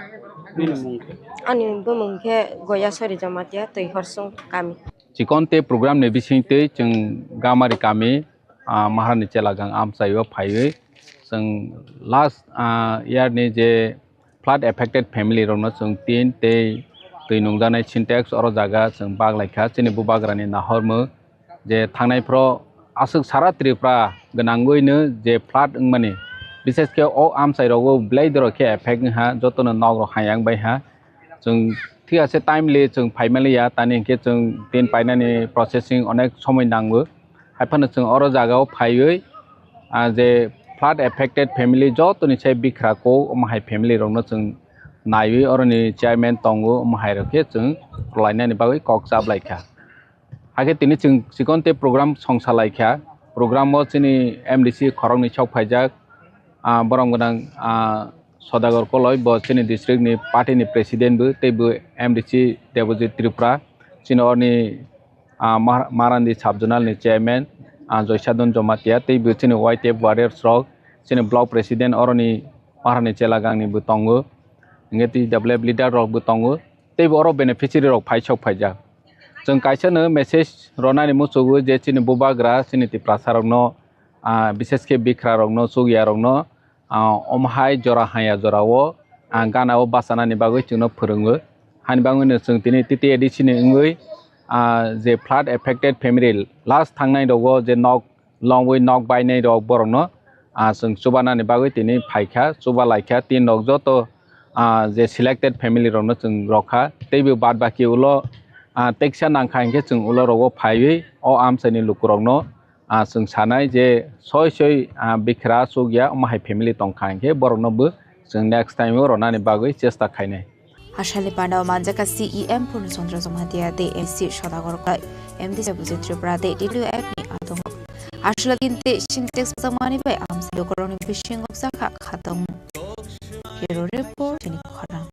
Nini mung khe? Ani bumung khe Goyasori Jamatia, Twi Horsong kami. Chikonte program ni bisingtwi chwng Gamari kami, ah, Maharani Chelagang amchaio phaiwi chwng last, ah, year ni je flood affected family rokno chwng tin tei twi nungjaknai Sintex oro jaga chwng bak laikha. Chini Bubagrani nahormung je thangnai phro aswk sara Tripura gwnangwino je flood wngmani, bishesh khe o amchai rogo belai dorok khe effect wngha, jotono nok rok hayang bai ha. Chwng thik ase timely chwng phaimaliya, tani hinkhe chwng tin painani processing onek somoi nango. Haiphano chwng oro jagao phaiwi, ah, je flood affected family jotoni sai bikra kok, omo hai family rokno chwng naiwi oroni chairman tongo, omo hai rok khe chwng rwlainani bagwi kok chap laikha. Hakhe tini chwng chikonte program songsa laikha. Program o chini M D C khoroknwi sok phaijak, ah, borom gwnang, ah, Sodagar Koloi, bo chini district ni party ni president bo, tei bo M D C Debojit Tripura, chini orni, ah, Mar-, Marandi sub zonal ni chairman, ah, Joysadon Jomatia, tei bo chini Y T F warriors rok, chini block president oroni Maharani Chelagang ni bo tongo, hingke T W F leader rok bo tongo, tei bo oro beneficiary rok phai sok phaijak. Chwng kaisa no message ronani muchungo je chini bubagra, chini Tiprasa rokno, ah, bishesh khe bikra rokno, chukya rokno, ah, omo hai jora haya jorao, ah, gana o bachanani bagwi chwngno phwrwngo. Hani bagwino chwng tini T T A D C ni wngwi, ah, je flood affected family last thangnai rogo je nok longwi nok bainai rok borokno, ah, chwng chubanani bagwi tini phaikha, chuba laikha tin rok joto, ah, je selected family rokno chwng rokha. Teibo bad baki ulo, ah, teksa nangkha hinkhe chwng ulo rogo phaiwi o amchaini lukurokno, ah, chwng sanai je soi soi, ah, bikra chukya omo hai family tongkha hinkhe borokno bo chwng next time o ronani bagwi chesta khainai. Hachal ni panda o manjak kha C E M Purna Chandra Jamatia tei M C Sodagar Koloi, M D C Debojit Tripura tei T W F ni adong. Hachal o tin tei Sintex bwjakmani bai amchai lukurokni bisingo bwsakha khatong. Bureau Report, chini khorang.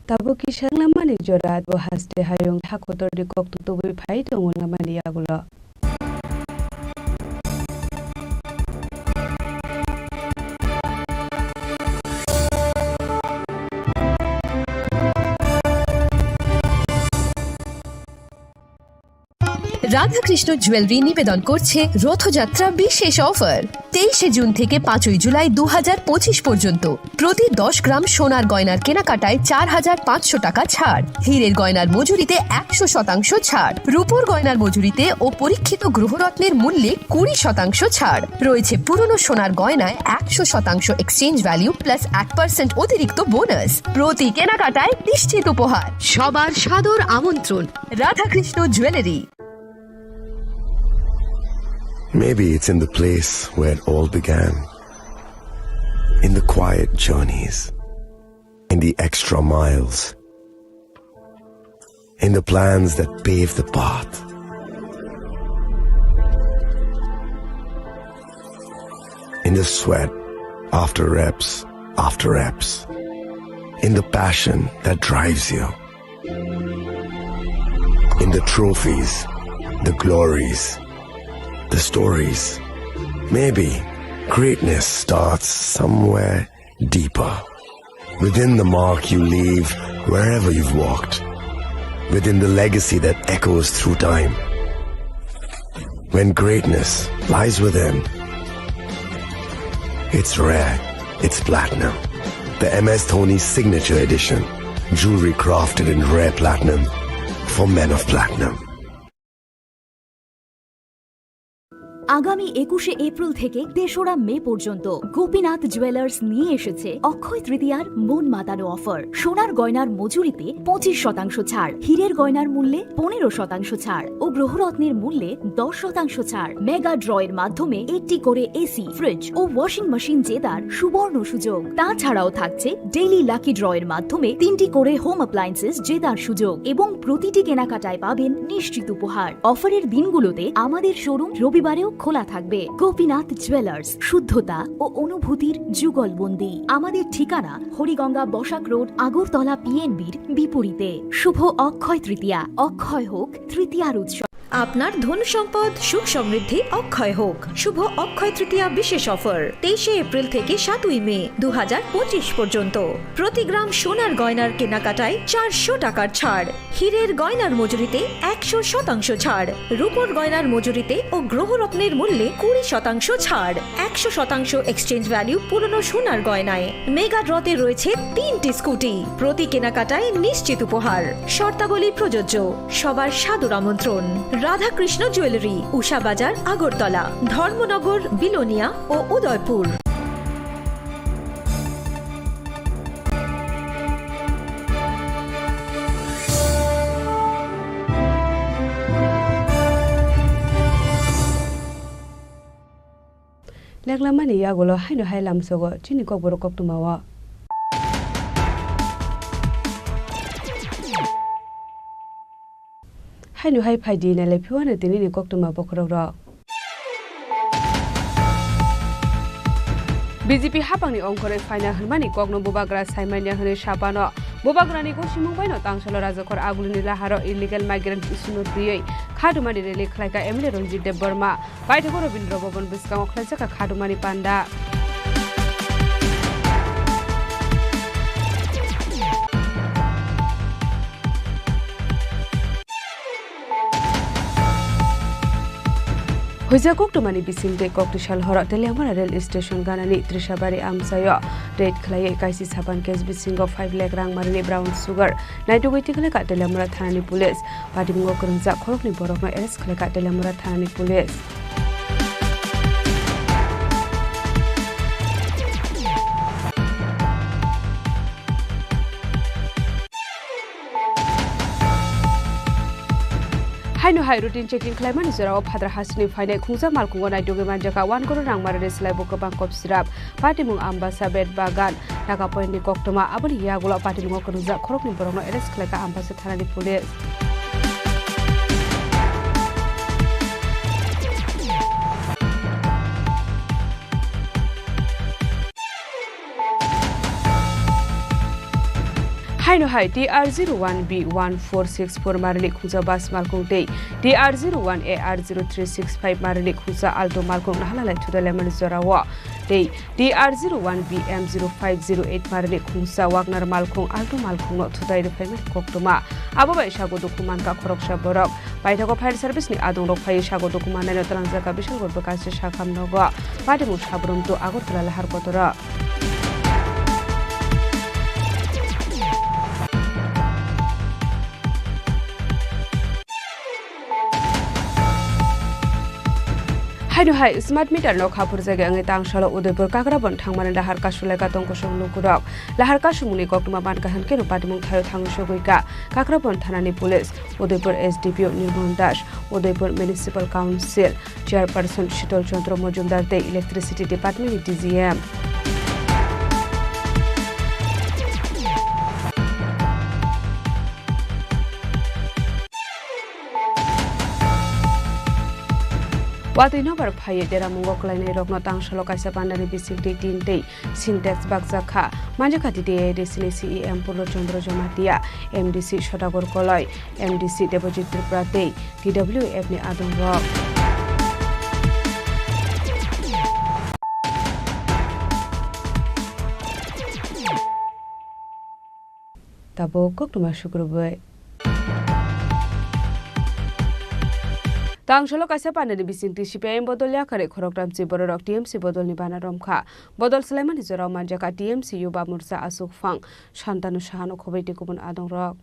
Tabuk kisa wnglamani jora, bo haste hayung ha kotorni kok tutubui phai tongo wnglamani yagulo. Radhakrishna jewellery নিবেদন করছে রথযাত্রা বিশেষ অফার। তেইশে জুন থেকে পাঁচই জুলাই দু হাজার পঁচিশ পর্যন্ত প্রতি দশ গ্রাম সোনার গয়নার কেনাকাটায় চার হাজার পাঁচশো টাকা ছাড়, হীরের গয়নার মজুরিতে একশো শতাংশ ছাড়, রূপোর গয়নার মজুরিতে ও পরীক্ষিত গ্রহরত্নের মূল্যে কুড়ি শতাংশ ছাড় রয়েছে। পুরনো সোনার গয়নায় একশো শতাংশ এক্সচেঞ্জ ভ্যালু প্লাস এক পার্সেন্ট অতিরিক্ত বোনাস। প্রতি কেনাকাটায় নিশ্চিত উপহার। সবার সাদর আমন্ত্রণ Radhakrishna jewellery. Maybe it's in the place where it all began. In the quiet journeys. In the extra miles. In the plans that pave the path. In the sweat after reps after reps. In the passion that drives you. In the trophies, the glories, the stories. Maybe greatness starts somewhere deeper. Within the mark you leave wherever you've walked. Within the legacy that echoes through time. When greatness lies within, it's rare, it's platinum. The M S Dhoni Signature Edition. Jewelry crafted in rare platinum for men of platinum. আগামী একুশে এপ্রিল থেকে তেসরা মে পর্যন্ত গোপীনাথ জুয়েলার্স নিয়ে এসেছে অক্ষয় তৃতীয়ার মন মাতানো অফার। সোনার গয়নার মজুরিতে পঁচিশ শতাংশ ছাড়, হীরের গয়নার মূল্যে পনেরো শতাংশ ছাড় ও গ্রহরত্নের মূল্যে দশ শতাংশ ছাড়। মেগা ড্র এর মাধ্যমে একটি করে এসি, ফ্রিজ ও ওয়াশিং মেশিন জেতার সুবর্ণ সুযোগ। তাছাড়াও থাকছে ডেইলি লাকি ড্র এর মাধ্যমে তিনটি করে হোম অ্যাপ্লায়েন্সেস জেতার সুযোগ এবং প্রতিটি কেনাকাটায় পাবেন নিশ্চিত উপহার। অফারের দিনগুলোতে আমাদের শোরুম রবিবারেও খোলা থাকবে। গোপীনাথ জুয়েলার্স, শুদ্ধতা ও অনুভূতির যুগলবন্দি। আমাদের ঠিকানা হরিগঙ্গা বসাক রোড, আগরতলা পিএনবির বিপরীতে। শুভ অক্ষয় তৃতীয়া, অক্ষয় হোক তৃতীয়ার উৎসব। আপনার ধন সম্পদ সুখ সমৃদ্ধি অক্ষয় হোক। শুভ অক্ষয় তৃতীয়া বিশেষ অফার, তেইশে এপ্রিল থেকে সাতই মে দু হাজার পঁচিশ পর্যন্ত। প্রতি গ্রাম সোনার গয়নার কেনাকাটায় চারশো টাকার ছাড়, হীরের গয়নার মজুরিতে একশো শতাংশ ছাড়, রূপোর গয়নার মজুরিতে ও গ্রহরত্নের মূল্যে কুড়ি শতাংশ ছাড়, একশো শতাংশ এক্সচেঞ্জ ভ্যালু পুরনো সোনার গয়নায়। মেগা ড্রতে রয়েছে তিনটি স্কুটি, প্রতি কেনাকাটায় নিশ্চিত উপহার। শর্তাবলী প্রযোজ্য। সবার সাদর আমন্ত্রণ। রাধাকৃষ্ণ জুয়েলারি, উষা বাজার, আগরতলা, ধর্মনগর, বিলোনিয়া ও Udaipur. Leklamani yagulo haino hai lamsogo chini kokborok koktwmao. Haino hai phaidi nailai phiwano tinini koktwma bokhorokrok. B J P hapangni ongkhorwi phaina hwnmani kokno bubagra saimanya hwnwi sapano. Bubagrani gosimung baino tangsalo Rajakhor Agulini laharo illegal migrant issue no twiwi khatumani rally khlaika M L A Ranjit Debbarma. Paithago Rabindra Bhavan bwskango khlaijak kha khatumani panda. Huijak koktwmani bisingtwi kokti sal horo Teliamura rail station ganani Trishabari amchaio raid khlaiwi kaisa sapan case bisingo five lakh rang marini brown sugar naitugwi tikhlaika Teliamura thanani police. Patimungo kwrwngjak khoroknwi borokno arrest khlaika Teliamura thanani police. Haino hai routine checking khlaimani jorao phadra hasini phainai khungsa malkhungo naitugwi manjakha one crore rang marini slaibo kwbang kop srap. Patimung Ambasa, Bed Bagan, Nagapoint ni koktwma. Aboni yagulo patimungo kwrwngjak khoroknwi borokno arrest khlaikha Ambasa thanani police. Haino hai T R zero one B one four six four marini khungsa bus malkhung tei T R zero one A R zero three six five marini khungsa Alto malkhung nahalalai thudalaimani jorao tei T R zero one B M zero five zero eight marini khungsa Wagner malkhung Alto malkhungno thutai rwphaimani koktwma. Abo bai sago dukhu mankha khoroksa borok. Paithago fire service ni adongrok phaiwi sago dukhu mannaino twlangjakha Bisalgor bwkhachi sakham nogo. Patimung Sabrum to Agartala lahar kotora. Haino hai smart meter no khaphurjagwi wngwi tangsalo Udaipur Kakrabon thangmani dahar kasulaika tongkosong lukurok. Lahar kasumungni koktwma mankha hwnkhe no patimung thaio thangwi sogwika Kakrabon thanani police, Udaipur S D P O Nirmal Das, Udaipur Municipal Council Chairperson Shital Chandra Majumdar tei Electricity Department ni D G M. Watwi nobar phaiwi deramungo kwlainairokno tangsalo kaisa pandani bisingtwi tin tei Sintex bakjak kha. Manjakha T T A A D C ni C E M Purno Chandra Jamatia, M D C Sodagar Koloi, M D C Debojit Tripura tei T W F ni adongrok. Tabuk koktwma sukrubwi. Tangsalo kaisa pandani bisingtwi C P I M bodol yakarwi khoroktham si bororok T M C bodolni bana romkha. Bodol swlaimani jorao manjakha T M C Yuba Morcha Achukphang, Santanu Sahano Khobei tei kubun adongrok.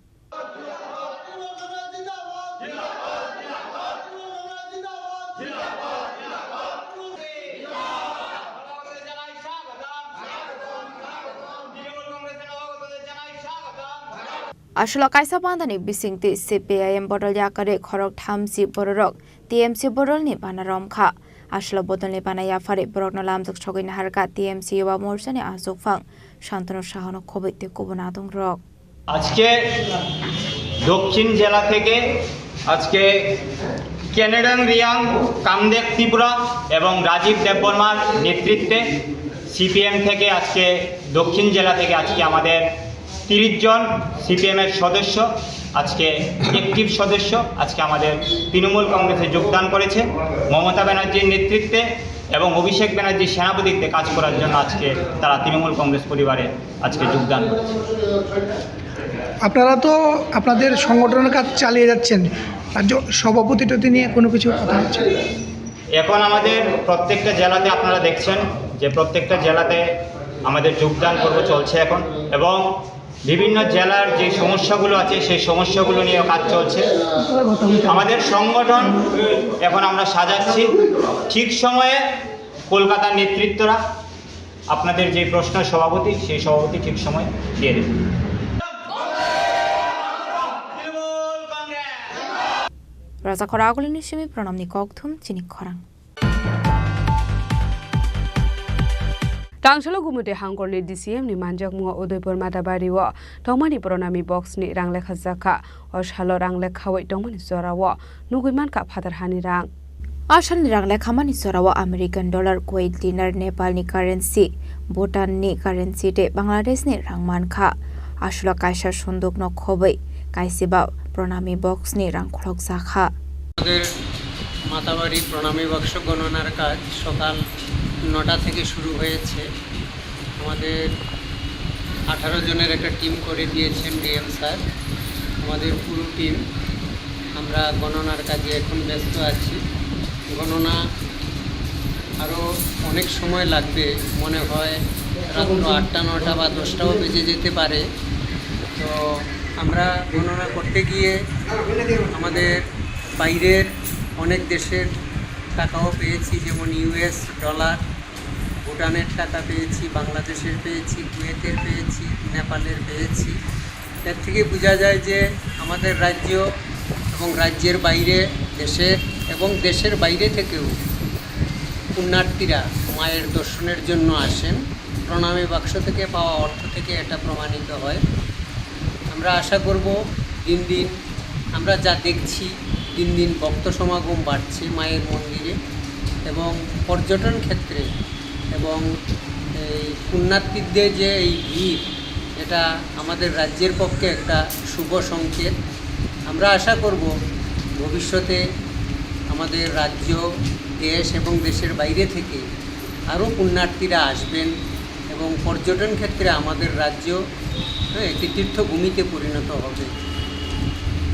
Aswlo kaisa pandani bisingtwi C P I M bodol yakarwi khorok thamchi bororok T M C bodolni bana romkha. Aswlo bodolni bana yapharwi borokno lamjak sogwi naharkha T M C Yuba Morchani achukphang Shantanu Sahono khobwi tei kubun adongrok. আজকে দক্ষিণ জেলা থেকে আজকে কেনেডং রিয়াং, কামদেব ত্রিপুরা এবং রাজীব দেববর্মার নেতৃত্বে সিপিএম থেকে আজকে দক্ষিণ জেলা থেকে আজকে আমাদের তিরিশ জন সিপিএম এর সদস্য, আজকে অ্যাক্টিভ সদস্য, আজকে আমাদের তৃণমূল কংগ্রেসে যোগদান করেছে। মমতা ব্যানার্জির নেতৃত্বে এবং অভিষেক ব্যানার্জির সেনাপতিত্বে কাজ করার জন্য আজকে তারা তৃণমূল কংগ্রেস পরিবারে আজকে যোগদান করেছে। আপনারা তো আপনাদের সংগঠনের কাজ চালিয়ে যাচ্ছেন, রাজ্য সভাপতি টতি নিয়ে কোনো কিছু কথা হচ্ছে? এখন আমাদের প্রত্যেকটা জেলাতে আপনারা দেখছেন যে প্রত্যেকটা জেলাতে আমাদের যোগদান পর্ব চলছে এখন, এবং বিভিন্ন জেলার যে সমস্যাগুলো আছে সেই সমস্যাগুলো নিয়ে কাজ চলছে। আমাদের সংগঠন এখন আমরা সাজাচ্ছি, ঠিক সময়ে কলকাতার নেতৃত্বরা আপনাদের যে প্রশ্ন সভাপতি, সেই সভাপতি ঠিক সময় দিয়ে দেবে। Raja Khoragulini simi pranamni kokthum chini khorang. Tangsalo Gumute Hangkorni D C M ni manjakmungo Udaipur Matabari o tongmani Pranami Box ni rang lekha jakha. O salo rang lekhawi tongmani jorao nugwi mankha phatar hani rang. A salni rang lekhamani jorao American dollar, Kuwait dinar, Nepalni currency, Bhutanni currency tei Bangladeshni rang mankha. Aswlo kaisa sundukno khobwi kaisiba Pranami Box ni rang khulokjakha. আমাদের মাতাবাড়ি প্রণামী বাক্স গণনার কাজ সকাল নটা থেকে শুরু হয়েছে। আমাদের আঠারো জনের একটা টিম করে দিয়েছেন ডিএম স্যার। আমাদের পুরো টিম, আমরা গণনার কাজে এখন ব্যস্ত আছি। গণনা আরও অনেক সময় লাগবে, মনে হয় রাত্র আটটা, নটা বা দশটাও বেজে যেতে পারে। তো আমরা গণনা করতে গিয়ে আমাদের বাইরের অনেক দেশের টাকাও পেয়েছি, যেমন ইউএস ডলার, ভুটানের টাকা পেয়েছি, বাংলাদেশের পেয়েছি, কুয়েতের পেয়েছি, নেপালের পেয়েছি। এর থেকে বোঝা যায় যে আমাদের রাজ্য এবং রাজ্যের বাইরে, দেশের এবং দেশের বাইরে থেকেও পুণ্যার্থীরা মায়ের দর্শনের জন্য আসেন। প্রণামী বাক্স থেকে পাওয়া অর্থ থেকে এটা প্রমাণিত হয়। আমরা আশা করব দিন দিন আমরা যা দেখছি, দিন দিন ভক্ত সমাগম বাড়ছে মায়ের মন্দিরে এবং পর্যটন ক্ষেত্রে এবং এই পুণ্যার্থীদের যে এই ভিড়, এটা আমাদের রাজ্যের পক্ষে একটা শুভ সংকেত। আমরা আশা করব ভবিষ্যতে আমাদের রাজ্য, দেশ এবং দেশের বাইরে থেকে আরও পুণ্যার্থীরা আসবেন এবং পর্যটন ক্ষেত্রে আমাদের রাজ্য, হ্যাঁ, একটি তীর্থভূমিতে পরিণত হবে।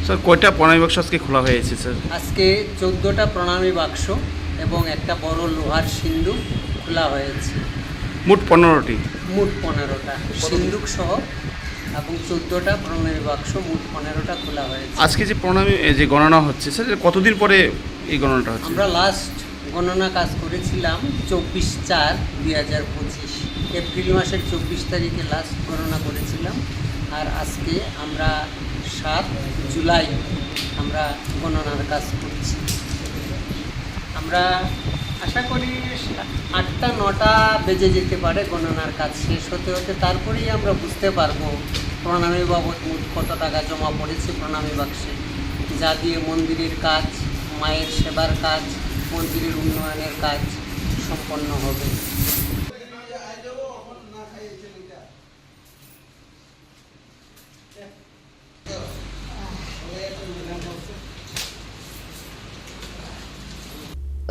স্যার, কয়টা প্রণামী বাক্স আজকে খোলা হয়েছে, স্যার? আজকে চোদ্দটা প্রণামী বাক্স এবং একটা বড় লোহার সিন্ধুক খোলা হয়েছে। মোট পনেরোটি? মোট পনেরোটা, সিন্ধুক সহ এবং চোদ্দটা প্রণামী বাক্স, মোট পনেরোটা খোলা হয়েছে। আজকে যে প্রণামী, এ, যে গণনা হচ্ছে, স্যার, এটা কতদিন পরে এই গণনাটা হচ্ছে? আমরা লাস্ট গণনা কাজ করেছিলাম চব্বিশ চার দুই হাজার পঁচিশ, এপ্রিল মাসের চব্বিশ তারিখে লাস্ট গণনা করেছিলাম। আর আজকে আমরা সাত জুলাই আমরা গণনার কাজ করছি। আমরা আশা করি আটটা নটা বেজে যেতে পারে গণনার কাজ শেষ হতে হতে, তারপরেই আমরা বুঝতে পারবো প্রণামী বাবদ মোট কত টাকা জমা পড়েছে প্রণামী বাক্সে, যা দিয়ে মন্দিরের কাজ, মায়ের সেবার কাজ, মন্দিরের উন্নয়নের কাজ সম্পন্ন হবে।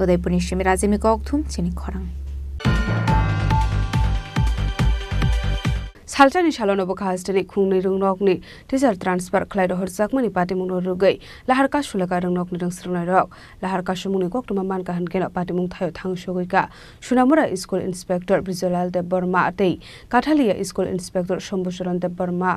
Udaipurni simi Rajini kokthum chini khorang. Salsani salono bwkha hasteni khungnwi rwngnokni teacher transfer khlai rohorjakmani patimungno rwgwi lahar kasulaka rwngnokni rwngsrwngnairok. Lahar kasumungni koktwma mankha hwnkhe patimung thaio thangsogwi ka Sunamura School Inspector Brijalal Debbarma tei Kathalia School Inspector Shambhucharan Debbarma.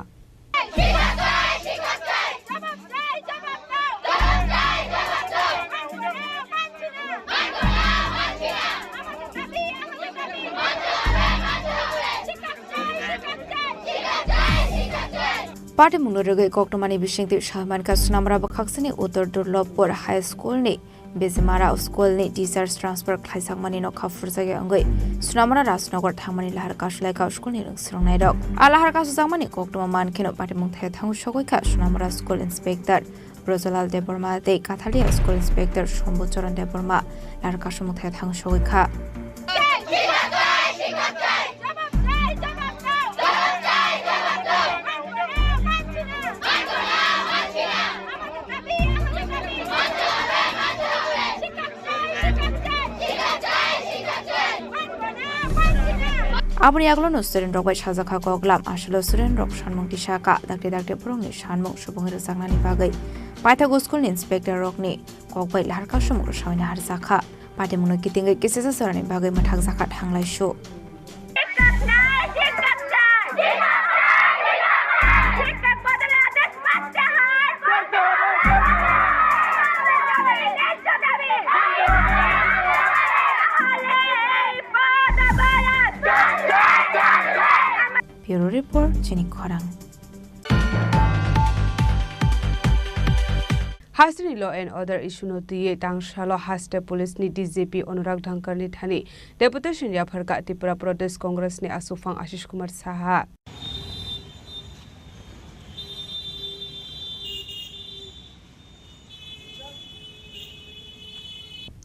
Patimungno rwgwi koktwmani bisingtwi sawi mankha, Sonamura bwkhaksini Uttor Durlobpur High School ni Bejimara School ni teachers transfer khlaisakmani nokha phurjakya wngwi Sonamura Rajnagar thangmani lahar kasulaikha school ni rwng swrwngnairok. A lahar kasujakmani koktwma mankheno patimung thaya thango sogwi kha Sonamura School Inspector Brojolal Debbarma tei Kathalia School Inspector Shambhu Charan Debbarma lahar kasumung thaya thango sogwi kha. Aboni aglono student rok bai sajak kha koklam, aswkno student rok sanmung tisa kha, dakti dakti borokni sanmung subung rwjaknani bagwi paithago school ni inspector rokni kok bai lahar kasumung rwsawina harjak kha. Patimungno kitingwi kisisa jorani bagwi mwthakjak kha thanglaisu. Bureau Report, Chini Khorang. Hasteni law and order issue no twiwi tangsalo haste police ni D G P Anurag Dhankarni thani deputation yapharkha Tripura Pradesh Congress ni aswkphang Ashish Kumar Saha.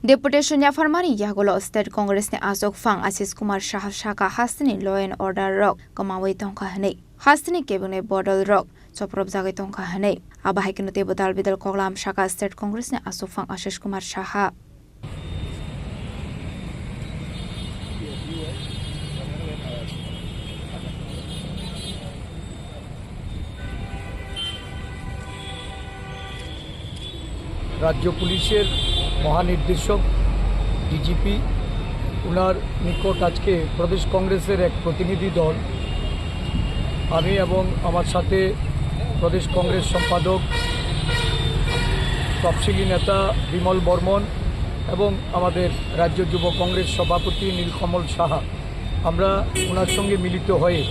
Deputation yapharmani yagulo State Congress ni aswkphang Ashish Kumar Saha sakha hasteni law and order rok kwmawi tongkha hwnwi. Hasteni kebengni bodol rok chopropjagwi tongkha hwnwi. Abo hai kheno teibo dal bidal koklam sakha State Congress ni aswkphang Ashish Kumar Saha. রাজ্য পুলিশের মহানির্দেশক ডিজিপি, ওনার নিকট আজকে প্রদেশ কংগ্রেসের এক প্রতিনিধি দল, আমি এবং আমার সাথে প্রদেশ কংগ্রেস সম্পাদক, তফসিলি নেতা বিমল বর্মন এবং আমাদের রাজ্য যুব কংগ্রেস সভাপতি নীলকমল সাহা, আমরা ওনার সঙ্গে মিলিত হয়ে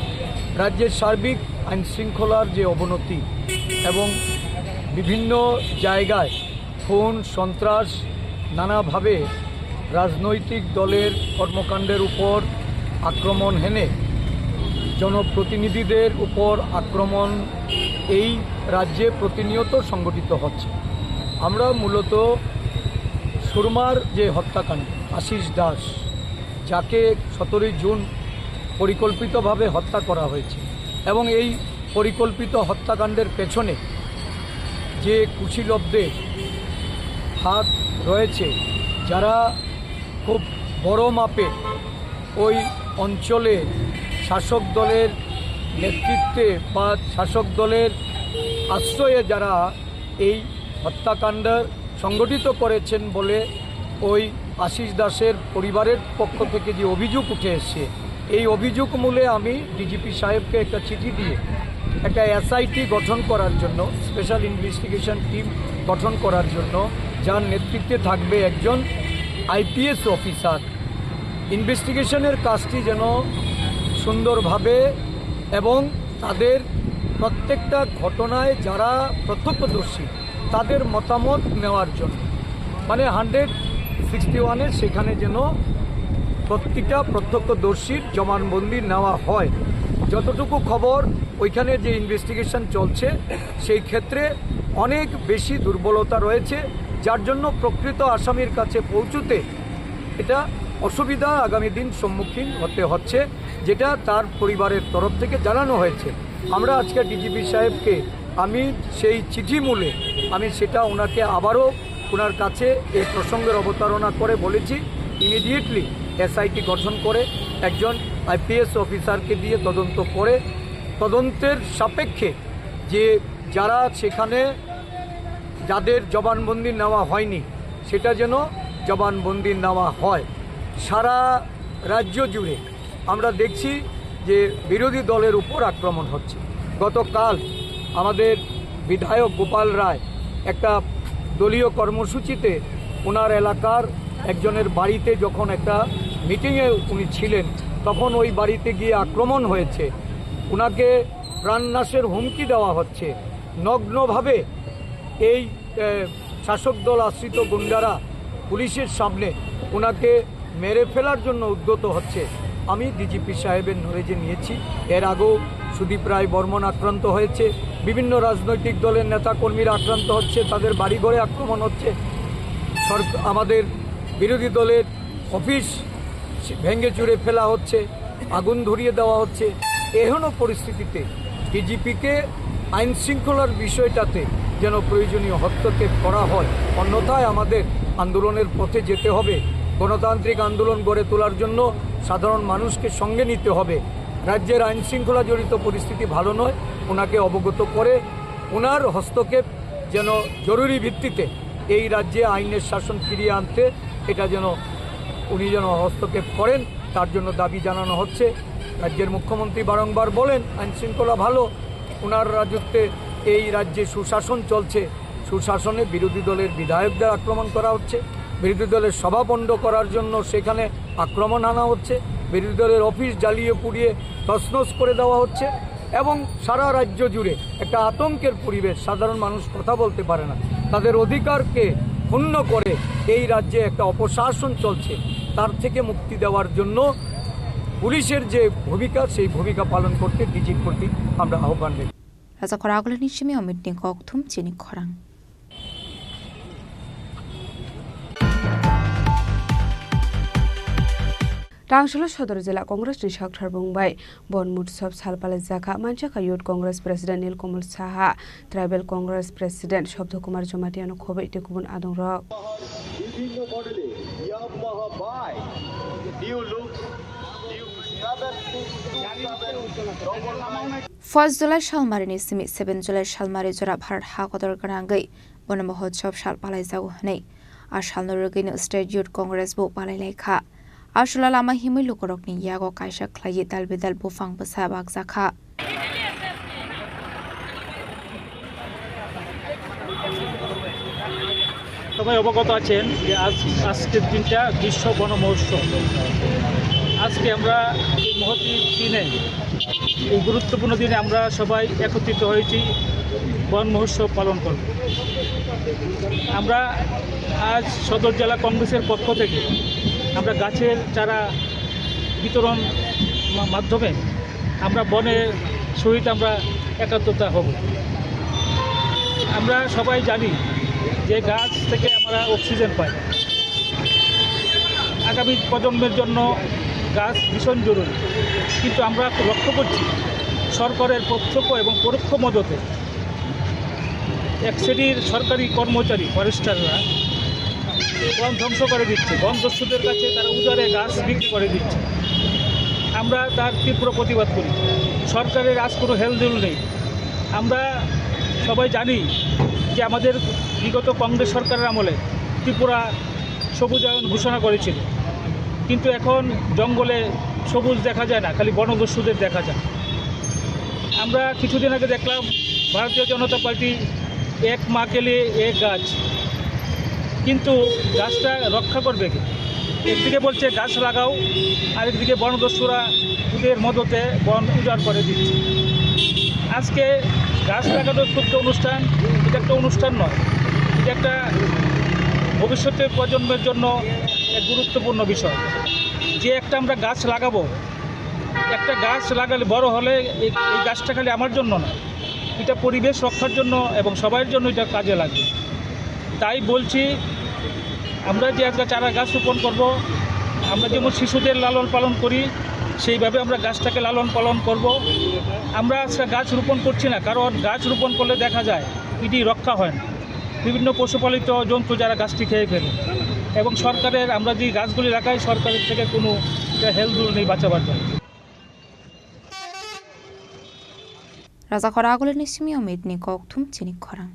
রাজ্যের সার্বিক আইন শৃঙ্খলার যে অবনতি এবং বিভিন্ন জায়গায় খুন, সন্ত্রাস, নানাভাবে রাজনৈতিক দলের কর্মকাণ্ডের উপর আক্রমণ হেনে জনপ্রতিনিধিদের উপর আক্রমণ এই রাজ্যে প্রতিনিয়ত সংঘটিত হচ্ছে। আমরা মূলত সুরমার যে হত্যাকাণ্ড, আশিস দাস, যাকে সতেরোই জুন পরিকল্পিতভাবে হত্যা করা হয়েছে এবং এই পরিকল্পিত হত্যাকাণ্ডের পেছনে যে কুশীলবদের হাত রয়েছে, যারা খুব বড় মাপে ওই অঞ্চলে শাসক দলের নেতৃত্বে বা শাসক দলের আশ্রয়ে যারা এই হত্যাকাণ্ড সংগঠিত করেছেন বলে ওই আশিস দাসের পরিবারের পক্ষ থেকে যে অভিযোগ উঠে এসছে, এই অভিযোগ মূলে আমি ডিজিপি সাহেবকে একটা চিঠি দিয়ে একটা এসআইটি গঠন করার জন্য, স্পেশাল ইনভেস্টিগেশন টিম গঠন করার জন্য, যার নেতৃত্বে থাকবে একজন আইপিএস অফিসার। ইনভেস্টিগেশনের কাজটি যেন সুন্দরভাবে এবং তাদের প্রত্যেকটা ঘটনায় যারা প্রত্যক্ষদর্শী, তাদের মতামত নেওয়ার জন্য, মানে হান্ড্রেড সিক্সটি ওয়ানের সেখানে যেন প্রতিটা প্রত্যক্ষদর্শীর জবানবন্দি নেওয়া হয়। যতটুকু খবর, ওইখানে যে ইনভেস্টিগেশন চলছে, সেই ক্ষেত্রে অনেক বেশি দুর্বলতা রয়েছে, যার জন্য প্রকৃত আসামির কাছে পৌঁছতে এটা অসুবিধা আগামী দিন সম্মুখীন হতে হচ্ছে, যেটা তার পরিবারের তরফ থেকে জানানো হয়েছে। আমরা আজকে ডিজিপি সাহেবকে, আমি সেই চিঠি মূলে আমি সেটা ওনাকে আবারও ওনার কাছে এই প্রসঙ্গের অবতারণা করে বলেছি, ইমিডিয়েটলি এসআইটি গঠন করে একজন আইপিএস অফিসারকে দিয়ে তদন্ত করে, তদন্তের সাপেক্ষে যে যারা সেখানে, যাদের জবানবন্দি নেওয়া হয়নি, সেটা যেন জবানবন্দি নেওয়া হয়। সারা রাজ্য জুড়ে আমরা দেখছি যে বিরোধী দলের উপর আক্রমণ হচ্ছে। গতকাল আমাদের বিধায়ক গোপাল রায় একটা দলীয় কর্মসূচিতে ওনার এলাকার একজনের বাড়িতে যখন একটা মিটিংয়ে উনি ছিলেন, তখন ওই বাড়িতে গিয়ে আক্রমণ হয়েছে। ওনাকে প্রাণনাশের হুমকি দেওয়া হচ্ছে। নগ্নভাবে এই, এ, শাসক দল আশ্রিত গুন্ডারা পুলিশের সামনে ওনাকে মেরে ফেলার জন্য উদ্যত হচ্ছে। আমি ডিজিপি সাহেবের নলেজে নিয়েছি, এর আগেও সুদীপ রায় বর্মন আক্রান্ত হয়েছে, বিভিন্ন রাজনৈতিক দলের নেতাকর্মীরা আক্রান্ত হচ্ছে, তাদের বাড়িঘরে আক্রমণ হচ্ছে, সরক-, আমাদের বিরোধী দলের অফিস ভেঙে চুরে ফেলা হচ্ছে, আগুন ধরিয়ে দেওয়া হচ্ছে। এহেন পরিস্থিতিতে ডিজিপিকে আইন শৃঙ্খলার বিষয়টাতে যেন প্রয়োজনীয় হস্তক্ষেপ করা হয়, অন্যথায় আমাদের আন্দোলনের পথে যেতে হবে। গণতান্ত্রিক আন্দোলন গড়ে তোলার জন্য সাধারণ মানুষকে সঙ্গে নিতে হবে। রাজ্যের আইন শৃঙ্খলা জড়িত পরিস্থিতি ভালো নয়, ওনাকে অবগত করে ওনার হস্তক্ষেপ যেন জরুরি ভিত্তিতে এই রাজ্যে আইনের শাসন ফিরিয়ে আনতে এটা যেন উনি যেন হস্তক্ষেপ করেন, তার জন্য দাবি জানানো হচ্ছে। রাজ্যের মুখ্যমন্ত্রী বারংবার বলেন আইন শৃঙ্খলা ভালো, ওনার রাজত্বে এই রাজ্যে সুশাসন চলছে। সুশাসনে বিরোধী দলের বিধায়কদের আক্রমণ করা হচ্ছে, বিরোধী দলের সভা পণ্ড করার জন্য সেখানে আক্রমণ আনা হচ্ছে, বিরোধী দলের অফিস জ্বালিয়ে পুড়িয়ে তছনছ করে দেওয়া হচ্ছে এবং সারা রাজ্য জুড়ে একটা আতঙ্কের পরিবেশ। সাধারণ মানুষ কথা বলতে পারে না, তাদের অধিকারকে ক্ষুণ্ণ করে এই রাজ্যে একটা অপশাসন চলছে। তার থেকে মুক্তি দেওয়ার জন্য পুলিশের যে ভূমিকা, সেই ভূমিকা পালন করতে ডিজির প্রতি আমরা আহ্বান রেখে Raja khoragulini simi omitni kokthum chini khorang. Tangsulo Sodor Jila Congress ni Sakthar Bung bai Bon Mutsob sal palaijakha, manjakha Youth Congress President Nilkamal Saha, Tribal Congress President Sobdo Kumar Jamatia no khoboi tei kubun adongrok. First July salmarini simi seven July salmari jora Bharat ha kotor gwnangwi Bon Mahotsav sal palaijago hwnwi a salno rwgwino State Youth Congress bo palailaikha. A salo lama himwi lukurokni yago kaisa khlaiwi dal bidal buphang bwsa bakjakha. সবাই অবগত আছেন যে আজ, আজকের দিনটা বিশ্ব বন মহোৎসব। আজকে আমরা এই মহতী দিনে, এই গুরুত্বপূর্ণ দিনে আমরা সবাই একত্রিত হয়েছি বন মহোৎসব পালন করব। আমরা আজ সদর জেলা কংগ্রেসের পক্ষ থেকে আমরা গাছের চারা বিতরণ মা-, মাধ্যমে আমরা বনের সহিত আমরা একাত্মতা হব। আমরা সবাই জানি যে গাছ থেকে আমরা অক্সিজেন পাই। আগামী প্রজন্মের জন্য গাছ ভীষণ জরুরি, কিন্তু আমরা লক্ষ্য করছি সরকারের প্রত্যক্ষ এবং পরোক্ষ মদতে এক শ্রেণীর সরকারি কর্মচারী, ফরেস্টাররা বন ধ্বংস করে দিচ্ছে, বন দস্যুদের কাছে তারা উজাড়ে গাছ বিক্রি করে দিচ্ছে। আমরা তার তীব্র প্রতিবাদ করি। সরকারের আজ কোনো হেলদোল নেই। আমরা সবাই জানি যে আমাদের বিগত কংগ্রেস সরকারের আমলে ত্রিপুরা সবুজায়ন ঘোষণা করেছিল, কিন্তু এখন জঙ্গলে সবুজ দেখা যায় না, খালি বনদস্যুদের দেখা যায়। আমরা কিছুদিন আগে দেখলাম ভারতীয় জনতা পার্টি এক মা কে লিয়ে এক গাছ, কিন্তু গাছটা রক্ষা করবে কে? একদিকে বলছে গাছ লাগাও, আরেকদিকে বনদস্যুরা ওদের মদতে বন উজাড় করে দিচ্ছে। আজকে গাছ লাগানোর ক্ষুদ্র অনুষ্ঠান, এটা একটা অনুষ্ঠান নয়, এটা একটা ভবিষ্যতের প্রজন্মের জন্য এক গুরুত্বপূর্ণ বিষয়। যে একটা আমরা গাছ লাগাবো, একটা গাছ লাগালে বড় হলে এই, এই গাছটা খালি আমার জন্য না, এটা পরিবেশ রক্ষার জন্য এবং সবার জন্য এটা কাজে লাগবে। তাই বলছি, আমরা যে আজকে চারা গাছ রোপণ করব, আমরা যেমন শিশুদের লালন পালন করি, সেইভাবে আমরা গাছটাকে লালন পালন করব। আমরা আজকে গাছ রোপণ করছি না, কারণ গাছ রোপণ করলে দেখা যায় এটি রক্ষা হয় না, বিভিন্ন পশুপালিত জন্তু যারা গাছটি খেয়ে ফেলে, এবং সরকারের, আমরা যে গাছগুলি লাগাই, সরকারের থেকে কোনো একটা হেলদোল নেই বাঁচাবার জন্য। Raja khoragulini simi omitni kokthum chini khorang.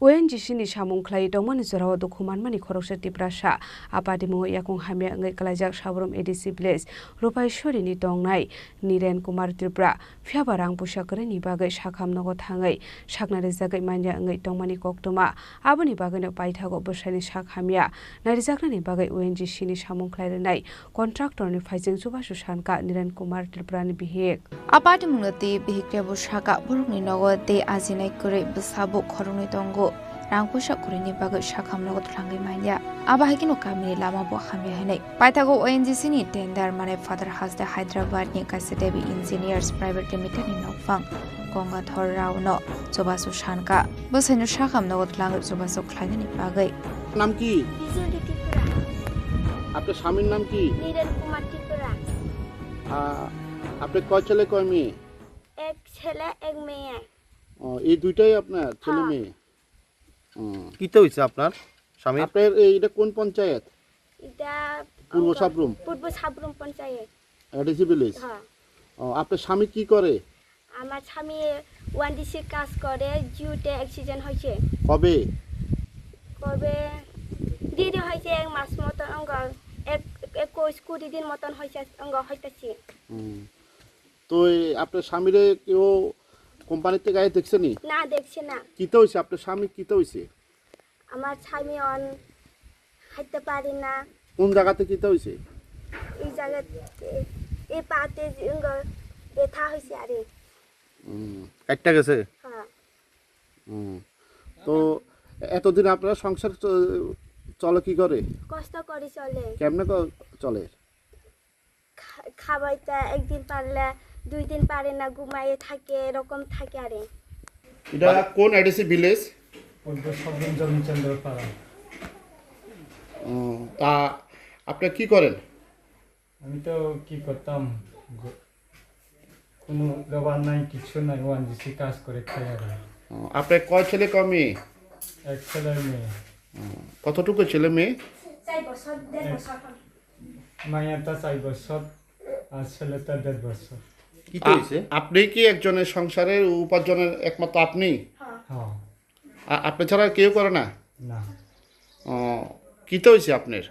O N G C ni samung khlai tongmani jorao dukhu manmani khoroksa Tiprasa. A patimungo yakung hamya wngwi klaijak Saborom A D C village Rupaiswari ni tongnai Niren Kumar Tripura. Phiya ba rang puisa kwrwini bagwi sakham nogo thangwi sakna rijagwi manya wngwi tongmani koktwma. Aboni bagwino paithago bwsaini sak hamya narijaknani bagwi O N G C ni samung khlai rwnai contractor ni phaijeng chubachu sanka Niren Kumar Tripura ni bihik. A patimungno twi bihik rebo saka, borokni nogo tei ajinai kwrwi bwsa bo khoroknwi tongo. Rang puisa kwrwini bagwi sakham nogo twlangwi manya. Abo hai kheno kamini lama bo hamya hwnwi. Paithago O N G C ni tender manai Father Haste Hyderabad ni kaisa Devi Engineers Private Limited ni nokphang Gangadhar Rao no chubachu sanka. Bwsaino sakham nogo twlangwi chubachu khlainani bagwi. নাম কি? বিজুলি ত্রিপুরা। আপনার স্বামীর নাম কি? নীরেন কুমার ত্রিপুরা। আ, আপনি কয় ছেলে কয় মেয়ে? এক ছেলে, এক মেয়ে। ও, এই দুইটাই আপনার ছেলে হ্যাঁ। মেয়ে? হুম। কিতা হইছে আপনার স্বামীর? আপনার এই, এটা কোন পঞ্চায়েত? এটা পূর্ব অঙ্গ-, সাবরুম? পূর্ব সাবরুম পঞ্চায়েত। ADC village? হ্যাঁ। ও, আপনার স্বামী কি করে? আমার স্বামী ওয়ানজিসি কাজ করে, জিওতে অ্যাক্সিডেন্ট হয়েছে। কবে? কবে? দেরি হয়েছে এক মাস মতন, অঙ্গ এক, একুশ কুড়ি দিন মতন হয়েছে, অঙ্গ হইতেছে। হুম। তো এই আপনার স্বামীরে কেউ কোম্পানিতে গায়ে দেখছে নি? না, দেখছে না। কিতা হইছে? আপনার স্বামী কিতা হইছে? আমার স্বামী অন খাইতে পারি না। কোন জায়গাতে কিতা হইছে? এই জায়গাতে, এই পাতে যে অঙ্গ ব্যথা হয়েছে আরে। হুম, কাটটা গেছে? হ্যাঁ। হুম। তো এতদিন আপনার সংসার চ-, চলে কি করে? কষ্ট করে চলে। কেমনে ক-, চলে? খা-, খাবাইতে একদিন পারলে দুই দিন পারে না, ঘুমাইয়ে থাকে, এরকম থাকে আরে। এটা কোন এডিসি ভিলেজ? পূর্ব সাবরুম জমিচন্দ্র পাড়া। ও, তা আপনি কি করেন? আমি তো কি করতাম, গ-, কোনো লেবার নাই, কিচ্ছু নাই, ওয়ানজিসি কাজ করে খাই আর কি। ও, আপনার কয় ছেলে কয় মেয়ে? এক ছেলে মেয়ে। ও, কতটুকু ছেলে মেয়ে? চার বছর, দেড় এক বছর। মাইয়াটা চার বছর আর ছেলেটা দেড় বছর। কি তো আ-, হইছে? আপনি কি একজনের সংসারের উপার্জনের একমাত্র আপনি? হ্যাঁ। হ্যাঁ। আ-, আপনি ছাড়া আর কেউ করে না? না। ও, কি তো হইছে আপনার?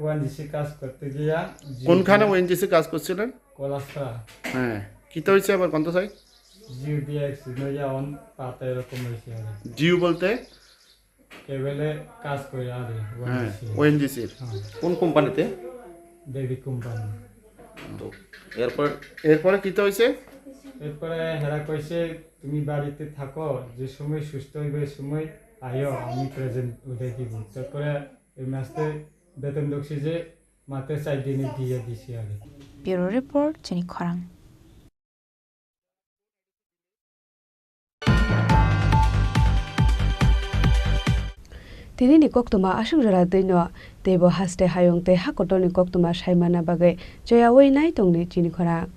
ওএনজিসি কাজ করতে গিয়া জি-, কোনখানে ওএনজিসি কাজ করছিলেন? কলাসা। হ্যাঁ, কি তো হইছে আবার কোন তো সাই? জিও দিয়ে অ্যাক্সিডেন্ট হইয়া অন পাতা এরকম হয়েছে আর কি। জিও বলতে? কেবলে কাজ করে আর কি, হ্যাঁ, ওএনজিসি। ওএনজিসির। হ্যাঁ। কোন কোম্পানিতে? দেবী কোম্পানি। তো এরপর? এরপরে কি তো হইছে? এরপরে হেরা কইছে, "তুমি বাড়িতে থাকো, যে সময় সুস্থ হইবে, ওই সময় আইও, আমি প্রেজেন্ট উঠাই দিব।" তারপরে এই মাসে বেতন ঢুকছে যে মাত্র চার দিনে দিয়ে দিছি আগে। Bureau Report, Chini Khorang. Tini ni koktwma aswk jora twi no, teibo haste hayung tei ha kotor ni koktwma sai manna bagwi choyaui nai tongni chini khorang.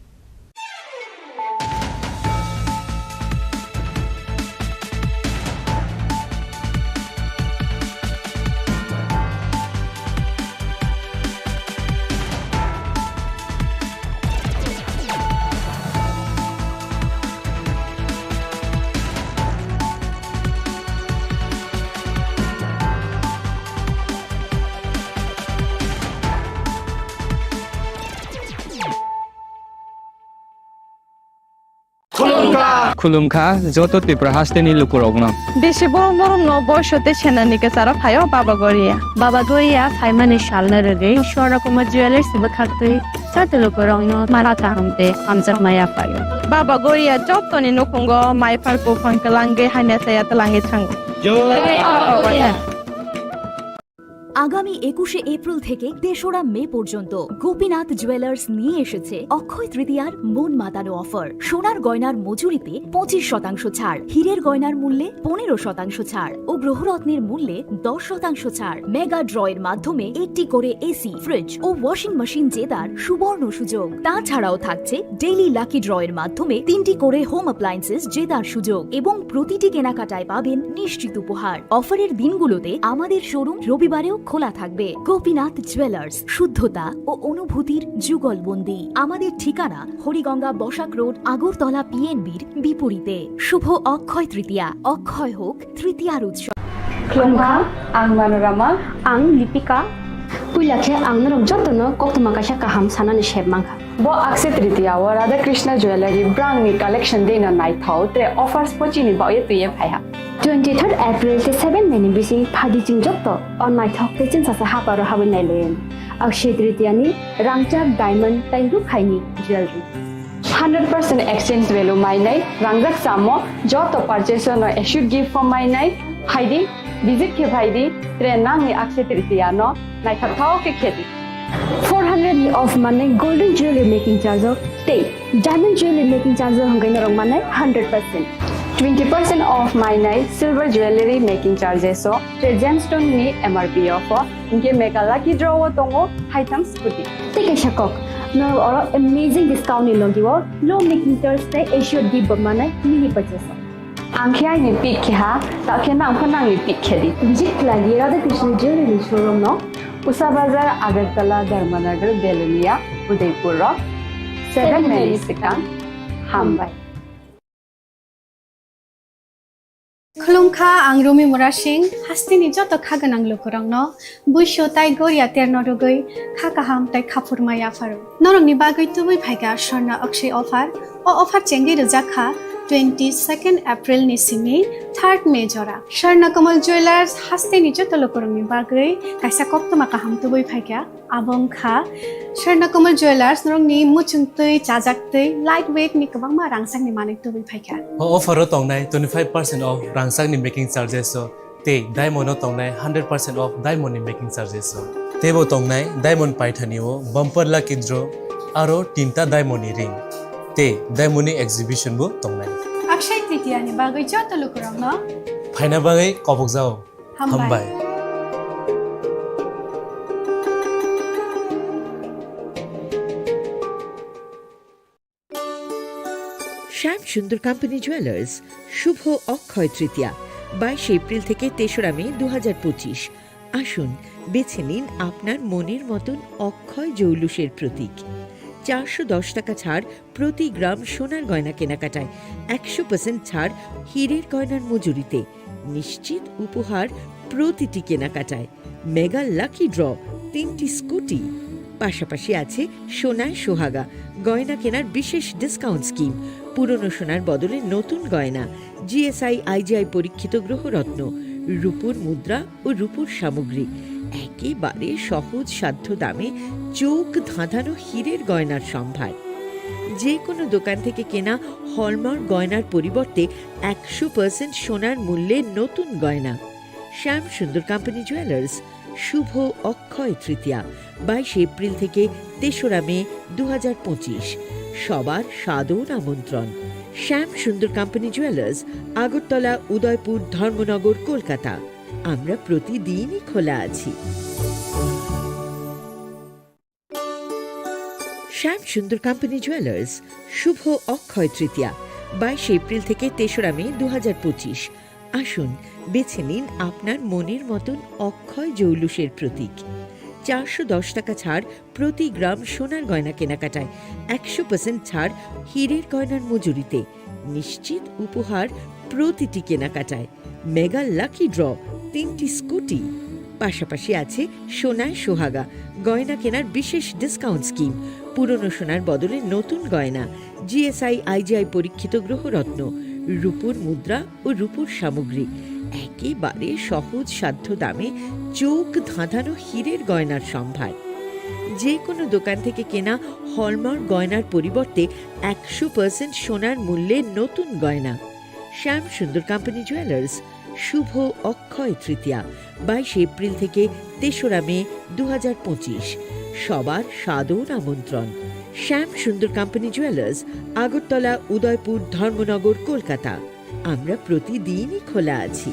Khulumkha. Khulumkha, joto Tripura hasteni lukurokno. Bisi borom borom no boiso tei senani kwcharo phaio Baba Goria. Baba Goria phaimani salno rwgwi Swarna Kumar Jewellers ni bwkhaktwi joto lukurokno mara kaham tei hamjakma yaphaio. Baba Goria jotoni nukhungo mai phar buphang kwlangwi hamya saya twlangwi thango. Jai Baba Goria. আগামী একুশে এপ্রিল থেকে তেসরা মে পর্যন্ত গোপীনাথ জুয়েলার্স নিয়ে এসেছে অক্ষয় তৃতীয়ার মন মাতানো অফার। সোনার গয়নার মজুরিতে পঁচিশ শতাংশ ছাড়, হীরের গয়নার মূল্যে পনেরো শতাংশ ছাড় ও গ্রহরত্নের মূল্যে দশ শতাংশ ছাড়। মেগা ড্রয়ের মাধ্যমে একটি করে এসি, ফ্রিজ ও ওয়াশিং মেশিন জেতার সুবর্ণ সুযোগ। তাছাড়াও থাকছে ডেইলি লাকি ড্রয়ের মাধ্যমে তিনটি করে হোম অ্যাপ্লায়েন্সেস জেতার সুযোগ এবং প্রতিটি কেনাকাটায় পাবেন নিশ্চিত উপহার। অফারের দিনগুলোতে আমাদের শোরুম রবিবারেও খোলা থাকবে গোপীনাথ জুয়েলার্স, শুদ্ধতা ও অনুভূতির যুগলবন্দি। আমাদের ঠিকানা হরিগঙ্গা বসাক রোড, আগরতলা পিএনবির বিপরীতে। শুভ অক্ষয় তৃতীয়া, অক্ষয় হোক তৃতীয়ার উৎসব। Khulumkha, ang Manorama. Ang Lipika. Puila khe ang norok jotono koktwma kaisa kaham sanani sep mankha. Bo Akshaya Tritiya o Radha Krishna Jewellery brangni collection deino naithok, tre offers bo chini baoye twiye phaiha. Twenty third April tei seven May ni bising phaidi chwng joto o naithok tei chwngsacha haparo habwi nailaio. Akshaya Tritiya ni rangchak, diamond tei rukhaini jewellery. Hundred percent exchange value mainai, rangjak chamo joto purchase no assured gift bo mainai, phaidi, visit khe phaidi, tre nangni Akshaya Tritiya no naithokthok khe khedi. Four hundred ni off manai golden jewelry making charge o tei diamond jewelry making charge o hwnkhai norok manai hundred percent. Twenty percent off mainai silver jewelry making charges o, tre gemstone ni M R P off o, hinkhe mega lucky draw o tongo haitham scooty. Tei kaisa kok, norok oro amazing discount ni logi o low making charge tei assured gift bo manai mini purchase o. Ang khe aini pick khe ha, ta khe nang pho nangni pick khe di. Visit khlai di Radha Krishna Jewelry showroom no. Usa Bazar, Agartala, Dharmanagar, Belonia, Udaipur rok. Seven May ni swkang. Hambai. Khulumkha, ang Rumi Murasing, hasteni joto kha gwnang lukurokno buisu tai goria terno rwgwi kha kaham tai khaphurma yapharo. Norokni bagwi tubui phaikha Swarna Akshay offer. O offer chengwi rwjak kha twenty second April ni simi third May jora. Swarna Kamal Jewelers hasteni joto lukurokni bagwi kaisa koktwma kaham tubui phaikha. Abo wngkha Swarna Kamal Jewelers, norokni muchung twi, chajak twi, light weight ni kwbangma rangchakni manwi tubui phaikha. O offer o tongnai twenty five percent off rangchakni making charges o tei diamond o tongnai hundred percent off diamond ni making charges o. Teibo tongnai diamond paithani o bumper lucky draw aro tinta diamond ni ring tei diamond ni exhibition bo tongnai. Akshay Tritiya ni bagwi joto lukurokno phaina bagwi kobokjao. Hambai. Hambai. শ্যাম Sundar company jewellers, শুভ অক্ষয় তৃতীয়া, বাইশে এপ্রিল থেকে তেসরা মে দু হাজার পঁচিশ। আসুন, বেছে নিন আপনার মনের মতন অক্ষয় জৌলুসের প্রতীক। চারশো দশ টাকা ছাড় প্রতি গ্রাম সোনার গয়না কেনাকাটায়, একশো পার্সেন্ট ছাড় হীরের গয়নার মজুরিতে, নিশ্চিত উপহার প্রতিটি কেনাকাটায়, মেগা লাকি ড্র, তিনটি স্কুটি, পাশাপাশি আছে সোনায় সোহাগা, গয়না কেনার বিশেষ ডিসকাউন্ট স্কিম, পুরনো সোনার বদলে নতুন গয়না, জিএসআই আইজিআই পরীক্ষিত গ্রহরত্ন, রূপোর মুদ্রা ও রূপোর সামগ্রী। একেবারে সহজ সাধ্য দামে চোখ ধাঁধানো হীরের গয়নার সম্ভার। যে কোনো দোকান থেকে কেনা হলমার্ক গয়নার পরিবর্তে একশো পার্সেন্ট সোনার মূল্যে নতুন গয়না। শ্যাম সুন্দর কোম্পানি জুয়েলার্স, শুভ অক্ষয় তৃতীয়া, বাইশে এপ্রিল থেকে তেসরা মে দু হাজার পঁচিশ। সবার সাদর আমন্ত্রণ। শ্যাম সুন্দর কোম্পানি জুয়েলার্স, আগরতলা, উদয়পুর, ধর্মনগর, কলকাতা। আমরা প্রতিদিনই খোলা আছি। শ্যাম সুন্দর কোম্পানি জুয়েলার্স, শুভ অক্ষয় তৃতীয়া, বাইশে এপ্রিল থেকে তেসরা মে দু হাজার পঁচিশ। আসুন, বেছে নিন আপনার মনের মতন অক্ষয় জৌলুসের প্রতীক। চারশো দশ টাকা ছাড় প্রতি গ্রাম সোনার গয়না কেনাকাটায়, একশো পার্সেন্ট ছাড় হীরের গয়নার মজুরিতে, নিশ্চিত উপহার প্রতিটি কেনাকাটায়, মেগা লাকি ড্র, তিনটি স্কুটি, পাশাপাশি আছে সোনায় সোহাগা, গয়না কেনার বিশেষ ডিসকাউন্ট স্কিম, পুরনো সোনার বদলে নতুন গয়না, জিএসআই আইজিআই পরীক্ষিত গ্রহরত্ন, রূপোর মুদ্রা ও রূপোর সামগ্রী। একেবারে সহজ সাধ্য দামে চোখ ধাঁধানো হীরের গয়নার সম্ভার। যে কোনো দোকান থেকে কেনা হলমার্ক গয়নার পরিবর্তে একশো পার্সেন্ট সোনার মূল্যে নতুন গয়না। শ্যাম সুন্দর কোম্পানি জুয়েলার্স, শুভ অক্ষয় তৃতীয়া, বাইশে এপ্রিল থেকে তেসরা মে দু হাজার পঁচিশ। সবার সাদর আমন্ত্রণ। শ্যাম সুন্দর কোম্পানি জুয়েলার্স, আগরতলা, উদয়পুর, ধর্মনগর, কলকাতা। আমরা প্রতিদিনই খোলা আছি।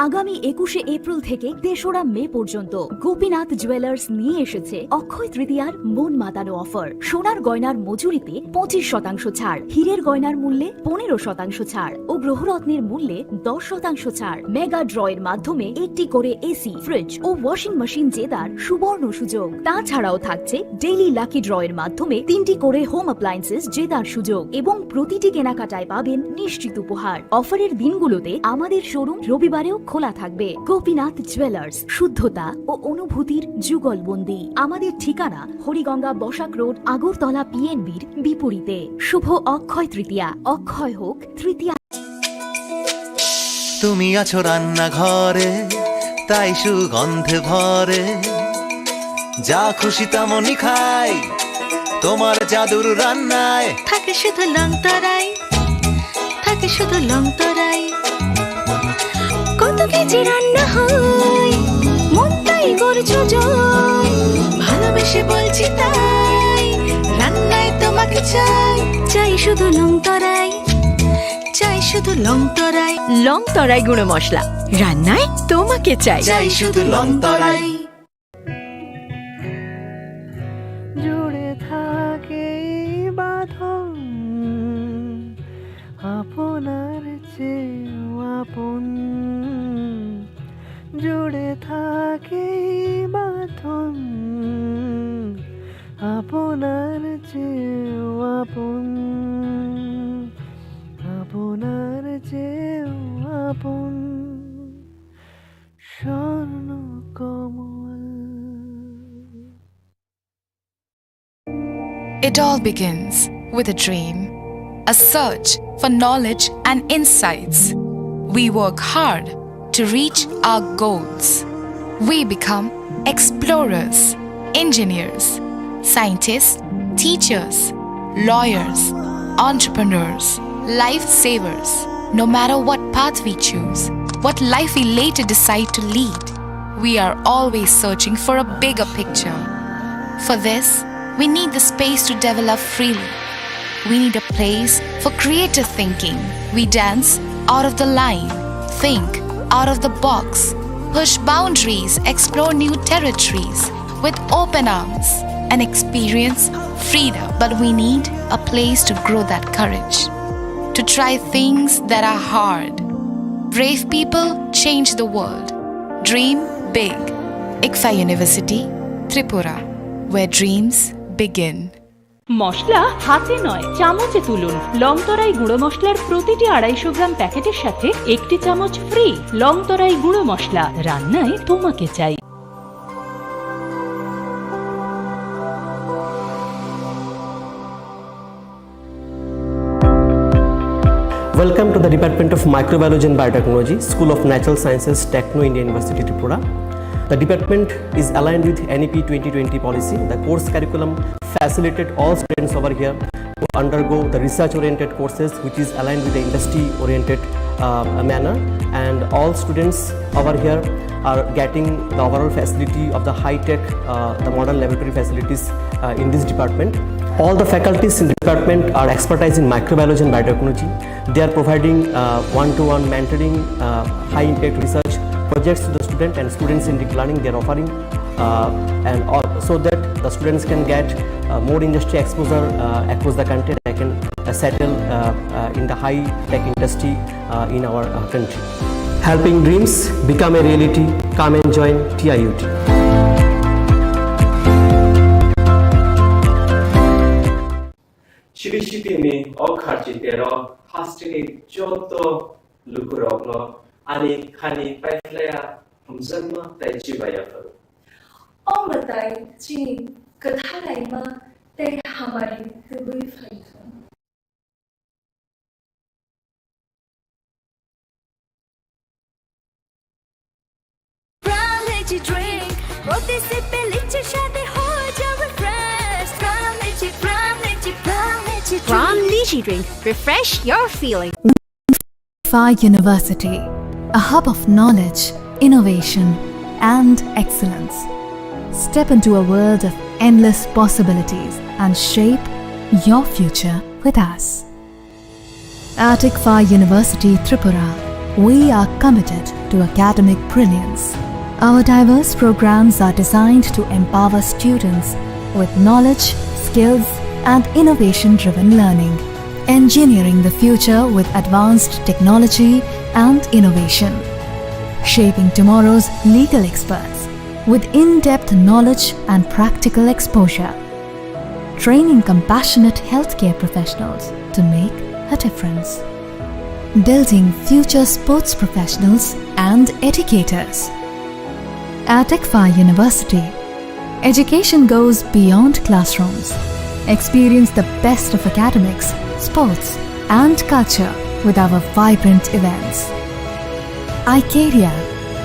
আগামী একুশে এপ্রিল থেকে তেসরা মে পর্যন্ত গোপীনাথ জুয়েলার্স নিয়ে এসেছে অক্ষয় তৃতীয়ার মন মাতানো অফার। সোনার গয়নার মজুরিতে পঁচিশ শতাংশ ছাড়, হীরের গয়নার মূল্যে পনেরো শতাংশ ছাড় ও গ্রহরত্নের মূল্যে দশ শতাংশ ছাড়। মেগা ড্র এর মাধ্যমে একটি করে এসি, ফ্রিজ ও ওয়াশিং মেশিন জেতার সুবর্ণ সুযোগ। তাছাড়াও থাকছে ডেইলি লাকি ড্র এর মাধ্যমে তিনটি করে হোম অ্যাপ্লায়েন্সেস জেতার সুযোগ এবং প্রতিটি কেনাকাটায় পাবেন নিশ্চিত উপহার। অফারের দিনগুলোতে আমাদের শোরুম রবিবারেও খোলা থাকবে। গোপীনাথ জুয়েলার্স, শুদ্ধতা ও অনুভূতির যুগলবন্দি। আমাদের ঠিকানা হরিগঙ্গা বসাক রোড, আগরতলা পিএনবির বিপরীতে। শুভ অক্ষয় তৃতীয়া। অক্ষয় হোক তৃতীয়া। তুমি আছো রান্নাঘরে, তাই সুগন্ধে ভরে। যা খুশি তেমনই খাই, তোমার জাদুর রান্নায়। থাকে শুধু লং তরাই, থাকে শুধু লং তরাই। কত কেজি রান্না হয়, মনটাই করছো জয়। ভালোবেসে বলছি তাই, রান্নায় তোমাকে চাই। চাই শুধু লং তরাই, চাই শুধু লং তরাই। লং তরাই গুঁড়ো মশলা, রান্নায় তোমাকে চাই। চাই শুধু লং তরাই। জুড়ে থাকে এই বাঁধন, আপনার চেয়েও আপন। জুড়ে থাকে এই বাঁধন, আপনার চেয়েও আপন, আপনার চেয়েও আপন। স্বর্ণ কমল। It all begins with a dream, a search for knowledge and insights. We work hard to reach our goals. We become explorers, engineers, scientists, teachers, lawyers, entrepreneurs, lifesavers. No matter what path we choose, what life we later decide to lead, we are always searching for a bigger picture. For this, we need the space to develop freely. We need a place for creative thinking. We dance out of the line, think out of the box, push boundaries, explore new territories with open arms, and experience freedom. But we need a place to grow that courage, to try things that are hard. Brave people change the world. Dream big. ICFAI University, Tripura, where dreams begin. মশলা হাতে নয়, চামচে তুলুন। লং তরাই গুঁড়ো মশলার প্রতিটি আড়াইশো গ্রাম প্যাকেটের সাথে একটি চামচ ফ্রি। লং তরাই গুঁড়ো মশলা, রান্নায় তোমাকে চাই। Welcome to the Department of Microbiology and Biotechnology, School of Natural Sciences, Techno India University, Tripura. The department is aligned with N E P twenty twenty policy. The course curriculum facilitate all students over here to undergo the research-oriented courses, which is aligned with the industry-oriented, uh, manner. And all students over here are getting the overall facility of the high-tech, uh, the modern laboratory facilities, uh, in this department. All the faculties in the department are expertise in microbiology and biotechnology. They are providing, uh, one-to-one mentoring, uh, high-impact research projects to the student and student-centric learning they are offering, uh, and all, so that the students can get, uh, more industry exposure, uh, across the country. They can, uh, settle, uh, uh, in the high-tech industry, uh, in our, uh, country. Helping dreams become a reality. Come and join T I U T. Chiri sitini o kharchi tero hasteni joto lukurokno ani khani paikhlaya hamjakma tei chibaya phuru. O mwtai chini kwthalaima tei hamari tubui phaithung. Pran Lychee Drink, প্রতি সিপে লিচির স্বাদে হয়ে যাবে fresh. Pran Lychee, Pran Lychee, Pran Lychee Drink। Pran Lychee Drink, refresh your feeling. ICFAI University, a hub of knowledge, innovation, and excellence. Step into a world of endless possibilities and shape your future with us. At ICFAI University Tripura, We are committed to academic brilliance. Our diverse programs are designed to empower students with knowledge, skills, and innovation-driven learning, engineering the future with advanced technology and innovation, shaping tomorrow's legal experts with in-depth knowledge and practical exposure, training compassionate healthcare professionals to make a difference, building future sports professionals and educators. At ICFAR University, education goes beyond classrooms. Experience the best of academics, sports, and culture with our vibrant events. Icaria,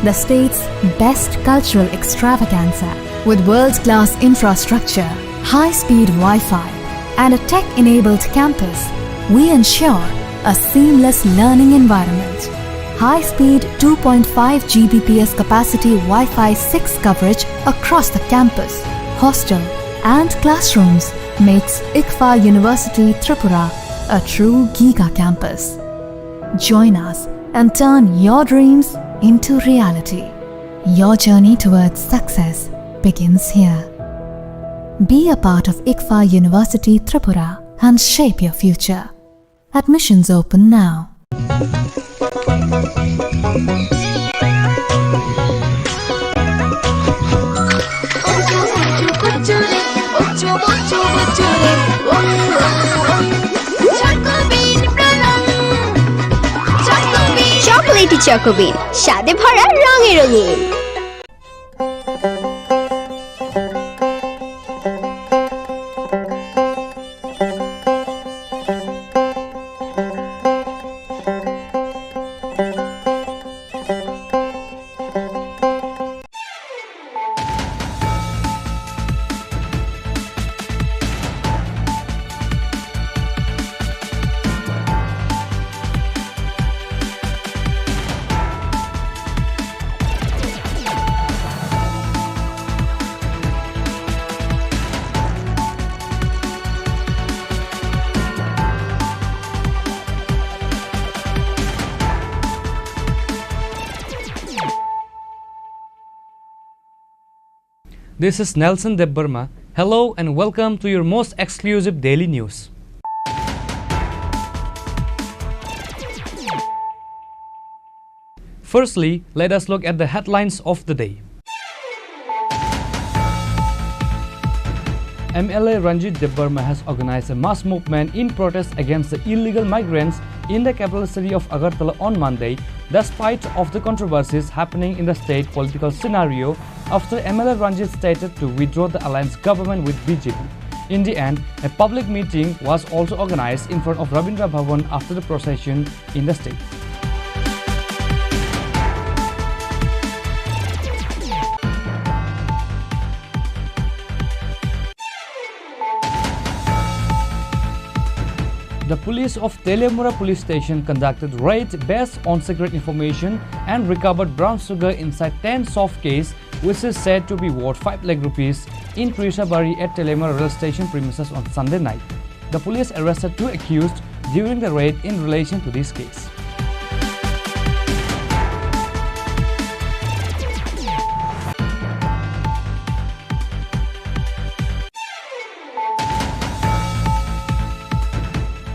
the state's best cultural extravaganza, with world-class infrastructure, high-speed Wi-Fi, and a tech-enabled campus, we ensure a seamless learning environment. High-speed two point five G B P S capacity Wi-Fi six coverage across the campus, hostel, and classrooms makes ICFAR University Tripura a true giga campus. Join us and turn your dreams into reality. Your journey towards success begins here. Be a part of ICFAR University Tripura and shape your future. Admissions open now. Chocolatey Choco Bean, স্বাদে ভরা রঙে রঙিন। This is Nelson Debbarma. Hello and welcome to your most exclusive daily news. Firstly, let us look at the headlines of the day. M L A Ranjit Debbarma has organized a mass movement in protest against the illegal migrants in the capital city of Agartala on Monday, despite of the controversies happening in the state political scenario after M L A Ranjit stated to withdraw the alliance government with B J P. In the end, a public meeting was also organized in front of Rabindra Bhavan after the procession in the state. The police of Teliamura Police Station conducted raid based on secret information and recovered brown sugar inside ten soft case, which is said to be worth five lakh rupees, in Trishabari at Teliamura rail station premises on Sunday night. The police arrested two accused during the raid in relation to this case.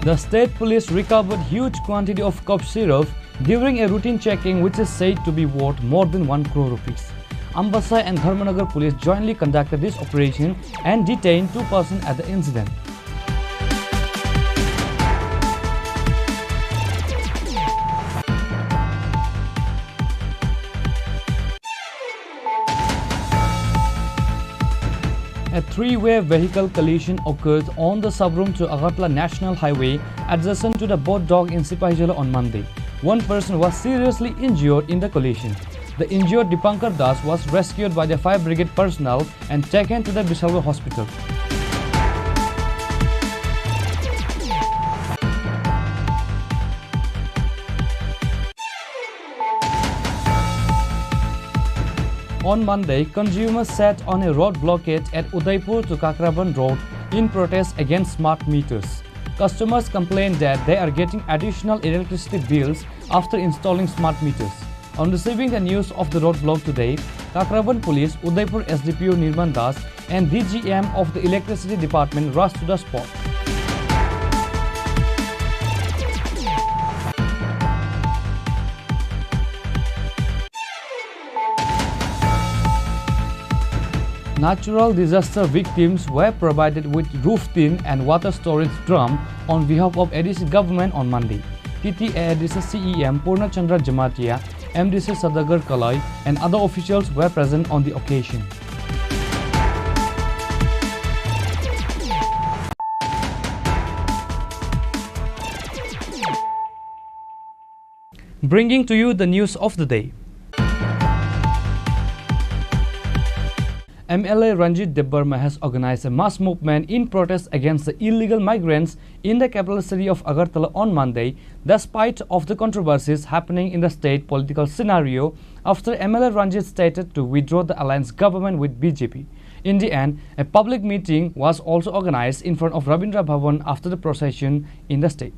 The state police recovered huge quantity of cough syrup during a routine checking, which is said to be worth more than one crore rupees. Ambasa and Dharmanagar police jointly conducted this operation and detained two persons at the incident. A three-way vehicle collision occurred on the Sabrum to Agartala National Highway adjacent to the Bodh Dog in Sipahijala on Monday. One person was seriously injured in the collision. The injured Dipankar Das was rescued by the fire brigade personnel and taken to the Bisalwa hospital. On Monday, consumers sat on a road blockade at Udaipur to Kakraban Road in protest against smart meters. Customers complain that they are getting additional electricity bills after installing smart meters. On receiving the news of the roadblock today, Kakraban Police, Udaipur S D P O Nirman Das, and D G M of the Electricity Department rushed to the spot. Natural disaster victims were provided with roof tin and water storage drum on behalf of A D C government on Monday. T T A A D C C E M Purna Chandra Jamatia, M D C Sadagar Kalai, and other officials were present on the occasion. Bringing to you the news of the day. M L A Ranjit Debbarma has organized a mass movement in protest against the illegal migrants in the capital city of Agartala on Monday, despite of the controversies happening in the state political scenario after M L A Ranjit stated to withdraw the alliance government with B J P. In the end, a public meeting was also organized in front of Rabindra Bhavan after the procession in the state.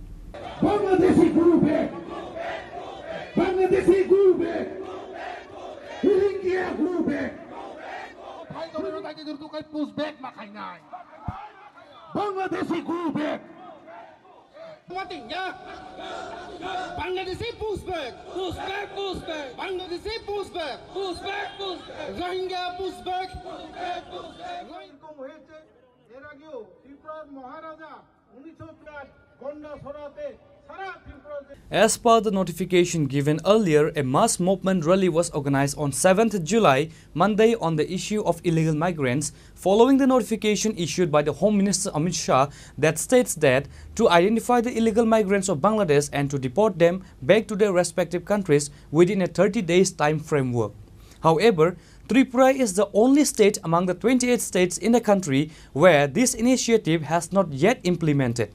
Bangladeshi go back. Bangladeshi go back. Rohingya go back. Bhai, tomar bhai ke jor tu kai push back ma khai nai. Bangladeshi go back. Mati ya. Bangladeshi push back. Push back, push back. Bangladeshi push back. Push back, push back. Rohingya push back. Push back, push back. এরকম হয়েছে, এর আগেও ত্রিপুরার মহারাজা উনিশশো চার গন্ডা ছড়াতে সারা ত্রিপুরা যে As per the notification given earlier, a mass movement rally was organized on seventh July, Monday, on the issue of illegal migrants, following the notification issued by the Home Minister Amit Shah that states that to identify the illegal migrants of Bangladesh and to deport them back to their respective countries within a thirty days time framework. However, Tripura is the only state among the twenty-eight states in the country where this initiative has not yet implemented.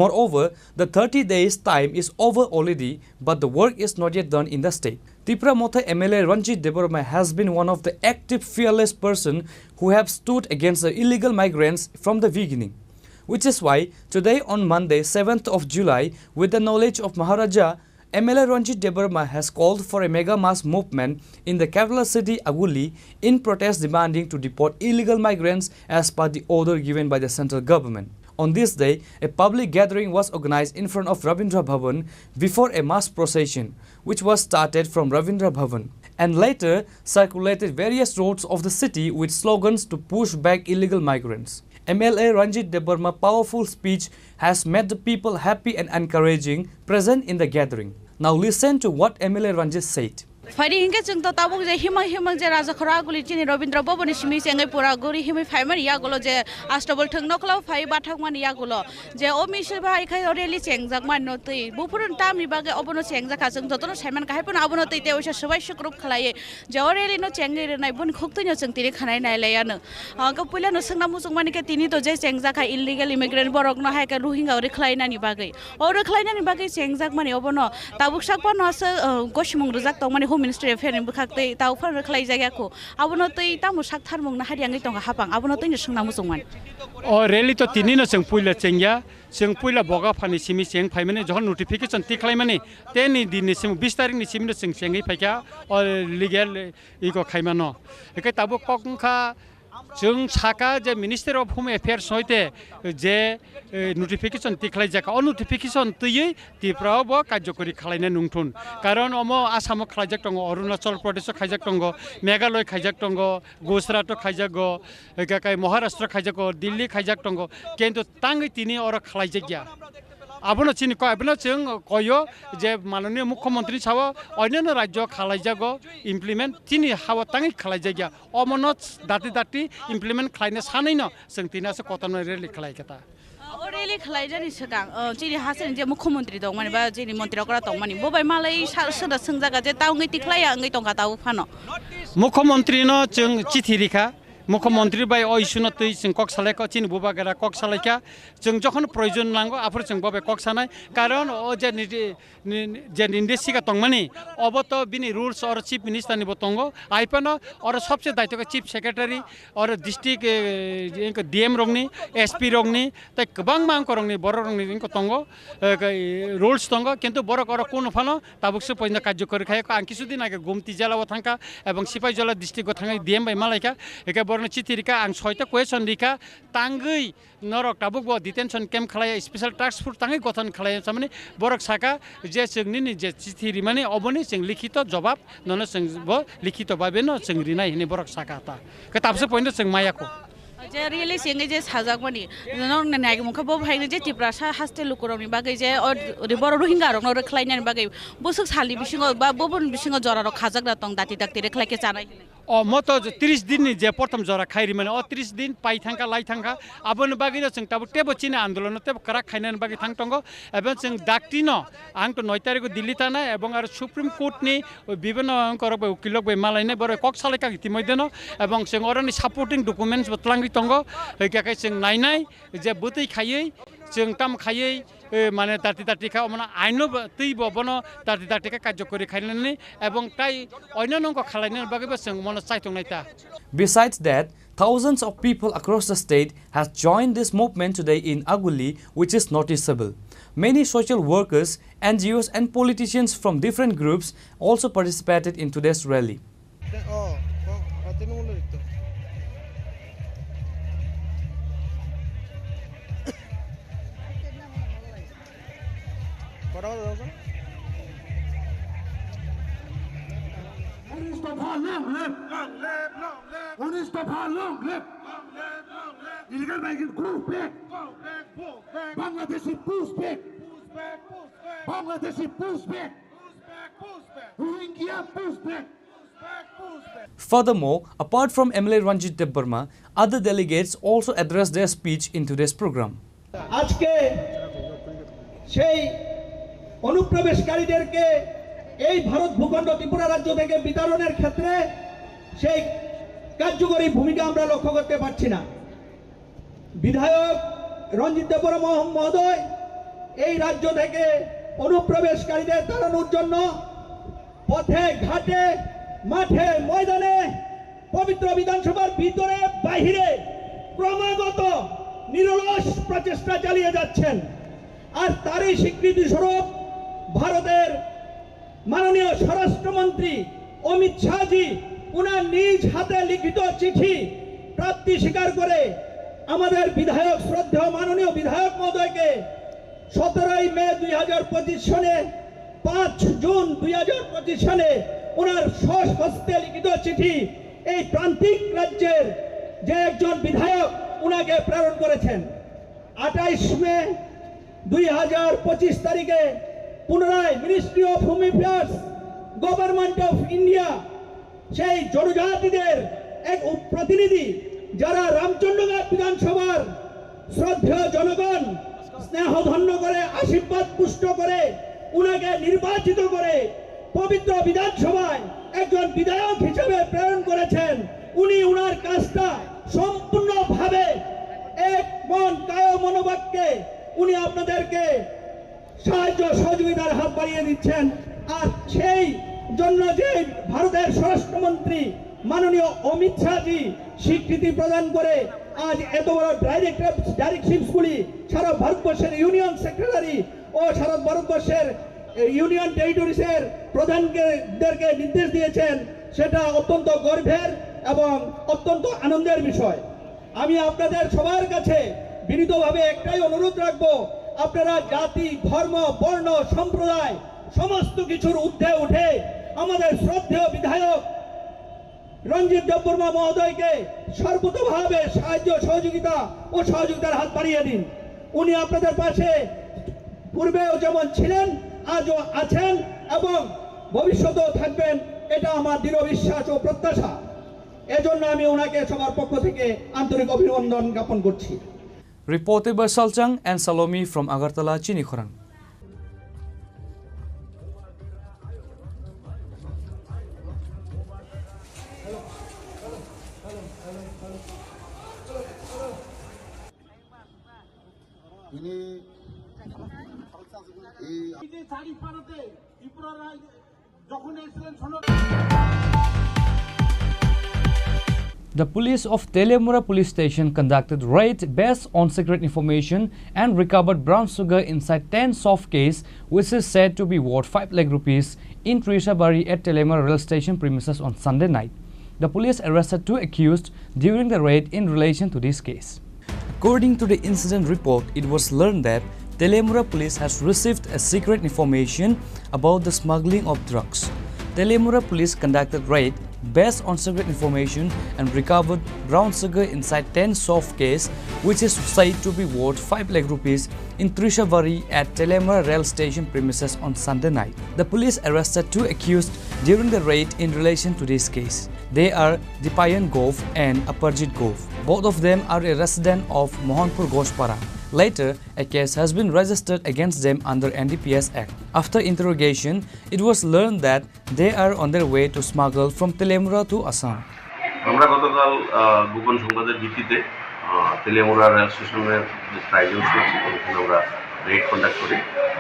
Moreover, the thirty days time is over already, but the work is not yet done in the state. Tipra Motha M L A Ranjit Debbarma has been one of the active, fearless person who have stood against the illegal migrants from the beginning, which is why today on Monday, seventh of July, with the knowledge of Maharaja, M L A Ranjit Debbarma has called for a mega mass movement in the capital city Aguili in protest demanding to deport illegal migrants as per the order given by the central government. On this day, a public gathering was organized in front of Rabindra Bhavan before a mass procession, which was started from Rabindra Bhavan and later circulated various roads of the city with slogans to push back illegal migrants. M L A Ranjit Debbarma powerful speech has made the people happy and encouraging present in the gathering. Now listen to what M L A Ranjit said. Phaidi hinkhe chwng to tabuk je himang himang je Raja Khoraguli chini Rabindra Bhavan ni simi chengwi pura guri himwi phaimani yagulo je Astabal thwng nokhla phai bathakmani yagulo je o misil bai khai o rally chengjak mani no twi buphuru tamni bagwi obono chengjak kha chwng jotono saiman kahai phano abono twi tei oisa swbai swkrup khlaiwi je o rally no chengwi rwnai boni khuktwi no chwng tini khanai nai lai ano. Hwnkhe puila no swngna muchung mani khe tini to je chengjak kha illegal immigrant borok no hai khe Rohingya o rwkhlai nani bagwi. O rwkhlai nani bagwi chengjak mani obono tabuk sak phano aswk, uh, gosimung rwjak tong mani Home Ministry affair ni bwkhak tei tabuk phano rwkhlai jak ya kho. Abono tei tamo sak tharmung no hari yangwi tong kha hapang abono tei no swngna muchung mani. O rally to tini no chwng puila chengya, chwng puila boga phani simi cheng phaimani jokhon notification tikhlai mani teni din ni simi bis tarik ni simi no chwng chengwi phaikha o legal iko khaimano. Hwnkhe tabuk kok wngkha, chwng saka je Ministry of Home Affairs hoite je, eh, notification tikhlai jakha, o notification twiwi Tripura o bo karjokori khlaina nungthun. Karon omo Assam o khlaijak tongo, Arunachal Pradesh o khaijak tongo, Meghalaya khaijak tongo, Gujarat o khaijago, hwnkhe kai Maharashtra khaijago, Delhi khaijak tongo, kintu tangwi tini oro khlaijakya. Abono chini koi, abono chwng koyo je mananiya mukhyamantri sao onyono rajyo khlaijago implement, chini hao tangwi khlaijakya. Omono dati dati implement khlaina sanwi no chwng tini aswk kotorma rally khlai kha ta. O rally khlaijani swkang, o, chini hasteni je mukhyamantri tongmani ba chini mantri okra tongmani, bo bai malai sa-, soda swngjaga je ta wngwi tikhlaiya wngwi tongkha ta o phano. Mukhyamantri no chwng chithi rikha, Mukhyamantri bai o issue no twi chwng kok salai kha, chini bubagra kok salai kha. Chwng jokhon proyojon nango, aphuru chwng bo bai kok sanai. Karon o je ni, ni, je ninde sika tongmani, obo to bini rules oro Chief Minister ni bo tongo. Aipano oro sobse daitokhe Chief Secretary, oro district, eh, D M rokni, S P rokni, tei kwbangma angkorokni, bororokni wngkha tongo, eh, rules tongo, kintu borok oro kunu phano tabuk se poino karjokori khai kha. Ang kisu din age Gumti jela o thangkha ebong Sipaijala district o thangwi D M bai malaikha, eke borno chithi rikha, ang soita question rikha, tangwi norok tabuk bo detention camp khlai, special task force tangwi gothon khlai samani borok saka je chwng nini je chithi rimani oboni chwng likhito jobab nono chwng bo likhito babe no chwng rinai hini borok saka ta. Ke tabse poino chwng maya kho. Je really singwi je sajakmani, norokni naimung kha bo hai je Tiprasa haste lukurokni bagwi je o ri-, borok Rohingya rokno rwkhlainani bagwi busuk salni bisingo ba bubun bisingo jorarok khajakna tong dati dakti rwkhlai khe chanai hinwi. O moto je tris dinni je prothom jora khai rimani, o tris din pai thangkha, lai thangkha, aboni bagwino chwng tabuk tebo chini andolono tebo kwrak khainani bagwi thang tongo, ebo chwng daktino ang to noi tarikho Delhi thanai ebong aro Supreme Court ni o bibhinno angkorok bai ukilrok bai malainai borok kok salai kha itimoi deno, ebong chwng oroni supporting documents bo twlangwi tongo, hwnkhe khe chwng nainai je bwtwi khaiwi chwng tamo khaiwi, eh, mane dati dati kha omono aino bo twi bo bono dati dati kha karjokori khainani ebong tai oino nongkho khalainani bagwi bo chwng mono chaitongnai ta. Besides that, thousands of people across the state has joined this movement today in Aguli, which is noticeable. Many social workers, N G Os and politicians from different groups also participated in today's rally. উনিশ দফা long live! উনিশ দফা long live! Illegal migrant go back! Bangladeshi push back! Bangladeshi push back! Rohingya push back! Furthermore, apart from M L A Ranjit Debbarma, other delegates also addressed their speech in today's program. আজকে সেই অনুপ্রবেশকারীদেরকে এই ভারত ভূখণ্ড ত্রিপুরা রাজ্য থেকে বিতাড়নের ক্ষেত্রে সেই কার্যকরী ভূমিকা আমরা লক্ষ্য করতে পারছি না। বিধায়ক রঞ্জিত দেববর্মা মহ-, মহোদয় এই রাজ্য থেকে অনুপ্রবেশকারীদের তাড়ানোর জন্য পথে ঘাটে, মাঠে, ময়দানে, পবিত্র বিধানসভার ভিতরে বাইরে ক্রমাগত নিরলস প্রচেষ্টা চালিয়ে যাচ্ছেন। আর তারই স্বীকৃতি স্বরূপ ভারতের মাননীয় স্বরাষ্ট্রমন্ত্রী অমিত শাহজি ওনার নিজ হাতে লিখিত চিঠি প্রাপ্তি স্বীকার করে আমাদের বিধায়ক, শ্রদ্ধেয় মাননীয় বিধায়ক মহোদয়কে সতেরোই মে দুই হাজার পঁচিশ সনে, পাঁচ জুন দুই হাজার পঁচিশ সনে ওনার স্বহস্তে লিখিত চিঠি এই প্রান্তিক রাজ্যের যে একজন বিধায়ক ওনাকে প্রেরণ করেছেন। আঠাইশ মে দুই হাজার পঁচিশ তারিখে পুনরায় Ministry of Home Affairs, Government of India সেই জনজাতিদের এক উপ-, প্রতিনিধি, যারা রামচন্দ্রঘাট বিধানসভার শ্রদ্ধেয় জনগণ স্নেহধন্য করে, আশীর্বাদ পুষ্ট করে, উনাকে নির্বাচিত করে পবিত্র বিধানসভায় একজন বিধায়ক হিসেবে প্রেরণ করেছেন। উনি উনার কাজটা সম্পূর্ণভাবে এক মন কায় মনোবাক্যে উনি আপনাদেরকে সাহায্য সহযোগিতার হাত বাড়িয়ে দিচ্ছেন। আর সেই জন্য যে ভারতের স্বরাষ্ট্রমন্ত্রী মাননীয় অমিত শাহজি স্বীকৃতি প্রদান করে আজ এত বড় ডাইরেক্টর, ডাইরেকশনসগুলি সারা ভারতবর্ষের ইউনিয়ন সেক্রেটারি ও সারা ভারতবর্ষের ইউনিয়ন টেরিটরিজের প্রধানকে, দেরকে নির্দেশ দিয়েছেন, সেটা অত্যন্ত গর্বের এবং অত্যন্ত আনন্দের বিষয়। আমি আপনাদের সবার কাছে বিনীতভাবে একটাই অনুরোধ রাখবো, আপনারা জাতি, ধর্ম, বর্ণ, সম্প্রদায় সমস্ত কিছুর ঊর্ধ্বে উঠে আমাদের শ্রদ্ধেয় বিধায়ক রঞ্জিত দেববর্মা মহোদয়কে সর্বতোভাবে সাহায্য সহযোগিতা ও সহযোগিতার হাত বাড়িয়ে দিন। উনি আপনাদের পাশে পূর্বেও যেমন ছিলেন, আজও আছেন এবং ভবিষ্যতেও থাকবেন, এটা আমার দৃঢ় বিশ্বাস ও প্রত্যাশা। এজন্য আমি ওনাকে সবার পক্ষ থেকে আন্তরিক অভিনন্দন জ্ঞাপন করছি। Reported by Salchang and Salomi from Agartala, Chini Khorang. এই যে শাড়ি পাড়াতে ত্রিপুরা রাজ্যে যখন এসেছিলেন সনদ The police of Teliamura police station conducted raid based on secret information and recovered brown sugar inside ten soft case, which is said to be worth five lakh rupees, in Trishabari at Teliamura rail station premises on Sunday night. The police arrested two accused during the raid in relation to this case. According to the incident report, it was learned that Teliamura police has received a secret information about the smuggling of drugs. Teliamura police conducted raid based on secret information and recovered brown sugar inside ten soft case, which is said to be worth five lakh rupees, in Trishabari at Teliamura rail station premises on Sunday night. The police arrested two accused during the raid in relation to this case. They are Dipayan Gov and Aparjit Gov. Both of them are a resident of Mohanpur Gospara. Later, a case has been registered against them under N D P S Act. After interrogation, it was learned that they are on their way to smuggle from Teliamura to Assam. আমরা গতকাল আহ, গোপন সংবাদের ভিত্তিতে আহ, তেলিয়ামুড়া রেল স্টেশনের যে ট্রাইজেল ছিল, ওখানে আমরা রেড কন্ডাক্ট করি।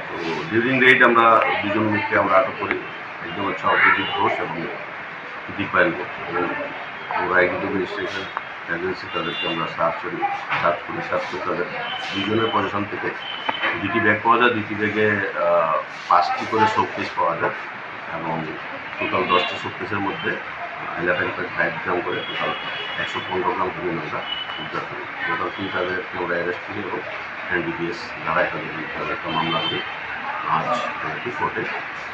তো ডিউরিং রেড আমরা দুজন লোককে আমরা আটক করি। একজন হচ্ছে অভিজিৎ ঘোষ এবং দীপায়ন ঘোষ। এবং আমরা এক্সিকিউটিভ ম্যাজিস্ট্রেটের এজেন্সি তাদেরকে আমরা সার্চ করি। সার্চ করি সার্চ করে তাদের দুজনের পজিশন থেকে দুটি ব্যাগ পাওয়া যায়। দুটি ব্যাগে আহ, পাঁচটি করে শোকেস পাওয়া যায় এবং টোটাল দশটি শোকেসের মধ্যে ইলেভেন পয়েন্ট ফাইভ গ্রাম করে টোটাল একশো পনেরো গ্রাম হেরোইন আমরা উদ্ধার করি। টোটাল তিন তাদেরকে আমরা অ্যারেস্ট করি এবং এনডিপিএস ধারায় তাদের বিরুদ্ধে আমরা একটা মামলা করি। আজ তাদেরকে কোর্টে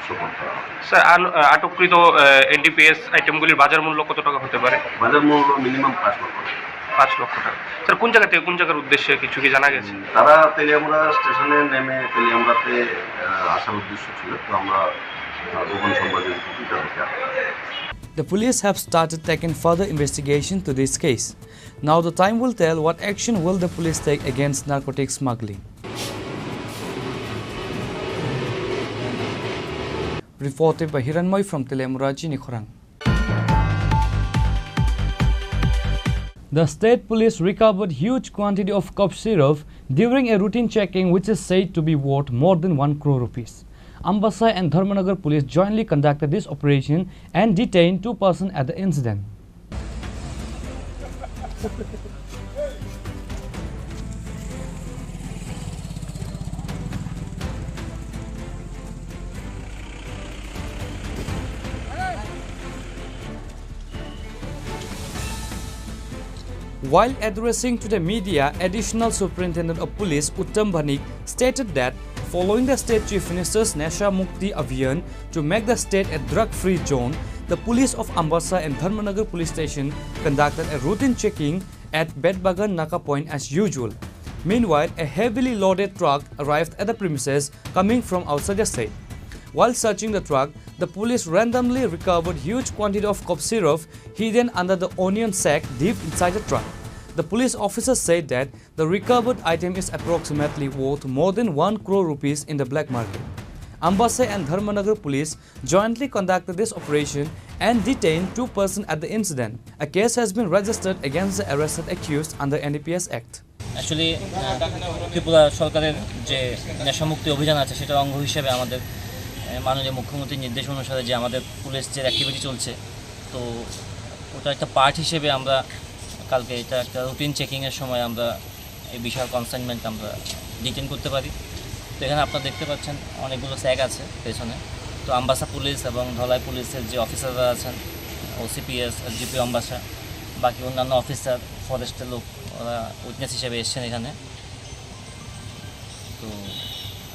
সোপর্দ করা হবে। স্যার, আন-, আটককৃত, আহ, এনডিপিএস আইটেমগুলির বাজার মূল্য কত টাকা হতে পারে? বাজার মূল্য মিনিমাম পাঁচ লক্ষ টাকা। পাঁচ লক্ষ টাকা। স্যার, কোন জায়গা থেকে কোন জায়গার উদ্দেশ্যে কিছু কি জানা গেছে? উম, তারা তেলিয়ামুড়া স্টেশনে নেমে তেলিয়ামুড়াতে, আহ, আসার উদ্দেশ্য ছিল, তো আমরা, আহ, গোপন সংবাদের ভিত্তিতে তাদেরকে আটক করি। The police have started taking further investigation to this case. Now the time will tell what action will the police take against narcotic smuggling. Reported by Hiranmoy from Teliamura, Chinikhorang. The state police recovered huge quantity of cough syrup during a routine checking, which is said to be worth more than one crore rupees. Ambasa and Dharmanagar police jointly conducted this operation and detained two persons at the incident. While addressing to the media, Additional Superintendent of Police Uttam Bhanik stated that following the state Chief Minister's Nasha Mukti Abhiyan to make the state a drug-free zone, the police of Ambasa and Dharmanagar Police Station conducted a routine checking at Betbagan Naka Point as usual. Meanwhile, a heavily loaded truck arrived at the premises coming from outside the state. While searching the truck, the police randomly recovered huge quantity of cough syrup hidden under the onion sack deep inside the truck. The police officer said that the recovered item is approximately worth more than one crore rupees in the black market. Ambasa and Dharmanagar police jointly conducted this operation and detained two persons at the incident. A case has been registered against the arrested accused under N D P S Act. Actually Tripura সরকারের যে নেশামুক্তি অভিযান আছে, সেটার অঙ্গ হিসেবে আমাদের আহ, মাননীয় মুখ্যমন্ত্রীর নির্দেশ অনুসারে যে আমাদের পুলিশ যে অ্যাক্টিভিটি চলছে, তো ওটা একটা পার্ট হিসেবে আমরা কালকে এটা একটা রুটিন চেকিংয়ের সময় আমরা এই বিশাল কনসাইনমেন্ট আমরা ডিটেন করতে পারি। তো এখানে আপনারা দেখতে পাচ্ছেন, অনেকগুলো স্যাক আছে পেছনে। তো আম্বাসা পুলিশ এবং ধলাই পুলিশের যে অফিসাররা আছেন, ওসিপিএস, এসডিপিও আম্বাসা, বাকি অন্যান্য অফিসার, ফরেস্টের লোক, ওরা উইটনেস হিসেবে এসছেন এখানে। তো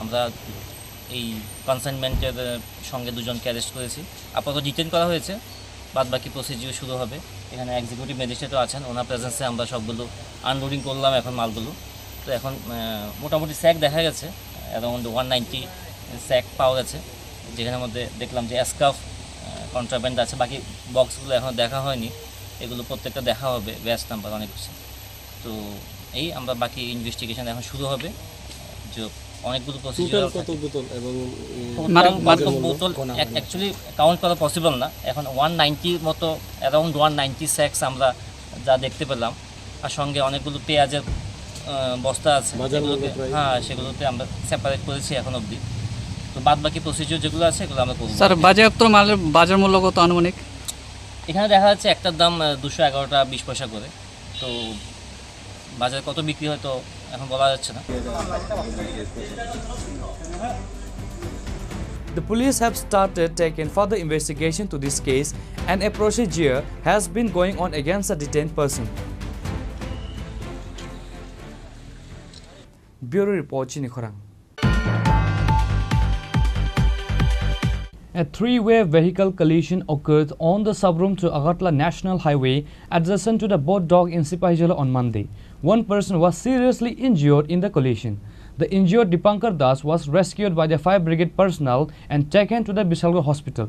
আমরা এই কনসাইনমেন্টের সঙ্গে দুজনকে অ্যারেস্ট করেছি। আপাতত ডিটেন করা হয়েছে, বাদ বাকি প্রসিডিউর শুরু হবে। এখানে এক্সিকিউটিভ ম্যাজিস্ট্রেটও আছেন, ওনার প্রেজেন্সে আমরা সবগুলো আনলোডিং করলাম এখন মালগুলো। তো এখন আহ, মোটামুটি স্যাক দেখা গেছে, অ্যারাউন্ড ওয়ান নাইনটি স্যাক পাওয়া গেছে, যেখানের মধ্যে দেখলাম যে স্কার্ফ কন্ট্রাব্যান্ড আছে। বাকি বক্সগুলো এখনও দেখা হয়নি, এগুলো প্রত্যেকটা দেখা হবে, ব্যাচ নাম্বার অনেক কিছু। তো এই আমরা বাকি ইনভেস্টিগেশন এখন শুরু হবে। যে অনেকগুলো প্রসিডিউর টোটাল কত বোতল এবং, এ, টোটাল মাদক, বাজার মাদক মূল্য? বোতল গোনা এক-, হয়নি। অ্যাকচুয়ালি কাউন্ট করা পসিবল না। এখন ওয়ান নাইনটির মতো, অ্যারাউন্ড ওয়ান নাইনটি স্যাক্স আমরা যা দেখতে পেলাম, আর সঙ্গে অনেকগুলো পেঁয়াজের আহ, বস্তা আছে, বাজার মূল্য সেগুলোকে, প্রায়? হ্যাঁ, সেগুলোতে আমরা সেপারেট করেছি এখন অবধি। তো বাদ বাকি প্রসিডিউর যেগুলো আছে, এগুলো আমরা করবো। স্যার, বাজেয়াপ্ত মালের বাজার মূল্য কত আনুমানিক? এখানে দেখা যাচ্ছে একটার দাম, আহ, দুশো এগারো টাকা বিশ পয়সা করে। তো বাজারে কত বিক্রি হয়, তো এখন বলা যাচ্ছে না। The police have started taking further investigation to this case, and a procedure has been going on against the detained person. Bureau report, Chini Khorang. A three-way vehicle collision occurred on the Sabrum to Agartala National Highway adjacent to the Bodh Dock in Sipahijala on Monday. One person was seriously injured in the collision. The injured Dipankar Das was rescued by the fire brigade personnel and taken to the Bishalgarh hospital.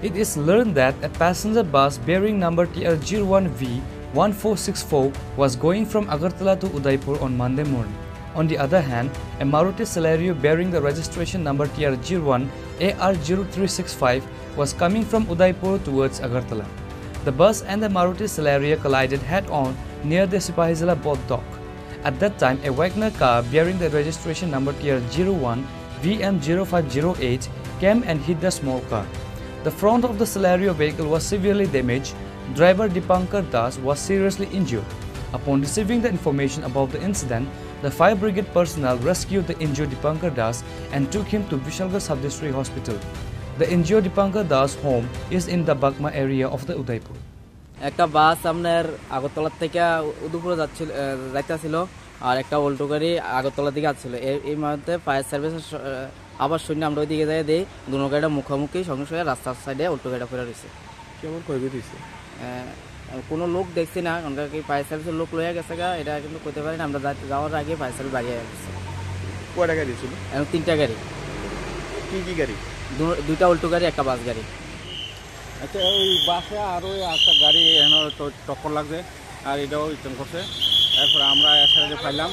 It is learned that a passenger bus bearing number T R zero one V one four six four was going from Agartala to Udaipur on Monday morning. On the other hand, a Maruti Celerio bearing the registration number T R zero one A R zero three six five was coming from Udaipur towards Agartala. The bus and the Maruti Celerio collided head-on near the Sipahijala Bodh Dock. At that time, a Wagoner car bearing the registration number T R zero one V M zero five zero eight came and hit the small car. The front of the Celerio vehicle was severely damaged. Driver Dipankar Das was seriously injured. Upon receiving the information about the incident, the fire brigade personnel rescued the injured Dipankar Das and took him to Bishalgarh Sub-District Hospital. The injured Dipankar Das' home is in the Bagma area of the Udaipur. একটা বাস আপনার আগরতলা থেকে উদয়পুরে যাচ্ছিল, আহ, যাইতেছিল, আর একটা অল্টো গাড়ি আগরতলার দিকে আসছিল। এই, এই মুহূর্তে ফায়ার সার্ভিসের স-, আহ, আবার শুনে আমরা ওইদিকে যাই দেখি দুনো গাড়িটা মুখোমুখি, সঙ্গে সঙ্গে রাস্তার সাইডে অল্টো গাড়িটা পড়ে রয়েছে। কেমন ক্ষয়ক্ষতি হয়েছে? আহ, কোনো লোক দেখছি না, কারণ কি ফায়ার সার্ভিসের লোক লইয়া গেছে গা, এটা কিন্তু কইতে পারি না। আমরা যা-, যাওয়ার আগে ফায়ার সার্ভিস বাড়িয়ে গেছে। কয়টা গাড়ি ছিল? এবং তিনটা গাড়ি। কি কি গাড়ি? দু-, দুইটা অল্টো গাড়ি, একটা বাস গাড়ি। আচ্ছা, ওই বাসে আর ওই একটা গাড়ি এখানে তো টক্কর লাগছে, আর এটাও রিটার্ন করছে। এরপরে আমরা একসাথে যে পাইলাম,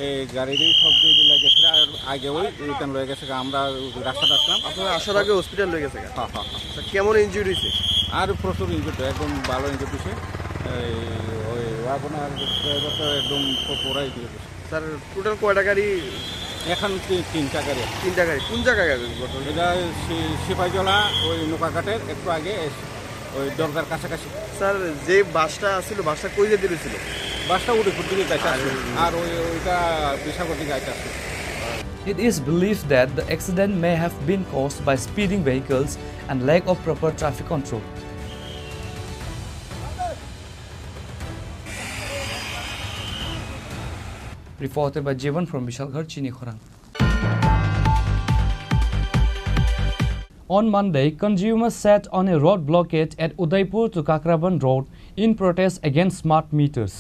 এই গাড়িরই সব দিয়ে দিলে গেছে, আর আগে ওই রিটার্ন লয়ে গেছে, আমরা রাস্তাটা আসলাম। আপনারা আসার আগে হসপিটাল লয়ে গেছে গা? হ্যাঁ, হ্যাঁ, হ্যাঁ। আচ্ছা, কেমন ইনজুরি হয়েছে? আর প্রচুর ইনজুরি, একদম ভালো ইনজুরি হয়েছে। এই ওই ওয়াগনার ড্রাইভার তো একদম পু-, পুরাই ইনজুরি হয়েছে। স্যার, টোটাল কয়টা গাড়ি? এখন তি-, তিনটা গাড়ি। তিনটা গাড়ি। কোন জায়গায় গাড়ি ঘটনা? এটা সি-, সিপাহীজলা, ওই নৌকাঘাটের একটু আগে এস-, ওই দরগার কাছাকাছি। স্যার, যে বাসটা ছিল, বাসটা কই যেতে ছিল? বাসটা উদয়পুর দিকে যাইতে আর আসছিল। আর ওই, ওইটা বিশালগড় দিকে যাইতে আসছিল। It is believed that the accident may have been caused by speeding vehicles and lack of proper traffic control. Reported by Jivan from Bishalgarh, Chini Khorang. On Monday, consumers sat on a road blockade at Udaipur to Kakraban Road in protest against smart meters.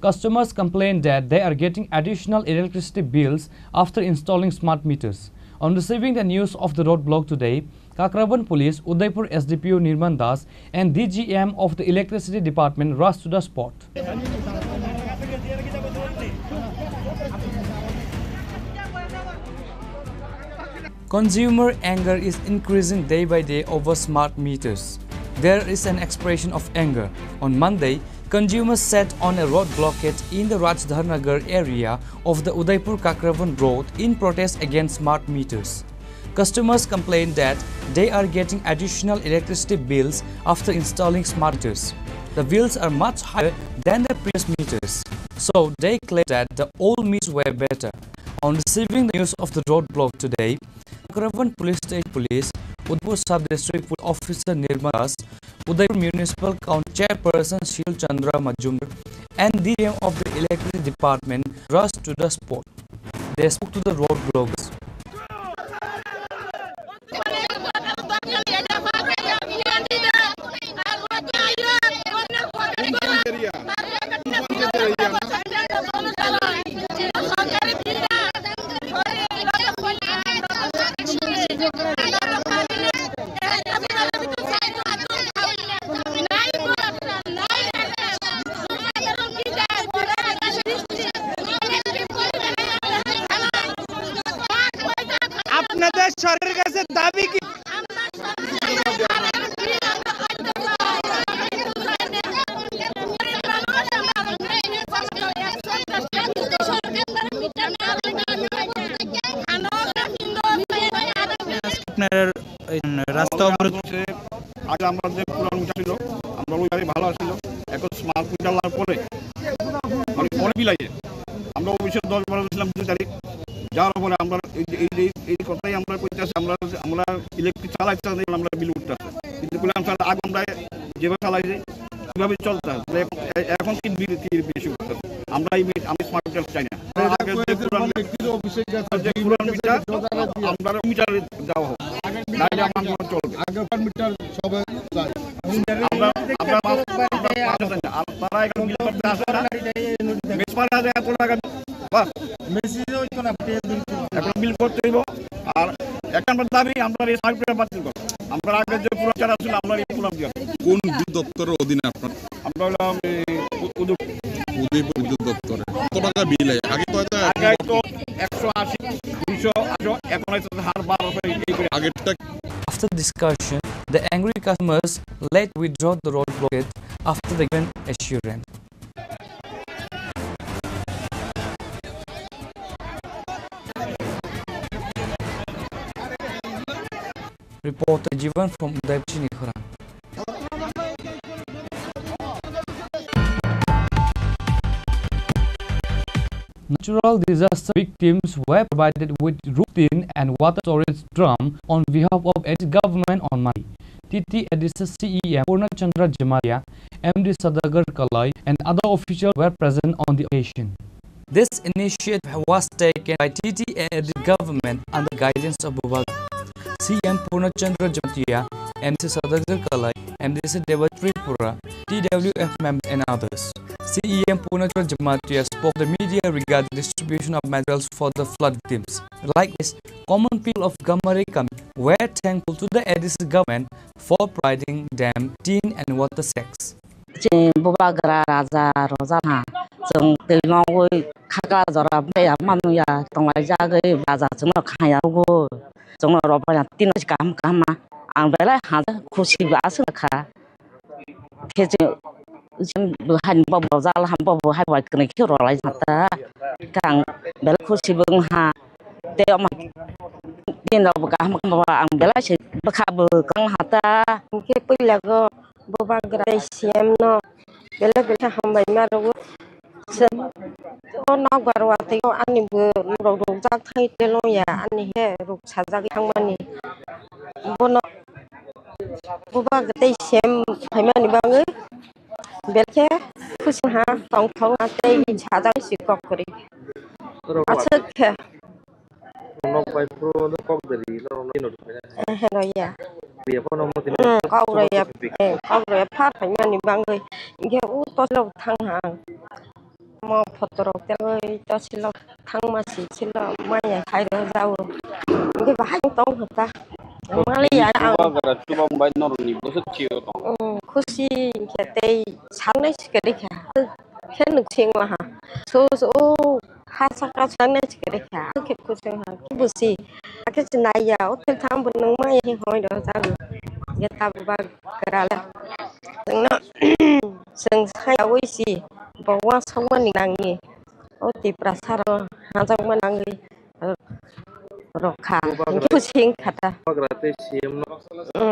Customers complained that they are getting additional electricity bills after installing smart meters. On receiving the news of the roadblock today, Kakraban Police, Udaipur S D P O Nirman Das and D G M of the Electricity Department rushed to the spot. Consumer anger is increasing day by day over smart meters. There is an expression of anger. On Monday, consumers sat on a road blockade in the Rajdhar Nagar area of the Udaipur Kakravan Road in protest against smart meters. Customers complain that they are getting additional electricity bills after installing smart meters. The bills are much higher than the previous meters, so they claim that the old meters were better. On receiving the news of the roadblock today, Kakravan Police Station Police, Udaipur Sub District Police Officer Nirmal Das, Udaipur Municipal Council Chairperson Shil Chandra Majumdar, and D G M of the Electricity Department rushed to the spot. They spoke to the road blockers. আমরা যে পুরান মিটার ছিল, আমরা ওইভাবে ভালো আছিল। এখন smart meter লাগার পরে মানে অনেক বিল আছে। আমরা অফিসে দশ বারো ছিলাম দুই তারিখ, যাওয়ার পরে আমরা এই যে, এই যে, এই কথাই আমরা কইতাছি, আমরা, আমরা ইলেকট্রিক চালাইতে চালাইতে আমরা বিল উঠতেছে। কিন্তু বললাম, "স্যার, আগে আমরা যেভাবে চালাইছি, কিভাবে চলতে হয়?" বলে, "এখন, এ-, এখন কি বিল, কি বেশি উঠতেছে?" আমরা এই মি-, আমি স্মার্ট মিটার চাই না। আগে যে পুরান, যে পুরান মিটার, আমরা মিটার দেওয়া হোক, নাইলে আমার আন্দোলন চলবে। আগেকার মিটার সবাই চাই। আমরা, আমরা মাছ, আমরা মাছ আছে না। আর তারা এখন বিল করতে আসে না। মেসপাড়া যায় এত টাকা, বাস। মেসেজ হইতো না, পেয়ে দিন। এখন বিল করতে হইব। আর এক নম্বর দাবি, আমরা এই সার্কুলার বাতিল করো। আমরা আগে যে পুরো চারা ছিল, আমরা এই পুরো দিয়ে। কোন দপ্তরের অধীনে আপনার? আমরা হলাম এই উ-, উদয়। উদয়পুর বিদ্যুৎ দপ্তরে। কত টাকা বিল হয়? আগে কত? আগে তো একশো আশি, দুইশো, আঠারো, এখন হয়তো হার বারোশো, এই, এই করে। আগেরটা After discussion, the angry customers led withdraw the road blockade after the given assurance. Reporter Jivan from Udaipur, Chini Khorang. Natural disaster victims were provided with roof tin and water storage drum on behalf of A D C government on Monday. T T A D C C E M Purna Chandra Jamatia, M D Sadagar Kalai, and other officials were present on the occasion. This initiative was taken by T T A D government under guidance of Bubagra. C M Purna Chandra Jamatia, M C Sadagar Kalai, M D C Deba Tripura, T W F members and others. C E M Purna Chandra Jamatia spoke to the media regarding distribution of materials for the flood victims. Likewise, common people of Gamari Kami were thankful to the A D C government for providing them tin and water sacks. Chini Bubagra raja roja ha, chwng twi nogwi khakla jora bwya manuya tonglaijagwi raja chwngno khaya rwgo, chwngno rw bwya tino kaham kaham ma ang belai ha khusi bo aswk kha. Khe chwng, chwng bo haini bobo jal ham bobo hai bai kwnwi khe rwlai jata, khe ang belai khusi bo wng ha. Tei omo din rok bo kaham kaham bo ang belai se bwkha bo kwbang ha ta. Hwnkhe puila go Bubagra tei C M no belai belai khe hambai ma rwo. Chwng o nokbar watwi o ani bo norok rwjak thai tei longya ani he rwk sajagwi thangmani. Bono Bubagra tei C M phaimani bagwi belai khe khusi ha tongthok na tei sajagwi si kok kwrwi. Aswk khe. Nok bai phuru no kok de ri, no, no, no, no, eh, hero ya. Ri ya, phone mo tin. Hmm, kok ro ya, eh, kok ro ya, phar phai mani bangwi. Inge u to lo thang ha. Mo photo rok tei to silo thang ma si silo maya khai ro jao. Inge bahai tong hota. Mali ya ang. Chuba gara chuba bai norok ni bwswk chiyo tong. Hmm, khusi inge tei sanai sikari kha. Khe nuk sing la ha. So, so, ha saka sanai sikari kha. Khe khusi ha. Busi. Akhe sinai ya. O khe tham bo nang ma ye hoi do jao. Ye ta ba gara la. Sengno, seng saya wisi, bo wa songmani nangni, o Tiprasa rok hajakma nangwi rok kha, hwnkhe sing kha ta. Bubagra tei C M no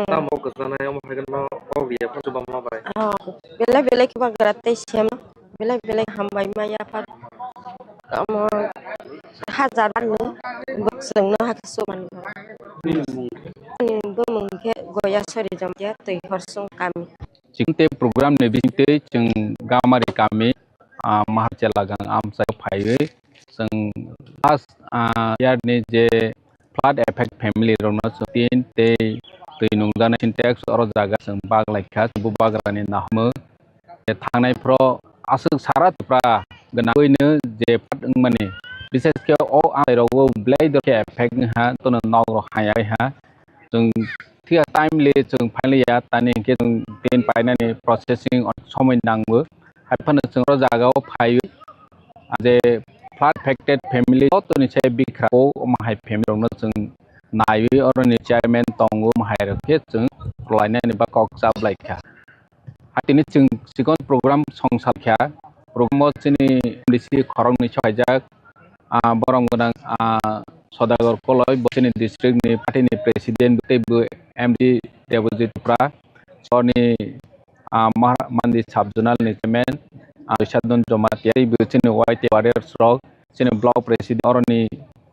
tamo kwchanai omo hai kheno kok ya phano chuba ma bai. Oh, belai belai khe Bubagra tei C M no belai belai hambai ma ya phano. Omo hajar ani bwswk no hakhe chuban. Ani bumung khe Goya Sori Jamatia Twi Horsong kami. Chikon tei program ni bising twi chwng Gamari kami, ah, Maharchela gang amchai phaiwi chwng last, ah, year ni je flood affect family rokno chwng tin tei twi nungjaknai Sintex oro jaga chwng bak lai kha, Bubagra ni nahmo. Je thangnai phro aswk sara Tripura gwnangwino je flood wngmani, bises khe o amchai rogo belai dor khe affect wngha, tono nok rok haya ha. Chwng thik timely chwng phailiya, tani hwnkhe chwng tin painani processing somoi nango. Hai phano chwng o jaga o phaiwi, ah, je flood affected family joto ni se bikha o omo hai family rok no chwng naiwi, oro ni chairman tongo, omo hai rok khe chwng rwlainani ba kok chap lai kha. Hai tini chwng chikon program song sal kha, program o chini M D C khorok ni sok khaijak, ah, borom gwnang, ah, Sodagar Koloi, bo chini district ni party ni president tei bo M D Debojit Tipra. Chini, ah, Mahara-, Mandi sub zonal ni chairman, ah, Sadun Jamatia, teibo chini Y T warriors rok, chini block president, oroni,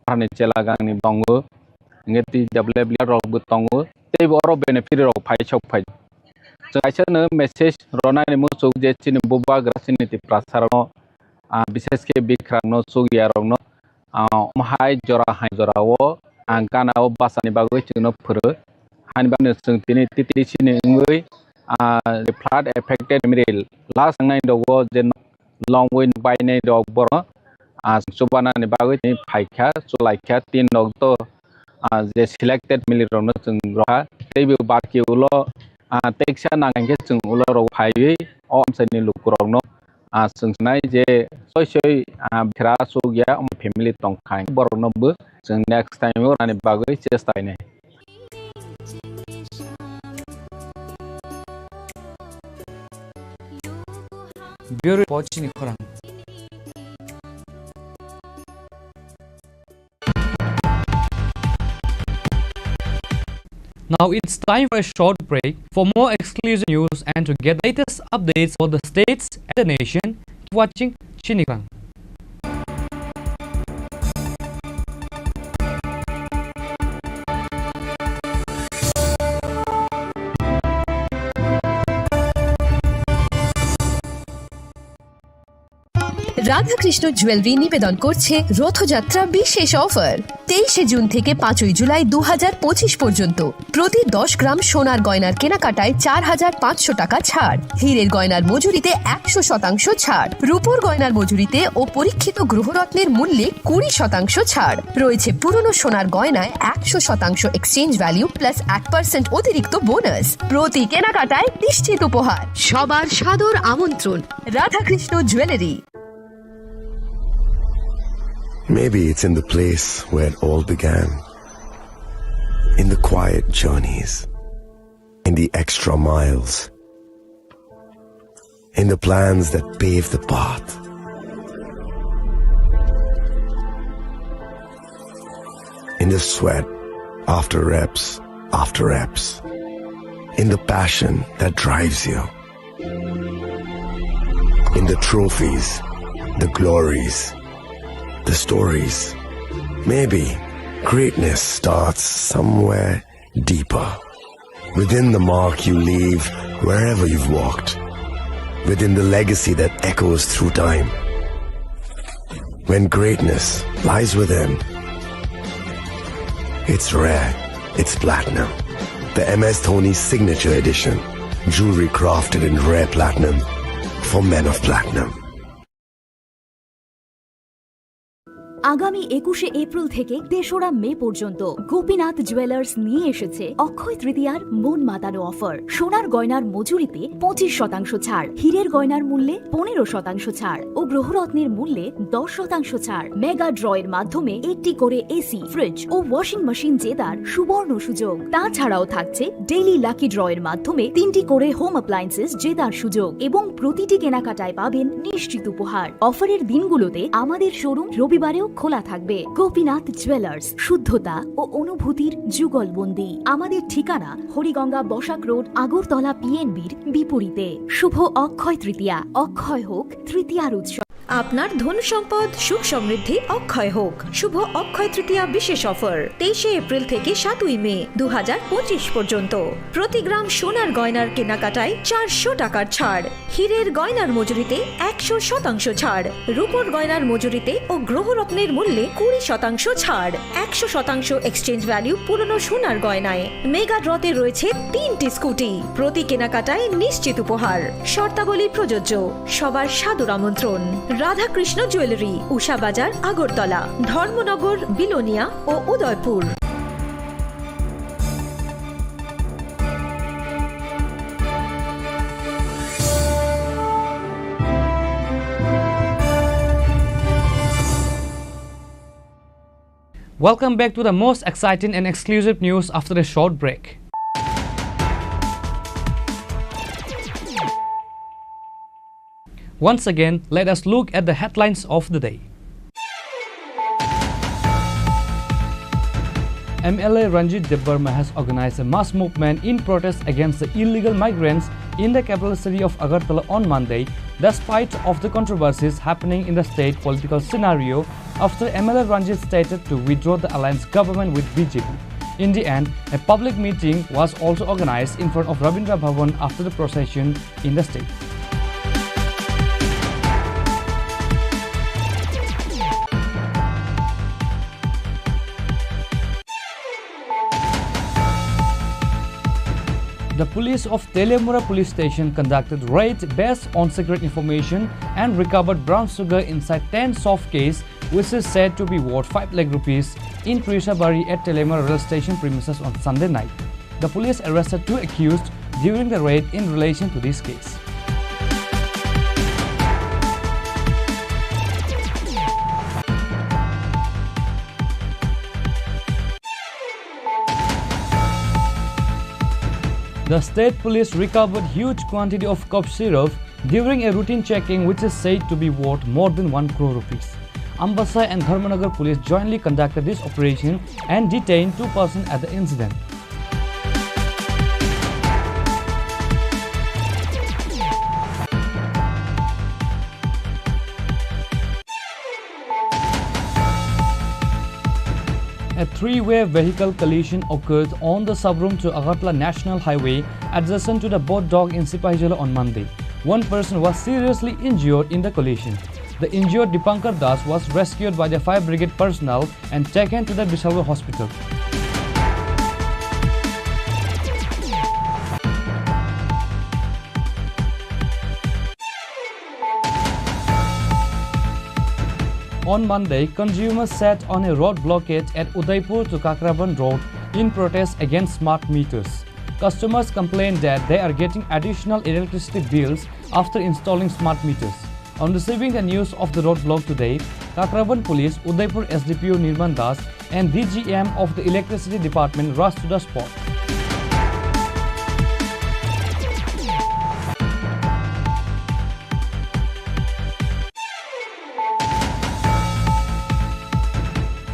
oroni chela gangni tongo, hingke T W F leader rok bo tongo, teibo oro benefit rok phai sok phai. Chwng kaisa no message ronani muchung je chini bubagra chini Tiprasa rokno, ah, bishesh khe bikrang no chukya rokno, ah, omo hai jora hai jora o, ah, gana o bachani bagwi chwngno phwrw. Hani bagwi chwng tini T T C ni wngwi, ah, flood affected family last nai dogo je longwi bainai rok borok, ah, chubanani bagwi tini phaikha, chulaikha, tin rok to, ah, je selected family rokno chwng rokha, teibo baki ulo, ah, teksa nang khe chwng ulo rok phaiwi o amchaini lukurokno, ah, chwng sanai je soi soi, ah, bikhra chukya omo family tongkha, borokno bo chwng next time o rani bagwi chesta khainai. Bureau Report chini khorang. Now it's time for a short break. For more exclusive news and to get the latest updates for the states and the nation, keep watching Chini Khorang. Radhakrishna jewellery নিবেদন করছে রথযাত্রা বিশেষ অফার। তেইশে জুন থেকে পাঁচই জুলাই দু হাজার পঁচিশ পর্যন্ত প্রতি দশ গ্রাম সোনার গয়নার কেনাকাটায় চার হাজার পাঁচশো টাকা ছাড়, হীরের গয়নার মজুরিতে একশো শতাংশ ছাড়, রূপোর গয়নার মজুরিতে ও পরীক্ষিত গ্রহরত্নের মূল্যে কুড়ি শতাংশ ছাড়। রয়েছে পুরনো সোনার গয়নায় একশো শতাংশ এক্সচেঞ্জ ভ্যালু প্লাস এক পার্সেন্ট অতিরিক্ত বোনাস। প্রতি কেনাকাটায় নিশ্চিত উপহার। সবার সাদর আমন্ত্রণ Radhakrishna jewellery. Maybe it's in the place where it all began. In the quiet journeys, in the extra miles, in the plans that pave the path, in the sweat after reps after reps, in the passion that drives you. In the trophies, the glories, the stories. Maybe greatness starts somewhere deeper. Within the mark you leave wherever you've walked. Within the legacy that echoes through time. When greatness lies within, it's rare, it's platinum. The M S Dhoni Signature Edition, jewelry crafted in rare platinum for men of platinum. আগামী একুশে এপ্রিল থেকে তেসরা মে পর্যন্ত গোপীনাথ জুয়েলার্স নিয়ে এসেছে অক্ষয় তৃতীয়ার মন মাতানো অফার। সোনার গয়নার মজুরিতে পঁচিশ শতাংশ ছাড়, হীরের গয়নার মূল্যে পনেরো শতাংশ ছাড় ও গ্রহরত্নের মূল্যে দশ শতাংশ ছাড়। মেগা ড্র এর মাধ্যমে একটি করে এসি, ফ্রিজ ও ওয়াশিং মেশিন জেতার সুবর্ণ সুযোগ। তাছাড়াও থাকছে ডেইলি লাকি ড্র এর মাধ্যমে তিনটি করে হোম অ্যাপ্লায়েন্সেস জেতার সুযোগ এবং প্রতিটি কেনাকাটায় পাবেন নিশ্চিত উপহার। অফারের দিনগুলোতে আমাদের শোরুম রবিবারেও খোলা থাকবে। গোপীনাথ জুয়েলার্স, শুদ্ধতা ও অনুভূতির যুগলবন্দী। আমাদের ঠিকানা হরিগঙ্গা বসাক রোড, আগরতলা পিএনবির বিপরীতে। শুভ অক্ষয় তৃতীয়া, অক্ষয় হোক তৃতীয়ার উৎসব। আপনার ধন সম্পদ সুখ সমৃদ্ধি অক্ষয় হোক। শুভ অক্ষয় তৃতীয়া বিশেষ অফার, তেইশে এপ্রিল থেকে সাতই মে দু হাজার পঁচিশ পর্যন্ত। প্রতি গ্রাম সোনার গয়নার কেনাকাটায় চারশো টাকার ছাড়, হীরের গয়নার মজুরিতে একশো শতাংশ ছাড়, রূপোর গয়নার মজুরিতে ও গ্রহরত্নের মূল্যে কুড়ি শতাংশ ছাড়, একশো শতাংশ এক্সচেঞ্জ ভ্যালু পুরনো সোনার গয়নায়। মেগা ড্রতে রয়েছে তিনটি স্কুটি, প্রতি কেনাকাটায় নিশ্চিত উপহার। শর্তাবলী প্রযোজ্য। সবার সাদর আমন্ত্রণ। রাধাকৃষ্ণ জুয়েলারি, উষা বাজার, আগরতলা, ধর্মনগর, বিলোনিয়া ও Udaipur. Welcome back to the most exciting and exclusive news after a short break. Once again, let us look at the headlines of the day. M L A Ranjit Debbarma has organized a mass movement in protest against the illegal migrants in the capital city of Agartala on Monday, despite of the controversies happening in the state political scenario after M L A Ranjit stated to withdraw the alliance government with B J P. In the end, a public meeting was also organized in front of Rabindra Bhavan after the procession in the state. The police of Teliamura police station conducted raid based on secret information and recovered brown sugar inside ten soft case, which is said to be worth five lakh rupees, in Trishabari at Teliamura rail station premises on Sunday night. The police arrested two accused during the raid in relation to this case. The state police recovered huge quantity of cough syrup during a routine checking, which is said to be worth more than one crore rupees. Ambasa and Dharmanagar police jointly conducted this operation and detained two persons at the incident. A three-way vehicle collision occurred on the Sabrum to Agartala National Highway adjacent to the Bodh Dog in Sipahijala on Monday. One person was seriously injured in the collision. The injured Dipankar Das was rescued by the fire brigade personnel and taken to the Bishalgarh hospital. On Monday, consumers sat on a road blockade at Udaipur to Kakraban Road in protest against smart meters. Customers complained that they are getting additional electricity bills after installing smart meters. On receiving the news of the roadblock today, Kakraban Police, Udaipur S D P O Nirman Das, and D G M of the Electricity Department rushed to the spot.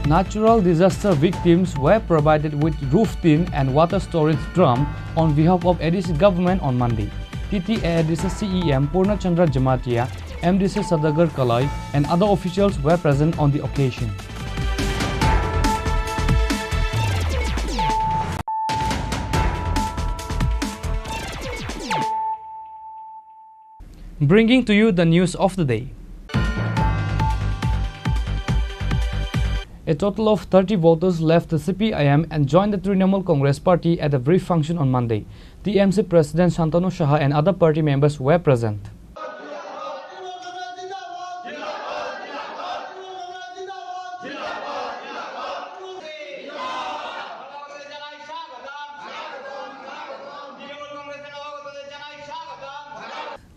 Natural disaster victims were provided with roof tin and water storage drum on behalf of A D C government on Monday. T T A A D C C E M Purna Chandra Jamatia, M D C Sadagar Kalai, and other officials were present on the occasion. Bringing to you the news of the day. A total of thirty voters left the C P I M and joined the Trinamool Congress party at a brief function on Monday. T M C President Shantanu Saha and other party members were present.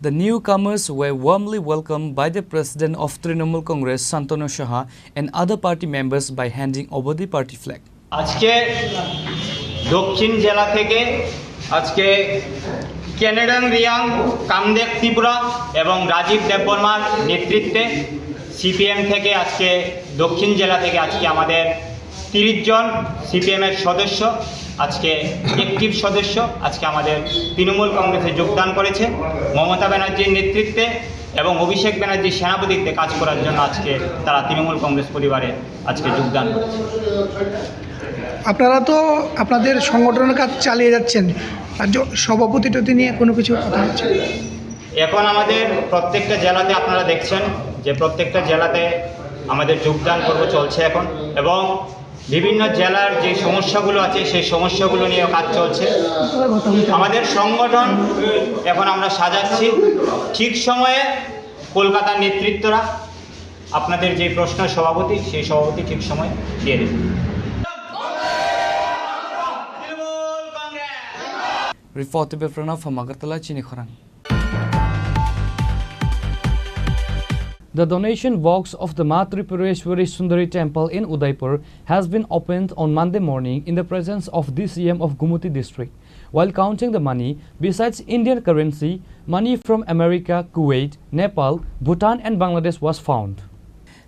The newcomers were warmly welcomed by the President of Trinamool Congress, Shantanu Saha, and other party members by handing over the party flag. আজকে দক্ষিণ জেলা থেকে আজকে কেনেডন রিয়াং, কামদেব ত্রিপুরা এবং রাজীব দেববর্মার নেতৃত্বে সিপিএম থেকে আজকে দক্ষিণ জেলা থেকে আজকে আমাদের তিরিশ জন সিপিএম এর সদস্য, আজকে অ্যাক্টিভ সদস্য, আজকে আমাদের তৃণমূল কংগ্রেসে যোগদান করেছে। মমতা ব্যানার্জির নেতৃত্বে এবং অভিষেক ব্যানার্জির সেনাপতিত্বে কাজ করার জন্য আজকে তারা তৃণমূল কংগ্রেস পরিবারে আজকে যোগদান করেছে। আপনারা তো আপনাদের সংগঠনের কাজ চালিয়ে যাচ্ছেন, আর জ-, সভাপতি টতি নিয়ে কোনো কিছু কথা হচ্ছে? এখন আমাদের প্রত্যেকটা জেলাতে আপনারা দেখছেন যে প্রত্যেকটা জেলাতে আমাদের যোগদান পর্ব চলছে এখন, এবং বিভিন্ন জেলার যে সমস্যাগুলো আছে সেই সমস্যাগুলো নিয়ে কাজ চলছে। আমাদের সংগঠন এখন আমরা সাজাচ্ছি, ঠিক সময়ে কলকাতার নেতৃত্বরা আপনাদের যে প্রশ্ন সভাপতি, সেই সভাপতি ঠিক সময় দিয়ে দেবে। Report by Pranav from Agartala, Chini Khorang. The donation box of the Ma Tripureshwari Sundari Temple in Udaipur has been opened on Monday morning in the presence of D C M of Gumuti district. While counting the money, besides Indian currency, money from America, Kuwait, Nepal, Bhutan and Bangladesh was found.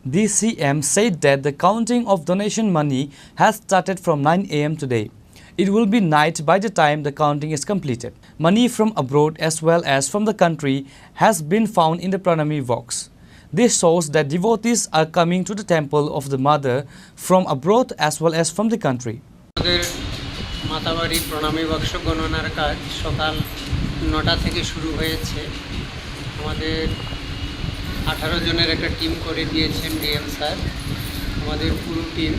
The C M said that the counting of donation money has started from nine a m today. It will be night by the time the counting is completed. Money from abroad as well as from the country has been found in the Pranami box. This shows that devotees are coming to the temple of the mother from abroad as well as from the country. আমাদের মাতাবাড়ি প্রণামী বাক্স গণনার কাজ সকাল নটা থেকে শুরু হয়েছে। আমাদের আঠারো জনের একটা টিম করে দিয়েছেন ডিএম স্যার। আমাদের পুরো টিম,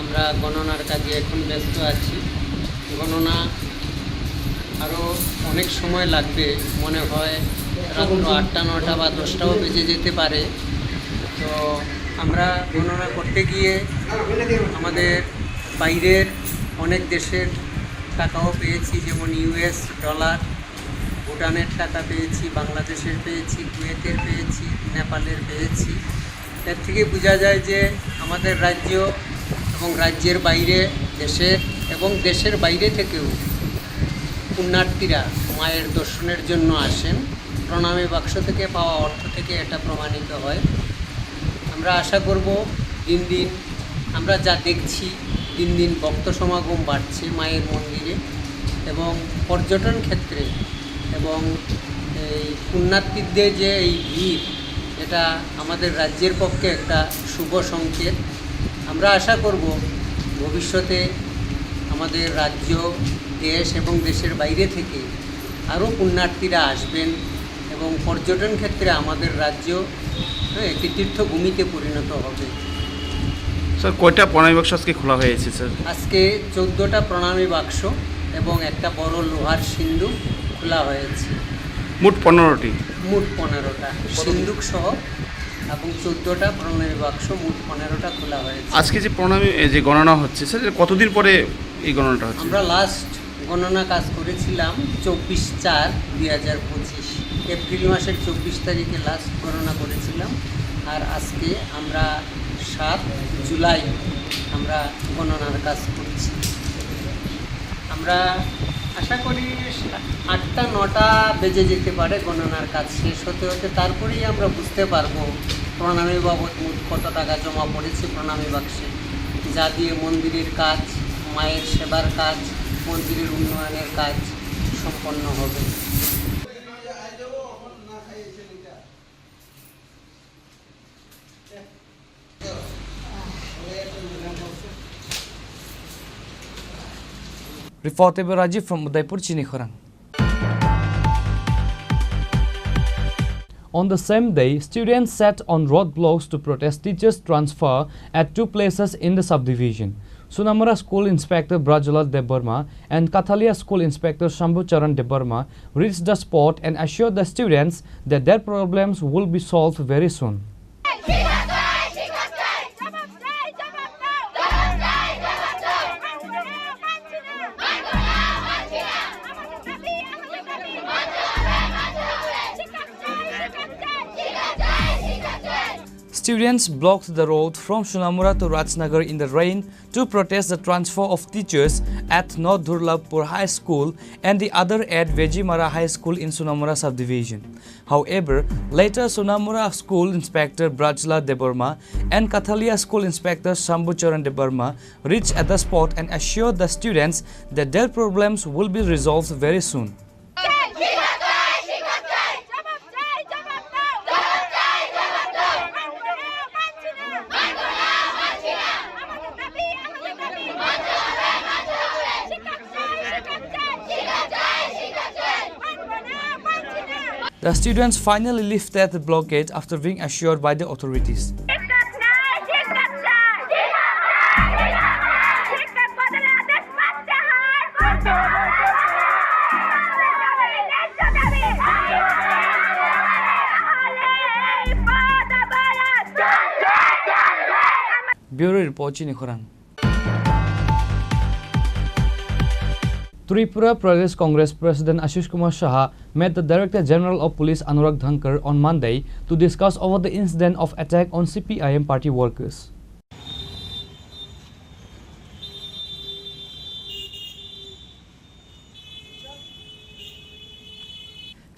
আমরা গণনার কাজে এখন ব্যস্ত আছি। গণনা আরও অনেক সময় লাগবে, মনে হয় রাত্র আটটা, নটা বা দশটাও বেজে যেতে পারে। তো আমরা গণনা করতে গিয়ে আমাদের বাইরের অনেক দেশের টাকাও পেয়েছি, যেমন ইউএস ডলার, ভুটানের টাকা পেয়েছি, বাংলাদেশের পেয়েছি, কুয়েতের পেয়েছি, নেপালের পেয়েছি। এর থেকে বোঝা যায় যে আমাদের রাজ্য এবং রাজ্যের বাইরে, দেশের এবং দেশের বাইরে থেকেও পুণ্যার্থীরা মায়ের দর্শনের জন্য আসেন। প্রণামী বাক্স থেকে পাওয়া অর্থ থেকে এটা প্রমাণিত হয়। আমরা আশা করব দিন দিন আমরা যা দেখছি, দিন দিন ভক্ত সমাগম বাড়ছে মায়ের মন্দিরে এবং পর্যটন ক্ষেত্রে এবং এই পুণ্যার্থীদের যে এই ভিড়, এটা আমাদের রাজ্যের পক্ষে একটা শুভ সংকেত। আমরা আশা করব ভবিষ্যতে আমাদের রাজ্য, দেশ এবং দেশের বাইরে থেকে আরও পুণ্যার্থীরা আসবেন এবং পর্যটন ক্ষেত্রে আমাদের রাজ্য, হ্যাঁ, একটি তীর্থভূমিতে পরিণত হবে। স্যার, কয়টা প্রণামী বাক্স আজকে খোলা হয়েছে, স্যার? আজকে চোদ্দটা প্রণামী বাক্স এবং একটা বড় লোহার সিন্ধুক খোলা হয়েছে। মোট পনেরোটি। মোট পনেরোটা সিন্ধুক সহ এবং চোদ্দটা প্রণামী বাক্স, মোট পনেরোটা খোলা হয়েছে। আজকে যে প্রণামী, এই যে গণনা হচ্ছে, স্যার, এটা কতদিন পরে এই গণনাটা হচ্ছে? আমরা লাস্ট গণনা কাজ করেছিলাম চব্বিশ চার দুই হাজার পঁচিশ, এপ্রিল মাসের চব্বিশ তারিখে লাস্ট গণনা করেছিলাম। আর আজকে আমরা সাত জুলাই আমরা গণনার কাজ করছি। আমরা আশা করি আটটা নটা বেজে যেতে পারে গণনার কাজ শেষ হতে হতে, তারপরেই আমরা বুঝতে পারবো প্রণামী বাবদ মোট কত টাকা জমা পড়েছে প্রণামী বাক্সে, যা দিয়ে মন্দিরের কাজ, মায়ের সেবার কাজ, মন্দিরের উন্নয়নের কাজ সম্পন্ন হবে। Reporter Rajiv from Udaipur, Chini Khorang. On the same day, students sat on roadblocks to protest teachers' transfer at two places in the subdivision. Sunamura School Inspector Brajlal Debbarma and Kathalia School Inspector Shambhu Charan Debbarma reached the spot and assured the students that their problems will be solved very soon. Students blocked the road from Sunamura to Rajnagar in the rain to protest the transfer of teachers at North Durlabpur High School and the other at Vejimara High School in Sunamura subdivision. However, later Sunamura School Inspector Brajla Debbarma and Kathalia School Inspector Shambhu Charan Debbarma reached at the spot and assured the students that their problems will be resolved very soon. The students finally lifted the blockade after being assured by the authorities. Bureau Report, Chini Khorang. Tripura Pradesh Congress President Ashish Kumar Saha met the Director General of Police Anurag Dhankar on Monday to discuss over the incident of attack on C P I M party workers.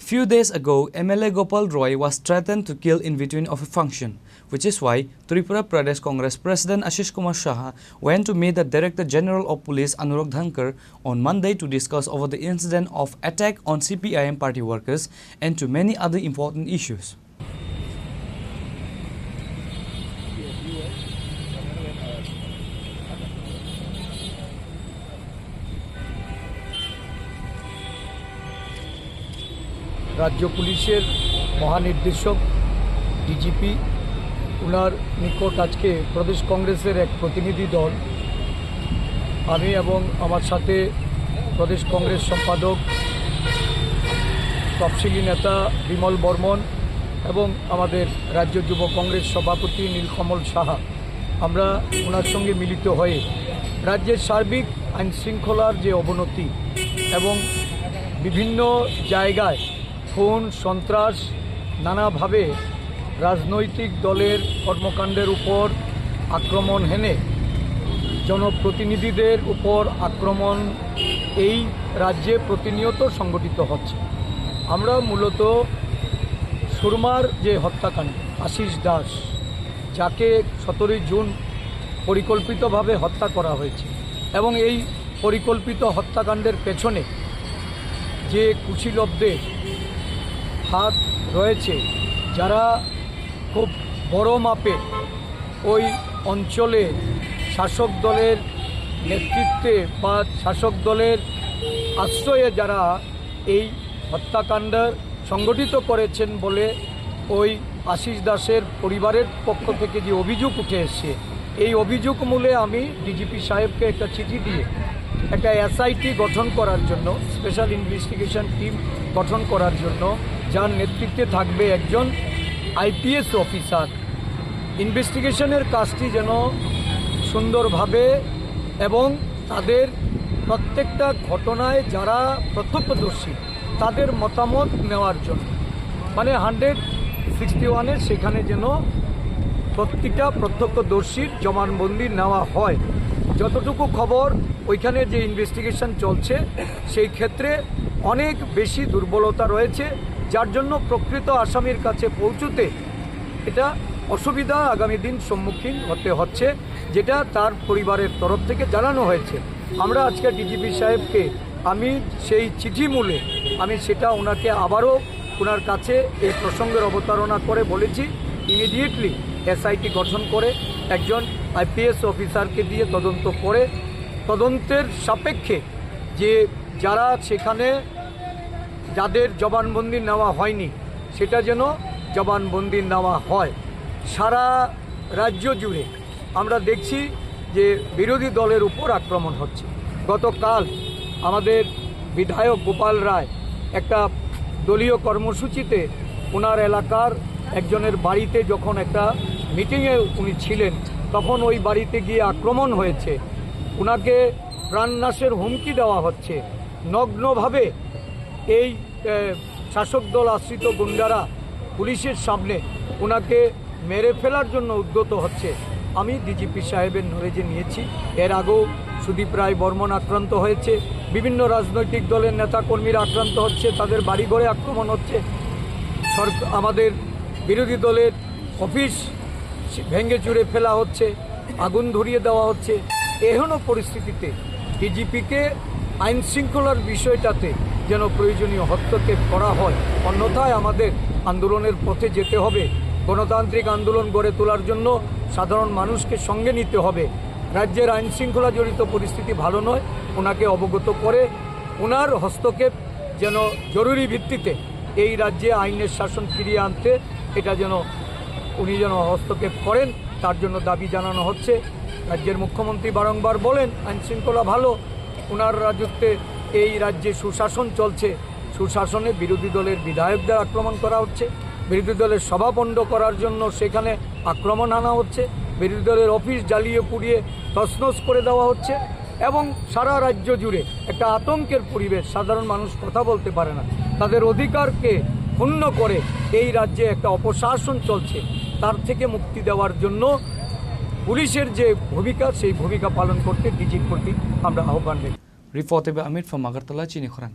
Few days ago, M L A Gopal Roy was threatened to kill in between of a function, which is why Tripura Pradesh Congress President Ashish Kumar Saha went to meet the Director General of Police Anurag Dhankar on Monday to discuss over the incident of attack on C P I M party workers and to many other important issues. রাজ্য পুলিশের মহানির্দেশক, ডিজিপি, ওনার নিকট আজকে প্রদেশ কংগ্রেসের এক প্রতিনিধি দল, আমি এবং আমার সাথে প্রদেশ কংগ্রেস সম্পাদক, তফসিলি নেতা বিমল বর্মন এবং আমাদের রাজ্য যুব কংগ্রেস সভাপতি নীলকমল সাহা, আমরা ওনার সঙ্গে মিলিত হয়ে রাজ্যের সার্বিক আইন শৃঙ্খলার যে অবনতি এবং বিভিন্ন জায়গায় খুন, সন্ত্রাস, নানাভাবে রাজনৈতিক দলের কর্মকাণ্ডের উপর আক্রমণ হেনে জনপ্রতিনিধিদের উপর আক্রমণ এই রাজ্যে প্রতিনিয়ত সংঘটিত হচ্ছে। আমরা মূলত সুরমার যে হত্যাকাণ্ড, আশিস দাস, যাকে সতেরোই জুন পরিকল্পিতভাবে হত্যা করা হয়েছে এবং এই পরিকল্পিত হত্যাকাণ্ডের পেছনে যে কুশীলবদের হাত রয়েছে, যারা খুব বড় মাপে ওই অঞ্চলে শাসক দলের নেতৃত্বে বা শাসক দলের আশ্রয়ে যারা এই হত্যাকাণ্ড সংগঠিত করেছেন বলে ওই আশিস দাসের পরিবারের পক্ষ থেকে যে অভিযোগ উঠে এসছে, এই অভিযোগ মূলে আমি ডিজিপি সাহেবকে একটা চিঠি দিয়ে একটা এসআইটি গঠন করার জন্য, স্পেশাল ইনভেস্টিগেশন টিম গঠন করার জন্য, যার নেতৃত্বে থাকবে একজন আইপিএস অফিসার, ইনভেস্টিগেশনের কাজটি যেন সুন্দরভাবে এবং তাদের প্রত্যেকটা ঘটনায় যারা প্রত্যক্ষদর্শী, তাদের মতামত নেওয়ার জন্য, মানে হান্ড্রেড সিক্সটি ওয়ানের সেখানে যেন প্রতিটা প্রত্যক্ষদর্শীর জবানবন্দি নেওয়া হয়। যতটুকু খবর, ওইখানে যে ইনভেস্টিগেশন চলছে, সেই ক্ষেত্রে অনেক বেশি দুর্বলতা রয়েছে, যার জন্য প্রকৃত আসামির কাছে পৌঁছতে এটা অসুবিধা আগামী দিন সম্মুখীন হতে হচ্ছে, যেটা তার পরিবারের তরফ থেকে জানানো হয়েছে। আমরা আজকে ডিজিপি সাহেবকে, আমি সেই চিঠি মূলে আমি সেটা ওনাকে আবারও ওনার কাছে এই প্রসঙ্গের অবতারণা করে বলেছি, ইমিডিয়েটলি এসআইটি গঠন করে একজন আইপিএস অফিসারকে দিয়ে তদন্ত করে, তদন্তের সাপেক্ষে যে যারা সেখানে, যাদের জবানবন্দি নেওয়া হয়নি, সেটা যেন জবানবন্দি নেওয়া হয়। সারা রাজ্য জুড়ে আমরা দেখছি যে বিরোধী দলের উপর আক্রমণ হচ্ছে। গতকাল আমাদের বিধায়ক গোপাল রায় একটা দলীয় কর্মসূচিতে ওনার এলাকার একজনের বাড়িতে যখন একটা মিটিংয়ে উনি ছিলেন, তখন ওই বাড়িতে গিয়ে আক্রমণ হয়েছে। ওনাকে প্রাণনাশের হুমকি দেওয়া হচ্ছে। নগ্নভাবে এই, এ, শাসক দল আশ্রিত গুন্ডারা পুলিশের সামনে ওনাকে মেরে ফেলার জন্য উদ্যত হচ্ছে। আমি ডিজিপি সাহেবের নলেজে নিয়েছি, এর আগেও সুদীপ রায় বর্মন আক্রান্ত হয়েছে, বিভিন্ন রাজনৈতিক দলের নেতাকর্মীরা আক্রান্ত হচ্ছে, তাদের বাড়িঘরে আক্রমণ হচ্ছে, সরক-, আমাদের বিরোধী দলের অফিস ভেঙে চুরে ফেলা হচ্ছে, আগুন ধরিয়ে দেওয়া হচ্ছে। এহেন পরিস্থিতিতে ডিজিপিকে আইন শৃঙ্খলার বিষয়টাতে যেন প্রয়োজনীয় হস্তক্ষেপ করা হয়, অন্যথায় আমাদের আন্দোলনের পথে যেতে হবে। গণতান্ত্রিক আন্দোলন গড়ে তোলার জন্য সাধারণ মানুষকে সঙ্গে নিতে হবে। রাজ্যের আইন শৃঙ্খলা জড়িত পরিস্থিতি ভালো নয়, ওনাকে অবগত করে ওনার হস্তক্ষেপ যেন জরুরি ভিত্তিতে এই রাজ্যে আইনের শাসন ফিরিয়ে আনতে, এটা যেন উনি যেন হস্তক্ষেপ করেন, তার জন্য দাবি জানানো হচ্ছে। রাজ্যের মুখ্যমন্ত্রী বারংবার বলেন আইন শৃঙ্খলা ভালো, ওনার রাজত্বে এই রাজ্যে সুশাসন চলছে। সুশাসনে বিরোধী দলের বিধায়কদের আক্রমণ করা হচ্ছে, বিরোধী দলের সভা পণ্ড করার জন্য সেখানে আক্রমণ আনা হচ্ছে, বিরোধী দলের অফিস জ্বালিয়ে পুড়িয়ে তছনছ করে দেওয়া হচ্ছে এবং সারা রাজ্য জুড়ে একটা আতঙ্কের পরিবেশ। সাধারণ মানুষ কথা বলতে পারে না, তাদের অধিকারকে ক্ষুণ্ণ করে এই রাজ্যে একটা অপশাসন চলছে, তার থেকে মুক্তি দেওয়ার জন্য পুলিশের যে ভূমিকা, সেই ভূমিকা পালন করতে ডিজির প্রতি আমরা আহ্বান রেখে। Report by Amit from Agartala, Chini Khorang.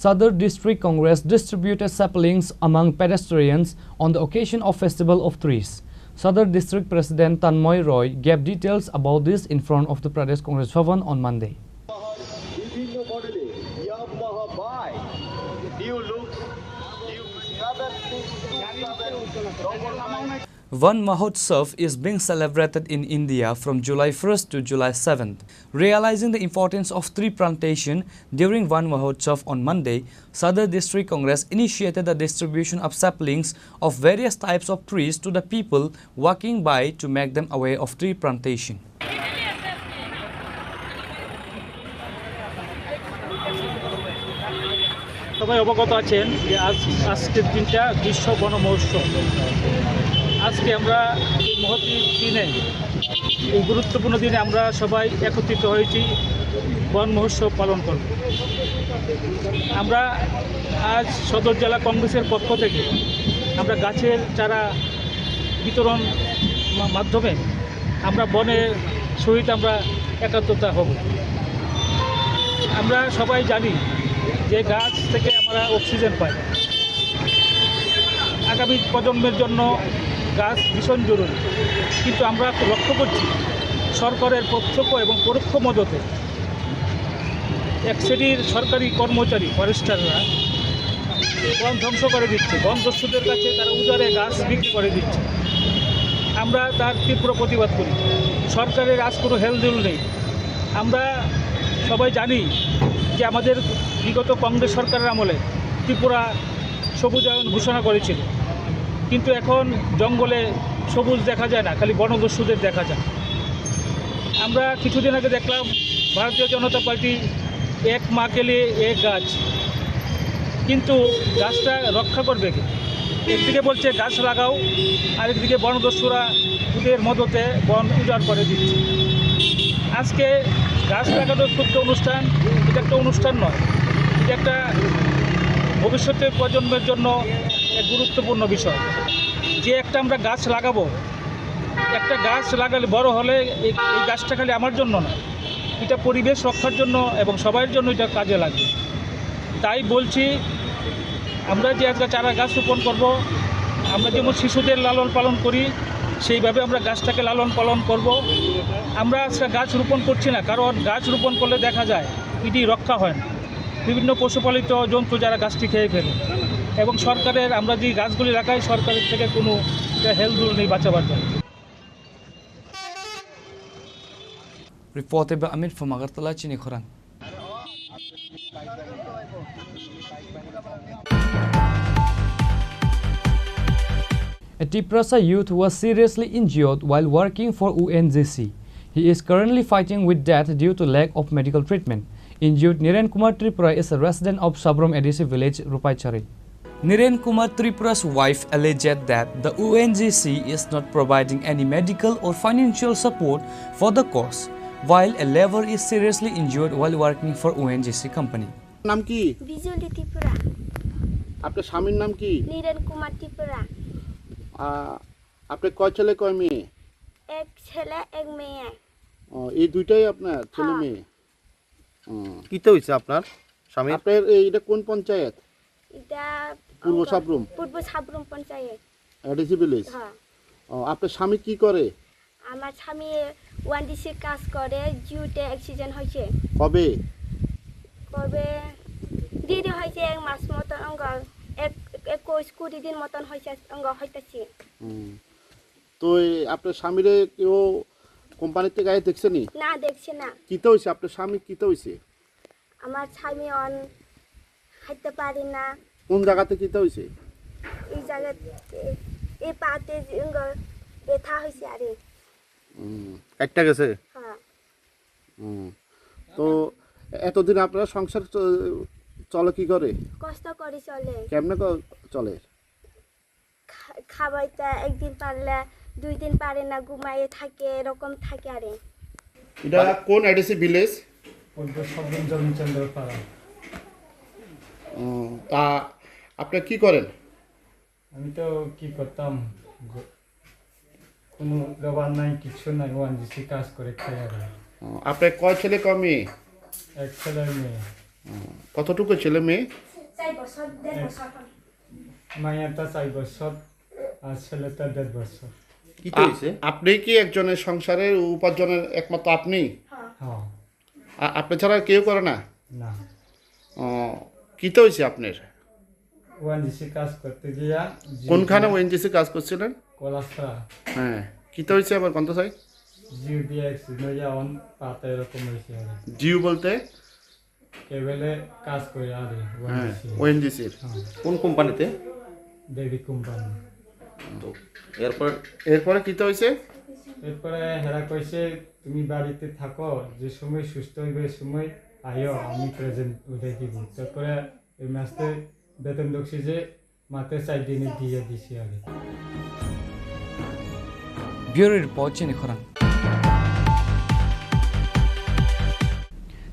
Sadar District Congress distributed saplings among pedestrians on the occasion of Festival of Trees. Sadar District President Tanmoy Roy gave details about this in front of the Pradesh Congress Bhavan on Monday. বিভিন্ন মডেলে Yamaha by new look new seven six two seven double nine. Van Mahotsav is being celebrated in India from July first to July seventh. Realizing the importance of tree plantation during Van Mahotsav on Monday, Sadar District Congress initiated the distribution of saplings of various types of trees to the people walking by to make them aware of tree plantation. সবাই অবগত আছেন যে আজ, আজকের দিনটা বিশ্ব বন মহোৎসব। আজকে আমরা এই মহতী দিনে, এই গুরুত্বপূর্ণ দিনে আমরা সবাই একত্রিত হয়েছি বন মহোৎসব পালন করব। আমরা আজ সদর জেলা কংগ্রেসের পক্ষ থেকে আমরা গাছের চারা বিতরণ মা-, মাধ্যমে আমরা বনের সহিত আমরা একাত্মতা হব। আমরা সবাই জানি যে গাছ থেকে আমরা অক্সিজেন পাই। আগামী প্রজন্মের জন্য গাছ ভীষণ জরুরি, কিন্তু আমরা লক্ষ্য করছি সরকারের প্রত্যক্ষ এবং পরোক্ষ মদতে এক শ্রেণীর সরকারি কর্মচারী, ফরেস্টাররা বন ধ্বংস করে দিচ্ছে, বন দস্যুদের কাছে তারা উজাড়ে গাছ বিক্রি করে দিচ্ছে। আমরা তার তীব্র প্রতিবাদ করি। সরকারের আজ কোনো হেলদোল নেই। আমরা সবাই জানি যে আমাদের বিগত কংগ্রেস সরকারের আমলে ত্রিপুরা সবুজায়ন ঘোষণা করেছিল, কিন্তু এখন জঙ্গলে সবুজ দেখা যায় না, খালি বনদস্যুদের দেখা যায়। আমরা কিছুদিন আগে দেখলাম ভারতীয় জনতা পার্টি এক মা কে লিয়ে এক গাছ, কিন্তু গাছটা রক্ষা করবে কে? একদিকে বলছে গাছ লাগাও, আরেকদিকে বনদস্যুরা ওদের মদতে বন উজাড় করে দিচ্ছে। আজকে গাছ লাগানোর ক্ষুদ্র অনুষ্ঠান, এটা একটা অনুষ্ঠান নয়, এটা একটা ভবিষ্যতের প্রজন্মের জন্য এক গুরুত্বপূর্ণ বিষয়। যে একটা আমরা গাছ লাগাবো, একটা গাছ লাগালে বড় হলে এই, এই গাছটা খালি আমার জন্য না, এটা পরিবেশ রক্ষার জন্য এবং সবার জন্য এটা কাজে লাগবে। তাই বলছি, আমরা যে আজকে চারা গাছ রোপণ করব, আমরা যেমন শিশুদের লালন পালন করি, সেইভাবে আমরা গাছটাকে লালন পালন করব। আমরা আজকে গাছ রোপণ করছি না, কারণ গাছ রোপণ করলে দেখা যায় এটি রক্ষা হয় না, বিভিন্ন পশুপালিত জন্তু যারা গাছটি খেয়ে ফেলে, এবং সরকারের, আমরা যে গাছগুলি লাগাই, সরকারের থেকে কোনো একটা হেলদোল নেই বাঁচাবার জন্য। Reported by Amit from Agartala, Chini Khorang. A Tiprasa youth was seriously injured while working for O N G C. He is currently fighting with death due to lack of medical treatment. Injured Niren Kumar Tripura is a resident of Sabrum A D C village, Rupaichari. Niren Kumar Tripura's wife alleged that the O N G C is not providing any medical or financial support for the cause, while a laborer is seriously injured while working for O N G C company. নাম কি? বিজুলি ত্রিপুরা। আপনার স্বামীর নাম কি? নীরেন কুমার ত্রিপুরা। আ, আপনি কয় ছেলে কয় মেয়ে? এক ছেলে, এক মেয়ে। ও, এই দুইটাই আপনার ছেলে হ্যাঁ। মেয়ে? হুম। কিতা হইছে আপনার স্বামীর? আপনার এই, এটা কোন পঞ্চায়েত? এটা পূর্ব সাবরুম? পূর্ব সাবরুম পঞ্চায়েত। ADC village? হ্যাঁ। ও, আপনার স্বামী কি করে? আমার স্বামী ওয়ান ডিসি কাজ করে, জিওতে অ্যাক্সিডেন্ট হয়েছে। কবে? কবে? দেরি হয়েছে এক মাস মতন, অঙ্গ এক, একুশ কুড়ি দিন মতন হয়েছে, অঙ্গ হইতেছে। হুম। তো এই আপনার স্বামীরে কেউ কোম্পানির থেকে আগে দেখছেনি? না, দেখছে না। কিতা হইছে? আপনার স্বামী কিতা হইছে? আমার স্বামী অন হাঁটতে পারে না। কোন জায়গাতে কিতা হইছে? এই জায়গাতে, এই পাতে যে অঙ্গ ব্যথা হয়েছে আরে। হুম। কাটটা গেছে? হ্যাঁ। হুম। তো এতদিন আপনার সংসার চ-, চলে কি করে? কষ্ট করে চলে। কেমনে ক-, চলে? খা-, খাবাইতে একদিন পারলে দুই দিন পারে না, ঘুমাইয়ে থাকে, এরকম থাকে আরে। এটা মানে কোন এডিসি ভিলেজ? পূর্ব সাবরুম জমিচন্দ্র পাড়া। ও, তা আপনি কি করেন? আমি তো কি করতাম, গ-, কোনো লেবার নাই, কিচ্ছু নাই, ওয়ান ডিসি কাজ করে খাই আর কি। ও, আপনার কয় ছেলে কয় মেয়ে? এক ছেলে মেয়ে। ও, কতটুকু ছেলে মেয়ে? চার বছর, দেড় বছর এখন। মাইয়াটা চার বছর আর ছেলেটা দেড় বছর। কিতা আ-, হইছে? আপনি কি একজনের সংসারের উপার্জনের একমাত্র আপনি? হ্যাঁ। হ্যাঁ। আ-, আপনি ছাড়া কেউ করে না? না। ও, কিতা হইছে আপনার? ওএনজিসি কাজ করতে গিয়া জি কোনখানে ওএনজিসি কাজ করছিলেন? কলাসরা। হ্যাঁ। কিতা হইছে আবার কোনটা চাই? জিও দিয়ে অ্যাক্সিডেন্ট হইয়া অন পাতা এরকম হইছে আর কি। জিও বলতে? কেবলে কাজ করে আর কি, হ্যাঁ, ওএনজিসি। ওএনজিসির। হ্যাঁ। কোন কোম্পানিতে? দেবী কোম্পানি। তো এরপর? এরপরে কিতা হইছে? এরপরে হেরা কইছে, "তুমি বাড়িতে থাকো, যে সময় সুস্থ হইবে, ওই সময় আইও, আমি প্রেজেন্ট উঠাই দিব।" তারপরে এই মাসে বেতন ঢুকছে যে মাত্র চার দিনে দিয়ে দিছি আগে। Bureau Report, Chini Khorang.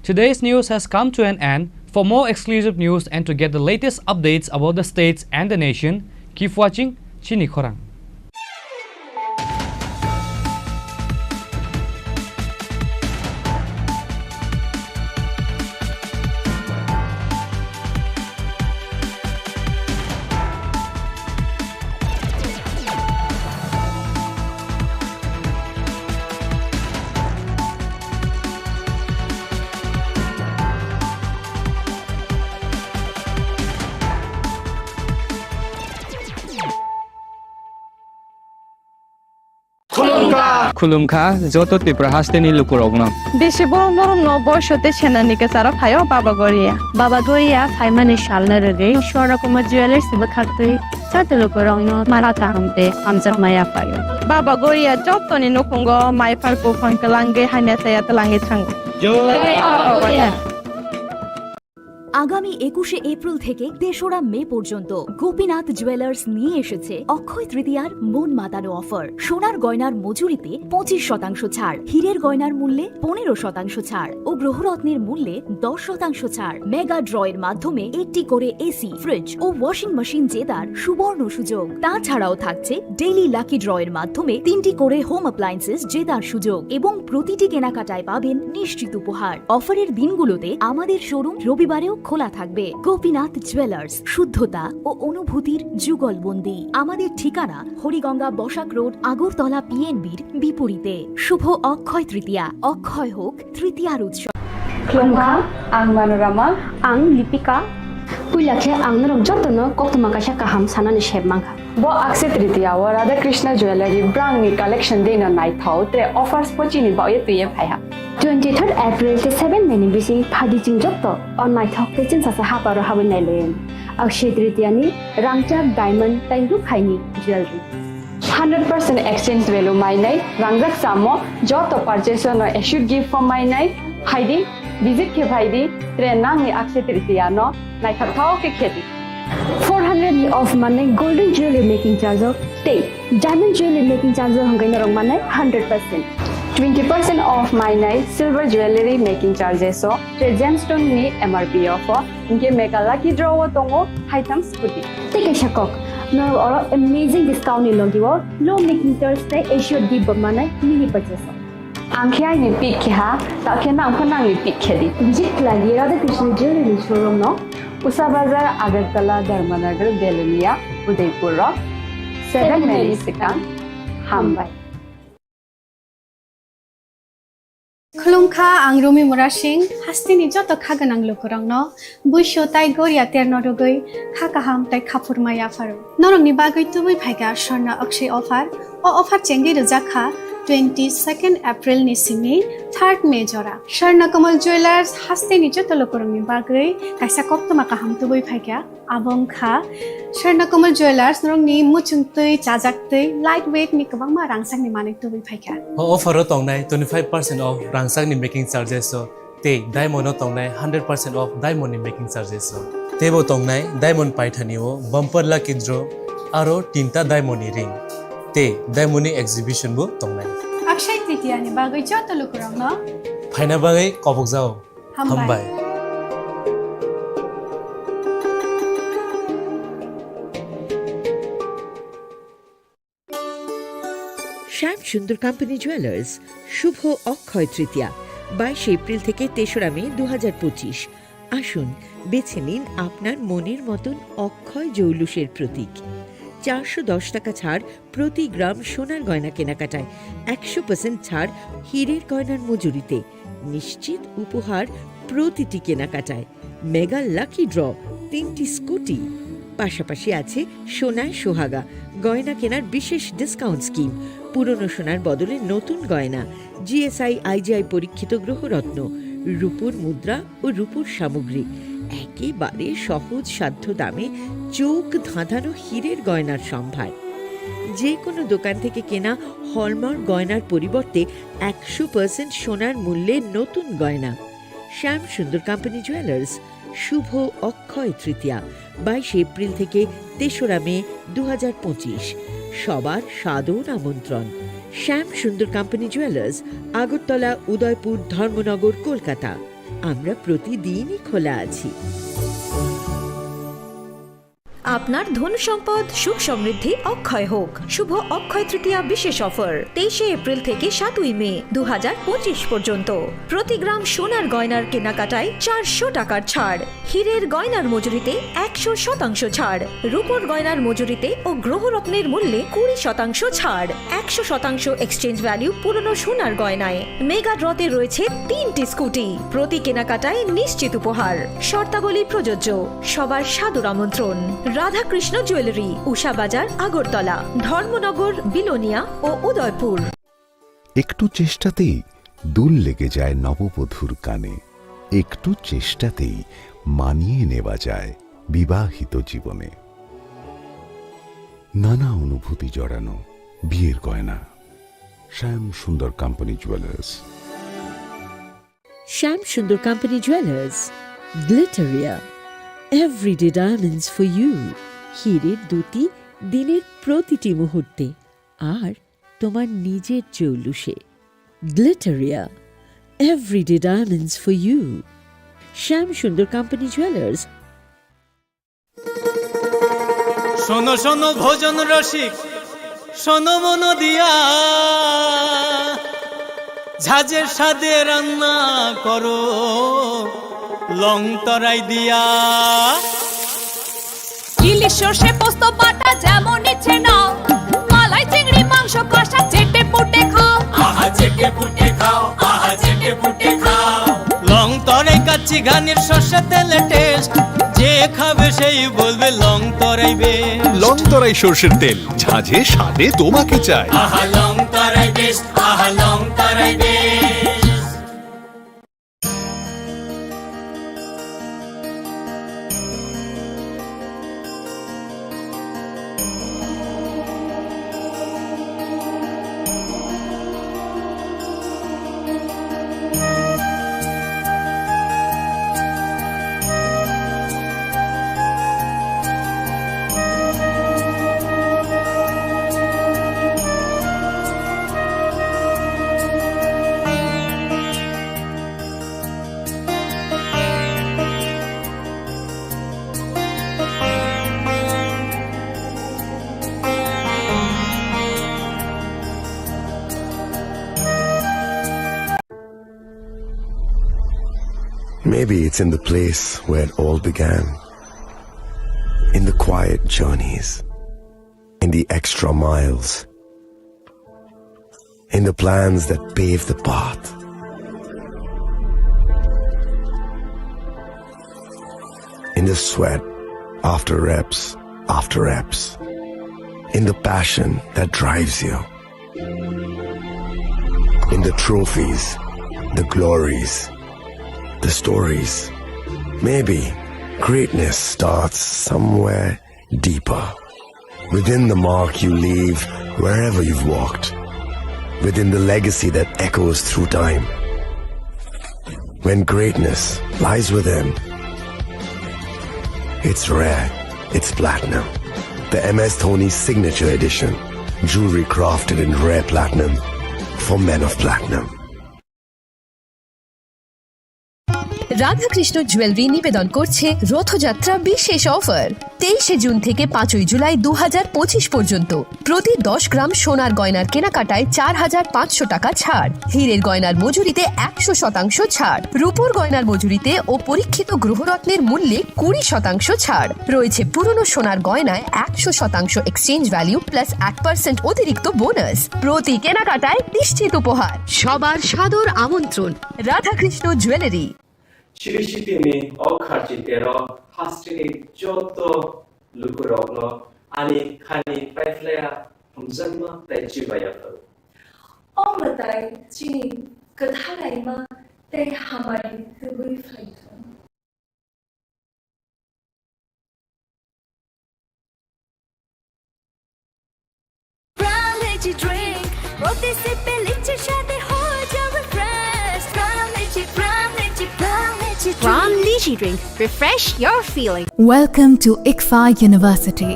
Today's news has come to an end. For more exclusive news and to get the latest updates about the states and the nation, keep watching Chini Khorang. Khulumkha joto Tripura hasteni lukurokno. Bisi borok norokno boiso tei senani kwcharo phaio Baba Goria. Baba Goria phaimani salno rwgwi Swarna Kumar Jewellers bwkhaktwi joto lukurokno mala kaham tei hamjakma yaphaio. Baba Goria jotoni nukhungo mai phar buphang kwlangwi hamya chaya twlangwi thango. Jai Baba Goria. আগামী একুশে এপ্রিল থেকে তেসরা মে পর্যন্ত গোপীনাথ জুয়েলার্স নিয়ে এসেছে অক্ষয় তৃতীয়ার মন মাতানো অফার। সোনার গয়নার মজুরিতে পঁচিশ শতাংশ ছাড়, হীরের গয়নার মূল্যে পনেরো শতাংশ ছাড় ও গ্রহরত্নের মূল্যে দশ শতাংশ ছাড়। মেগা ড্রয়ের মাধ্যমে একটি করে এসি, ফ্রিজ ও ওয়াশিং মেশিন জেতার সুবর্ণ সুযোগ। তাছাড়াও থাকছে ডেইলি লাকি ড্রয়ের মাধ্যমে তিনটি করে হোম অ্যাপ্লায়েন্সেস জেতার সুযোগ এবং প্রতিটি কেনাকাটায় পাবেন নিশ্চিত উপহার। অফারের দিনগুলোতে আমাদের শোরুম রবিবারেও খোলা থাকবে। গোপীনাথ জুয়েলার্স, শুদ্ধতা ও অনুভূতির যুগলবন্দি। আমাদের ঠিকানা হরিগঙ্গা বসাক রোড, আগরতলা পিএনবির বিপরীতে। শুভ অক্ষয় তৃতীয়া, অক্ষয় হোক তৃতীয়ার উৎসব। Khulumkha, ang Manorama. Ang Lipika. Puila khe ang norok jotono koktwma kaisa kaham sanani sep mankha. Bo Akshaya Tritiya o Radha Krishna Jewellery brangni collection dino naithok tre offers pochini baoye twiye phaiha. Twenty third April tei seven May ni bising phaidi chwng joto o naithok tei chwngsacha haparo habwi nailayan. Akshaya Tritiya ni rangchak diamond tei rukhaini jewellery. Hundred percent exchange value mainai, rangjak samo joto purchase no assured gift form mainai, phaidi, visit khe phaidi, tre nangni Akshaya Tritiya no naithok thok khe khedi. Four hundred ni off manwi golden jewelry making charge o tei diamond jewelry making charge o hwnkhe norok manai hundred percent. Twenty percent off mainai silver jewelry making charges o tei gemstone ni M R P off o, hinkhe mega lucky draw o tongo haitham scooty. Tei kaisa kok, norok oro amazing discount ni logi o low making charge tei assured gift bo manai mini purchase o. Ang khe aini pick khe ha, ta khe nang pho nangni pick khe di. Visit khlai di Radha Krishna Jewelry showroom no. Usa Bazar, Agartala, Dharmanagar, Belonia, Udaipur rok. Seven May ni swkang. Hambai. Khulumkha, ang Rumi Murasing, hasteni joto kha gwnang lukurokno. Buisu tai goria terno rwgwi kha kaham tai khaphurma yapharo. Norokni bagwi tubui phaikha Swarna Akshaya offer. O offer chengwi rwjak kha twenty second April ni simi third May jora. Swarna Kamal Jewellers hasteni joto lukurokni bagwi kaisa koktwma kaham tubui phaikha. Abo wngkha Swarna Kamal Jewellers norokni muchungtwi, chajaktwi, light weight ni kwbangma rangchakni manwi tubui phaikha. O offer o tongnai twenty five percent off rangchakni making charges o. Tei diamond o tongnai hundred percent off diamond ni making charges o. Teibo tongnai diamond paithani o bumper lucky draw aro tinta diamond ni ring. Tei diamond ni exhibition bo tongnai. Akshaya Tritiya ni bagwi joto lukurokno phaina bagwi kobokjao. Hambai. Hambai. শ্যাম Sundar company jewellers, শুভ অক্ষয় তৃতীয়া, বাইশে এপ্রিল থেকে তেসরা মে দু হাজার পঁচিশ। আসুন, বেছে নিন আপনার মনের মতন অক্ষয় জৌলুসের প্রতীক। চারশো দশ টাকা ছাড় প্রতি গ্রাম সোনার গয়না কেনাকাটায়, একশো পার্সেন্ট ছাড় হীরের গয়নার মজুরিতে, নিশ্চিত উপহার প্রতিটি কেনাকাটায়, মেগা লাকি ড্র, তিনটি স্কুটি, পাশাপাশি আছে সোনায় সোহাগা, গয়না কেনার বিশেষ ডিসকাউন্ট স্কিম, পুরনো সোনার বদলে নতুন গয়না, জিএসআই আইজিআই পরীক্ষিত গ্রহরত্ন, রূপোর মুদ্রা ও রূপোর সামগ্রী, একেবারে সহজ সাধ্য দামে চোখ ধাঁধানো হীরের গয়নার সম্ভার। যে কোনো দোকান থেকে কেনা হলমার্ক গয়নার পরিবর্তে একশো পার্সেন্ট সোনার মূল্যে নতুন গয়না। শ্যাম সুন্দর কোম্পানি জুয়েলার্স, শুভ অক্ষয় তৃতীয়া, বাইশে এপ্রিল থেকে তেসরা মে দু হাজার পঁচিশ। সবার সাদর আমন্ত্রণ। শ্যাম সুন্দর কোম্পানি জুয়েলার্স, আগরতলা, উদয়পুর, ধর্মনগর, কলকাতা। আমরা প্রতিদিনই খোলা আছি। আপনার ধন সম্পদ, সুখ সমৃদ্ধি অক্ষয় হোক। শুভ অক্ষয় তৃতীয়া বিশেষ অফার, তেইশে এপ্রিল থেকে সাতই মে দু হাজার পঁচিশ পর্যন্ত। প্রতি গ্রাম সোনার গয়নার কেনাকাটায় চারশো টাকার ছাড়, হীরের গয়নার মজুরিতে একশো শতাংশ ছাড়, রূপোর গয়নার মজুরিতে ও গ্রহরত্নের মূল্যে কুড়ি শতাংশ ছাড়, একশো শতাংশ এক্সচেঞ্জ ভ্যালু পুরনো সোনার গয়নায়। মেগা ড্রতে রয়েছে তিনটি স্কুটি, প্রতি কেনাকাটায় নিশ্চিত উপহার। শর্তাবলী প্রযোজ্য। সবার সাদর আমন্ত্রণ। রাধাকৃষ্ণ জুয়েলারি, উষা বাজার, আগরতলা, ধর্মনগর, বিলোনিয়া ও উদয়পুর। একটু চেষ্টাতেই দুল লেগে যায় নববধূর কানে। একটু চেষ্টাতেই মানিয়ে নেওয়া যায় বিবাহিত জীবনে। নানা অনুভূতি জড়ানো বিয়ের গয়না। শ্যাম Sundar company jewellers. Shyam Sundar company jewellers, Glitteria, everyday diamonds for you. হীরের দ্যুতি দিনের প্রতিটি মুহূর্তে, আর তোমার নিজের জৌলুসে। Glitteria, everyday diamonds for you. Shyam Sundar company jewellers. শোনো শোনো ভোজন রসিক, শোনো মন দিয়া, ঝাঁঝের স্বাদে রান্না করো লং তরাই দিয়া। ইলিশ সর্ষে পোস্ত বাটা যেমন ইচ্ছে নাও, মালাই চিংড়ি মাংস কষা চেটে পুটে খাও। আহা চেটে পুটে খাও, আহা চেটে পুটে খাও। লং তরাই কাচ্চি ঘানির সর্ষে তেলে টেস্ট, যে খাবে সেই বলবে লং তরাই বেশ। লং তরাই সর্ষের তেল, ঝাঁঝে স্বাদে তোমাকে চাই। আহা লং তরাই বেশ, আহা লং তরাই বেশ। Maybe it's in the place where it all began. In the quiet journeys, in the extra miles, in the plans that pave the path, in the sweat after reps after reps, in the passion that drives you, in the trophies, the glories, the stories. Maybe greatness starts somewhere deeper. Within the mark you leave wherever you've walked. Within the legacy that echoes through time. When greatness lies within, it's rare, it's platinum. The M S Dhoni Signature Edition. Jewelry crafted in rare platinum for men of platinum. Radhakrishna jewellery নিবেদন করছে রথযাত্রা বিশেষ অফার। তেইশে জুন থেকে পাঁচই জুলাই দু হাজার পঁচিশ পর্যন্ত প্রতি দশ গ্রাম সোনার গয়নার কেনাকাটায় চার হাজার পাঁচশো টাকা ছাড়, হীরের গয়নার মজুরিতে একশো শতাংশ ছাড়, রূপোর গয়নার মজুরিতে ও পরীক্ষিত গ্রহরত্নের মূল্যে কুড়ি শতাংশ ছাড় রয়েছে। পুরনো সোনার গয়নায় একশো শতাংশ এক্সচেঞ্জ ভ্যালু প্লাস এক পার্সেন্ট অতিরিক্ত বোনাস। প্রতি কেনাকাটায় নিশ্চিত উপহার। সবার সাদর আমন্ত্রণ Radhakrishna jewellery. Chiri sitini o kharchi tero hasteni joto lukurokno ani khani paiphlaiya hamjakma tei chubaiya phuru. O mwtai chini kwthalaima tei hamari tubui phaithung. Pran Lychee drink, প্রতি সিপে লিচির স্বাদে হয়ে যাও refresh. Pran Lychee, Pran Lychee, Pran Lychee drink. Pran Lychee drink, refresh your feeling. Welcome to ICFAI University,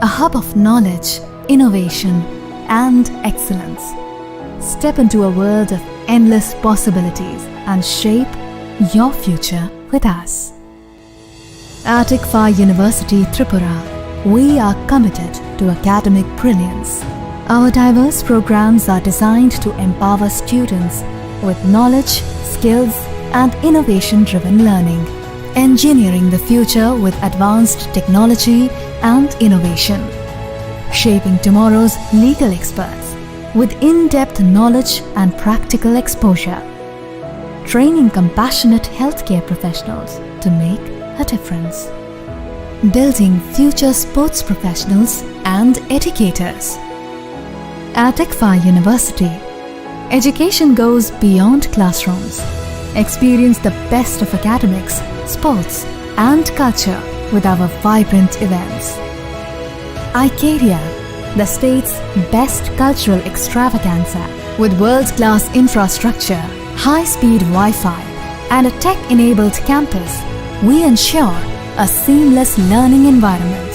a hub of knowledge, innovation, and excellence. Step into a world of endless possibilities and shape your future with us. At ICFAI University Tripura, we are committed to academic brilliance. Our diverse programs are designed to empower students with knowledge, skills, and innovation-driven learning. Engineering the future with advanced technology and innovation. Shaping tomorrow's legal experts with in-depth knowledge and practical exposure. Training compassionate healthcare professionals to make a difference. Building future sports professionals and educators. At ICFAI University, education goes beyond classrooms. Experience the best of academics, sports, and culture with our vibrant events. Icaria, the state's best cultural extravaganza, with world-class infrastructure, high-speed Wi-Fi, and a tech-enabled campus, we ensure a seamless learning environment.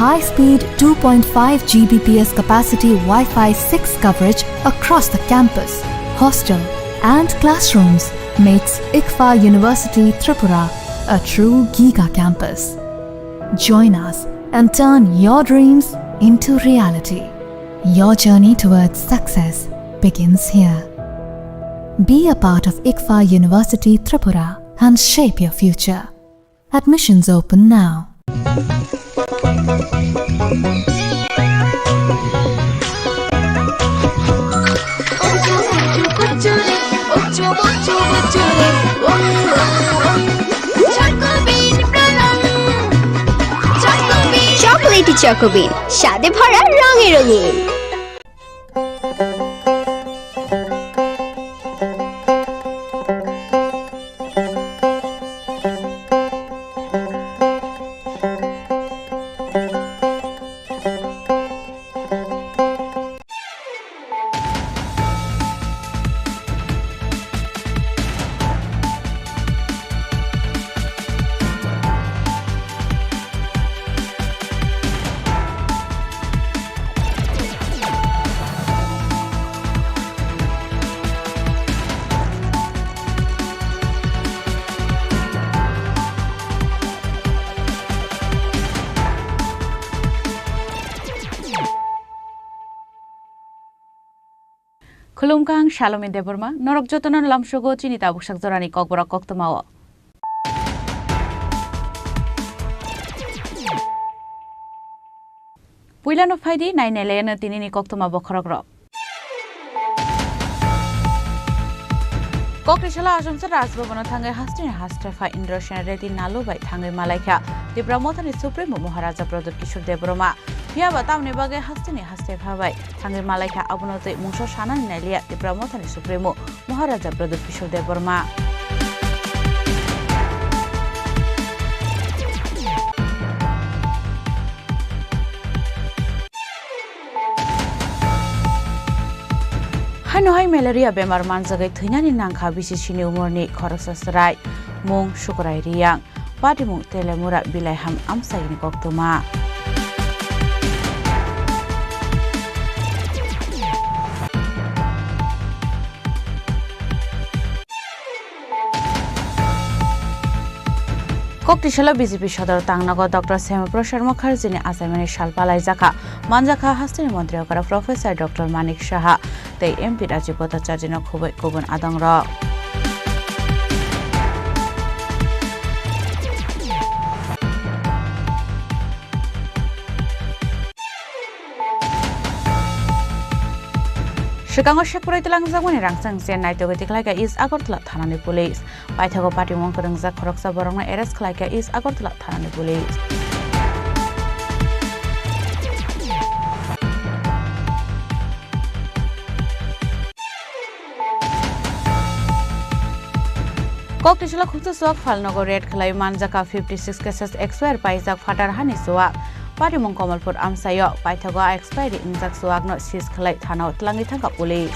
High-speed two point five G B P S capacity Wi-Fi six coverage across the campus, hostel, and classrooms makes ICFAI University Tripura a true giga campus. Join us and turn your dreams into reality. Your journey towards success begins here. Be a part of ICFAI University Tripura and shape your future. Admissions open now. Chocolatey Choco Bean, স্বাদে ভরা, রঙে রঙিন। Khulumkha, ang Salomi Debbarma, norok jotono lamsogo chini tabuk sak jorani kokborok koktwmao. Puilano phaidi, nainailaino tinini koktwma bokhorokrok. Kokri salo Achomsa Rajbhavan-o thangwi hasteni haste pha Indrasen Reddy Nalu bai thangwi malaikha Tipra Mothani Supremo Maharaja Pradyot Kishore Debbarma. Phiyaba tamni bagwi hasteni haste pha bai thangwi malaikha, abono twi mungsa sanani nailiya Tipra Mothani Supremo Maharaja Pradyot Kishore Debbarma. Haino hai malaria bemar manjagwi thwinani nangkha B C C ni umorni khoroksa chwrai, mung Sukurai Riyang, patimung Telemura Bilaiham amchaini koktwma. Koktisalo B J P sodor tangnago Doctor Shyama Prasad Mukherjee ni achaimani sal palaijakha. Manjakha hasteni montri okra Professor Doctor Manik Saha tei M P Rajiv Bhattacharya no khubui kubun adongrok. Swkango sekpurwi twlangjakmani rangchak se naitugwi tikhlaikha East Agartala thanani police. Paithago patimung kwrwngjak khoroksa borokno arrest khlaikha East Agartala thanani police. Koktisalo khungsa chuak phalnogo raid khlai manjakha fifty six cases, expire paijak phatar hani chuak. Patimung Kamalpur amchaio paithago expire wngjak chuakno seize khlai thanao twlangwi thangkha police.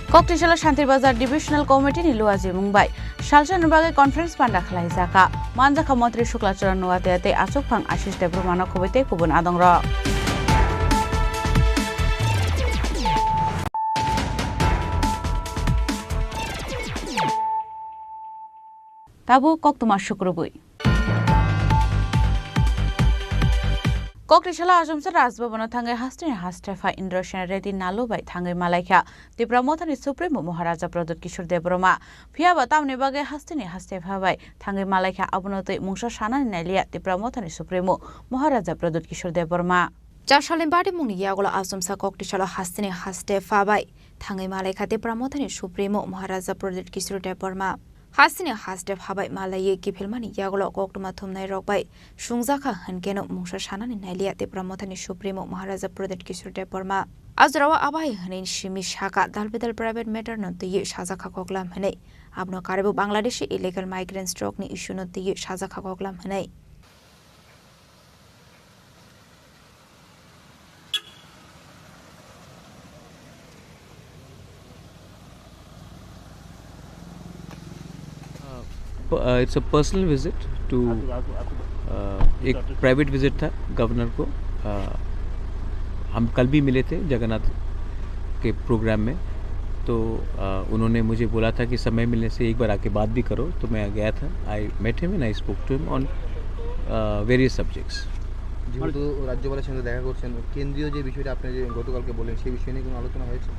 Koktisalo Shanti Bazar Divisional Committee ni luajimung bai salsa ni bagwi conference panda khlaijakha. Manjakha Montri Shukla Charan Noatia tei achukphang Ashish Debbarma no khubui tei kubun adongrok. Tabuk koktwma sukrubui. Koktisalo achomsa Rajbhabano thangwi hasteni haste pha Indrasen Reddy Nalu bai thangwi malaikha Tipra Mothani Supremo Maharaja Pradyut Kishore Debbarma. Phiyaba tamni bagwi hasteni haste pha bai thangwi malaikha, abono twi mungsa sanani nailiya Tipra Mothani Supremo Maharaja Pradyut Kishore Debbarma. Char salni batimungni yagulo achomsa Koktisalo hasteni haste pha bai thangwi malaikha Tipra Mothani Supremo Maharaja Pradyut Kishore Debbarma. Hasteni haste pha bai malaiwi kiphilmani yagulo koktwma thumnairok bai sungjakha hwnkeno mungsa sanani nailiya Tipra Mothani Supremo Maharaja Pradyut Kishore Debbarma. A jorao abai hwnwi simi sakha, dal bedal private matter no twiwi sajakha koklam hwnwi. Abono karwibo Bangladeshi illegal migrants rokni issue no twiwi sajakha koklam hwnwi. Uh, it's a personal visit to, uh, एक private visit था गवर्नर को। Uh, हम कल भी मिले थे जगन्नाथ के प्रोग्राम में, तो, uh, उन्होंने मुझे बोला था कि समय मिलने से एक बार आके बात भी करो, तो मैं गया था। I met him and I spoke to him on, uh, various subjects. যেহেতু রাজ্যপালের সঙ্গে দেখা করছেন, কেন্দ্রীয় যে বিষয়টা আপনি যে গতকালকে বললেন, সেই বিষয় নিয়ে কোনো আলোচনা হয়েছে?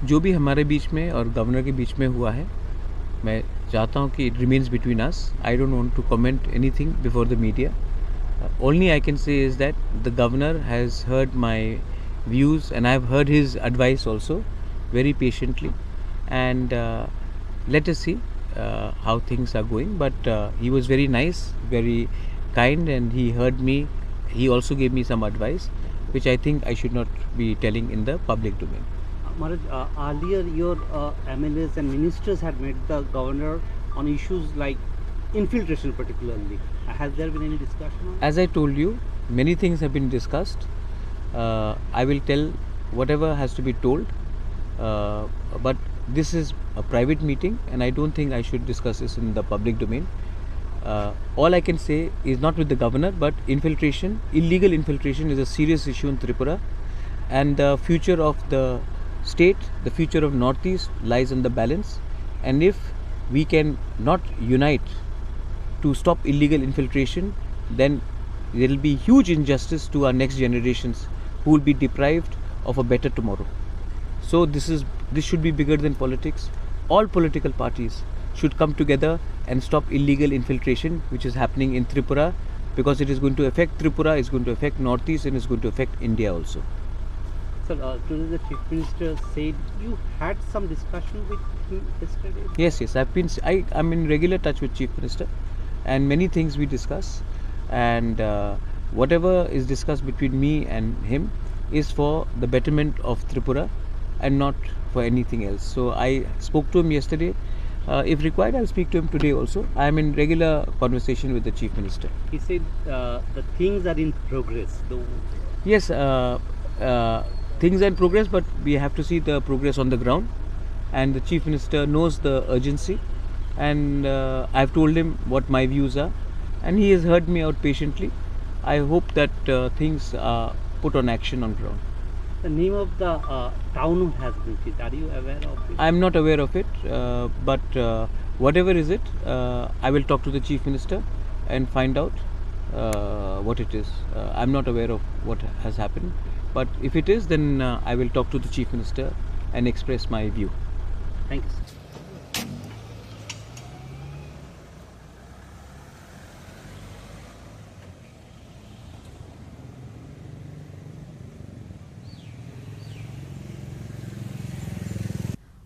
जो भी हमारे बीच में और गवर्नर के बीच में हुआ है, मैं चाहता हूँ कि it remains between us. I don't want to comment anything before the media. Uh, only I can say is that the governor has heard my views and I have heard his advice also very patiently. And, uh, let us see, uh, how things are going. But, uh, he was very nice, very kind, and he heard me. He also gave me some advice, which I think I should not be telling in the public domain. Maharaj, uh, earlier your, uh, M L As and ministers had met the governor on issues like infiltration particularly. Has there been any discussion on? As I told you, many things have been discussed. Uh, I will tell whatever has to be told, uh, but this is a private meeting and I don't think I should discuss this in the public domain. Uh, all I can say is not with the governor, but infiltration, illegal infiltration is a serious issue in Tripura, and the future of the state, the future of Northeast lies in the balance. And if we can not unite to stop illegal infiltration, then there will be huge injustice to our next generations who will be deprived of a better tomorrow. So this is, this should be bigger than politics. All political parties should come together and stop illegal infiltration which is happening in Tripura, because it is going to affect Tripura, it's going to affect Northeast, and it's going to affect India also. Sir, uh, today the Chief Minister said you had some discussion with him yesterday. Yes, yes, I've been, I, I'm in regular touch with Chief Minister, and many things we discuss, and, uh, whatever is discussed between me and him is for the betterment of Tripura and not for anything else. So I spoke to him yesterday. Uh, if required, I'll speak to him today also. I am in regular conversation with the Chief Minister. He said, uh, the things are in progress, though. Yes, uh, uh, things are in progress, but we have to see the progress on the ground. And the Chief Minister knows the urgency. And, uh, I've told him what my views are. And he has heard me out patiently. I hope that, uh, things are put on action on ground. The name of the, uh, town has been changed. Are you aware of it? I'm not aware of it, uh, but, uh, whatever is it, uh, I will talk to the Chief Minister and find out, uh, what it is. Uh, I'm not aware of what has happened, but if it is, then, uh, I will talk to the Chief Minister and express my view. Thank you, sir.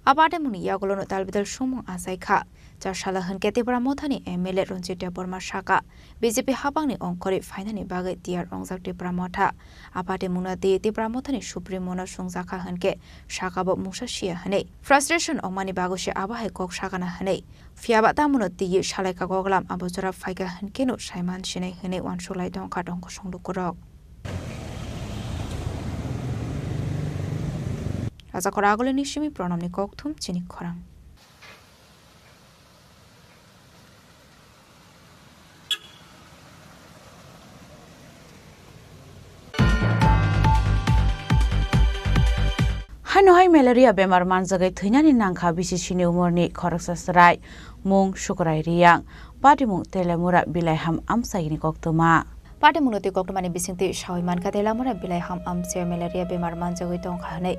A patimungni yagulono talbidal sumung achai kha. Chasala hwnkhe Tipra Mothani M L A Ranjit Debbarma sakha, B J P hapangni ongkhorwi phainani bagwi tiyar wngjak Tipra Motha. A patimungno twi Tipra Mothani Supremo-no sungjakha hwnkhe sakha bo mungsa siya hwnwi. Frustration wngmani bagwi se abo hai kok sakana hwnwi. Phiyaba tamono twiwi salaikha koklam abo jora phaikha hwnkhe no saiman sinai hwnwi uansuklai tongkha tongkosong lukurok. Rajakor Agulini simi Pranamni kokthum chini khorang. Haino hai malaria bemar manjagwi thwinani nangkha bisi sini umorni khoroksa chwrai, mung Sukurai Riyang, patimung Telamura Bilaiham amchaini koktwma. Patimungno twi koktwmani bisingtwi sawi mankha Telamura Bilaiham amchaio malaria bemar manjagwi tongkha hwnwi.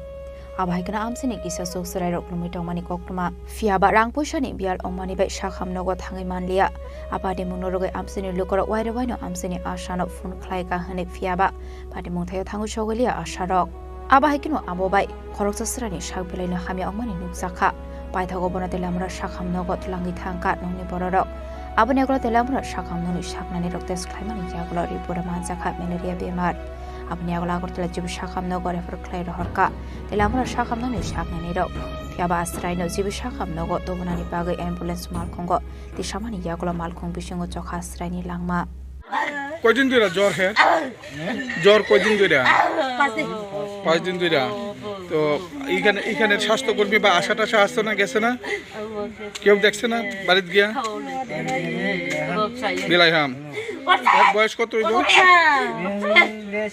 Abo hai kheno amchaini kisa chuk chwrairok lumwi tongmani koktwma. Phiyaba rang puisani biyal wngmani bai sakham nogo thangwi manliya. A patimungno rwgwi amchaini lukurok wairo waino amchaini asano phone khlaikha hwnwi phiyaba patimung thaio thangwi sogwiliya asarok. Abo hai kheno abo bai khoroksa chwraini sak belaino hamya wngmani nukjakha. Paithago bono Telamura sakham nogo twlangwi thangkha nokni bororok. Aboni yagulo Telamura sakham nokni saknanirok test khlaimani yagulo report manjakha malaria bemar. Aboni yagulo Agartala G B sakham nogo refer khlai rohorkha Telamura sakham nokni saknanirok. Phiyaba a chwraino G B sakham nogo tubunani bagwi ambulance malkhungo tisamani yagulo malkhung bisingo chokha chwraini langma. কয়দিন ধরে জ্বর হ্যাঁ? জ্বর কয়দিন ধরে? পাঁচ দিন। পাঁচ দিন ধরে। তো এখানে, এখানে স্বাস্থ্যকর্মী বা আশা টাশা আসছে না, গেছে না? কেউ দেখছে না বাড়িত গিয়া? বিলাইহাম। এর বয়স কত হইব?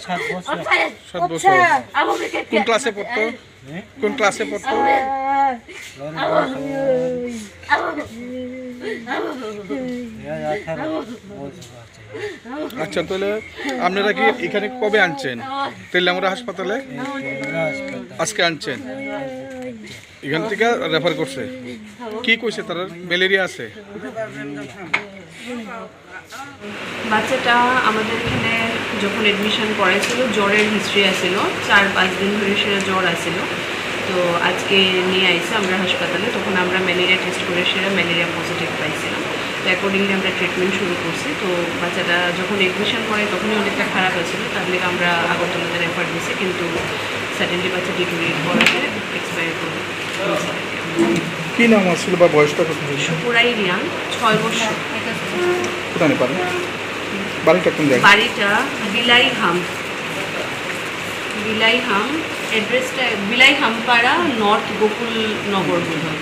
সাত বছর। সাত বছর। কোন ক্লাসে পড়তো? কোন ক্লাসে পড়তো? আচ্ছা, তাহলে আপনারা কি এখানে কবে আনছেন? তেলিয়ামুড়া হাসপাতালে আজকে আনছেন, এখান থেকে রেফার করছে। কি কইছে তারা? ম্যালেরিয়া আছে। বাচ্চাটা আমাদের এখানে যখন অ্যাডমিশন করা ছিল, জ্বরের হিস্ট্রি আছিল, চার পাঁচ দিন ধরে সেটা জ্বর আছিল। তো আজকে নিয়ে আইছে আমরা হাসপাতালে, তখন আমরা ম্যালেরিয়া টেস্ট করে সেটা ম্যালেরিয়া পজিটিভ পাইছিলাম। তো অ্যাকর্ডিংলি আমরা ট্রিটমেন্ট শুরু করছি। তো বাচ্চাটা যখন অ্যাডমিশন করে তখনই অনেকটা খারাপ আছিল, তার লেগে আমরা আগরতলাতে রেফার দিছি, কিন্তু সাডেনলি বাচ্চা ডিটোরিয়েট করাতে এক্সপায়ার করে। কি নাম আসছিল বা বয়সটা কত হয়েছে? সুকুরাই রিয়াং, ছয় বছর। কোথায় পারে? বাড়িটা কোন জায়গায়? বাড়িটা বিলাইহাম। বিলাইহাম, অ্যাড্রেসটা বিলাইহাম পাড়া, নর্থ গোকুল নগর বোধহয়।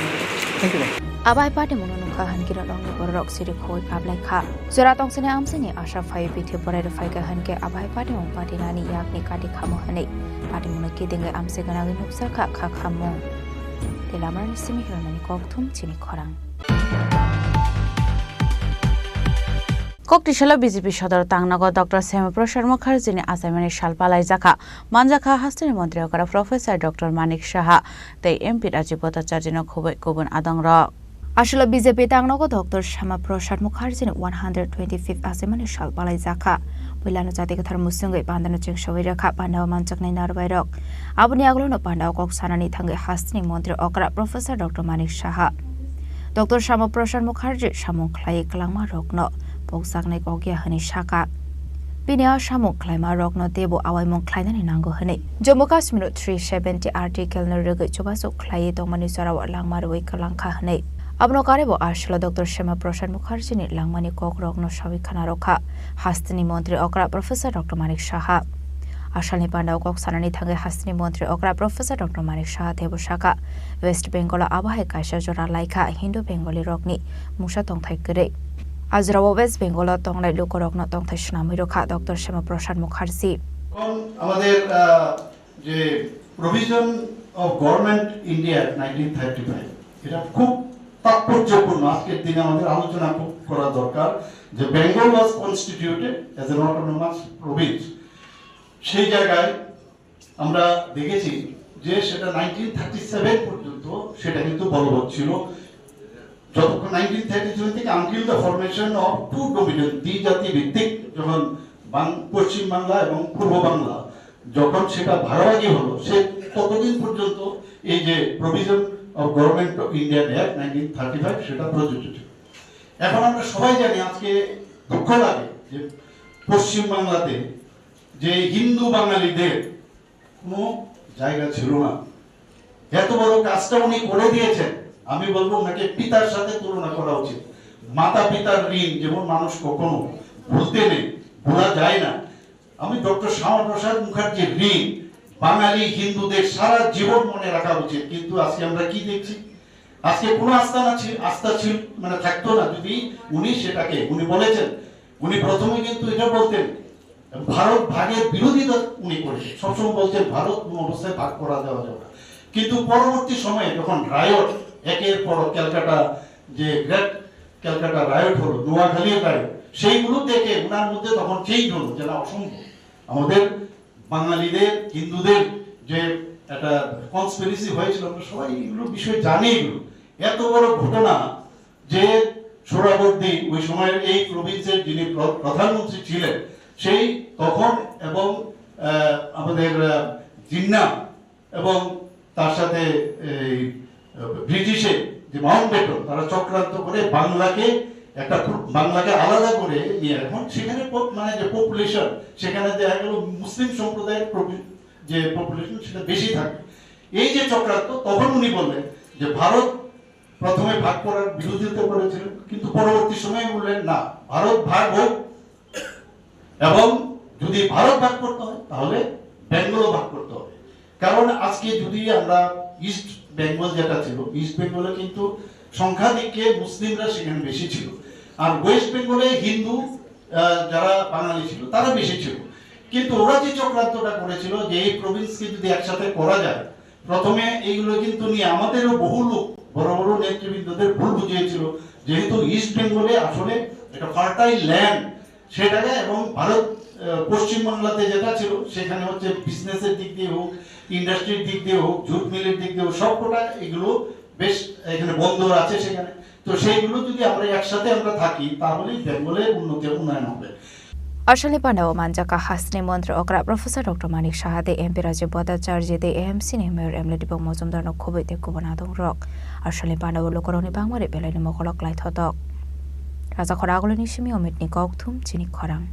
Thank you, ma'am. Abai patimungno nukha hwnkhe nokni bororok siri khogwi kablai kha. Jora tongsini amchaini asha phai bithi borai rw phaikha hwnkhe abai patimung patinani yakni kati khamo hwnwi patimungno kidingwi amchai gwnangwi nukjakha kha khamung. Tei lamarani simi hironani kokthum chini khorang. Koktisalo B J P sodor tangnago Doctor Shyama Prasad Mukherjee ni achaimani sal palaijakha, manjakha hasteni montri okra Professor Doctor Manik Saha tei M P Rajiv Bhattacharya no khubui kubun adongrok. Aswkla B J P tangnago Doctor Shyama Prasad Mukherjee ni one hundred twenty-fifth achaimani sal palaijakha. Puilano jati kwthar musungwi pandano chengsawi rwkha pandao manjaknai narwbairok. Aboni agulono pandao kok sanani thangwi hasteni montri okra Professor Doctor Manik Saha. Doctor Shyama Prasad Mukherjee samung khlaiwi kwlangma rokno pokjaknai kokya hwnwi sakha. Bini a samung khlaima rokno teibo awaimung khlainani nango hwnwi Jammu Kashmir o three seventy article no rwgwi chubachu khlaiwi tongmani jorao langma rwui kwlangkha hwnwi. Abono karwibo aswkla Doctor Shyama Prasad Mukherjee ni langmani kok rokno sawi khna rwkha hasteni montri okra Professor Doctor Manik Saha. Asalni pandao kok sanani thangwi hasteni montri okra Professor Doctor Manik Saha teibo sakha, West Bengal o abo hai kaisa jora laikha Hindu Bengali rokni mungsa tongthai kwrwi. A jorao West Bengal o tongnai lukurokno tongthai swnamwi rwkha Doctor Shyama Prasad Mukherjee. এখন আমাদের আহ, যে provision of government India nineteen thirty five, এটা খুব তাৎপর্যপূর্ণ। আজকের দিনে আমাদের আলোচনা খুব করা দরকার যে Bengal was constituted as an autonomous province. সেই জায়গায় আমরা দেখেছি যে সেটা নাইনটিন থার্টি সেভেন পর্যন্ত সেটা কিন্তু বলবৎ ছিল। যতক্ষণ নাইনটিন থার্টি সেভেন থেকে until the formation of two dominion, দ্বিজাতি ভিত্তিক, যখন বাং- পশ্চিম বাংলা এবং পূর্ব বাংলা যখন সেটা ভাগাভাগি হলো, সে ততদিন পর্যন্ত এই যে provision of government of Indian act nineteen thirty five সেটা প্রযোজ্য ছিল। এখন আমরা সবাই জানি, আজকে দুঃখ লাগে যে পশ্চিম বাংলাতে যে হিন্দু বাঙালিদের কোনো জায়গা ছিল না। এত বড় কাজটা উনি করে দিয়েছেন, আমি বলবো ওনাকে পিতার সাথে তুলনা করা উচিত। মাতা পিতার ঋণ যেমন মানুষ কখনো ভুলতে নেই, ভোলা যায় না। আমি ডক্টর শ্যামাপ্রসাদ মুখার্জির ঋণ বাঙালি হিন্দুদের সারা জীবন মনে রাখা উচিত। কিন্তু আজকে আমরা কি দেখছি? আজকে কোনো আস্থা না ছিল, আস্থা ছিল মানে থাকতো না যদি উনি সেটাকে, উনি বলেছেন, উনি প্রথমে কিন্তু এটা বলতেন, ভারত ভাগের বিরোধিতা উনি করেছেন, সবসময় বলছেন ভারত কোনো অবস্থায় ভাগ করা দেওয়া যাবে না। কিন্তু পরবর্তী সময়ে যখন রায়ট, একের পর ক্যালকাটা, যে গ্রেট ক্যালকাটা রায়ট হলো, নোয়াখালীর রায়ট, সেইগুলো থেকে ওনার মধ্যে তখন চেঞ্জ হলো যে না, অসম্ভব। আমাদের বাঙালিদের, হিন্দুদের যে একটা কনস্পিরেসি হয়েছিল, আমরা সবাই এগুলো বিষয়ে জানি। এগুলো এত বড় ঘটনা যে সোহরাওয়ার্দী ওই সময়ের এই প্রভিন্সের যিনি প্র- প্রধানমন্ত্রী ছিলেন, সেই তখন এবং আহ, আমাদের আহ, জিন্না এবং তার সাথে এই আহ, ব্রিটিশের যে মাউন্টব্যাটেন, তারা চক্রান্ত করে বাংলাকে একটা প্র- বাংলাকে আলাদা করে নিয়ে এখন সেখানে পপ- মানে যে পপুলেশন, সেখানে দেখা গেল মুসলিম সম্প্রদায়ের প্রভৃ- যে পপুলেশন সেটা বেশি থাকে। এই যে চক্রান্ত, তখন উনি বললেন যে ভারত প্রথমে ভাগ করার বিরোধিতা করেছিলেন, কিন্তু পরবর্তী সময়ে বললেন না, ভারত ভাগ হোক, এবং যদি ভারত ভাগ করতে হয় তাহলে বেঙ্গলও ভাগ করতে হবে। কারণ আজকে যদি আমরা ইস্ট বেঙ্গল যেটা ছিল, ইস্ট বেঙ্গলে কিন্তু সংখ্যাধিক্যে মুসলিমরা সেখানে বেশি ছিল, আর ওয়েস্ট বেঙ্গলে হিন্দু আহ, যারা বাঙালি ছিল তারা বেশি ছিল। কিন্তু ওরা যে চক্রান্তটা করেছিল যে এই প্রভিন্সকে যদি একসাথে করা যায়, প্রথমে এইগুলো কিন্তু নিয়ে আমাদেরও বহু লোক, বড় বড় নেতৃবৃন্দদের ভুল বুঝিয়েছিল, যেহেতু ইস্ট বেঙ্গলে আসলে একটা ফার্টাইল ল্যান্ড, সেটাকে এবং ভারত আহ, পশ্চিমবাংলাতে যেটা ছিল সেখানে হচ্ছে বিজনেসের দিক দিয়ে হোক, ইন্ডাস্ট্রির দিক দিয়ে হোক, জুট মিলের দিক দিয়ে হোক, সবকটা এগুলো বেশ এখানে বন্দর আছে সেখানে। তো সেইগুলো যদি আমরা একসাথে আমরা থাকি তাহলেই বেঙ্গলের উন্নতি উন্নয়ন হবে। Australian Pandao manjaka hasteni montri okra Professor Doctor Manik Saha de M P Rajib Bhattacharya de A M C ni Mayor M L A Dipok Mojumdar no khobwi tei kubun adong rok. Australian Pandao lukurokni bangmari belai ni mokolo klai thotok. Raja khora agulini simi omitni kok thum chini khorang.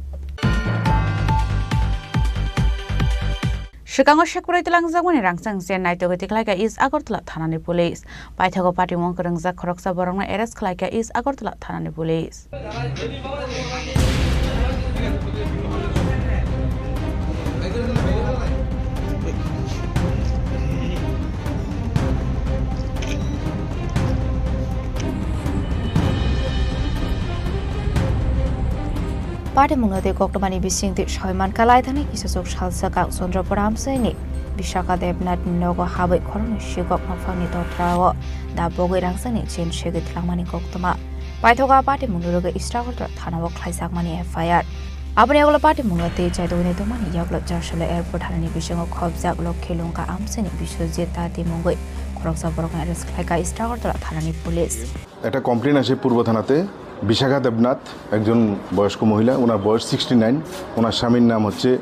Swkango sekprai twlangjakmani rangchak jen naitugwi tikhlaikha East Agartala thanani police. Paithago patimung kwrwngjak khoroksa borokno arrest khlaikha East Agartala thanani police. Patimungno tei koktwmani bisingtwi sawi mankha, laithani kisachuk salsa kak Chandra Puramseni Vishaka Debnath ni nogo habwi khoroknwi sikok nophangni totrao da bogwi rangchakni chain segwi twlangmani koktwma. Paithago a patimungni rwgwi East Agartala thanao khlaijakmani F I R. Aboni yagulo patimungno tei chaidugwini tongmani yagulo Charsala Airport hanani bisingo khobjak Lokhi Lungka Amseni Biswajit Tati mungwi khoroksa borokno arrest khlaikha East Agartala thanani police. একটা কমপ্লেন আসে পূর্ব থানাতে, বিশাখা দেবনাথ, একজন বয়স্ক মহিলা, ওনার বয়স sixty nine. ওনার স্বামীর নাম হচ্ছে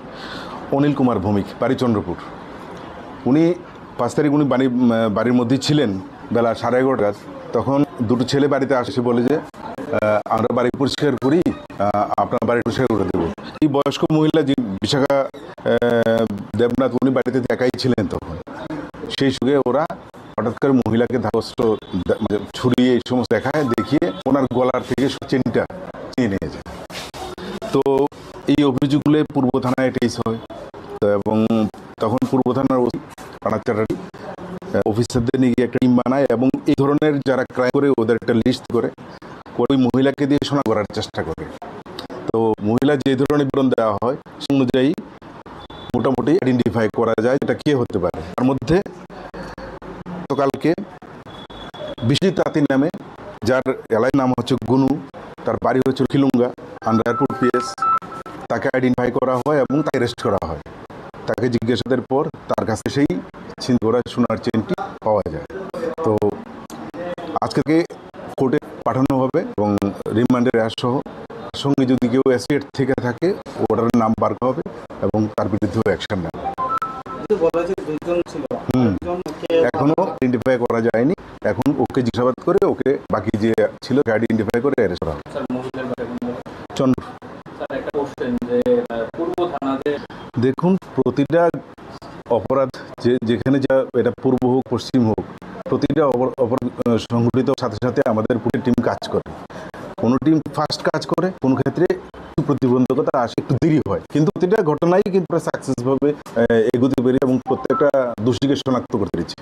অনিল কুমার ভৌমিক, বাড়ি চন্দ্রপুর। উনি পাঁচ তারিখ উনি বাড়ি, উম, বাড়ির মধ্যেই ছিলেন, বেলা সাড়ে এগারোটা। তখন দুটো ছেলে বাড়িতে আসে, বলে যে, আহ, "আমরা বাড়ি পরিষ্কার করি, আহ, আপনার বাড়ি পরিষ্কার করে দেবো।" এই বয়স্ক মহিলা যে বিশাখা, আহ, দেবনাথ, উনি বাড়িতে একাই ছিলেন তখন। সেই সুযোগে ওরা হঠাৎ করে মহিলাকে ধারালো অস্ত্র দে-, মানে ছুরি এই সমস্ত দেখায়, দেখিয়ে ওনার গলার থেকে চেইনটা ছিনিয়ে নিয়ে যায়। তো এই অভিযোগগুলো পূর্ব থানায় ট্রেস হয়। তো এবং তখন পূর্ব থানার ওসি রানা চ্যাটার্জি, আহ, অফিসারদের নিয়ে গিয়ে একটা টিম বানায় এবং এই ধরনের যারা ক্রাইম করে ওদের একটা লিস্ট করে ওই মহিলাকে দিয়ে শনাক্ত করার চেষ্টা করে। তো মহিলা যে ধরনের বিবরণ দেওয়া হয়, সে অনুযায়ী মোটামুটি আইডেন্টিফাই করা যায় এটা কে হতে পারে। তার মধ্যে গতকালকে বিশ্বজিৎ তাঁতি নামে, যার এলাকার নাম হচ্ছে গুনু, তার বাড়ি হচ্ছে খিলুঙ্গা, আন্ডার এয়ারপোর্ট পিএস, তাকে আইডেন্টিফাই করা হয় এবং তাকে অ্যারেস্ট করা হয়। তাকে জিজ্ঞাসাবাদের পর তার কাছে সেই ছিনতাই করা সোনার চেইনটি পাওয়া যায়। তো আজকে তাকে কোর্টে পাঠানো হবে এবং রিমান্ডে নেওয়া সহ সঙ্গে যদি কেউ অ্যাসোসিয়েট থেকে থাকে, ওটার নাম বার করা হবে এবং তার বিরুদ্ধেও অ্যাকশন নেওয়া হবে। কিন্তু বলা হয়েছে দুইজন ছিল, হুম। আরেকজন ওকে এখনো আইডেন্টিফাই করা যায়নি। এখন ওকে জিজ্ঞাসাবাদ করে ওকে বাকি যে ছিল ওকে আইডেন্টিফাই করে অ্যারেস্ট করা হবে। স্যার, মহিলার ব্যাপারে কোনো চন্দ্র। স্যার, একটা কোশ্চেন যে, আহ, পূর্ব থানাতে দেখুন, প্রতিটা অপরাধ যে, যেখানে যা, এটা পূর্ব হোক, পশ্চিম হোক, প্রতিটা অপর-, অপর-, আহ, সংঘটিত সাথে সাথে আমাদের পুরো টিম কাজ করে। কোনো টিম ফাস্ট কাজ করে, কোনো ক্ষেত্রে একটু প্রতিবন্ধকতা আসে, একটু দেরি হয়, কিন্তু প্রতিটা ঘটনাই কিন্তু আমরা সাকসেস ভাবে, আহ, এগোতে পেরেছি এবং প্রত্যেকটা দোষীকে শনাক্ত করতে পেরেছি।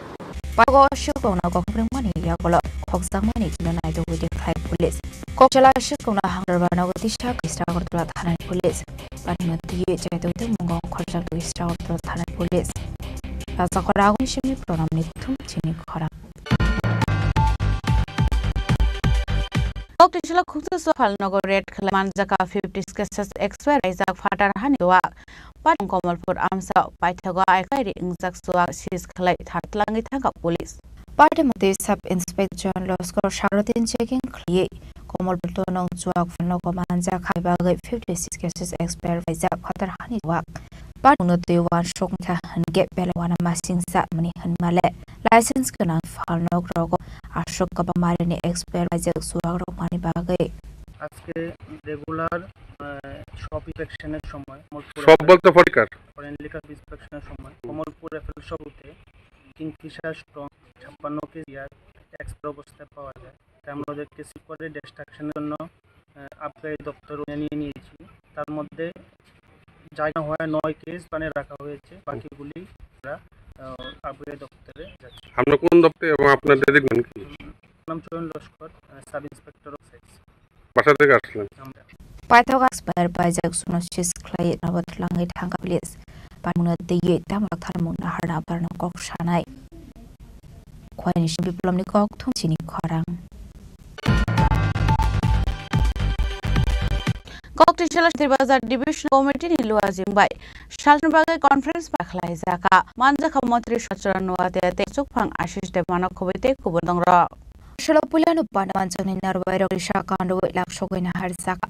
Pago aswk tongna kok phwrwngmani yagulo khokjakmani chwngno naitugwi khlai police. Kok chwla aswk tongna hangdorba nogo tisa East Agartala thanani police. Panino twiwi chaitugwi mungo khorjaknwi East Agartala thanani police. Rajakora agoni simi pronamni thum chini khorang. Kok tisla khuktu so phalnogo red khlai manjaka fifty cases expire raijak phatar hani duak. Patong Komolpur amsa paithago aikairi wngjak chuak sis khlai thartlangwi thangkha police. Party motwi Sub Inspector John Loskor sarotin checking khlaiwi Komolpur tonong chuak phalnogo manjak hai bagwi fifty six cases expire raijak phatar hani chuak. Party motwi uansuk wngkha hwnkhe belai uanamasingcha mani hwnmale license gwnang phalnok rogo aswk kwbangma rini expire raijak chuak rok mani bagwi. আজকে রেগুলার, আহ, শপ ইন্সপেকশনের সময় কমলপুর সব বলতে ফরিকার? Foreign liquor ইন্সপেকশনের সময় কমলপুর এফএল শপে Kingfisher strong ছাপ্পান্ন কেজি বিয়ার এক্সপায়ার অবস্থায় পাওয়া যায়। তাই আমরা ওদেরকে সিজ করে ডিস্ট্রাকশনের জন্য, আহ, আবগারি দপ্তর নিয়ে নিয়েছি। তার মধ্যে জায়গা হয় নয় কেস মানে রাখা হয়েছে, বাকিগুলি আমরা, আহ, আবগারি দপ্তরে যাচ্ছে। আপনার কোন দপ্তর এবং আপনার ডেজিগনেশন কি? নাম Chayan Laskar, ah, sub inspector of sex. বাসা থেকে আসলেন? আমরা। Paithak expire paijak suno sis khlai rabo tlangwi thangkha police. Pamungno twiwi tamo tharmung naharna barno kok sanai. Khwaini si biplomni kok thum chini khorang. Kok tisala Sri Bazar Division Committee ni luajing bai salni bagwi conference ma khlai jaka. Manjakha Montri Sochora Nuatia tei Chukphang Ashish Debbarma khobwi tei kubun tongrok. Salo puilano panda manjakni narwai rok risa kandwi lak sogwi nahar jaka.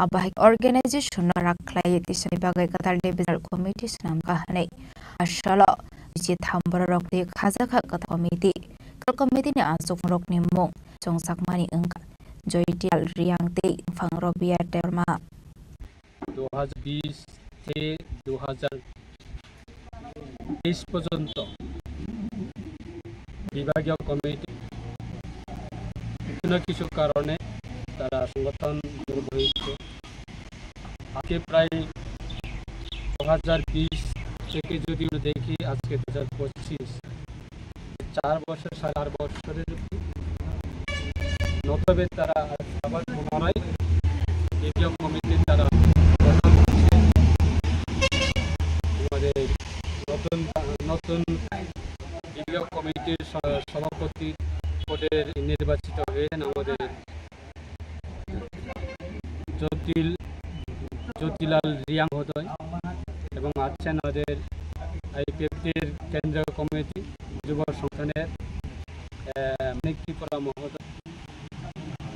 Abahai organization no rak khlai tisani bagwi kwtal divisional committee swnamkha hwnwi. Asalo bisi tham bororokni khajakha kwtal committee. Kwtal committee ni achukmung rokni mung chongjakmani wngkha Joytial Riang tei Wngphang Robia Debbarma. দু হাজার বিশ থেকে দু হাজার তেইশ পর্যন্ত বিভাগীয় কমিটি কিছু না কিছু কারণে তারা সংগঠন দুর্বল হয়েছে। আজকে প্রায় দু হাজার বিশ থেকে যদি আমরা দেখি, আজকে দু হাজার পঁচিশ, চার বছর, সাড়ে চার বছরের নতুনভাবে তারা আবার পুনরায় বিভাগীয় কমিটি তারা গঠন করছে। আমাদের নতুন, নতুন বিভাগীয় কমিটির স-, সভাপতি পদে নির্বাচিত হয়েছেন আমাদের জটিল, জ্যোতিলাল রিয়াং মহোদয় এবং আছেন আমাদের আইপিএফটির কেন্দ্রীয় কমিটি যুব সংগঠনের, আহ, মানিক ত্রিপুরা মহোদয়।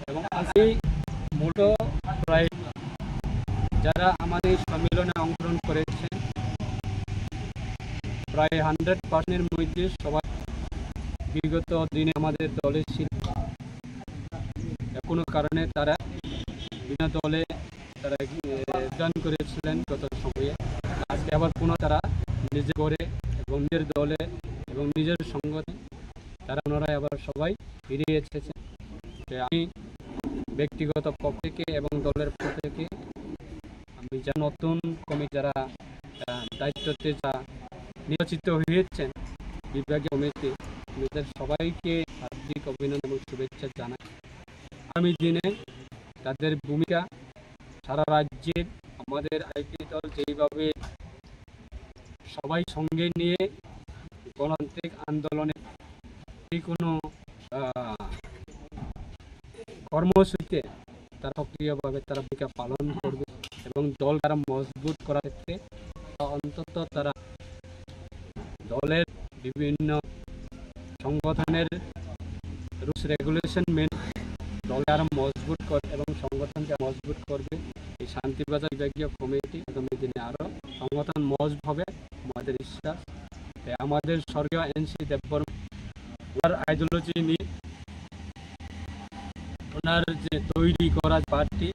এবং আজকে মূলত প্রায় যারা আমাদের সম্মেলনে অংশগ্রহণ করেছেন, প্রায় হান্ড্রেড পার্সেন্টের মধ্যে সবাই বিগত দিনে আমাদের দলে ছিল। কোনো কারণে তারা বিনা দলে তারা, এ, জয়েন করেছিলেন গত সময়ে। আজকে আবার পুনঃ তারা নিজে করে এবং নিজের দলে এবং নিজের সঙ্গতে তারা পুনরায় আবার সবাই ফিরে এসেছেন। তো আমি ব্যক্তিগত পক্ষ থেকে এবং দলের পক্ষ থেকে আমি যা নতুন কমিটি যারা, আহ, দায়িত্বতে যা নির্বাচিত হয়েছেন বিভাগীয় কমিটি, তাদের সবাইকে হার্দিক অভিনন্দন এবং শুভেচ্ছা জানাই। আগামী দিনে তাদের ভূমিকা সারা রাজ্যের আমাদের আইপি দল যেইভাবে সবাই সঙ্গে নিয়ে গণতান্ত্রিক আন্দোলনে যে কোনো, আহ, কর্মসূচিতে তারা সক্রিয়ভাবে তারা ভূমিকা পালন করবে এবং দল তারা মজবুত করার ক্ষেত্রে অন্তত তারা দলের বিভিন্ন সংগঠনের রুলস রেগুলেশন মেনে দল আরো মজবুত করে এবং সংগঠনকে মজবুত করবে। এই শান্তিবাজার বিভাগীয় কমিটি আগামী দিনে আরো সংগঠন মজবুত হবে, আমাদের বিশ্বাস। তাই আমাদের স্বর্গীয় এন সি দেববর্মার আইডিওলজি নিয়ে ওনার যে তৈরি করা পার্টি,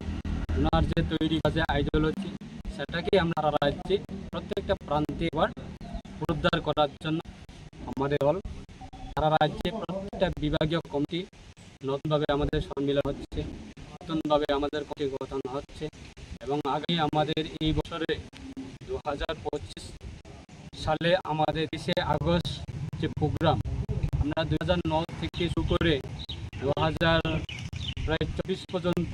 ওনার যে তৈরি করা যে আইডিওলজি, সেটাকে আমরা সারা রাজ্যে প্রত্যেকটা প্রান্তে এবার পুনরুদ্ধার করার জন্য আমাদের দল সারা রাজ্যে প্রত্যেকটা বিভাগীয় কমিটি নতুনভাবে আমাদের সম্মিলন হচ্ছে, নতুনভাবে আমাদের কমিটি গঠন হচ্ছে এবং আগামী আমাদের এই বছরে দু হাজার পঁচিশ সালে আমাদের তেইশে আগস্ট যে প্রোগ্রাম, আমরা দুই হাজার নয় থেকে শুরু করে দু হাজার প্রায় চব্বিশ পর্যন্ত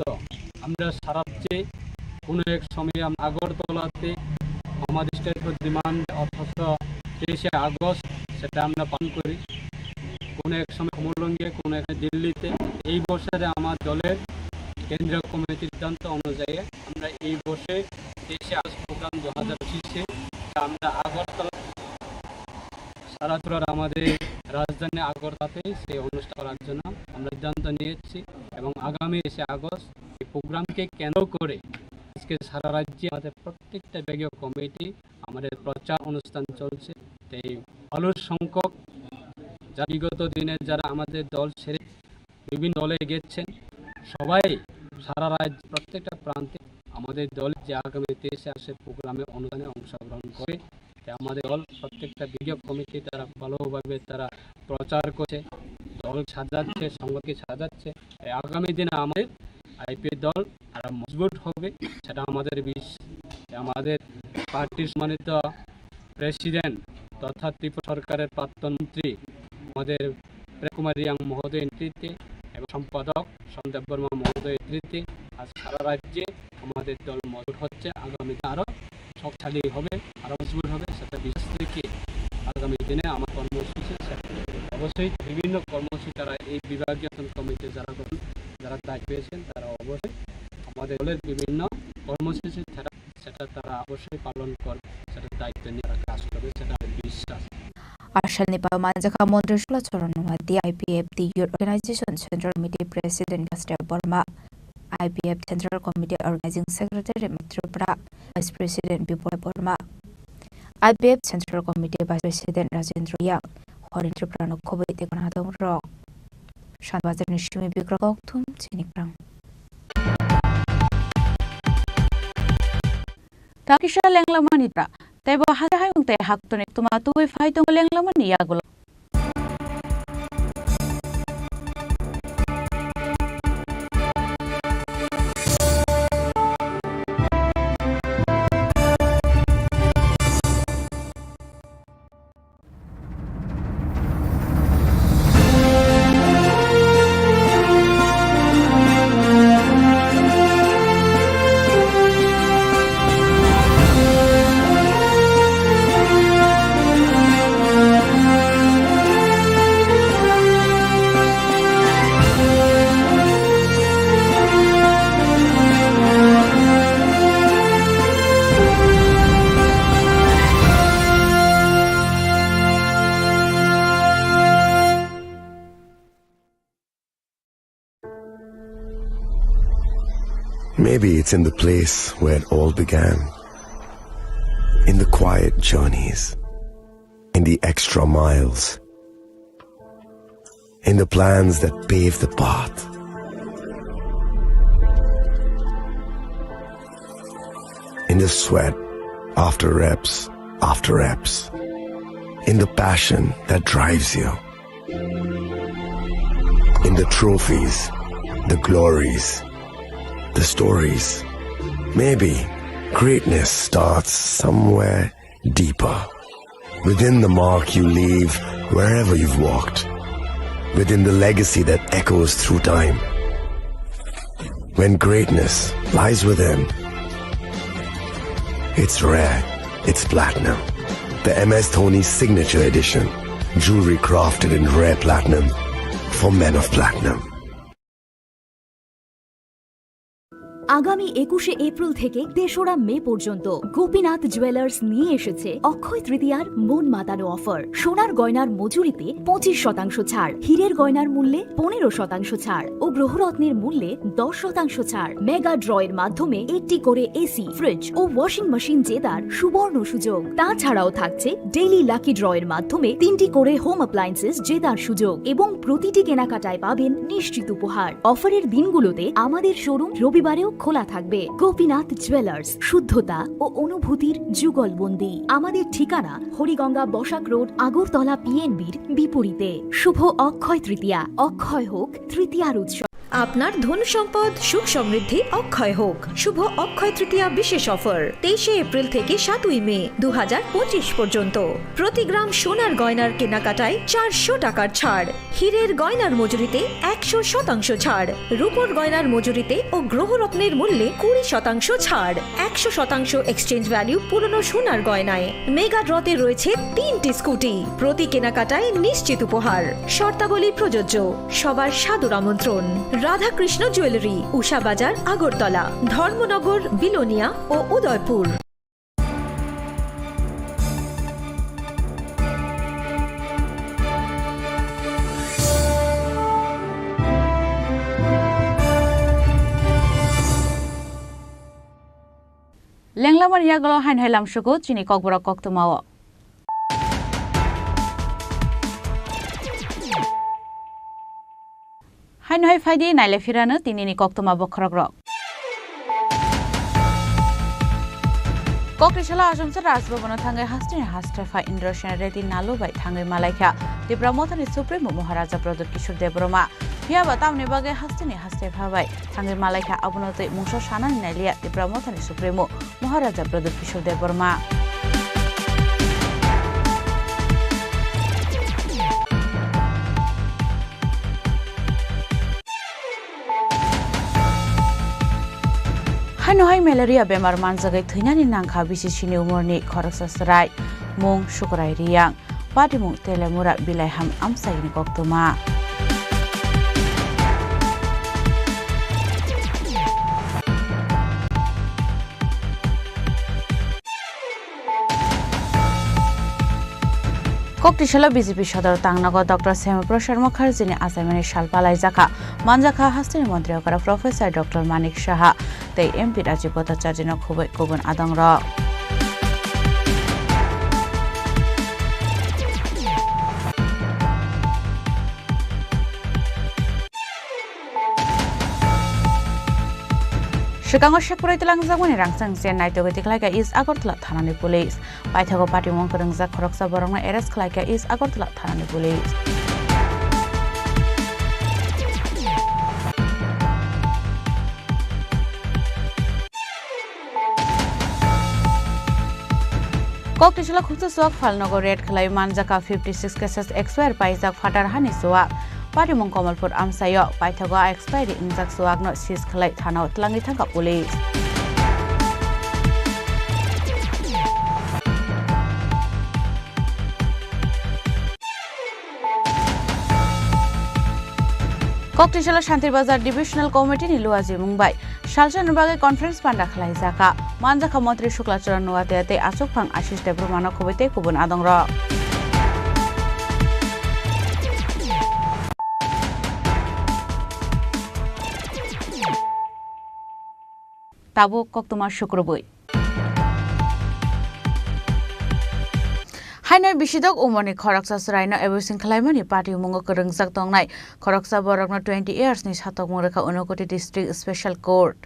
আমরা সারা রাজ্যে কোনো এক সময় আমরা আগরতলাতে আমাদের স্টেট ডিমান্ড অর্থাৎ তেইশে আগস্ট সেটা আমরা পালন করি। কোনো এক সময় খমরলঙ্গে, কোনো এক দিল্লিতে। এই বছরে আমার দলের কেন্দ্রীয় কমিটির সিদ্ধান্ত অনুযায়ী আমরা এই বছর তেইশে আগস্ট প্রোগ্রাম দু হাজার পঁচিশে আমরা আগরতলা সারা ত্রিপুরার আমাদের রাজধানী আগরতলাতে সেই অনুষ্ঠান করার জন্য আমরা সিদ্ধান্ত নিয়েছি এবং আগামী তেইশে আগস্ট এই প্রোগ্রামকে কেন্দ্র করে আজকে সারা রাজ্যে আমাদের প্রত্যেকটা বিভাগীয় কমিটি আমাদের প্রচার অনুষ্ঠান চলছে। তাই অলস সংখ্যক যা বিগত দিনে যারা আমাদের দল ছেড়ে বিভিন্ন দলে গেছেন, সবাই সারা রাজ্য প্রত্যেকটা প্রান্তে আমাদের দল যে আগামী তেইশে আসে প্রোগ্রামে অনুষ্ঠানে অংশগ্রহণ করে। তাই আমাদের দল প্রত্যেকটা বিভাগীয় কমিটি তারা ভালোভাবে তারা প্রচার করছে, দল সাজাচ্ছে, সংগঠনকে সাজাচ্ছে। তাই আগামী দিনে আমাদের আইপিএফ দল আরো মজবুত হবে, সেটা আমাদের বিশ-, আমাদের পার্টির সম্মানিত প্রেসিডেন্ট তথা ত্রিপুরা সরকারের প্রাক্তন মন্ত্রী আমাদের প্রেম কুমার রিয়াং মহোদয়ের নেতৃত্বে এবং সম্পাদক সন্দীপ বর্মা মহোদয়ের নেতৃত্বে আজ সারা রাজ্যে আমাদের দল মজবুত হচ্ছে। আগামী দিনে আরো শক্তিশালী হবে, আরো মজবুত হবে, সেটা বিশ্বাস রেখে আগামী দিনে আমার কর্মসূচি সেটা অবশ্যই বিভিন্ন কর্মসূচি তারা এই বিভাগীয় কমিটিতে যারা গঠন, যারা দায়িত্ব পেয়েছেন, তারা অবশ্যই আমাদের দলের বিভিন্ন কর্মসূচি তারা, সেটা তারা অবশ্যই পালন করবে, সেটা দায়িত্ব নিয়ে তারা কাজ করবে, সেটা আমার বিশ্বাস। Asal ni pao manjakha Montri Sula Choron Nomadi, I P F T Youth Organization Central Committee President Basudeb Borma, I P F Central Committee Organizing Secretary Matripura, Vice President Bipul Borma, I P F Central Committee Vice President Rajendra Yang, Horin Tripura no khoboi tei gwnang rok. Shanbazar ni simi bikrok kok thum chini krang. Takisa lenglamani ta, teibo hake hayung tei haktoni tuma tubui phai tongo lenglamani yagulo. Maybe it's in the place where it all began. In the quiet journeys. In the extra miles. In the plans that pave the path. In the sweat after reps after reps. In the passion that drives you. In the trophies, the glories, the stories. Maybe greatness starts somewhere deeper. Within the mark you leave wherever you've walked. Within the legacy that echoes through time. When greatness lies within, it's rare, it's platinum. The M S Dhoni Signature Edition. Jewelry crafted in rare platinum for men of platinum. আগামী একুশে এপ্রিল থেকে তেসরা মে পর্যন্ত গোপীনাথ জুয়েলার্স নিয়ে এসেছে অক্ষয় তৃতীয়ার মন মাতানো অফার। সোনার গয়নার মজুরিতে পঁচিশ শতাংশ ছাড়, হীরের গয়নার মূল্যে পনেরো শতাংশ ছাড় ও গ্রহরত্নের মূল্যে দশ শতাংশ ছাড়। মেগা ড্রয়ের মাধ্যমে একটি করে এসি, ফ্রিজ ও ওয়াশিং মেশিন জেতার সুবর্ণ সুযোগ। তাছাড়াও থাকছে ডেইলি লাকি ড্রয়ের মাধ্যমে তিনটি করে হোম অ্যাপ্লায়েন্সেস জেতার সুযোগ এবং প্রতিটি কেনাকাটায় পাবেন নিশ্চিত উপহার। অফারের দিনগুলোতে আমাদের শোরুম রবিবারেও খোলা থাকবে। গোপীনাথ জুয়েলার্স, শুদ্ধতা ও অনুভূতির যুগলবন্দি। আমাদের ঠিকানা হরিগঙ্গা বসাক রোড, আগরতলা পিএনবির বিপরীতে। শুভ অক্ষয় তৃতীয়া, অক্ষয় হোক তৃতীয়ার উৎসব। আপনার ধন সম্পদ সুখ সমৃদ্ধি অক্ষয় হোক। শুভ অক্ষয় তৃতীয়া বিশেষ অফার তেইশে এপ্রিল থেকে সাতই মে দু হাজার পঁচিশ পর্যন্ত। প্রতি গ্রাম সোনার গয়নার কেনাকাটায় চারশো টাকার ছাড়, হীরের গয়নার মজুরিতে একশো শতাংশ ছাড়, রূপোর গয়নার মজুরিতে ও গ্রহরত্নের মূল্যে কুড়ি শতাংশ ছাড়, একশো শতাংশ এক্সচেঞ্জ ভ্যালু পুরনো সোনার গয়নায়। মেগা ড্রতে রয়েছে তিনটি স্কুটি, প্রতি কেনাকাটায় নিশ্চিত উপহার। শর্তাবলী প্রযোজ্য। সবার সাদর আমন্ত্রণ। রাধাকৃষ্ণ জুয়েলারি, উষা বাজার, আগরতলা, ধর্মনগর, বিলোনিয়া ও Udaipur. Lenglamani yagulo haino hai lamsugo chini kokborok koktwmao. Haino hai phaidi naile phirano tinini koktwma bokhorokrok. Koktisala achomsa Rajbhavan-o thangwi hasteni haste pha Indrasen Reddy Nalu bai thangwi malaikha Tipra Mothani Supremo Maharaja Pradyut Kishore Debbarma. Phiyaba tamni bagwi hasteni haste pha bai thangwi malaikha, abono twi mungsa sanani nailiya Tipra Mothani Supremo Maharaja Pradyut Kishore Debbarma. Haino hai malaria bemar manjagwi thwinani nangkha B C C ni umorni khoroksa chwrai, mung Sukurai Riyang. Patimung Telemura Bilaiham amchaini koktwma. Koktisalo B J P sodor tangnago Doctor Syama Prasad Mukherjee ni achaimani sal palaijakha. Manjakha hasteni montri okra Professor Doctor Manik Saha tei M P Rajiv Bhattacharya no khubui kubun adongrok. Swkango sekprai twlangjakmani rangchak se naitugwi tikhlaikha East Agartala thanani police. Paithago patimung kwrwngjak khoroksa borokno arrest khlaikha East Agartala thanani police. Koktisala khuksa chuwak phalnogo raid khlai manjakha fifty six cases, expire paijak phatar hani chuwak. Patimung Kamalpur amchaio paithago expiry wngjak chuwakno seize khlai thanao twlangwi thangkha police. Koktisala Shantir Bazar Divisional Committee ni luajimung bai salsa ni bagwi conference panda khlaijakha. Manjakha Montri Shukla Charan Noatia tei achukphang Ashish Debbarma no khubui tei kubun adongrok. Tabuk koktwma sukrubui. Haino bisidok umorni khoroksa chwraino abusing khlaimani patimungo kwrwngjak tongnai khoroksa borokno twenty years ni satokmung rwkha Unakoti District Special Court.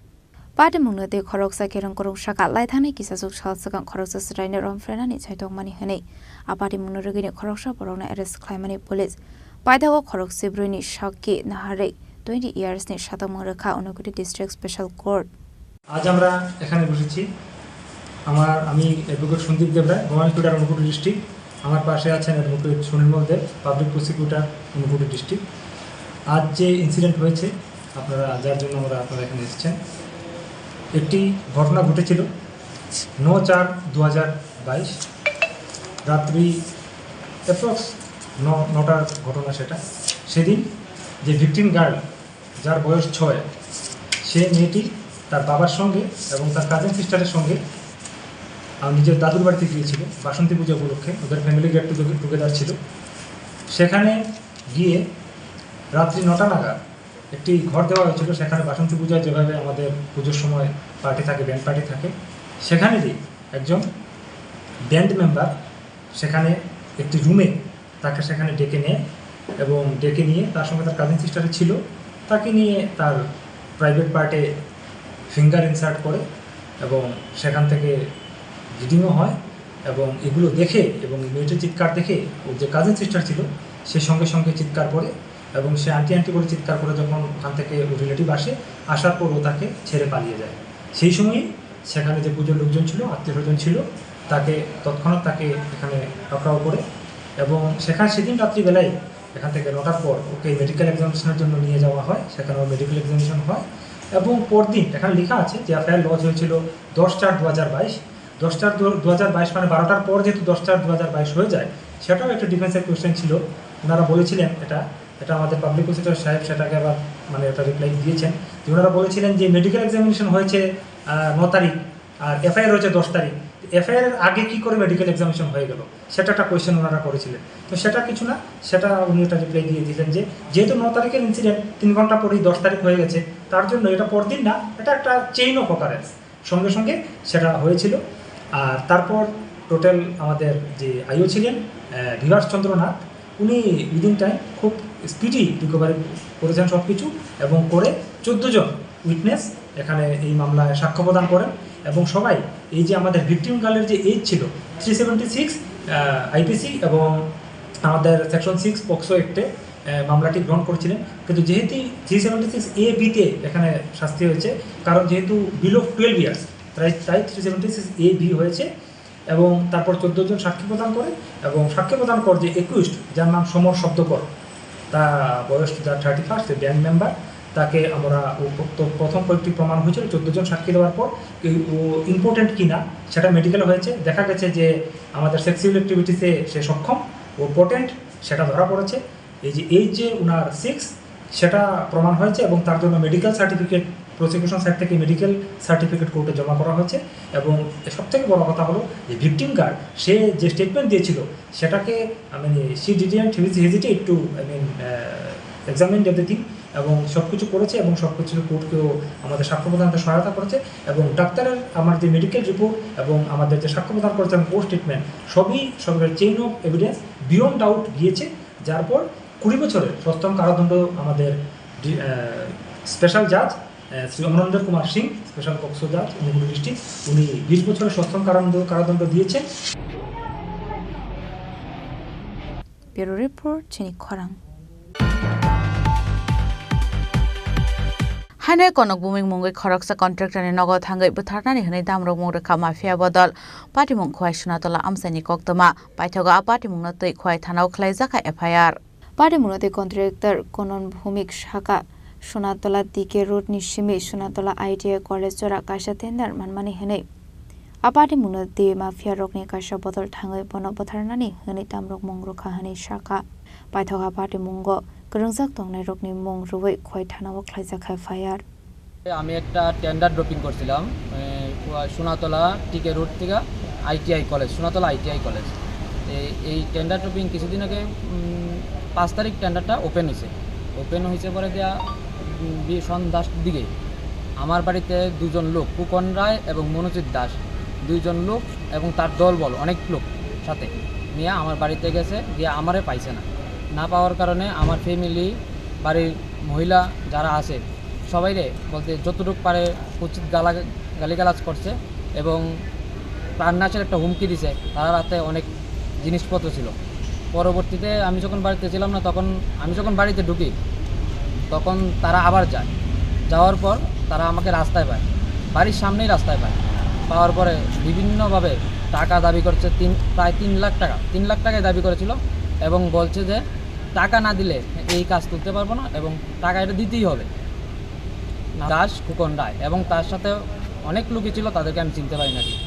Patimungno tei khoroksa kerong kwrwng saka lai thangni kisachuk sal swkang khoroksa chwraino romphrenani chaitokmani hwnwi a patimungno rwgwini khoroksa borokno arrest khlaimani police. Paithago khorok sibrwini sakki naharwi twenty years ni satokmung rwkha Unakoti District Special Court. আজ আমরা এখানে বসেছি, আমার, আমি অ্যাডভোকেট Sandeep Debray, government lawyer Unakoti ডিস্ট্রিক্ট। আমার পাশে আছেন অ্যাডভোকেট সুনীলমল দেব, পাবলিক প্রসিকিউটর ঊনকোটি ডিস্ট্রিক্ট। আজ যে ইনসিডেন্ট হয়েছে, আপনারা, যার জন্য আমরা, আপনারা এখানে এসেছেন, একটি ঘটনা ঘটেছিল ন চার দু হাজার বাইশ। রাত্রি অ্যাপ্রক্স ন নটার ঘটনা সেটা। সেদিন যে ভিকটিম গার্ল, যার বয়স ছয়, সে মেয়েটি তার বাবার সঙ্গে এবং তার কাজিন সিস্টারের সঙ্গে আহ, নিজের দাদুর বাড়িতে গিয়েছিল বাসন্তী পূজা উপলক্ষে। ওদের ফ্যামিলি গেট টুগেদার ছিল। সেখানে গিয়ে রাত্রি নটা নাগাদ একটি ঘর দেওয়া হয়েছিল। সেখানে বাসন্তী পূজায় যেভাবে আমাদের পুজোর সময় পার্টি থাকে, ব্যান্ড পার্টি থাকে, সেখানেরই একজন ব্যান্ড মেম্বার সেখানে একটি রুমে তাকে সেখানে ডেকে নেয় এবং ডেকে নিয়ে তার সঙ্গে তার কাজিন সিস্টার ছিল, তাকে নিয়ে তার প্রাইভেট পার্টে ফিঙ্গার ইনসার্ট করে এবং সেখান থেকে ব্লিডিংও হয়। এবং এগুলো দেখে এবং মেয়েটির চিৎকার দেখে ওর যে কাজিন সিস্টার ছিল, সে সঙ্গে সঙ্গে চিৎকার করে এবং সে আন্টি আন্টি বলে চিৎকার করে যখন ওখান থেকে ওর রিলেটিভ আসে, আসার পর ও তাকে ছেড়ে পালিয়ে যায়। সেই সময়ই সেখানে যে পুজোর লোকজন ছিল, আত্মীয় স্বজন ছিল, তাকে তৎক্ষণাৎ তাকে এখানে পাকড়াও করে এবং সেখানে সেদিন রাত্রিবেলায় এখান থেকে নটার পর ওকে মেডিকেল এক্সামিনেশনের জন্য নিয়ে যাওয়া হয়। সেখানে ওর মেডিকেল এক্সামিনেশন হয় এবং পরদিন এখানে লেখা আছে যে এফআইআর লজ হয়েছিল দশ চার দু হাজার বাইশ। দশ চার দু হাজার বাইশ মানে বারোটার পর যেহেতু দশ চার দু হাজার বাইশ হয়ে যায়, সেটাও একটা ডিফেন্সের কোয়েশ্চেন ছিল। ওনারা বলেছিলেন এটা, এটা আমাদের পাবলিক প্রসিকিউটর সাহেব সেটাকে আবার মানে এটা রিপ্লাই দিয়েছেন যে ওনারা বলেছিলেন যে মেডিকেল এক্সামিনেশন হয়েছে আহ, ন তারিখ আর এফআইআর হয়েছে দশ তারিখ। এফআইআর এর আগে কি করে মেডিকেল এক্সামিনেশন হয়ে গেল, সেটা একটা কোয়েশ্চেন ওনারা করেছিলেন। তো সেটা কিছু না, সেটা উনি একটা রিপ্লাই দিয়ে দিলেন যে যেহেতু ন তারিখের ইনসিডেন্ট, তিন ঘন্টা পরেই দশ তারিখ হয়ে গেছে, তার জন্য এটা পরদিন না, এটা একটা চেইন অফ অকারেন্স, সঙ্গে সঙ্গে সেটা হয়েছিল। আর তারপর টোটাল আমাদের যে আইও ছিলেন আহ, বিভাস চন্দ্রনাথ, উনি উইদিন টাইম খুব স্পিডি রিকভারি করেছেন সব কিছু এবং করে চোদ্দো জন উইটনেস এখানে এই মামলায় সাক্ষ্য প্রদান করেন এবং সবাই এই যে আমাদের ভিকটিম গার্লের যে এজ ছিল থ্রি সেভেন্টি সিক্স আইপিসি এবং আমাদের সেকশন সিক্স পক্সো অ্যাক্টে মামলাটি গ্রহণ করেছিলেন। কিন্তু যেহেতু থ্রি সেভেন্টি সিক্স এ বিতে এখানে শাস্তি হয়েছে, কারণ যেহেতু বিলো টুয়েলভ ইয়ার্স, তাই তাই three seventy six A B হয়েছে। এবং তারপর চোদ্দো জন সাক্ষী প্রদান করে এবং সাক্ষী প্রদান কর যে একুইস্ট, যার নাম সমর শব্দকর, তা বয়স যার থার্টি ফার্স্ট, ব্যান্ড মেম্বার, তাকে আমরা ও প্র- তো প্রথম কয়েকটি প্রমাণ হয়েছিল চোদ্দো জন সাক্ষী দেওয়ার পর কি ও ইম্পোর্টেন্ট কি না সেটা মেডিকেল হয়েছে, দেখা গেছে যে আমাদের সেক্সুয়াল অ্যাক্টিভিটিসে সে সক্ষম, ও পোটেন্ট, সেটা ধরা পড়েছে। এই যে এই যে ওনার সিক্স, সেটা প্রমাণ হয়েছে এবং তার জন্য মেডিকেল সার্টিফিকেট, প্রসিকিউশন সাইড থেকে মেডিকেল সার্টিফিকেট কোর্টে জমা করা হয়েছে। এবং সব থেকে বড় কথা হলো যে ভিকটিম গার্ল সে যে স্টেটমেন্ট দিয়েছিল সেটাকে, I mean, she didn't hesitate to, I mean, examine everything এবং সব কিছু করেছে এবং সব কিছু কোর্টকেও আমাদের সাক্ষ্য প্রদানতে সহায়তা করেছে। এবং ডাক্তারের আমার যে মেডিকেল রিপোর্ট এবং আমাদের যে সাক্ষ্য প্রদান করেছে এবং কোর্ট স্টেটমেন্ট, সবই সবের chain of evidence beyond doubt গিয়েছে। যার পর কুড়ি বছরের সশ্রম কারাদণ্ড আমাদের স্পেশাল জাজ শ্রী অমরেন্দ্র কুমার সিং, স্পেশাল পক্সো জাজ, অনুগুল ডিস্ট্রিক্ট, উনি বিশ বছরের সশ্রম কারাদণ্ড কারাদণ্ড দিয়েছেন। Bureau Report, Chini Khorang. Haino konok buming mungwi khoroksa contractor ni nogo thangwi bwtharnani hwnwi damrok mung rwkha mafia bodol. Patimung Khwai Sunatola amchaini koktwma. Paithago a patimungno twi Khwai thanao khlaijak kha F I R. Patimungno twi contractor Konon Bhumik sakha Sunatola D K Road ni simi Sunatola I T I College jora kaisa tender manmani hwnwi. A patimungno twi mafia rokni kaisa bodol thangwi bono bwtharnani hwnwi damrok mung rwkha hwnwi sakha. Paithak a patimungo kwrwngjak tongnairokni mung rwui Khwai thanao khlaijak kha F I R. আমি একটা tender dropping করছিলাম, এ, সোনাতলা টিকে রোড থেকে ITI college, Sonatala ITI college. এই, এই tender dropping কিছুদিন আগে, উম, পাঁচ তারিখ টেন্ডারটা ওপেন হয়েছে। ওপেন হয়েছে পরে দিয়া, উম, বি-, সন্ধ্যার দিকে আমার বাড়িতে দুজন লোক, ফুকন রায় এবং মনোজিৎ দাস, দুইজন লোক এবং তার দলবল, অনেক লোক সাথে নিয়ে আমার বাড়িতে গেছে, গিয়ে আমারে পাইছে না। না পাওয়ার কারণে আমার ফ্যামিলি, বাড়ির মহিলা যারা আছে, সবাইরে বলতে যতটুকু পারে উচিত গালা-, গালিগালাজ করছে এবং প্রাণনাশের একটা হুমকি দিছে। তারা রাতে অনেক জিনিসপত্র ছিল। পরবর্তীতে আমি যখন বাড়িতে ছিলাম না, তখন আমি যখন বাড়িতে ঢুকি, তখন তারা আবার যায়। যাওয়ার পর তারা আমাকে রাস্তায় পায়, বাড়ির সামনেই রাস্তায় পায়। পাওয়ার পরে বিভিন্নভাবে টাকা দাবি করছে, তিন, প্রায় তিন লাখ টাকা, তিন লাখ টাকাই দাবি করেছিল এবং বলছে যে টাকা না দিলে এই কাজ তুলতে পারবো না এবং টাকা এটা দিতেই হবে। দাস ফুকন রায় এবং তার সাথে অনেক লোকই ছিল, তাদেরকে আমি চিনতে পারি না ঠিক।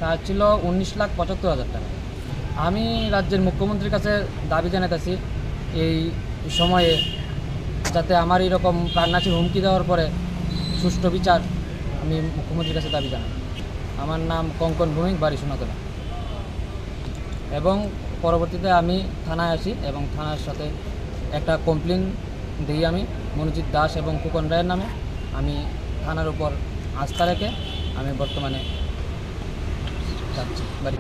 তা ছিল উনিশ লাখ পঁচাত্তর হাজার টাকা। আমি রাজ্যের মুখ্যমন্ত্রীর কাছে দাবি জানাইতেছি, এই সময়ে যাতে আমার এইরকম প্রাণনাশী হুমকি দেওয়ার পরে সুষ্ঠু বিচার আমি মুখ্যমন্ত্রীর কাছে দাবি জানাই। আমার নাম কঙ্কন ভৌমিক, বাড়ি সোনাতলা। এবং পরবর্তীতে আমি থানায় আসি এবং থানার সাথে একটা কমপ্লেন দিই আমি মনোজিৎ দাস এবং ফুকন রায়ের নামে। আমি থানার উপর আস্থা রেখে আমি বর্তমানে যাচ্ছি বাড়ি।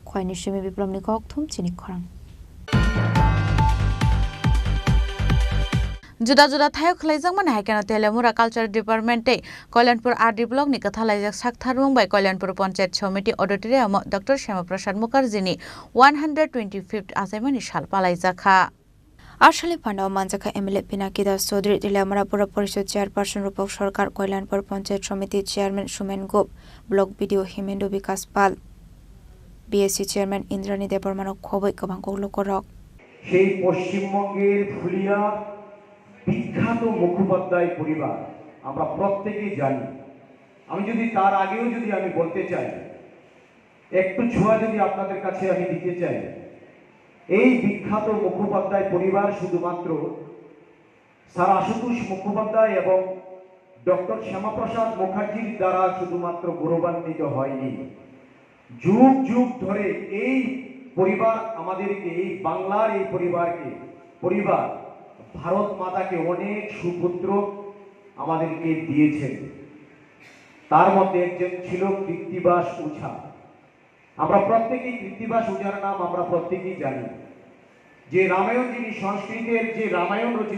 Khwaini simi biplomni kok thum chini khorang. Juda juda thaio khwlaijakmani hai kheno Teliamura Culture Department tei Kalyanpur R D Block ni kwthalaijak saktharmung bai Kalyanpur Panchayat Samiti Auditorium o Doctor Syama Prasad Mukherjee ni one hundred twenty-fifth achaimani sal palaijakha. Arsalni phano manjakha M L A Pinaki Das Chaudhary, Teliamura Pura Porishod Chairperson Rupak Sarkar, Kalyanpur Panchayat Samiti Chairman Sumen Gup, Block B D O Himendo Bikas Pal, B S C Chairman Indrani Debbarmano khoboi kwbang kok lukurok. সেই পশ্চিমবঙ্গের ফুলিয়া বিখ্যাত মুখোপাধ্যায় পরিবার আমরা প্রত্যেকেই জানি। আমি যদি তার আগেও যদি আমি বলতে চাই, একটু ছোঁয়া যদি আপনাদের কাছে আমি দিতে চাই, এই বিখ্যাত মুখোপাধ্যায় পরিবার শুধুমাত্র স্যার আশুতোষ মুখোপাধ্যায় এবং ডক্টর শ্যামাপ্রসাদ মুখার্জির দ্বারা শুধুমাত্র গৌরবান্বিত হয়নি। যুগ যুগ ধরে এই পরিবার আমাদেরকে, এই বাংলার এই পরিবারকে, পরিবার ভারত মাতাকে অনেক সুপুত্র আমাদেরকে দিয়েছেন। তার মধ্যে একজন ছিল কৃত্তিবাস ওঝা। আমরা প্রত্যেকেই কৃত্তিবাস ওঝার নাম আমরা প্রত্যেকেই জানি। যে রামায়ণ, যিনি সংস্কৃতের যে রামায়ণ রচনা